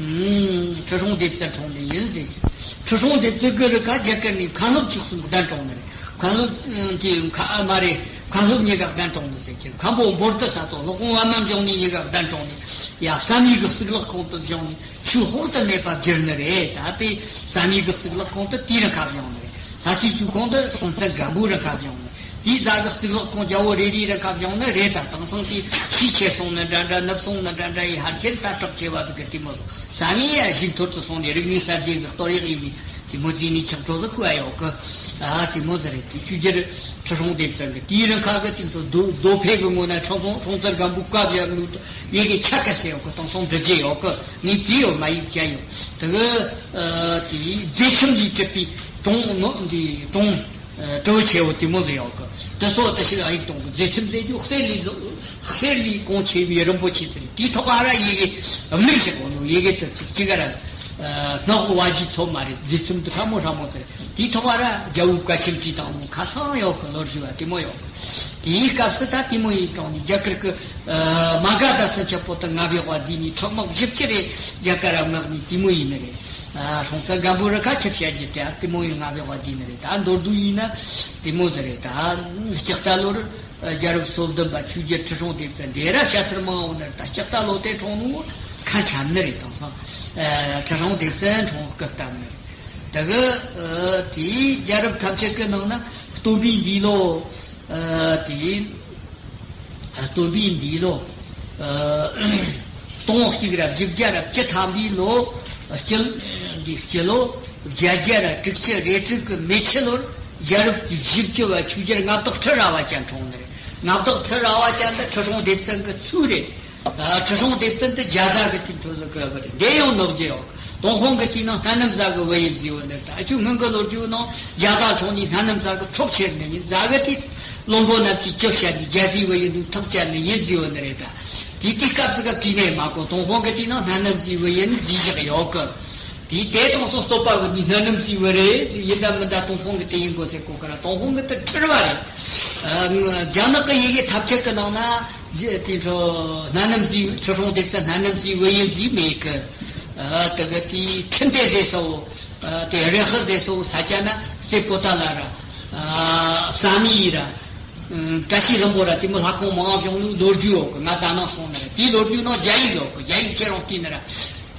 ཨུམ། ཁྲི་སྲོང་ལྡེ་བཙན་འཁྲུངས་ནི་ཡིན་ཟེར་གྱི། ཁྲི་སྲོང་ལྡེ་བཙན་གི་རུ་ཁ་རྒྱ་གར་ནས་མཁན་སློབ་ཆོས་གསུམ་གདན་དྲངས་ནི་རེད། མཁན་སློབ་དེ་ཁ་མ་རེད། མཁན་སློབ་གཉིས་ཀ་གདན་དྲངས་ནི་ཟེར་གྱི། མཁན་པོ་འབོར་དུ་ས་ཐོག་སློབ་དཔོན་པདྨ་འབྱུང་གནས་གཉིས་ཀ་གདན་དྲངས་ནི་ཡ་བསམ་ཡས་ཀྱི་གཙུག་ལག་ཁང་དུ་བཞེངས་ནི་ཆོས་དཔོག་ཏུ་མེད་པ་བསྒྱུར་ནི་རེད། ད་དཔེ་བསམ་ཡས་ཀྱི་གཙུག་ལག་ཁང་དུ་དེའི་རུ་ཁ་བཞེངས་ནི་རེད། ལྷ་སའི་ཆོས་ཁང་དུ་སྲོང་བཙན་སྒམ་པོའི་རུ་ཁ་བཞེངས་ནི། དེའི་རྫ་གི་གཙུག་ལག་ཁང་རྒྱལ་པོ་རེ་རེའི་རུ་ཁ་བཞེངས་ནི་རེད། ད་དེང་སང་དེ་ཤས་ཆེར་སོང་ནི་འདྲ་འདྲ་ནུབ་སོང་ནི་འདྲ་འདྲ་ཡི་ཧར་ཆེན་ད་གྲགས་ཆེ་བ་ཟིག་གི་དེ་མོ་ཟིག་བསམ་ཡས་ཡ་ཞིག་ཐོར་དུ་སོང་ནས་རིག་གནས་གསར་བརྗེ་གི་གཏོར་ཡག་ཡིན་ནི་དེ་མོ་ཟིག་ནི་ཆགས་འགྲོ་ཟིག་ཁུ་ཨ་ཡོད་གི། ཨ་དེ་མོ་ཟིག་རེད། དེ་ཆོས་རྒྱལ་ཁྲི་སྲོང་ལྡེ་བཙན་གི་དེའི་རིང་ཁ་གི་དེ་ཚོ་རྡོ་རྡོ་ཕེབས་གི་ངོ་ན་ཁྲང་ཁོང་སྲོང་བཙན་སྒམ་པོའི་བཀའ་བཞག་ནོ་དེ་ཡི་གེ་ཆ་ག་ཟེར་ཡོད་གི། དེང་སང་འབྲི་རྒྱུ་ཡོད་གི། ངས་བྲིས་ཡོད། མ་ཡིག་བྱས་ཡོད། དེ་གི་ཨ་དེ་མཛེས་ཁྱིམ་ལས་གྲུབ་པའི་གྲོང་ནོ་འདི་གྲོང་ཨ་གྲུ་བ་ཆེ་བོ་དེ་མོ་ཟིག་ཡོད་གི། དེ་སོགས་དེ་ཞིག་ཨ་ཡིག་གཏོང་གི། མཛེས་ཁྱིམ་ཟེར་རྒྱུ་གསེར་ལས་གསེར་ལས་གོང་ཆེ་བའི་རིན་པོ་ཆེ་ཟེར། དེའི་ཐོག་ཨ་ར་ཡི་གེ་མིག་ཞིག་གོ་ནོ་ཡི་གེ་དེ་ཚིག་གཅིག་ག་ར་ཨ་སྣག་བ་ཇི་ཚོ་མ་རེད། མཛེས་ཁྱིམ་དེ་ཧྲ་མོ་ཧྲ་མོ་ཟེར། དེའི་ཐོག་ལ་རྒྱལ་པོའི་བཀའ་ཆེམས་བྲིས་དང་ཁ་སང་ཡོད་གི། ལོ་རྒྱུས་བ་དེ་མོ་ཡོད་གི། དེའི་སྐབས་སུ་ད་དེ་མོ་ཡིན་དྲང་ནས་རྒྱ་གར་གི་མ་ག་དྷ་སུ་ཆབ་པོ་དང་མངའ་བདག་པ་འདི་ནས་ཁྲག་དམག་བཞི་བཅུ་རེ་རྒྱ་གར་ར་མངགས་ནས་དེ་མོ་ཡིན་ནི་རེད། སྲོང་བཙན་སྒམ་པོ་ར་ཁ་ཆེ་བཤད་རྒྱུ་དེ་དེ་མོ་ཡིན། མངའ་བདག་པ་འདི་ནི་རེད། ད་མདོར་བསྡུས་ཡིན་ན་དེ་མོ་ཟིག་རེད། ད་ལྕགས་རྟ་ལོར་རྒྱལ་རབས་སོ་བདུན་པ་ཆོས་རྒྱལ་ཁྲི་སྲོང་ལྡེ་བཙན་དེ་ར་བཤད་ཚུལ་མང་བོ་ནི་རེད། ད་ལྕགས་རྟ་ལོ་དེ་འཁྲུངས་ནོ་ཁ་འཆམ་ནི་རེད། དེང་སང་ཁྲི་སྲོང་ལྡེ་བཙན་འཁྲུངས་སྐབས་བཏབ་ནི་རེད། དེ་གི་ཨ་དེའི་རྒྱལ་རབས་ཐམས་ཅད་ཀྱི་ནང་ན་སྟོན་པའི་འདས་ལོ། ཨ་དེའི་སྟོན་པའི་འདས་ལོ། ཨ་སྟོང་གཅིག་ར་བཞི་བརྒྱ་ར་བཅུ་ཐམ་པའི་ལོ། སྤྱི་འདི་སྤྱི་ལོ་བརྒྱད་བརྒྱ་ར་དྲུག་ཅུ་རེ་དྲུག་གི་མེ་ཆུ་ལོར་རྒྱལ་རབས་ཀྱི་བཞི་བཅུ་བ་ཆོས་རྒྱལ་མངའ་བདག་ཁྲི་རལ་པ་ཅན་འཁྲུངས་ནི་རེད། མངའ་བདག་ཁྲི་རལ་པ་ཅན་འདི་ཁྲི་སྲོང་ལྡེ་བཙན་གྱི་ཚུལ་རེད། ཨ་ཁྲི་སྲོང་ལྡེ་བཙན་དེ་རྒྱ་བཟའ་གི་དེ་འཕྲོ་བཟོ་གི་བ་རེད། འདི་ཡང་ནོར་རྒྱུ་ཡོད། ཏུན་ཧོང་གི་དེའི་ནང་སྣ་ནམ་བཟའ་གི་བུ་ཡིན་ཟེར་བ་འདི་རེད། ད་ཨ་ཆུ་སྔོན་གི་ལོ་རྒྱུས་ནང་རྒྱ་བཟའ་འཁྲུངས་ནས་སྣ་ནམ་བཟའ་གི་འཕྲོག་ཁྱེར་ནི་ཡིན། བཟའ་གི་དེ་བློན་པོ་རྣམས་ཀྱིས་སྐྱོབ་བྱས་ནས་རྒྱ་བཟའི་བུ་ཡིན་དུ་ཐག་བཅད་ནི་ཡིན་ཟེར་བ་འདི་རེད། ད་དེ་དེ་སྐབས་སུ་ག་དྲིས་ནས་མ་གོ། ཏུན་ཧོང་གི་དེའི་ནང་སྣ་ནམ་བཟའི་བུ་ཡིན་ཟེར་བཞག་ཡོད་གི། དེ་དེ་དང་སོ་སོ་པ་བུ་ནི་སྣ་ནམ་བཟའི་བུ་རེད་ཟེར། ཡིན་ད་མིན་ད་ཏུན་ཧོང་གི་དེ་ཡིན་དགོས་ཟེར་གོ་གི་ར། ཏུན་ཧོང་གི་དེ་ཁྲིར་བ་རེད། ཨ་རྒྱ་ནག་གི་ཡི་གེ་ཐམས་ཅད་གི་ནང་ན། རྗེ་དེ་འཕྲོ་སྣ་ནམ་བཟའི་ཁྲི་སྲོང་ལྡེ་བཙན་སྣ་ནམ་བཟའི་བུ་ཡིན་ཟེར་མེད་གི། ཨ་དེ་གི་དེའི་ཁྲིན་ཏེ་ཟེར་སོ། ཨ་དེ་རེ་ཧི་ཟེར་སོ་ས་ཆ་ན་སེ་པོ་ཏ་ལ་ར། ཨ་བསམ་ཡས་ར། ཨ་བཀྲ་ཤིས་ལྷུན་པོ་ར་དེ་མོ་ལྷ་ཁང་མང་བྱུང་ནོ་ལོ་རྒྱུས་ཡོད་གི། ང་ད་ནང་སོང་ནི་ར། དེའི་ལོ་རྒྱུས་ནང་རྒྱ་ཡིག་ཡོད་གི། རྒྱ་ཡིག་ཁྱེད་རང་བལྟས་ནི་ར།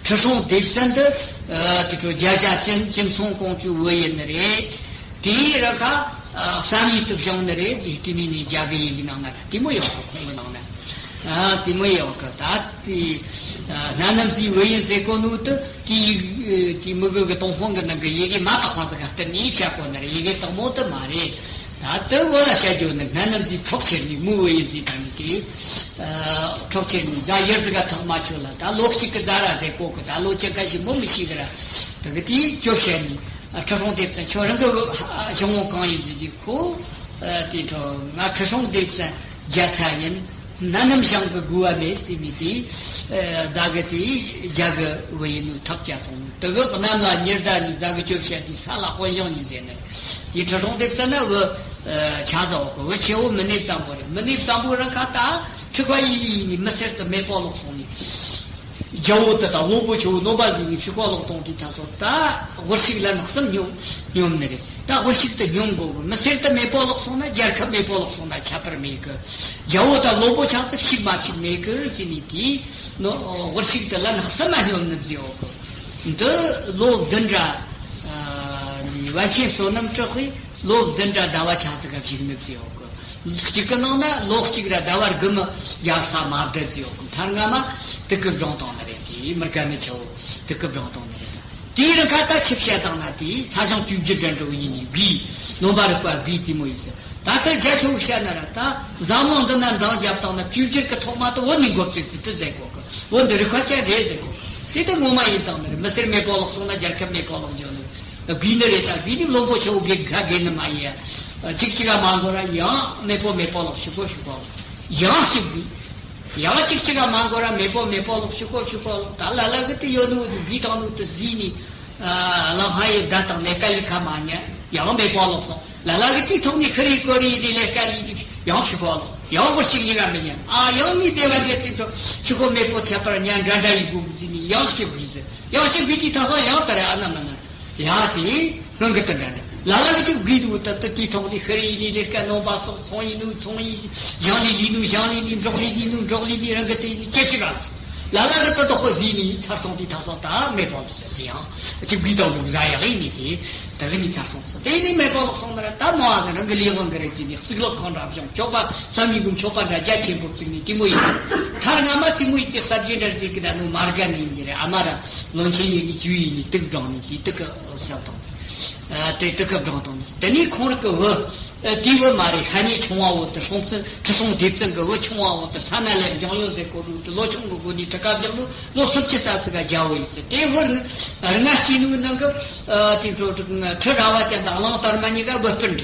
ཁྲི་སྲོང་ལྡེ་བཙན་དེ་ཨ་དེ་འཕྲོ་རྒྱ་བཟའ་ཅིན་ཅིན་སུང་ཀོང་ཇོའི་བུ་ཡིན་ནི་རེད། དེའི་ར་ཁ་ཨ་བསམ་ཡས་དུ་བྱུང་ནི་རེད་ཟེར། དེ་ནས་ནི་རྒྱ་གི་ཡི་གེ་ནང་ན་ར་དེ་མོ་ཡོད་གི། ཁོང་གི་ནང་ན་ཨ་དེ་མོ་ཡོད་གི། ད་དེ་ཨ་སྣ་ནམ་བཟའི་བུ་ཡིན་ཟེར་གོ་ནོ་དེ་དེ་ཡི་དེ་མི་གི་གི་ཏུན་ཧོང་གི་ནང་གི་ཡི་གེ་མ་དག་པ་ཟིག་ག་གཏན་ནས་བཤད་གོ་ནི་རེད། ཡི་གེ་དག་མོ་དེ་མ་རེད། ད་དེ་བོ་ལ་བཤད་རྒྱུ་ནི་སྣ་ནམ་བཟའི་འཕྲོག་ཁྱེར་ནི་མོའི་བུ་ཡིན་ཟེར། ད་ནི་དེ་ཨ་འཕྲོག་ཁྱེར་ནི་བཟའ་ཡུལ་ཟིག་ག་ཐག་མ་ཆོད་ལ། ད་ལོ་གཅིག་གི་རྫ་ར་ཟེར་གོ་གི། ད་ལོ་ཅི་ག་ཞིག་མོ་མི་ཤེས་གི་ར། དེ་གི་དེའི་སྐྱོབ་བྱས་ནས་ཨ་ཁྲི་སྲོང་ལྡེ་བཙན་ཁྱོད་རང་གི་ཞང་བོ་གང་ཡིན་ཟེར་དུས། ཁོ་ཨ་དེ་འཕྲོ་ང་ཁྲི་སྲོང་ལྡེ་བཙན་རྒྱ་ཚ་ཡིན། སྣ་ནམ་ཞང་གི་དགོས་པ་མེད་ཟེར་ནས་དེ་ཨ་བཟའ་གི་དེ་རྒྱ་གི་བུ་ཡིན་ནོ་ཐག་བཅད་སོང་། དེ་གི་གནམ་ལ་ཉི་ཟླ་ནས་བཟའ་གི་སྐྱོབ་བྱས་དུས་ས་ལ་དཔོན་ཞང་ཡིན་ཟེར་ནས། དེ་ཁྲི་སྲོང་ལྡེ་བཙན་ན་བུ་ཨ་ཆ་ཟ་འོག་གི། བུ་ཆེ་བོ་མི་ནེ་བཙན་པོ་རེད། མི་ནེ་བཙན་པོ་རང་ཁ་ད་ཁྲི་ཀ་ཡི་ཡི་ནས་མི་སེར་དུ་མེ་སྤོ་ལོག་སོང་ནས། རྒྱལ་པོ་དེ་དང་བློན་པོ་ཆེ་བོ་ནོམ་པ་ཟིག་ནས་ཕྱི་ཁོག་ལོག་གཏོང་དུས་ད་སོ་ད་དབུལ་ཕྱུག་ལ་ནག་སེམས་སྙོམས་སྙོམས་ནི་རེད། ད་དབུལ་ཕྱུག་དེ་སྙོམས་དགོས་གི། མི་སེར་དེ་མེ་སྤོ་ལོག་སོང་ན་རྒྱལ་ཁབ་མེ་སྤོ་ལོག་སོང་ན་ཁྱད་པར་མེད་གི། རྒྱལ་པོ་དང་བློན་པོ་ཆགས་ཚེ་ཕྱུག་མ་ཕྱུག་མེད་གི་ཟེར་ནས་དེ་ནོ་དབུལ་ཕྱུག་དེ་ལ་ནག་སེམས་མ་སྙོམས་ནི་ཟིག་ཡོད་གི། འདི་ལོ་བདུན་ར་ཨ་ནི་པཎ་ཆེན་བསོད་ནམས་གྲགས་པས་ལོ་བདུན་ར་ཟླ་བ་ཆ་ཟིག་ག་བཞུགས་ནི་ཟིག་ཡོད་གི། གཅིག་གི་ནང་ན་ལོ་གཅིག་ར་ཟླ་བ་དགུ་མི་རྒྱལ་ས་མ་བསྡད་ཟིག་ཡོད་གི། མཐར་སྔ་མ་དུ་ཀི་བགྲངས་བཏང་ནི་རེད། དེ་མི་དགའ་ནི་ཆེ་བོ་དུ་ཀི་བགྲངས་བཏང་ནི་རེད། དེའི་རིང་ཁ་ད་ཆི་བཤད་བཏང་ན་དེ་ས་ཞིང་བཅུ་བཞི་འདྲ་འགྲོ་ཡིན་ནི་དགོས། ནོམ་པ་རིག་པ་དགོས་དེ་མོ་ཡིན་ཟེར། ད་ལྟ་རྒྱ་ཆེ་བོ་བཤད་ན་ར་ད་འཛམ་གླིང་འདི་ན་འདང་བརྒྱབ་བཏང་ན་བཅོས་བསྒྱུར་གི་ཐོག་མ་དུ་བོད་ནས་འགོ་བཙུགས་ཚུལ་དུ་ཟེར་གོ་གི། བོད་འདི་རིག་པ་ཅན་རེད་ཟེར་གོ་གི། དེ་ད་ངོ་མ་ཡིན་བཏང་ནི་རེད། མི་སེར་མེ་སྤོ་ལོག་སོང་ན་རྒྱལ་ཁབ་མེ་སྤོ་ལོག་འགྱོ་ནི་དགོས་ནི་རེད། ད་དགོས་ནི་བློན་པོ་ཆེ་བོ་དགོས་ག་དགོས་ནི་མ་ཡིན། གཅིག་གཅིག་ག་མ་འགོར་ར་ཡང་མེ་སྤོ་མེ་སྤོ་ལོག་ཞུ་གོ་ཞུ་གོ་ཡང་གཅིག་དགོས། ཡང་གཅིག་གཅིག་ག་མ་འགོར་ར་མེ་སྤོ་མེ་སྤོ་ལོག་ཞུ་གོ་ཞུ་གོ་ལོག་ད་ལ་ལ་གི་དེ་ཡོད་ནོ་དགོས་དང་ནོ་དེ་ཟིན་ནི། ལ་ཧ་ཡི་ད་དང་ལས་ཀ་ལས་ཁ་མ་ཉན་ཡང་མེ་སྤོ་ལོག་སོང་། ལ་ལ་གི་དེའི་ཐོག་ནས་ཤི་རི་ཀོ་རི་ནས་ལས་ཀ་ལས་ནས་ཡང་ཕྱི་ཁོག་ལོག་ཡང་བུ་གཅིག་ཡིན་ར་མི་ཉན། ཨ་ཡང་མི་བདེ་བ་འདྲེ་དེ་ཚོ་ཕྱི་ཁོག་མེ་སྤོ་ཁྱད་པར་ཉན་འདྲ་འདྲ་ཡི་དགོས་གི་ཟེར་ནས་ཡང་གཅིག་བུས་ཟེར། ཡང་གཅིག་བུས་དེའི་ཐ་ཚང་ཡང་ལྟར་ཨ་ན་མ་ན་ཡ་དེ་སྔོན་གི་དེ་འདྲ་འདྲ་ལ་ལ་གི་གཅིག་བུས་འདུག་ད་ལྟ་དེའི་ཐོག་ནས་ཤི་རི་ཡིན་ནས་ལས་ཀ་ནོམ་པ་སོགས་ཚོང་ཡིན་ནུ་ཚོང་ཡིན། ཞང་ལི་ལི་ནུ་ཞང་ལི་ལི་འབྲོག་ལི་ལི་ནུ་འབྲོག་ལི་ལི་རང་གི་དེ་ཡིན་ནས་ཅེ་ཕྱི་ར་ལ་ལ་གི་ད་དོག་པོ་ཟིན་ནས་ཚར་སོང་དེའི་ཐ་ཚང་ད་མེ་སྤོ་ལོག་ཟེར་ཡང་གཅིག་བུས་དང་འདུག་ཟ་ཡག་ཡིན་ནས་དེ། དེ་གི་ནི་ཚར་སོང་ཟེར། དེ་ནི་མེ་སྤོ་ལོག་སོང་ན་ར་ད་མོ་ཨ་གི་རང་གི་ལས་དབང་གི་རེད་ཅེས་ནི་གཙུག་ལག་ཁང་རབ་བྱུང་མཆོད་པ་བསམ་ཡས་གི་མཆོད་པ་འདྲ་རྒྱ་ཆེན་པོ་བཙུགས་ནི་དེ་མོ་ཡིན། མཐར་སྔ་མ་དེ་མོ་ཡིན་ཏེ་གསར་བརྗེ་འདྲ་ཟེར་གི་ད་ནུ་མར་ག་ནི་ཡིན་གྱི་རེད། ཨ་མ་ར་བློན་ཆེན་ཡིན་ནི་ཇུས་ཡིན་ནི་དུག་བགྲངས་ནི་དེ་དུག་གི་བཤད་དང་། དེ་དུག་གི་བགྲངས་དང་ནི་དེ་ནི་ཁོང་རང་གི་བུ། ཨ་དེའི་བུ་མ་རེད། ཤ་ཉེ་ཆུང་བ་བོ་དེ་སྲོང་བཙན་ཁྲི་སྲོང་ལྡེ་བཙན་གི་བུ་ཆུང་བ་བོ་དེ་ས་ན་ལས་འཇང་ཡོད་ཟེར་གོ་རུ་དེ་ལོ་ཆུང་གི་སྒོ་ནས་གྲི་ཁ་བཞག་ལོ་ལོ་སུམ་ཅུ་ཙམ་ཟིག་ག་རྒྱལ་བོ་ཡིན་ཟེར། དེ་བུ་ལྔ་སྐྱེས་ནུ་ནང་གི་ཨ་དེ་འཕྲོ་ཁྲི་རལ་པ་ཅན་དང་གླང་དར་མ་གཉིས་ཀ་བུ་སྤུན་རེད།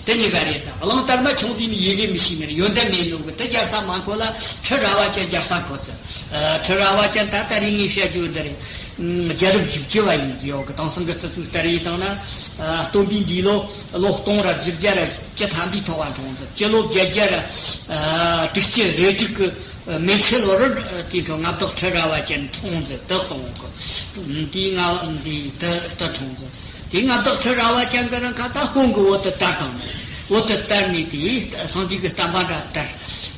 དེ་གཉིས་ཀ་རེད། ད་གླང་དར་མ་ཆུང་དུས་ནས་ཡི་གེ་མི་ཤེས་ནི་རེད། ཡོན་ཏན་མེད་ནོ་གི་དེ་རྒྱལ་ས་མ་འཁོད་ལ་ཁྲི་རལ་པ་ཅན་རྒྱལ་ས་འཁོད་ཟེར། ཨ་ཁྲི་རལ་པ་ཅན་ད་ལྟ་རིང་ངས་བཤད་རྒྱུ་འདི་རེད། རྒྱལ་རབས་བཞི་བཅུ་བ་ཡིན་གྱི་ཡོད་གི། དེང་སང་གི་རྩི་སྲོལ་ལྟར་ཡིན་དང་ན། སྟོན་པའི་འདས་ལོ་ལོ་སྟོང་ར་བཞི་བརྒྱ་ར་བཅུ་ཐམ་པའི་ཐོག་ལ་འཁྲུངས་ཟེར། སྤྱི་ལོ་བརྒྱད་བརྒྱ་ར་དྲུག་ཅུ་རེ་དྲུག་གི་མེ་ཆུ་ལོར་དེ་འཕྲོ་མངའ་བདག་ཁྲི་རལ་པ་ཅན་འཁྲུངས་ཟེར། དེ་གསུངས་གི། དེའི་མངའ་དེའི་དེ་དེ་འཁྲུངས་ཟེར། དེའི་མངའ་བདག་ཁྲི་རལ་པ་ཅན་གྱི་རིང་ཁ་ད་དཔོན་གྱི་བོད་དུ་དར་དང་ནས། བོད་དུ་དར་ནས་དེའི་སངས་རྒྱས་ཀྱི་བསྟན་པ་འདྲ་དར།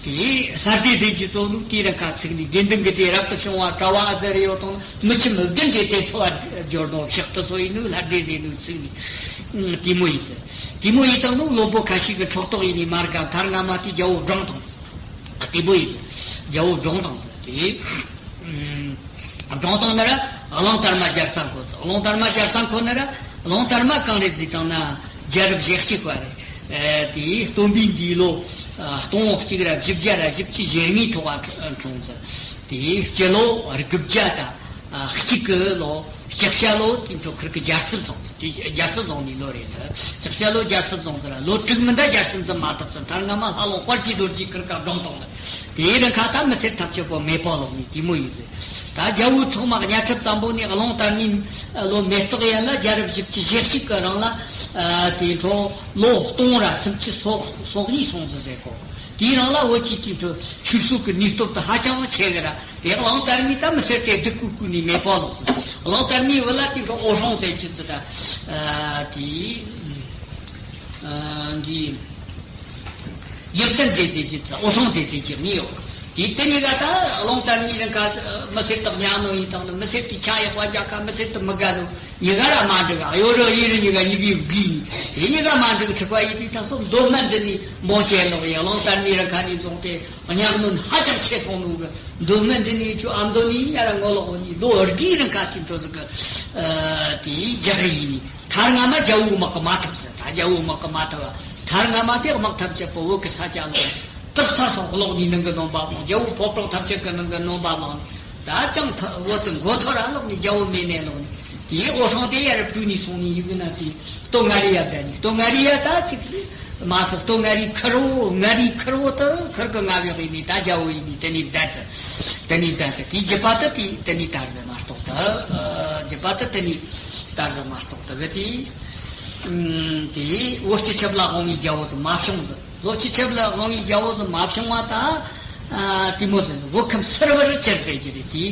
དེའི་ལྷ་སྡེ་ཟེར་གྱི་ཚོ་ནུ་དེའི་རིང་ཁ་ཚུགས་ནས། དགེ་འདུན་གྱི་སྡེ་རབ་ཏུ་བྱུང་བ། གྲྭ་བ་ཨ་ཙི་རེ་ཡོད་དང་མི་ཁྱིམ་བདུན་དེ་དེ་འཚོ་བ་སྦྱོར་ནོ་ཕྱག་ཏུ་སོ་ཡིན་ནུ་ལྷ་སྡེ་ཟེར་ནུ་ཚུགས་ནས། དེ་མོ་ཡིན་ཟེར། དེ་མོ་ཡིན་དང་ནུ་བློན་པོ་ཁ་ཤས་ཀྱི་འཕྲོག་དོག་ཡིན་ནི་མ་རྒ་མཐར་སྔ་མ་དེ་རྒྱལ་བོ་བགྲངས་དང་། དེ་མོ་ཡིན་ཟེར། རྒྱལ་བོ་བགྲངས་དང་ཟེར་དེ། བགྲངས་དང་ན་ར་གླང་དར་མ་རྒྱལ་ས་འཁོད་ཟེར། གླང་དར་མ་རྒྱལ་ས་འཁོད་ན་ར། གླང་དར་མ་གང་རེད་ཟེར་དང་ན། རྒྱལ་རབས་ཞེ་གཅིག་པ་རེད། དེའི་སྟོན་པའི་འདས་ལོ་སྟོང་གཅིག་ར་བཞི་བརྒྱ་ར་བཞི་བཅུ་ཞེ་ལྔའི་ཐོག་ལ་འཁྲུངས་ཟེར། དེའི་སྤྱི་ལོ་དགུ་བརྒྱ་དང་གཅིག་གི་ལོ། ལྕགས་བྱ་ལོ་དེ་འཕྲོ་ཁིར་གི་རྒྱལ་སྲིད་བཟུང་ཟེར། དེ་རྒྱལ་སྲིད་བཟུང་ནི་ལོ་རེད་འདི། ལྕགས་བྱ་ལོ་རྒྱལ་སྲིད་བཟུང་ཟེར་ར། ལོ་དྲུག་མིན་ད་རྒྱལ་སྲིད་འཛིན་མ་ཐུབ་ཟེར། མཐར་སྔ་མ་ལྷ་ལུང་དཔལ་གྱི་རྡོ་རྗེ་ཁིར་ག་བགྲངས་དང་ཟེར། དེའི་རིང་ཁ་ད་མི་སེར་ཐམས་ཅད་པོ་མེ་སྤོ་ལོག་ནི་དེ་མོ་ཡིན་ཟེར། ད་རྒྱལ་བོའི་ཐོག་མ་གཉའ་ཁྲི་བཙན་པོ་ནས་གླང་དར་མའི་ལོ་མེ་སྟག་ཡན་ལ་རྒྱལ་རབས་བཞི་བཅུ་ཞེ་གཅིག་གི་རིང་ལ། དེའི་འཕྲོ་ལོ་སྟོང་ར་སུམ་ཅུ་སོ་སོ་གཉིས་སོང་ཟེར་ཟེར་གོ། དེའི་རིང་ལ་བོད་ཀྱི་དེའི་འཕྲོ་ཆོས་སྲིད་ཀྱི་ནུས་སྟོབས་དེ་ཧ་ཅང་ཆེ་གི་ར། དེ་གླང་དར་མའི་ད་མི་སེར་དེ་སྡུག་ཀུ་ཀུ་ནས་མེ་སྤོ་ལོག་ཟེར། གླང་དར་མའི་བུ་ལ་དེའི་འཕྲོ་འོད་སྲུང་ཟེར་གྱི་ཟེར་ད། དེའི་འདི། ཡིག་ཏན་སྡེ་ཟེར་གྱི་དང་འོད་སྲུང་སྡེ་ཟེར་གྱི་གཉིས་ཡོད། དེ་དེ་གཉིས་ཀ་ད་གླང་དར་མའི་རིང་ཁ་མི་སེར་དག་ཉག་ནོ་ཡིན་དང་ནི། མི་སེར་དེ་ཆ་ཡག་པ་རྒྱག་ཁ་མི་སེར་དུ་མི་དགའ་ནོ། གཉིས་ཀ་ར་མ་འགྲིག་ག་གཡོ་རུ་ཡིན་རུ་གཉིས་ཀ་གཉིས་ཀའི་བགོས་ནི། དེ་གཉིས་ཀ་མ་འགྲིག་འཁྲིག་པ་ཡིན་དུས་ད་སོ་མདོ་སྨད་འདི་ནས་མོ་བྱས་ལོག་ཡ། གླང་དར་མའི་རིང་ཁ་ནས་བཟུང་སྟེ་ཉག་ནོ་ཧ་ཅང་ཆེ་སོང་ནོ་གི། མདོ་སྨད་འདི་ནས་ཁྱོད་ཨ་མདོ་ནས་ཡ་ར་ངོ་ལོག་ནི་ལོ་དགུའི་རིང་ཁ་དེ་འཕྲོ་ཟིག་གི་དེ་རྒྱག་གི་ཡིན་ནི། མཐར་སྔ་མ་རྒྱལ་བོའི་དམག་གིས་མ་ཐུབ་ཟེར། ད་རྒྱལ་བོའི་དམག་གིས་མ་ཐུབ་བ། མཐར་སྔ་མ་དེ་དམག་ཐམས་ཅད་པོ་བོད་ཀྱི་ས་ཆ་ལོག་ནས། དག་ས་སོགས་ལོག་ནས་ནང་གི་ནོམ་པ་བླངས། རྒྱལ་བོའི་ཕོ་བྲང་ཐམས་ཅད་ཀྱི་ནང་གི་ནོམ་པ་བླངས། ད་ཅང་ཐ་བོད་དུ་མགོ་ཐོར་ར་ལོག་ནས་རྒྱལ་བོ་མེད་ནས་ལོག་ནས། དེའི་འོད་སྲུང་དེ་ཡར་བྲོས་ནས་སོང་ནས་ཡིན་གི་ན། དེ་སྟོད་མངའ་རིས་ཡར་བསྡད་ནས། སྟོད་མངའ་རིས་ཡར་ད་ཅིག་མ་ཐུབ། སྟོད་མངའ་རིས་ཁུར་བོ། མངའ་རིས་ཁུར་བོ་དུ་ཁུར་གི་མངའ་བདག་ཡིན་ནས་ད་རྒྱལ་བོ་ཡིན་ནས་དེ་ནས་བསྡད་ཚེ། དེ་ནས་བསྡད་ཚེ་དེའི་རྒྱུད་པ་དུ་དེ་དེ་ནས་དར་ཟེར་མ་གཏོགས་ད། རྒྱུད་པ་དུ་དེ་ནས་དར་ཟེར་མ་གཏོགས་ད་གི་དེ། དེ་བོད་སྤྱི་ཁྱབ་ལ་དབང་བའི་རྒྱལ་བོ་ཟིག་མ་བྱུང་ཟེར། ལོ་སྤྱི་ཁྱབ་ལ་དབང་བའི་རྒྱལ་བོ་ཟིག་མ་བྱུང་བ་དང་། ཨ་དེ་མོ་ཟེར་ནས་བོད་ཁམས་ཚུར་བར་གྱུར་ཟེར་གྱི་རེད་དེ།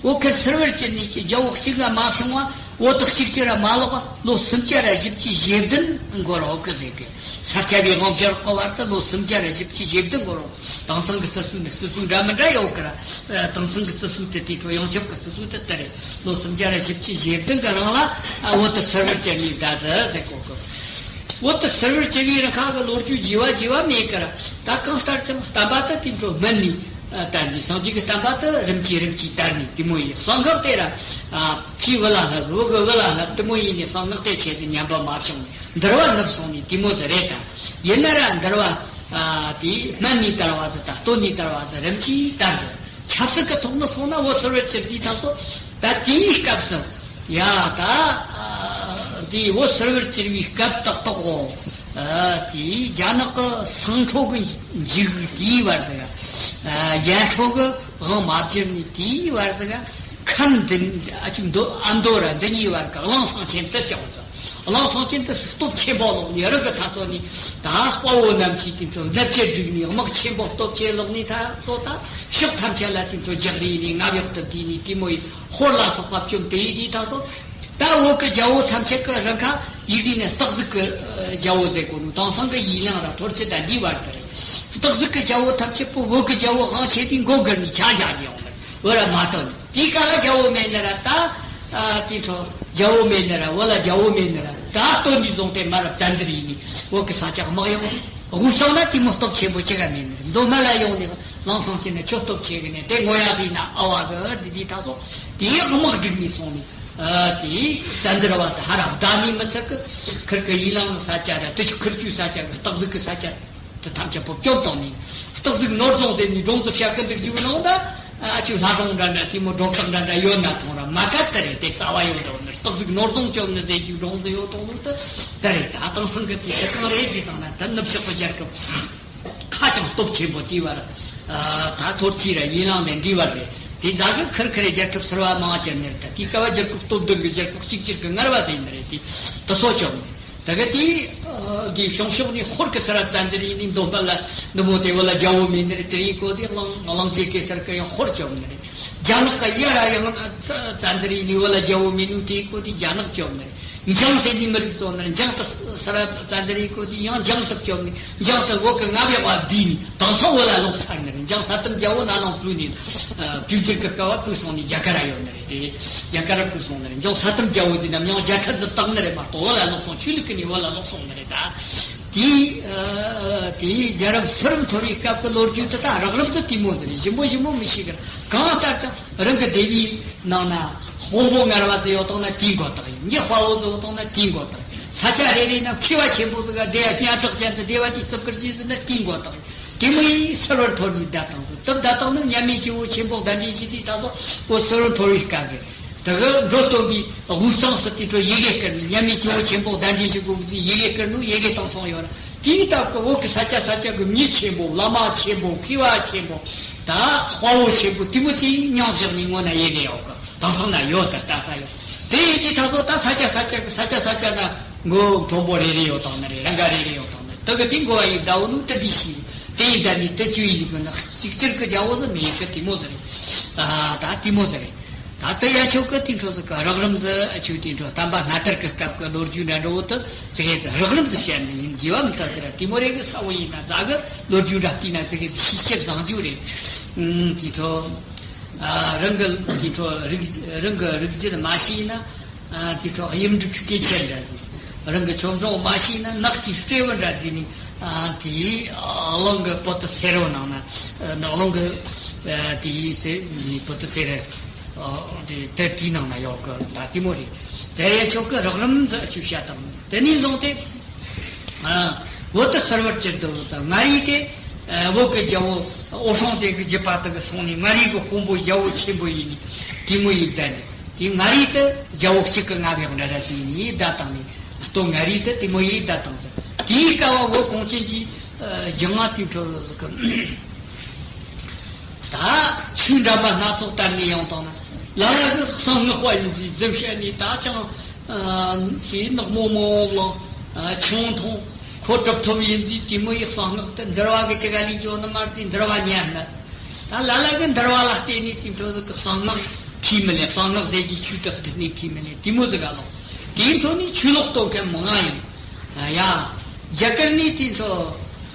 བོད་ཁམས་ཚུར་བར་གྱུར་ནས་ཀྱི་རྒྱལ་བོ་གཅིག་ལ་མ་བྱུང་བ། བོད་དུ་གཅིག་ཅི་ར་མ་ལོག་པ། ལོ་སུམ་བརྒྱ་ར་བཞི་བཅུ་ཞེ་བདུན་འགོར་རོགས་གི་ཟེར་གི། ས་སྐྱ་པའི་དབང་བྱར་བསྐོ་བར་དུ་ལོ་སུམ་བརྒྱ་ར་བཞི་བཅུ་ཞེ་བདུན་འགོར་རོགས། དེང་སང་གི་རྩི་སྲོལ་ནི་རྩི་སྲོལ་འདྲ་མི་འདྲ་ཡོད་གི་ར། དེང་སང་གི་རྩི་སྲོལ་དེ་དེ་འཕྲོ་ཡོངས་ཁྱབ་ཀྱི་རྩི་སྲོལ་དེ་ལྟར་རེད། ལོ་སུམ་བརྒྱ་ར་བཞི་བཅུ་ཞེ་བདུན་གི་རིང་ལ་བོད་དུ་ཚུར་བར་གྱུར་ནས་བསྡད་ཟེར་གོ་གི། བོད་དུ་ཚུར་བར་གྱུར་བའི་རིང་ཁ་གི་ལོ་རྒྱུས་བརྗེ་བ་བརྗེ་བ་མེད་ཀི་ར། ད་གང་ལྟར་ཀྱང་བསྟན་པ་དེ་དེ་འཕྲོ་སྨིན་ནས་དར་ནས། སངས་རྒྱས་ཀྱི་བསྟན་པ་དེ་རིམ་གྱིས་རིམ་གྱིས་དར་ནས་དེ་མོ་ཡིན། གསང་སྔགས་དེ་ར་ཕའི་བུ་ལ་ལྷབ་བུ་གི་བུ་ལ་ལྷབ་དེ་མོ་ཡིན་ནས། གསང་སྔགས་དེ་ཆེ་ཙི་ཉམས་པ་མ་བྱུང་ནས་འདུལ་བ་ནུབ་སོང་ནས་དེ་མོ་ཟིག་རེད་ད། ཡིན་ན་ར་འདུལ་བ་དེ་སྨན་ནས་དར་བ་ཟིག་དང་སྟོད་ནས་དར་བ་ཟིག་རིམ་གྱིས་དར་ཟིག། ཆབ་སྲིད་ཀྱི་ཐོག་ནས་སོང་ན་བོད་ཚུར་བར་གྱུར་དུས་ད་སོ། ད་དེའི་སྐབས་སུ་ཡ་ད་དེའི་བོད་ཚུར་བར་གྱུར་བའི་སྐབས་ཏག་ཏག་གོ། དེའི་རྒྱ་ནག་གི་སང་ཁྲོ་གི་འཇིགས་དེའི་བར་ཟིག། རྒྱ་ཁྲོ་གི་དབང་མ་བསྒྱུར་ནས་དེའི་བར་ཟིག། ཁམས་འདི་ཨ་ཅུ་མདོ་ཨ་མདོ་ར་འདི་གཉིས་བར་གྱི་གླང་ཚང་ཆེན་དུ་བྱུང་ཟིག། གླང་ཚང་ཆེན་དུ་སྟོབས་ཆེན་པོ་ལོག་ནས་རི་གི་མཐའ་སོ་ནས། ད་དཔའ་བོ་རྣམས་ཀྱིས་དེ་ཚོ་མདའ་གཅིག་བསྒྲིགས་ནས་དམག་ཆེན་པོ་སྟོབས་ཆེ་ལོག་ནས་ད་སོ་ད་ཕྱོགས་ཐམས་ཅད་ལ་དེ་ཚོ་རྒྱག་རེས་ནས་ང་བཞག་ཏུ་བསྡུས་ནས་དེ་མོ་ཡི་ཧོར་ལ་སོགས་པ་བཅོམ་དེ་ཡི་དེ་ད་སོ། ད་བོད་ཀྱི་རྒྱལ་བོ་ཐམས་ཅད་ཀྱི་རང་ཁ་ཡི་དེ་ནས་སྟག་གཟིག་གི་རྒྱལ་བོ་ཟེར་གོ་ནོ། དེང་སང་གི་ཡིན་ལང་ར་ཐོར་ཅི་ད་འདིའི་བར་དུ་རེད། སྟག་གཟིག་གི་རྒྱལ་བོ་ཐམས་ཅད་པོ་བོད་ཀྱི་རྒྱལ་བོ་དབང་ཆེ་དེ་མགོ་སྒུར་ནས་ཆ་འཇག་ཅི་ཡོང་བར་བོད་ར་མ་གཏོགས་ནས། དེའི་སྐབས་ལ་རྒྱལ་བོ་མེད་ནི་ར། ད་དེའི་འཕྲོ་རྒྱལ་བོ་མེད་ནི་ར། བོད་ལ་རྒྱལ་བོ་མེད་ནི་ར། ད་སྟོན་པའི་རྫོང་དེ་མ་རབས་བཙན་འཛུལ་ཡིན་ནི། བོད་ཀྱི་ས་ཆ་དམག་ཡོང་དབུས་གཙང་ན་དེ་མོ་སྟོབས་ཆེན་པོ་ཅི་ག་མེད་ནི་ར། མདོ་སྨད་ལ་ཡོང་ནི་གླང་ཚང་ཆེན་ནི་ཁྱོད་སྟོབས་ཆེ་གི་ནི་དེ་ངོ་ཡ་ཟིན་ན་ཨ་བ་གི་ཟི་དེ་ད་སོ། དེའི་དམག་བསྒྲིགས་ནས་སོང་ནི། དེའི་བཙན་འཛུལ་བ་དེ་ཧ་ར་བདའ་ནི་མི་ཚད་གི། ཁིར་གི་ཡིན་ལང་ས་ཆ་ར་དེ་ཆུ་ཁིར་ཆུའི་ས་ཆ་གི་སྟག་གཟིག་གི་ས་ཆ། དེ་ཐམས་ཅད་པོ་བཅོམ་བཏང་ནས། སྟག་གཟིག་ནོར་རྫོང་ཟེར་ནས་སྒྲོང་ཙི་བཤད་ཀི་འདུག་ཅིག་ནང་ད། ཨ་ཅུ་ལྷ་སྒྲུང་འདྲ་འདྲ་དེ་མོ་སྒྲོ་བཏགས་འདྲ་འདྲ་ཡོད་ན་ཐོང་ར་མ་ག་དེ་རེད། དེ་གསར་བ་ཡོད་འདྲ་བོ་ནི་སྟག་གཟིག་ནོར་རྫོང་བཅོམ་ནི་ཟེར་གྱི་སྒྲོང་ཙི་ཡོད་དོ་ནི་དེ་དེ་རེད། ད་དེང་སང་གི་དུས་དེ་གང་རེད་ཟེར་དང་ན་དེ་ནུབ་ཕྱོགས་ཀྱི་རྒྱལ་ཁབ་ཧ་ཅང་སྟོབས་ཆེན་པོ་དེའི་བར་ད་ཐོར་ཅི་ར་ཡིན་ལང་དེ་འདྲི་བར་རེད། དེ་ཛ་གི་ཁིར་ཁིར་རྒྱལ་ཁབ་སེར་བ་མང་ཅན་ནི་རེད། ད་དེའི་སྐབས་རྒྱལ་ཁབ་སྟོབས་ལྡན་གྱི་རྒྱལ་ཁབ་གཅིག་གྱུར་གྱི་ངར་བ་ཟེར་ནི་རེད། དེ་དེ་ཚོ་བཅོམ་ནི། ད་གི་དེ་དེ་བྱང་ཕྱོགས་ནས་ཧོར་གྱི་སེ་ར་བཙན་འཛུལ་ཡིན་ནི་འདོན་པ་ལ་འདི་མོ་དེ་བོད་ལ་རྒྱལ་པོ་མེད་ནི་རེད། དེ་རིང་གོ་དེ་གླང་གླང་རྗེ་གེ་སར་གྱི་ཡང་ཧོར་བཅོམ་ནི་རེད། རྒྱ་ནག་གི་ཡ་ར་ཡང་བཙན་འཛུལ་ཡིན་ནི་བོད་ལ་རྒྱལ་པོ་མེད་ནི་དེ་གོ་དེ་རྒྱ་ནག་བཅོམ་ནི་རེད། འཇང་ཟེར་ནི་མི་རིགས་ཚོ་ནི་འཇང་དུ་སེ་ར་བཙན་འཛུལ་ཡིན་གོ་དེ་ཡང་འཇང་དུ་བཅོམ་ནི། འཇང་དུ་བོད་ཀྱི་རྔ་བ་བ་བསྡུས་ནི་དེང་སང་བོད་ལ་ལོག་ཚར་ནི་རེད། འཇང་ས་ཏམ་རྒྱལ་པོ་ན་ནང་བྲོས་ནི་བོད་བསྒྱུར་གྱི་སྐབས་བ་བྲོས་སོང་ནི་རྒྱ་གར་ར་ཡོད་ནི་རེད། དེ་རྒྱ་གར་ར་བྲོས་སོང་ནི་རེད། འཇང་ས་ཏམ་རྒྱལ་པོ་ཟེར་ནམ་ཡང་རྒྱ་ཁྲལ་ཟིག་བཏང་ནི་རེད་མ་གཏོགས་བོད་ལ་ལོག་སོང་། ཆོས་ལུགས་ཀྱི་ནི་བོད་ལ་ལོག་སོང་ནི་རེད། ད་དེ་དེའི་རྒྱལ་རབས་སུ་རིམ་ཐོར་བའི་སྐབས་ཀྱི་ལོ་རྒྱུས་དེ་ད་རགས་རིམ་དུ་དེ་མོ་ཟེར། ཞིབ་མོ་ཞིབ་མོ་མི་ཤེས་གི། གང་ལྟར་ཀྱང་རང་གི་སྡེ་བའི་ནང་ན་དཔོན་པོ་ངར་བ་ཟིག་ཡོད་དང་ན་དེའི་མགོ་བཏགས་ཡིན། ངའི་དཔའ་བོ་ཟིག་ཡོད་དང་ན་དེའི་མགོ་བཏགས་ཡིན། ས་ཆ་རེ་རེ་ན་མཁས་པ་ཆེན་པོ་ཟིག་ག་སྡེ་བ་སྙན་གྲགས་ཅན་ཟིག་སྡེ་བ་དེའི་སྲིད་ཀར་ཅི་ཟིག་ན་དེའི་མགོ་བཏགས་ཡིན། དེ་མོ་ཡིས་སེ་ར་ཐོར་བའི་བརྡ་བཏང་ཟིག། དེ་བརྡ་བཏང་ནི་མཉམ་མེད་སྐྱེ་བོ་ཆེན་པོ་གདན་འདྲེན་བྱས་དུས་ད་སོ་ཨོ་སེ་ར་ཐོར་བའི་སྐབས་རེད། དེ་གི་འགྲོ་སྟོན་པའི་དབུས་གཙང་སུ་དེ་འཕྲོ་ཡི་གེ་བསྐུར་ནས། མཉམ་མེད་སྐྱེ་བོ་ཆེན་པོ་གདན་འདྲེན་ཞུ་དགོས་ཀྱི་ཡི་གེ་བསྐུར་ནོ། ཡི་གེ་བཏང་སོང་ཡོད་ར། དེའི་སྟབས་ཀྱི་བོད་ཀྱི་ས་ཆ་ས་ཆ་གི་མི་ཆེན་པོ་བླ་མ་ཆེན་པོ་མཁས་པ་ཆེན་པོ་ད་དཔའ་བོ་ཆེན་པོ་དེ་མོ་དེའི་མྱིང་བཞག་ནས་སྔོན་ན་ཡི་གེ་ཡོད་གི། དེང་སང་ན་ཡོད་ད་ལྟ་ས་ཡོད། དེ་ཡིན་དུས་ད་སོ་ད་ས་ཆ་ས་ཆ་གི་ས་ཆ་ས་ཆ་ན་མགོ་མཐོན་པོ་རེ་རེ་ཡོད་དང་ནི་རེ་རང་ག་རེ་རེ་ཡོད་དང་ནི་དེ་གི་དེ་མགོ་བ་ཡི་ཟླ་བོ་ནུ་དེ་དེ་ཤི་དེ་ཡི་ཟླ་ནི་དེ་ཆུ་ཡི་གི་ན་གཅིག་གྱུར་གི་རྒྱལ་པོ་ཟིག་མེད་གི། དེ་མོ་ཟིག་རེད། ཨ་ད་དེ་མོ་ཟིག་རེད། ད་ལྟ་ཡ་ཆོག་གི་དེ་འཕྲོ་ཟིག་གི་རགས་རིམ་ཟིག་ཨ་ཆོག་དེ་འཕྲོ་བསྟན་པ་སྔ་དར་གི་སྐབས་གི་ལོ་རྒྱུས་འདྲ་འདྲ་བོ་དེ་ཟིག་ཡེ་ཟིག་རགས་རིམ་ཟིག་བཤད་ནི་ཡིན། རྒྱས་པ་མི་ཐག་གི་ར། དེ་མོ་རེ་གི་ས་བོ་ཡིན་ན་ཟ་གི་ལོ་རྒྱུས་འདྲ་བལྟས་ན་ཟིག་གི་ཤེས་བྱེད་བཟང་རྒྱུ་རེད། ཨུམ་དེ་འཕྲོ་ཨ་རང་གི་དེ་འཕྲོ་རིག་རང་གི་རིག་རྒྱུད་མ་ཤེས་ན། ཨ་དེ་འཕྲོ་གཡུ་འབྲུག་གི་སྐད་ཆ་འདྲ་ཟིག། རང་གི་ཆོས་འབྱུང་མ་ཤེས་ན་ནགས་ཀྱི་སྤྲེའུ་འདྲ་ཟིག་ནི། ཨ་དེའི་གླིང་གི་བུ་དེ་སེར་བོ་ནང་ན་ཨ་གླིང་གི་ཨ་དེའི་སེ་བུ་དེ་སེར་ཨ་དེ་དེ་དེའི་ནང་ན་ཡོད་གི། ད་དེ་མོ་རེད། དེ་ཡ་ཆོག་གི་རགས་རིམ་ཟིག་ཨ་ཆོག་བཤད་དང་། དེ་ནས་བཟུང་སྟེ་ཨ་བོད་དུ་གསར་བར་གྱུར་འདུག། ད་མངའ་རིས་དེ་ཨ་བོད་ཀྱི་རྒྱལ་པོ་ཨོ་ཧྲང་ཏེ་གི་རྒྱུད་པ་དེ་གི་སོང་ནས་མངའ་རིས་ཀྱི་དཔོན་པོ་རྒྱལ་པོ་ཆེན་པོ་ཡིན་ནི་དེ་མོ་ཡིན་ད་ནི། དེ་མངའ་རིས་དེ་རྒྱལ་པོ་གཅིག་གི་མངའ་བདག་འདྲ་འདྲ་ཞིག་ཡིན་ཡིན་བརྡ་བཏང་ནས། སྟོད་མངའ་རིས་དེ་དེ་མོ་ཡིན་བརྡ་བཏང་ཟེར། དེའི་སྐབས་བ་བོད་གངས་ཅན་གྱི་ཨ་རྒྱུད་མངའ་དེ་འཕྲོ་ཟིག་གི་ད་ཆོས་འདྲ་པ་སྣ་ཚོགས་བསྟན་ནས་ཡོང་བཏང་ན། ལ་ལ་གི་གསང་སྔགས་པ་ཡིན་ཟིག་རྫུན་བཤད་ནས། ད་ཅང་ཨ་དེའི་ནག་མོ་མོ་བླངས་ཨ་ཆང་འཐུང་ཁོ་གྲུབ་ཐོབ་ཡིན་ཟིག། དེ་མོ་ཡི་གསང་སྔགས་དེ་འདུལ་བ་གི་ཅི་ག་ལས་བྱུང་ནི་མ་རེད་ཟིག། འདུལ་བ་ཉན་ན། ད་ལ་ལ་གི་འདུལ་བ་ལ་བརྟེན་ནས་དེ་འཕྲོ་ཟིག་གི་གསང་སྔགས་ཁས་མི་ལེན། གསང་སྔགས་ཟེར་གྱི་ཆོས་དག་དེ་ནས་ཁས་མི་ལེན། དེ་མོ་ཟིག་ག་ལོག། དེའི་འཕྲོ་ནས་ཆོས་ལོག་གཏོང་མཁན་མང་ང་ཡིན། ཡ། རྒྱ་གར་ནས་དེ་འཕྲོ་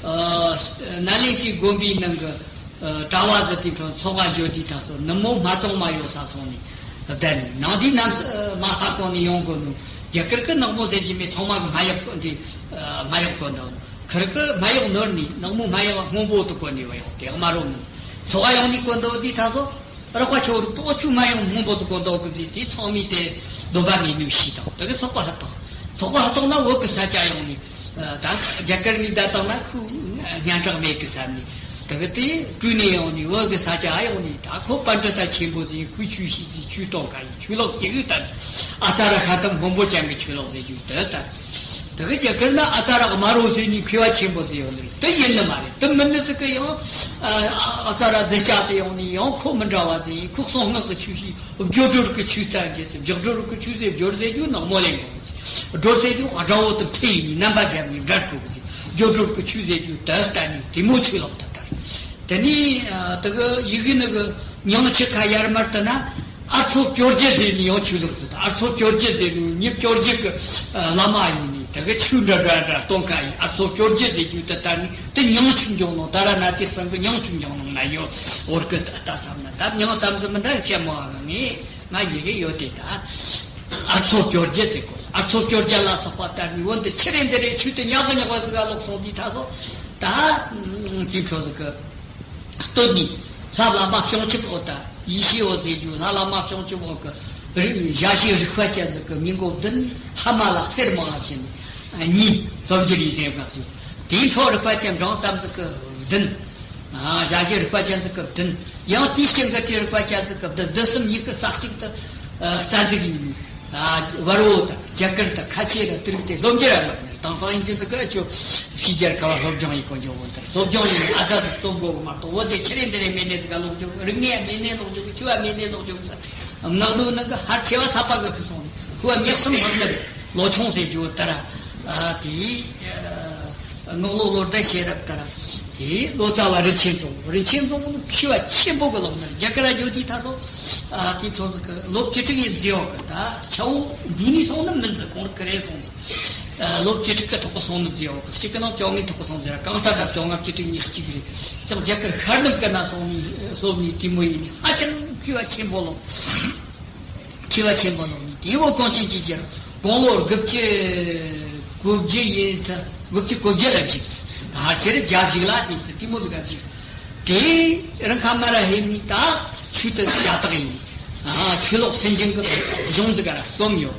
ཨ་ནཱ་ལེནྡྲའི་དགོན་པའི་ནང་གི་ཨ་གྲྭ་བ་ཟིག་དེ་འཕྲོ་འཚོ་བ་འཇོག་དུས་ད་སོ་ནུབ་མོ་སྨད་འཚོང་མ་ཡོད་ས་སོང་ནས་བསྡད་ནས། ནང་དེའི་ནམ་མ་ས་གོང་ནས་ཡོང་དགོས་ནོ། རྒྱ་གར་གི་ནག་མོ་ཟེར་གྱི་མེད། ཚང་མ་གི་སྨན་གཡོག་འདི་ཨ་སྨན་གཡོག་གོ་འདུག། ཁིར་གི་སྨན་གཡོག་ནོར་ནི་ནག་མོ་སྨན་གཡོག་སྔོན་པོ་དུ་གོ་ནི་བ་ཡོད་དེ་དམའ་རོ་མིན། ཚོ་བ་ཡོང་ནི་གོ་འདུག་དེ་ད་སོ་རོགས་པ་ཆོ་རུ་ཏོ་ཆུ་སྨན་གཡོག་སྔོན་པོ་དུ་གོ་འདུག་གི་དེ་དེ་ཚང་མི་དེ་སྡོམ་པ་མེད་ནུས་ཤིག་དང་། དེ་གི་ཚོགས་པ་ཧ་ཐང་། ཚོགས་པ་ཧ་ཐང་ན་བོད་གི་ས་ཆ་ཡོང་ནི་ད་རྒྱ་གར་ནི་ད་བཏང་ན་ཁུ་སྙན་གྲགས་མེད་གི་ས་ནི་དེ་གི་དེ་བྲོས་ནས་ཡོང་ནི་བོད་གི་ས་ཆ་ཡོང་ནི་ད་ཁོ་པཎ་ཌི་ཏ་ཆེན་པོ་ཟིག་ཡིན། ཁོས་ཆོས་ཤེས་ཀྱི་ཆོས་གཏོང་ག་ཡིན། ཆོས་ལོག་སྐྱེ་གི་ད་ཨ་ཙ་ར་ཤ་ཏམ་སྔོན་པོ་ཅན་གི་ཆོས་ལོག་ཟེར་རྒྱུ་དེ་ད། དེ་གི་རྒྱ་གར་ན་ཨ་ཙ་ར་དམར་རོ་ཟེར་ནི་མཁས་པ་ཆེན་པོ་ཟིག་ཡོད་ནི་རེད། དེ་ཡིན་ནི་མ་རེད། དེ་མིན་ནི་ཟིག་གི་ཡང་ཨ་ཙ་ར་ཟེར་ཅག་ཟིག་ཡོང་ནི་ཡང་ཁོ་མི་འདྲ་བ་ཟིག་ཡིན། ཁོ་གསང་སྔགས་ཀྱི་ཆོས་ཤིག་སྦྱོར་སྒྲོལ་གྱི་ཆོས་ལྟར་བྱས་ཚེ། སྦྱོར་སྒྲོལ་གྱི་ཆོས་ཟེར་སྦྱོར་ཟེར་རྒྱུ་ནག་མོ་ལེན་དགོས་ཀྱི། སྒྲོལ་ཟེར་རྒྱུ་དགྲ་བོ་དེ་ཕྲལ་ཡིན་ནི་རྣམ་པ་རྒྱབ་ནས་བསྒྲལ་དགོས་ཀྱི། སྦྱོར་སྒྲོལ་གྱི་ཆོས་ཟེར་རྒྱུ་དེ་ལྟ་ནི་དེ་མོ་ཆོས་ལོག་ད་ལྟར། དེ་ནས་ཨ་དེ་གི་ཡི་གེ་ནི་གི་མྱིང་ཆི་ཁ་ཡར་མར་དུ་ན། ཨར་ཚོ་བཅོ་བརྒྱད་ཟེར་ནི་ཡང་ཆོས་ལུགས་ཟེར། ཨར་ཚོ་བཅོ་བརྒྱད་ཟེར་ནི་མྱི་བཅོ་བརྒྱད་ཀྱི་ཨ་བླ་མ་ཡིན་ནི་དེ་གི་ཆོས་འདྲ་འདྲ་འདྲ་གཏོང་ཁ་ཡིན། ཨར་ཚོ་བཅོ་བརྒྱད་ཟེར་རྒྱུ་དེ་ལྟར་ནི་དེ་མྱིང་ཆོས་འབྱུང་ནང་ད་ར་ན་དེ་གསང་གི་མྱིང་ཆོས་འབྱུང་ནང་ན་ཡོད། འོར་གི་ད་ལྟ་བསམ་ན་ད་མྱིང་ཙམ་ཟིག་མི་འདྲ་བཤད་མོ་ཨ་ངས་ང་ཡི་གེ་ཡོད་དེ་ད། ཨར་ཚོ་བཅོ་བརྒྱད་ཟེར་གོ། ཨར་ཚོ་བཅོ་བརྒྱད་ལ་སོགས་པ་ལྟར་ནི་འོན་ཏེ་ཆི་རེད་འདི་རེད་ཆོས་དེ་ཉག་གི་ཉག་པ་ཟིག་ག་ལོག་སོང་དུས་ད་སོ་ད་དེ་འཕྲོ་ཟིག་གི་སྟོད་ནས་ལྷ་བླ་མ་བྱང་ཆུབ་འོད་དང་ཡེ་ཤེས་འོད་ཟེར་རྒྱུ། ལྷ་བླ་མ་བྱང་ཆུབ་འོད་ཀྱི་རིགས་ཞལ་ཤེས་རིག་པ་ཅན་ཟིག་གི་མི་མགོ་བདུན། ཕ་མ་ལ་གསེར་མང་བ་བྱིན་གཉིས། སློབ་རྒྱུ་རིག་ལྡན་དགའ་བཅུ། དེའི་འཕྲོ་རིག་པ་ཅན་འབྲིང་ཙམ་ཟིག་གི་བདུན། ཨ་ཞལ་ཤེས་རིག་པ་ཅན་ཟིག་གི་བདུན། ཡང་དེའི་སྟེང་གི་བྲིས་རིག་པ་ཅན་ཟིག་གི་བདུན། བདུན་གསུམ་ཉིས་ཀྱི་ས་གཅིག་ཏུ་ཨ་རྩ་ཟིག་ཡིན། ཨ་བར་བོ་དང་རྒྱ་གར་དང་ཁ་ཆེ་ར་དེ་རིགས་དེ་སློབ་སྦྱོང་ར་མ་ནི་དེང་སང་ཡིན་ཙི་ཙི་གི་ཨ་ཅོ་ཕྱི་རྒྱལ་ཁ་བ་སློབ་སྦྱོང་ཡིན་གོ་འཇོག་བོ་དེར་སློབ་སྦྱོང་ཡིན་ཨ་ཙ་ཙི་སྟོབས་དགོས་གི་མ་གཏོགས་བོད་དེ་ཁྱེད་རེ་འདི་རེ་མེད་ནས་ཙི་ག་སློབ་སྦྱོང་རིག་གནས་མེད་ནས་སློབ་སྦྱོང་ཆུ་བ་མེད་ནས་སློབ་སྦྱོང་ས་ངག་རྡོ་ནང་གི་ཧར་ཆེ་བ་ཚ་པ་གི་ཁི་སོང་ནས་ཁུ་བ་མེད་སོང་ཧར་ནར་ལོ་ཆུང་ཟེར་རྒྱུ་དེ་ར་ཨ་དེ་ངག་ལོ་ལོ་ཟླ་ཤེས་རབ་ལྟར། དེ་ལོ་ཙཱ་བ་རིན་ཆེན་རྫོང་། རིན་ཆེན་རྫོང་ནི་མཁས་པ་ཆེན་པོ་གི་སློབ་གཉེར་རྒྱ་གར་བརྒྱུད་དེ་ད་ལོ། ཨ་དེ་ཚོ་ཟིག་གི་ལོ་བཅུ་དྲུག་ཡིན་མཛེས་འོག་གི་ད་ཆ་བོ་འདི་ནས་སོང་ནི་མིན་ཟིག་གོང་རིག་གི་རེད་སོང་ཟིག་ལོ་བཅུ་དྲུག་གི་ཐོག་གི་སོང་ནི་མཛེས་འོག་གི་གཅིག་གི་ནང་བཅོ་ལྔའི་ཐོག་གི་སོང་ཟེར་ར་གང་ལྟར་ད་བཅོ་ལྔ་བཅུ་དྲུག་ཉི་ཤུ་གཅིག་རེད། ཅང་རྒྱ་གར་ཤར་ནུབ་གི་ན་སོང་ནི་སློབ་ནི་དེ་མོ་ཡིན་ནི་ཧ་ཅང་མཁས་པ་ཆེན་པོ་ལོ། མཁས་པ་ཆེན་པོ་ལོ་ནི་དེའི་འོག་གངས་ཅན་གྱི་རྒྱལ་དགུང་ལོ་དགུ་བཅུ་གོ་བརྒྱད་ཡིན་ད་དགུ་བཅུ་གོ་བརྒྱད་ལ་བཞུགས། ད་ཁྱེད་རང་བརྒྱ་བཞུགས་ལ་ཅིག་སི་ཏི་མོ་ཟིག་ག་བཞུགས། དེ་རང་ཁ་མ་ར་ཧེ་མི་ད་ཆོས་དེ་བྱ་དག་ཡིན། ཨ་ཆོས་ལོག་སེམས་ཅན་གྱི་གཞུང་ཟིག་ག་ར་རྩོམ་ཡོད།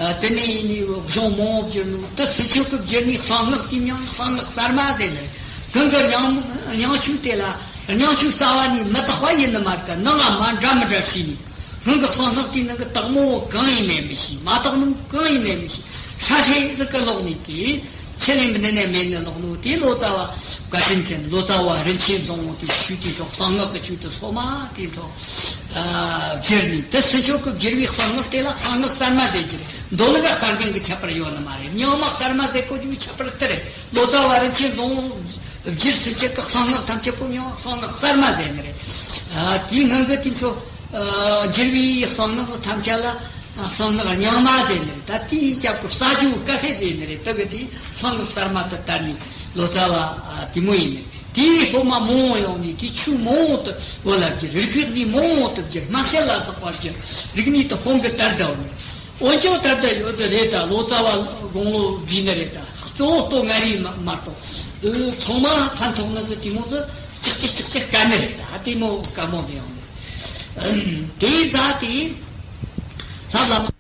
ཨ་དེ་ནས་ཡིན་ནི་གཞུང་མང་བོ་བསྒྱུར་ནོ་དེ་སུ་ཆོས་གི་བསྒྱུར་ནི་གསང་སྔགས་དེ་མྱང་གསང་སྔགས་གསར་མ་ཟེར་ནི་གང་གི་མྱང་མྱང་ཆོས་དེ་ལ་མྱང་ཆོས་རྩ་བ་ནས་མི་དག་པ་ཡིན་ནི་མ་རེད། ད་ནང་ང་མ་འདྲ་མི་འདྲ་བྱས་ནི། སྔོན་གྱི་གསང་སྔགས་དེའི་ནང་གི་དག་མོ་གང་ཡིན་ནས་མི་ཤེས། མ་དག་ནོ་གང་ཡིན་ནས་མི་ཤེས། ཧྲ་ཧྲེ་ཟིག་གི་ལོག་ནས་དེ་ཆེད་ལས་མི་ནི་ནས་མེད་ནས་ལོག་ནོ་དེ་ལོ་ཙཱ་བ་བཀའ་དྲིན་ཅན་ལོ་ཙཱ་བ་རིན་ཆེན་རྫོང་དེ་ཆོས་དེ་ཚོ་གསང་སྔགས་ཀྱི་ཆོས་དེ་སོ་མ་དེ་ཚོ་བསྒྱུར་ནས་དེ་སུ་ཆོས་ཀྱི་བསྒྱུར་བའི་གསང་སྔགས་དེ་ལ་གསང་སྔགས་གསར་མ་ཟེར་གྱི་རེད། མདོ་ལུགས་གསར་རྐྱང་གི་ཁྱད་པར་ཡོད་ནི་མ་རེད། རྙིང་མ་གསར་མ་ཟེར་གོ་རྒྱུའི་ཁྱད་པར་དེ་རེད། ལོ་ཙཱ་བ་རིན་ཆེན་རྫོང་བསྒྱུར་སུ་ཆོས་ཀྱི་གསང་སྔགས་ཐམས་ཅད་པོ་རྙིང་མ་གསང་སྔགས་གསར་མ་ཟེར་ནི་རེད། དེའི་སྔོན་གྱི་དེ་ཚོ། འགྱུར་བའི་གསང་སྔགས་ཐམས་ཅད་ལ་གསང་སྔགས་རྙིང་མ་ཟེར་ནི་རེད། ད་དེའི་སྐབས་ཀྱི་ས་ཇོ་བོ་དཀའ་སེ་ཟེར་ནི་རེད། དེ་གི་དེའི་གསང་སྔགས་གསར་མ་དུ་དར་ནི་ལོ་ཙཱ་བ་དེ་མོ་ཡིན་ནི། དེའི་སློབ་མ་མང་བོ་ཡོང་ནི་དེ་ཆོས་མང་བོ་དུ་བོད་ལ་བསྒྱུར། རིག་གནས་མང་བོ་དུ་བསྒྱུར། སྨྲ་བཤད་ལ་སོགས་པ་བསྒྱུར། རིག་གནས་དུ་དཔུང་གི་དར་དར་ནི། འོན་ཀྱང་དར་དར་ཡོད་དུ་རེད། ད་ལོ་ཙཱ་བ་དགུང་ལོ་བགྲེས་ནི་རེད། ད་གཙོ་བོ་ལྟོ་ལྔ་རེ་མ་མ་གཏོགས་ཚང་མ་ཕན་ཐོགས་ནི་ཟིག་དེ་མོ་ཟིག་ཅིག་ཅིག་ཅིག་ཅིག་དཀའ་ནི་རེད། ད་དེ་མོ་དཀའ་མོ་ཟིག་ཡོང་ནི། དེའི་ཟ་དེ་ས་ལ་མ།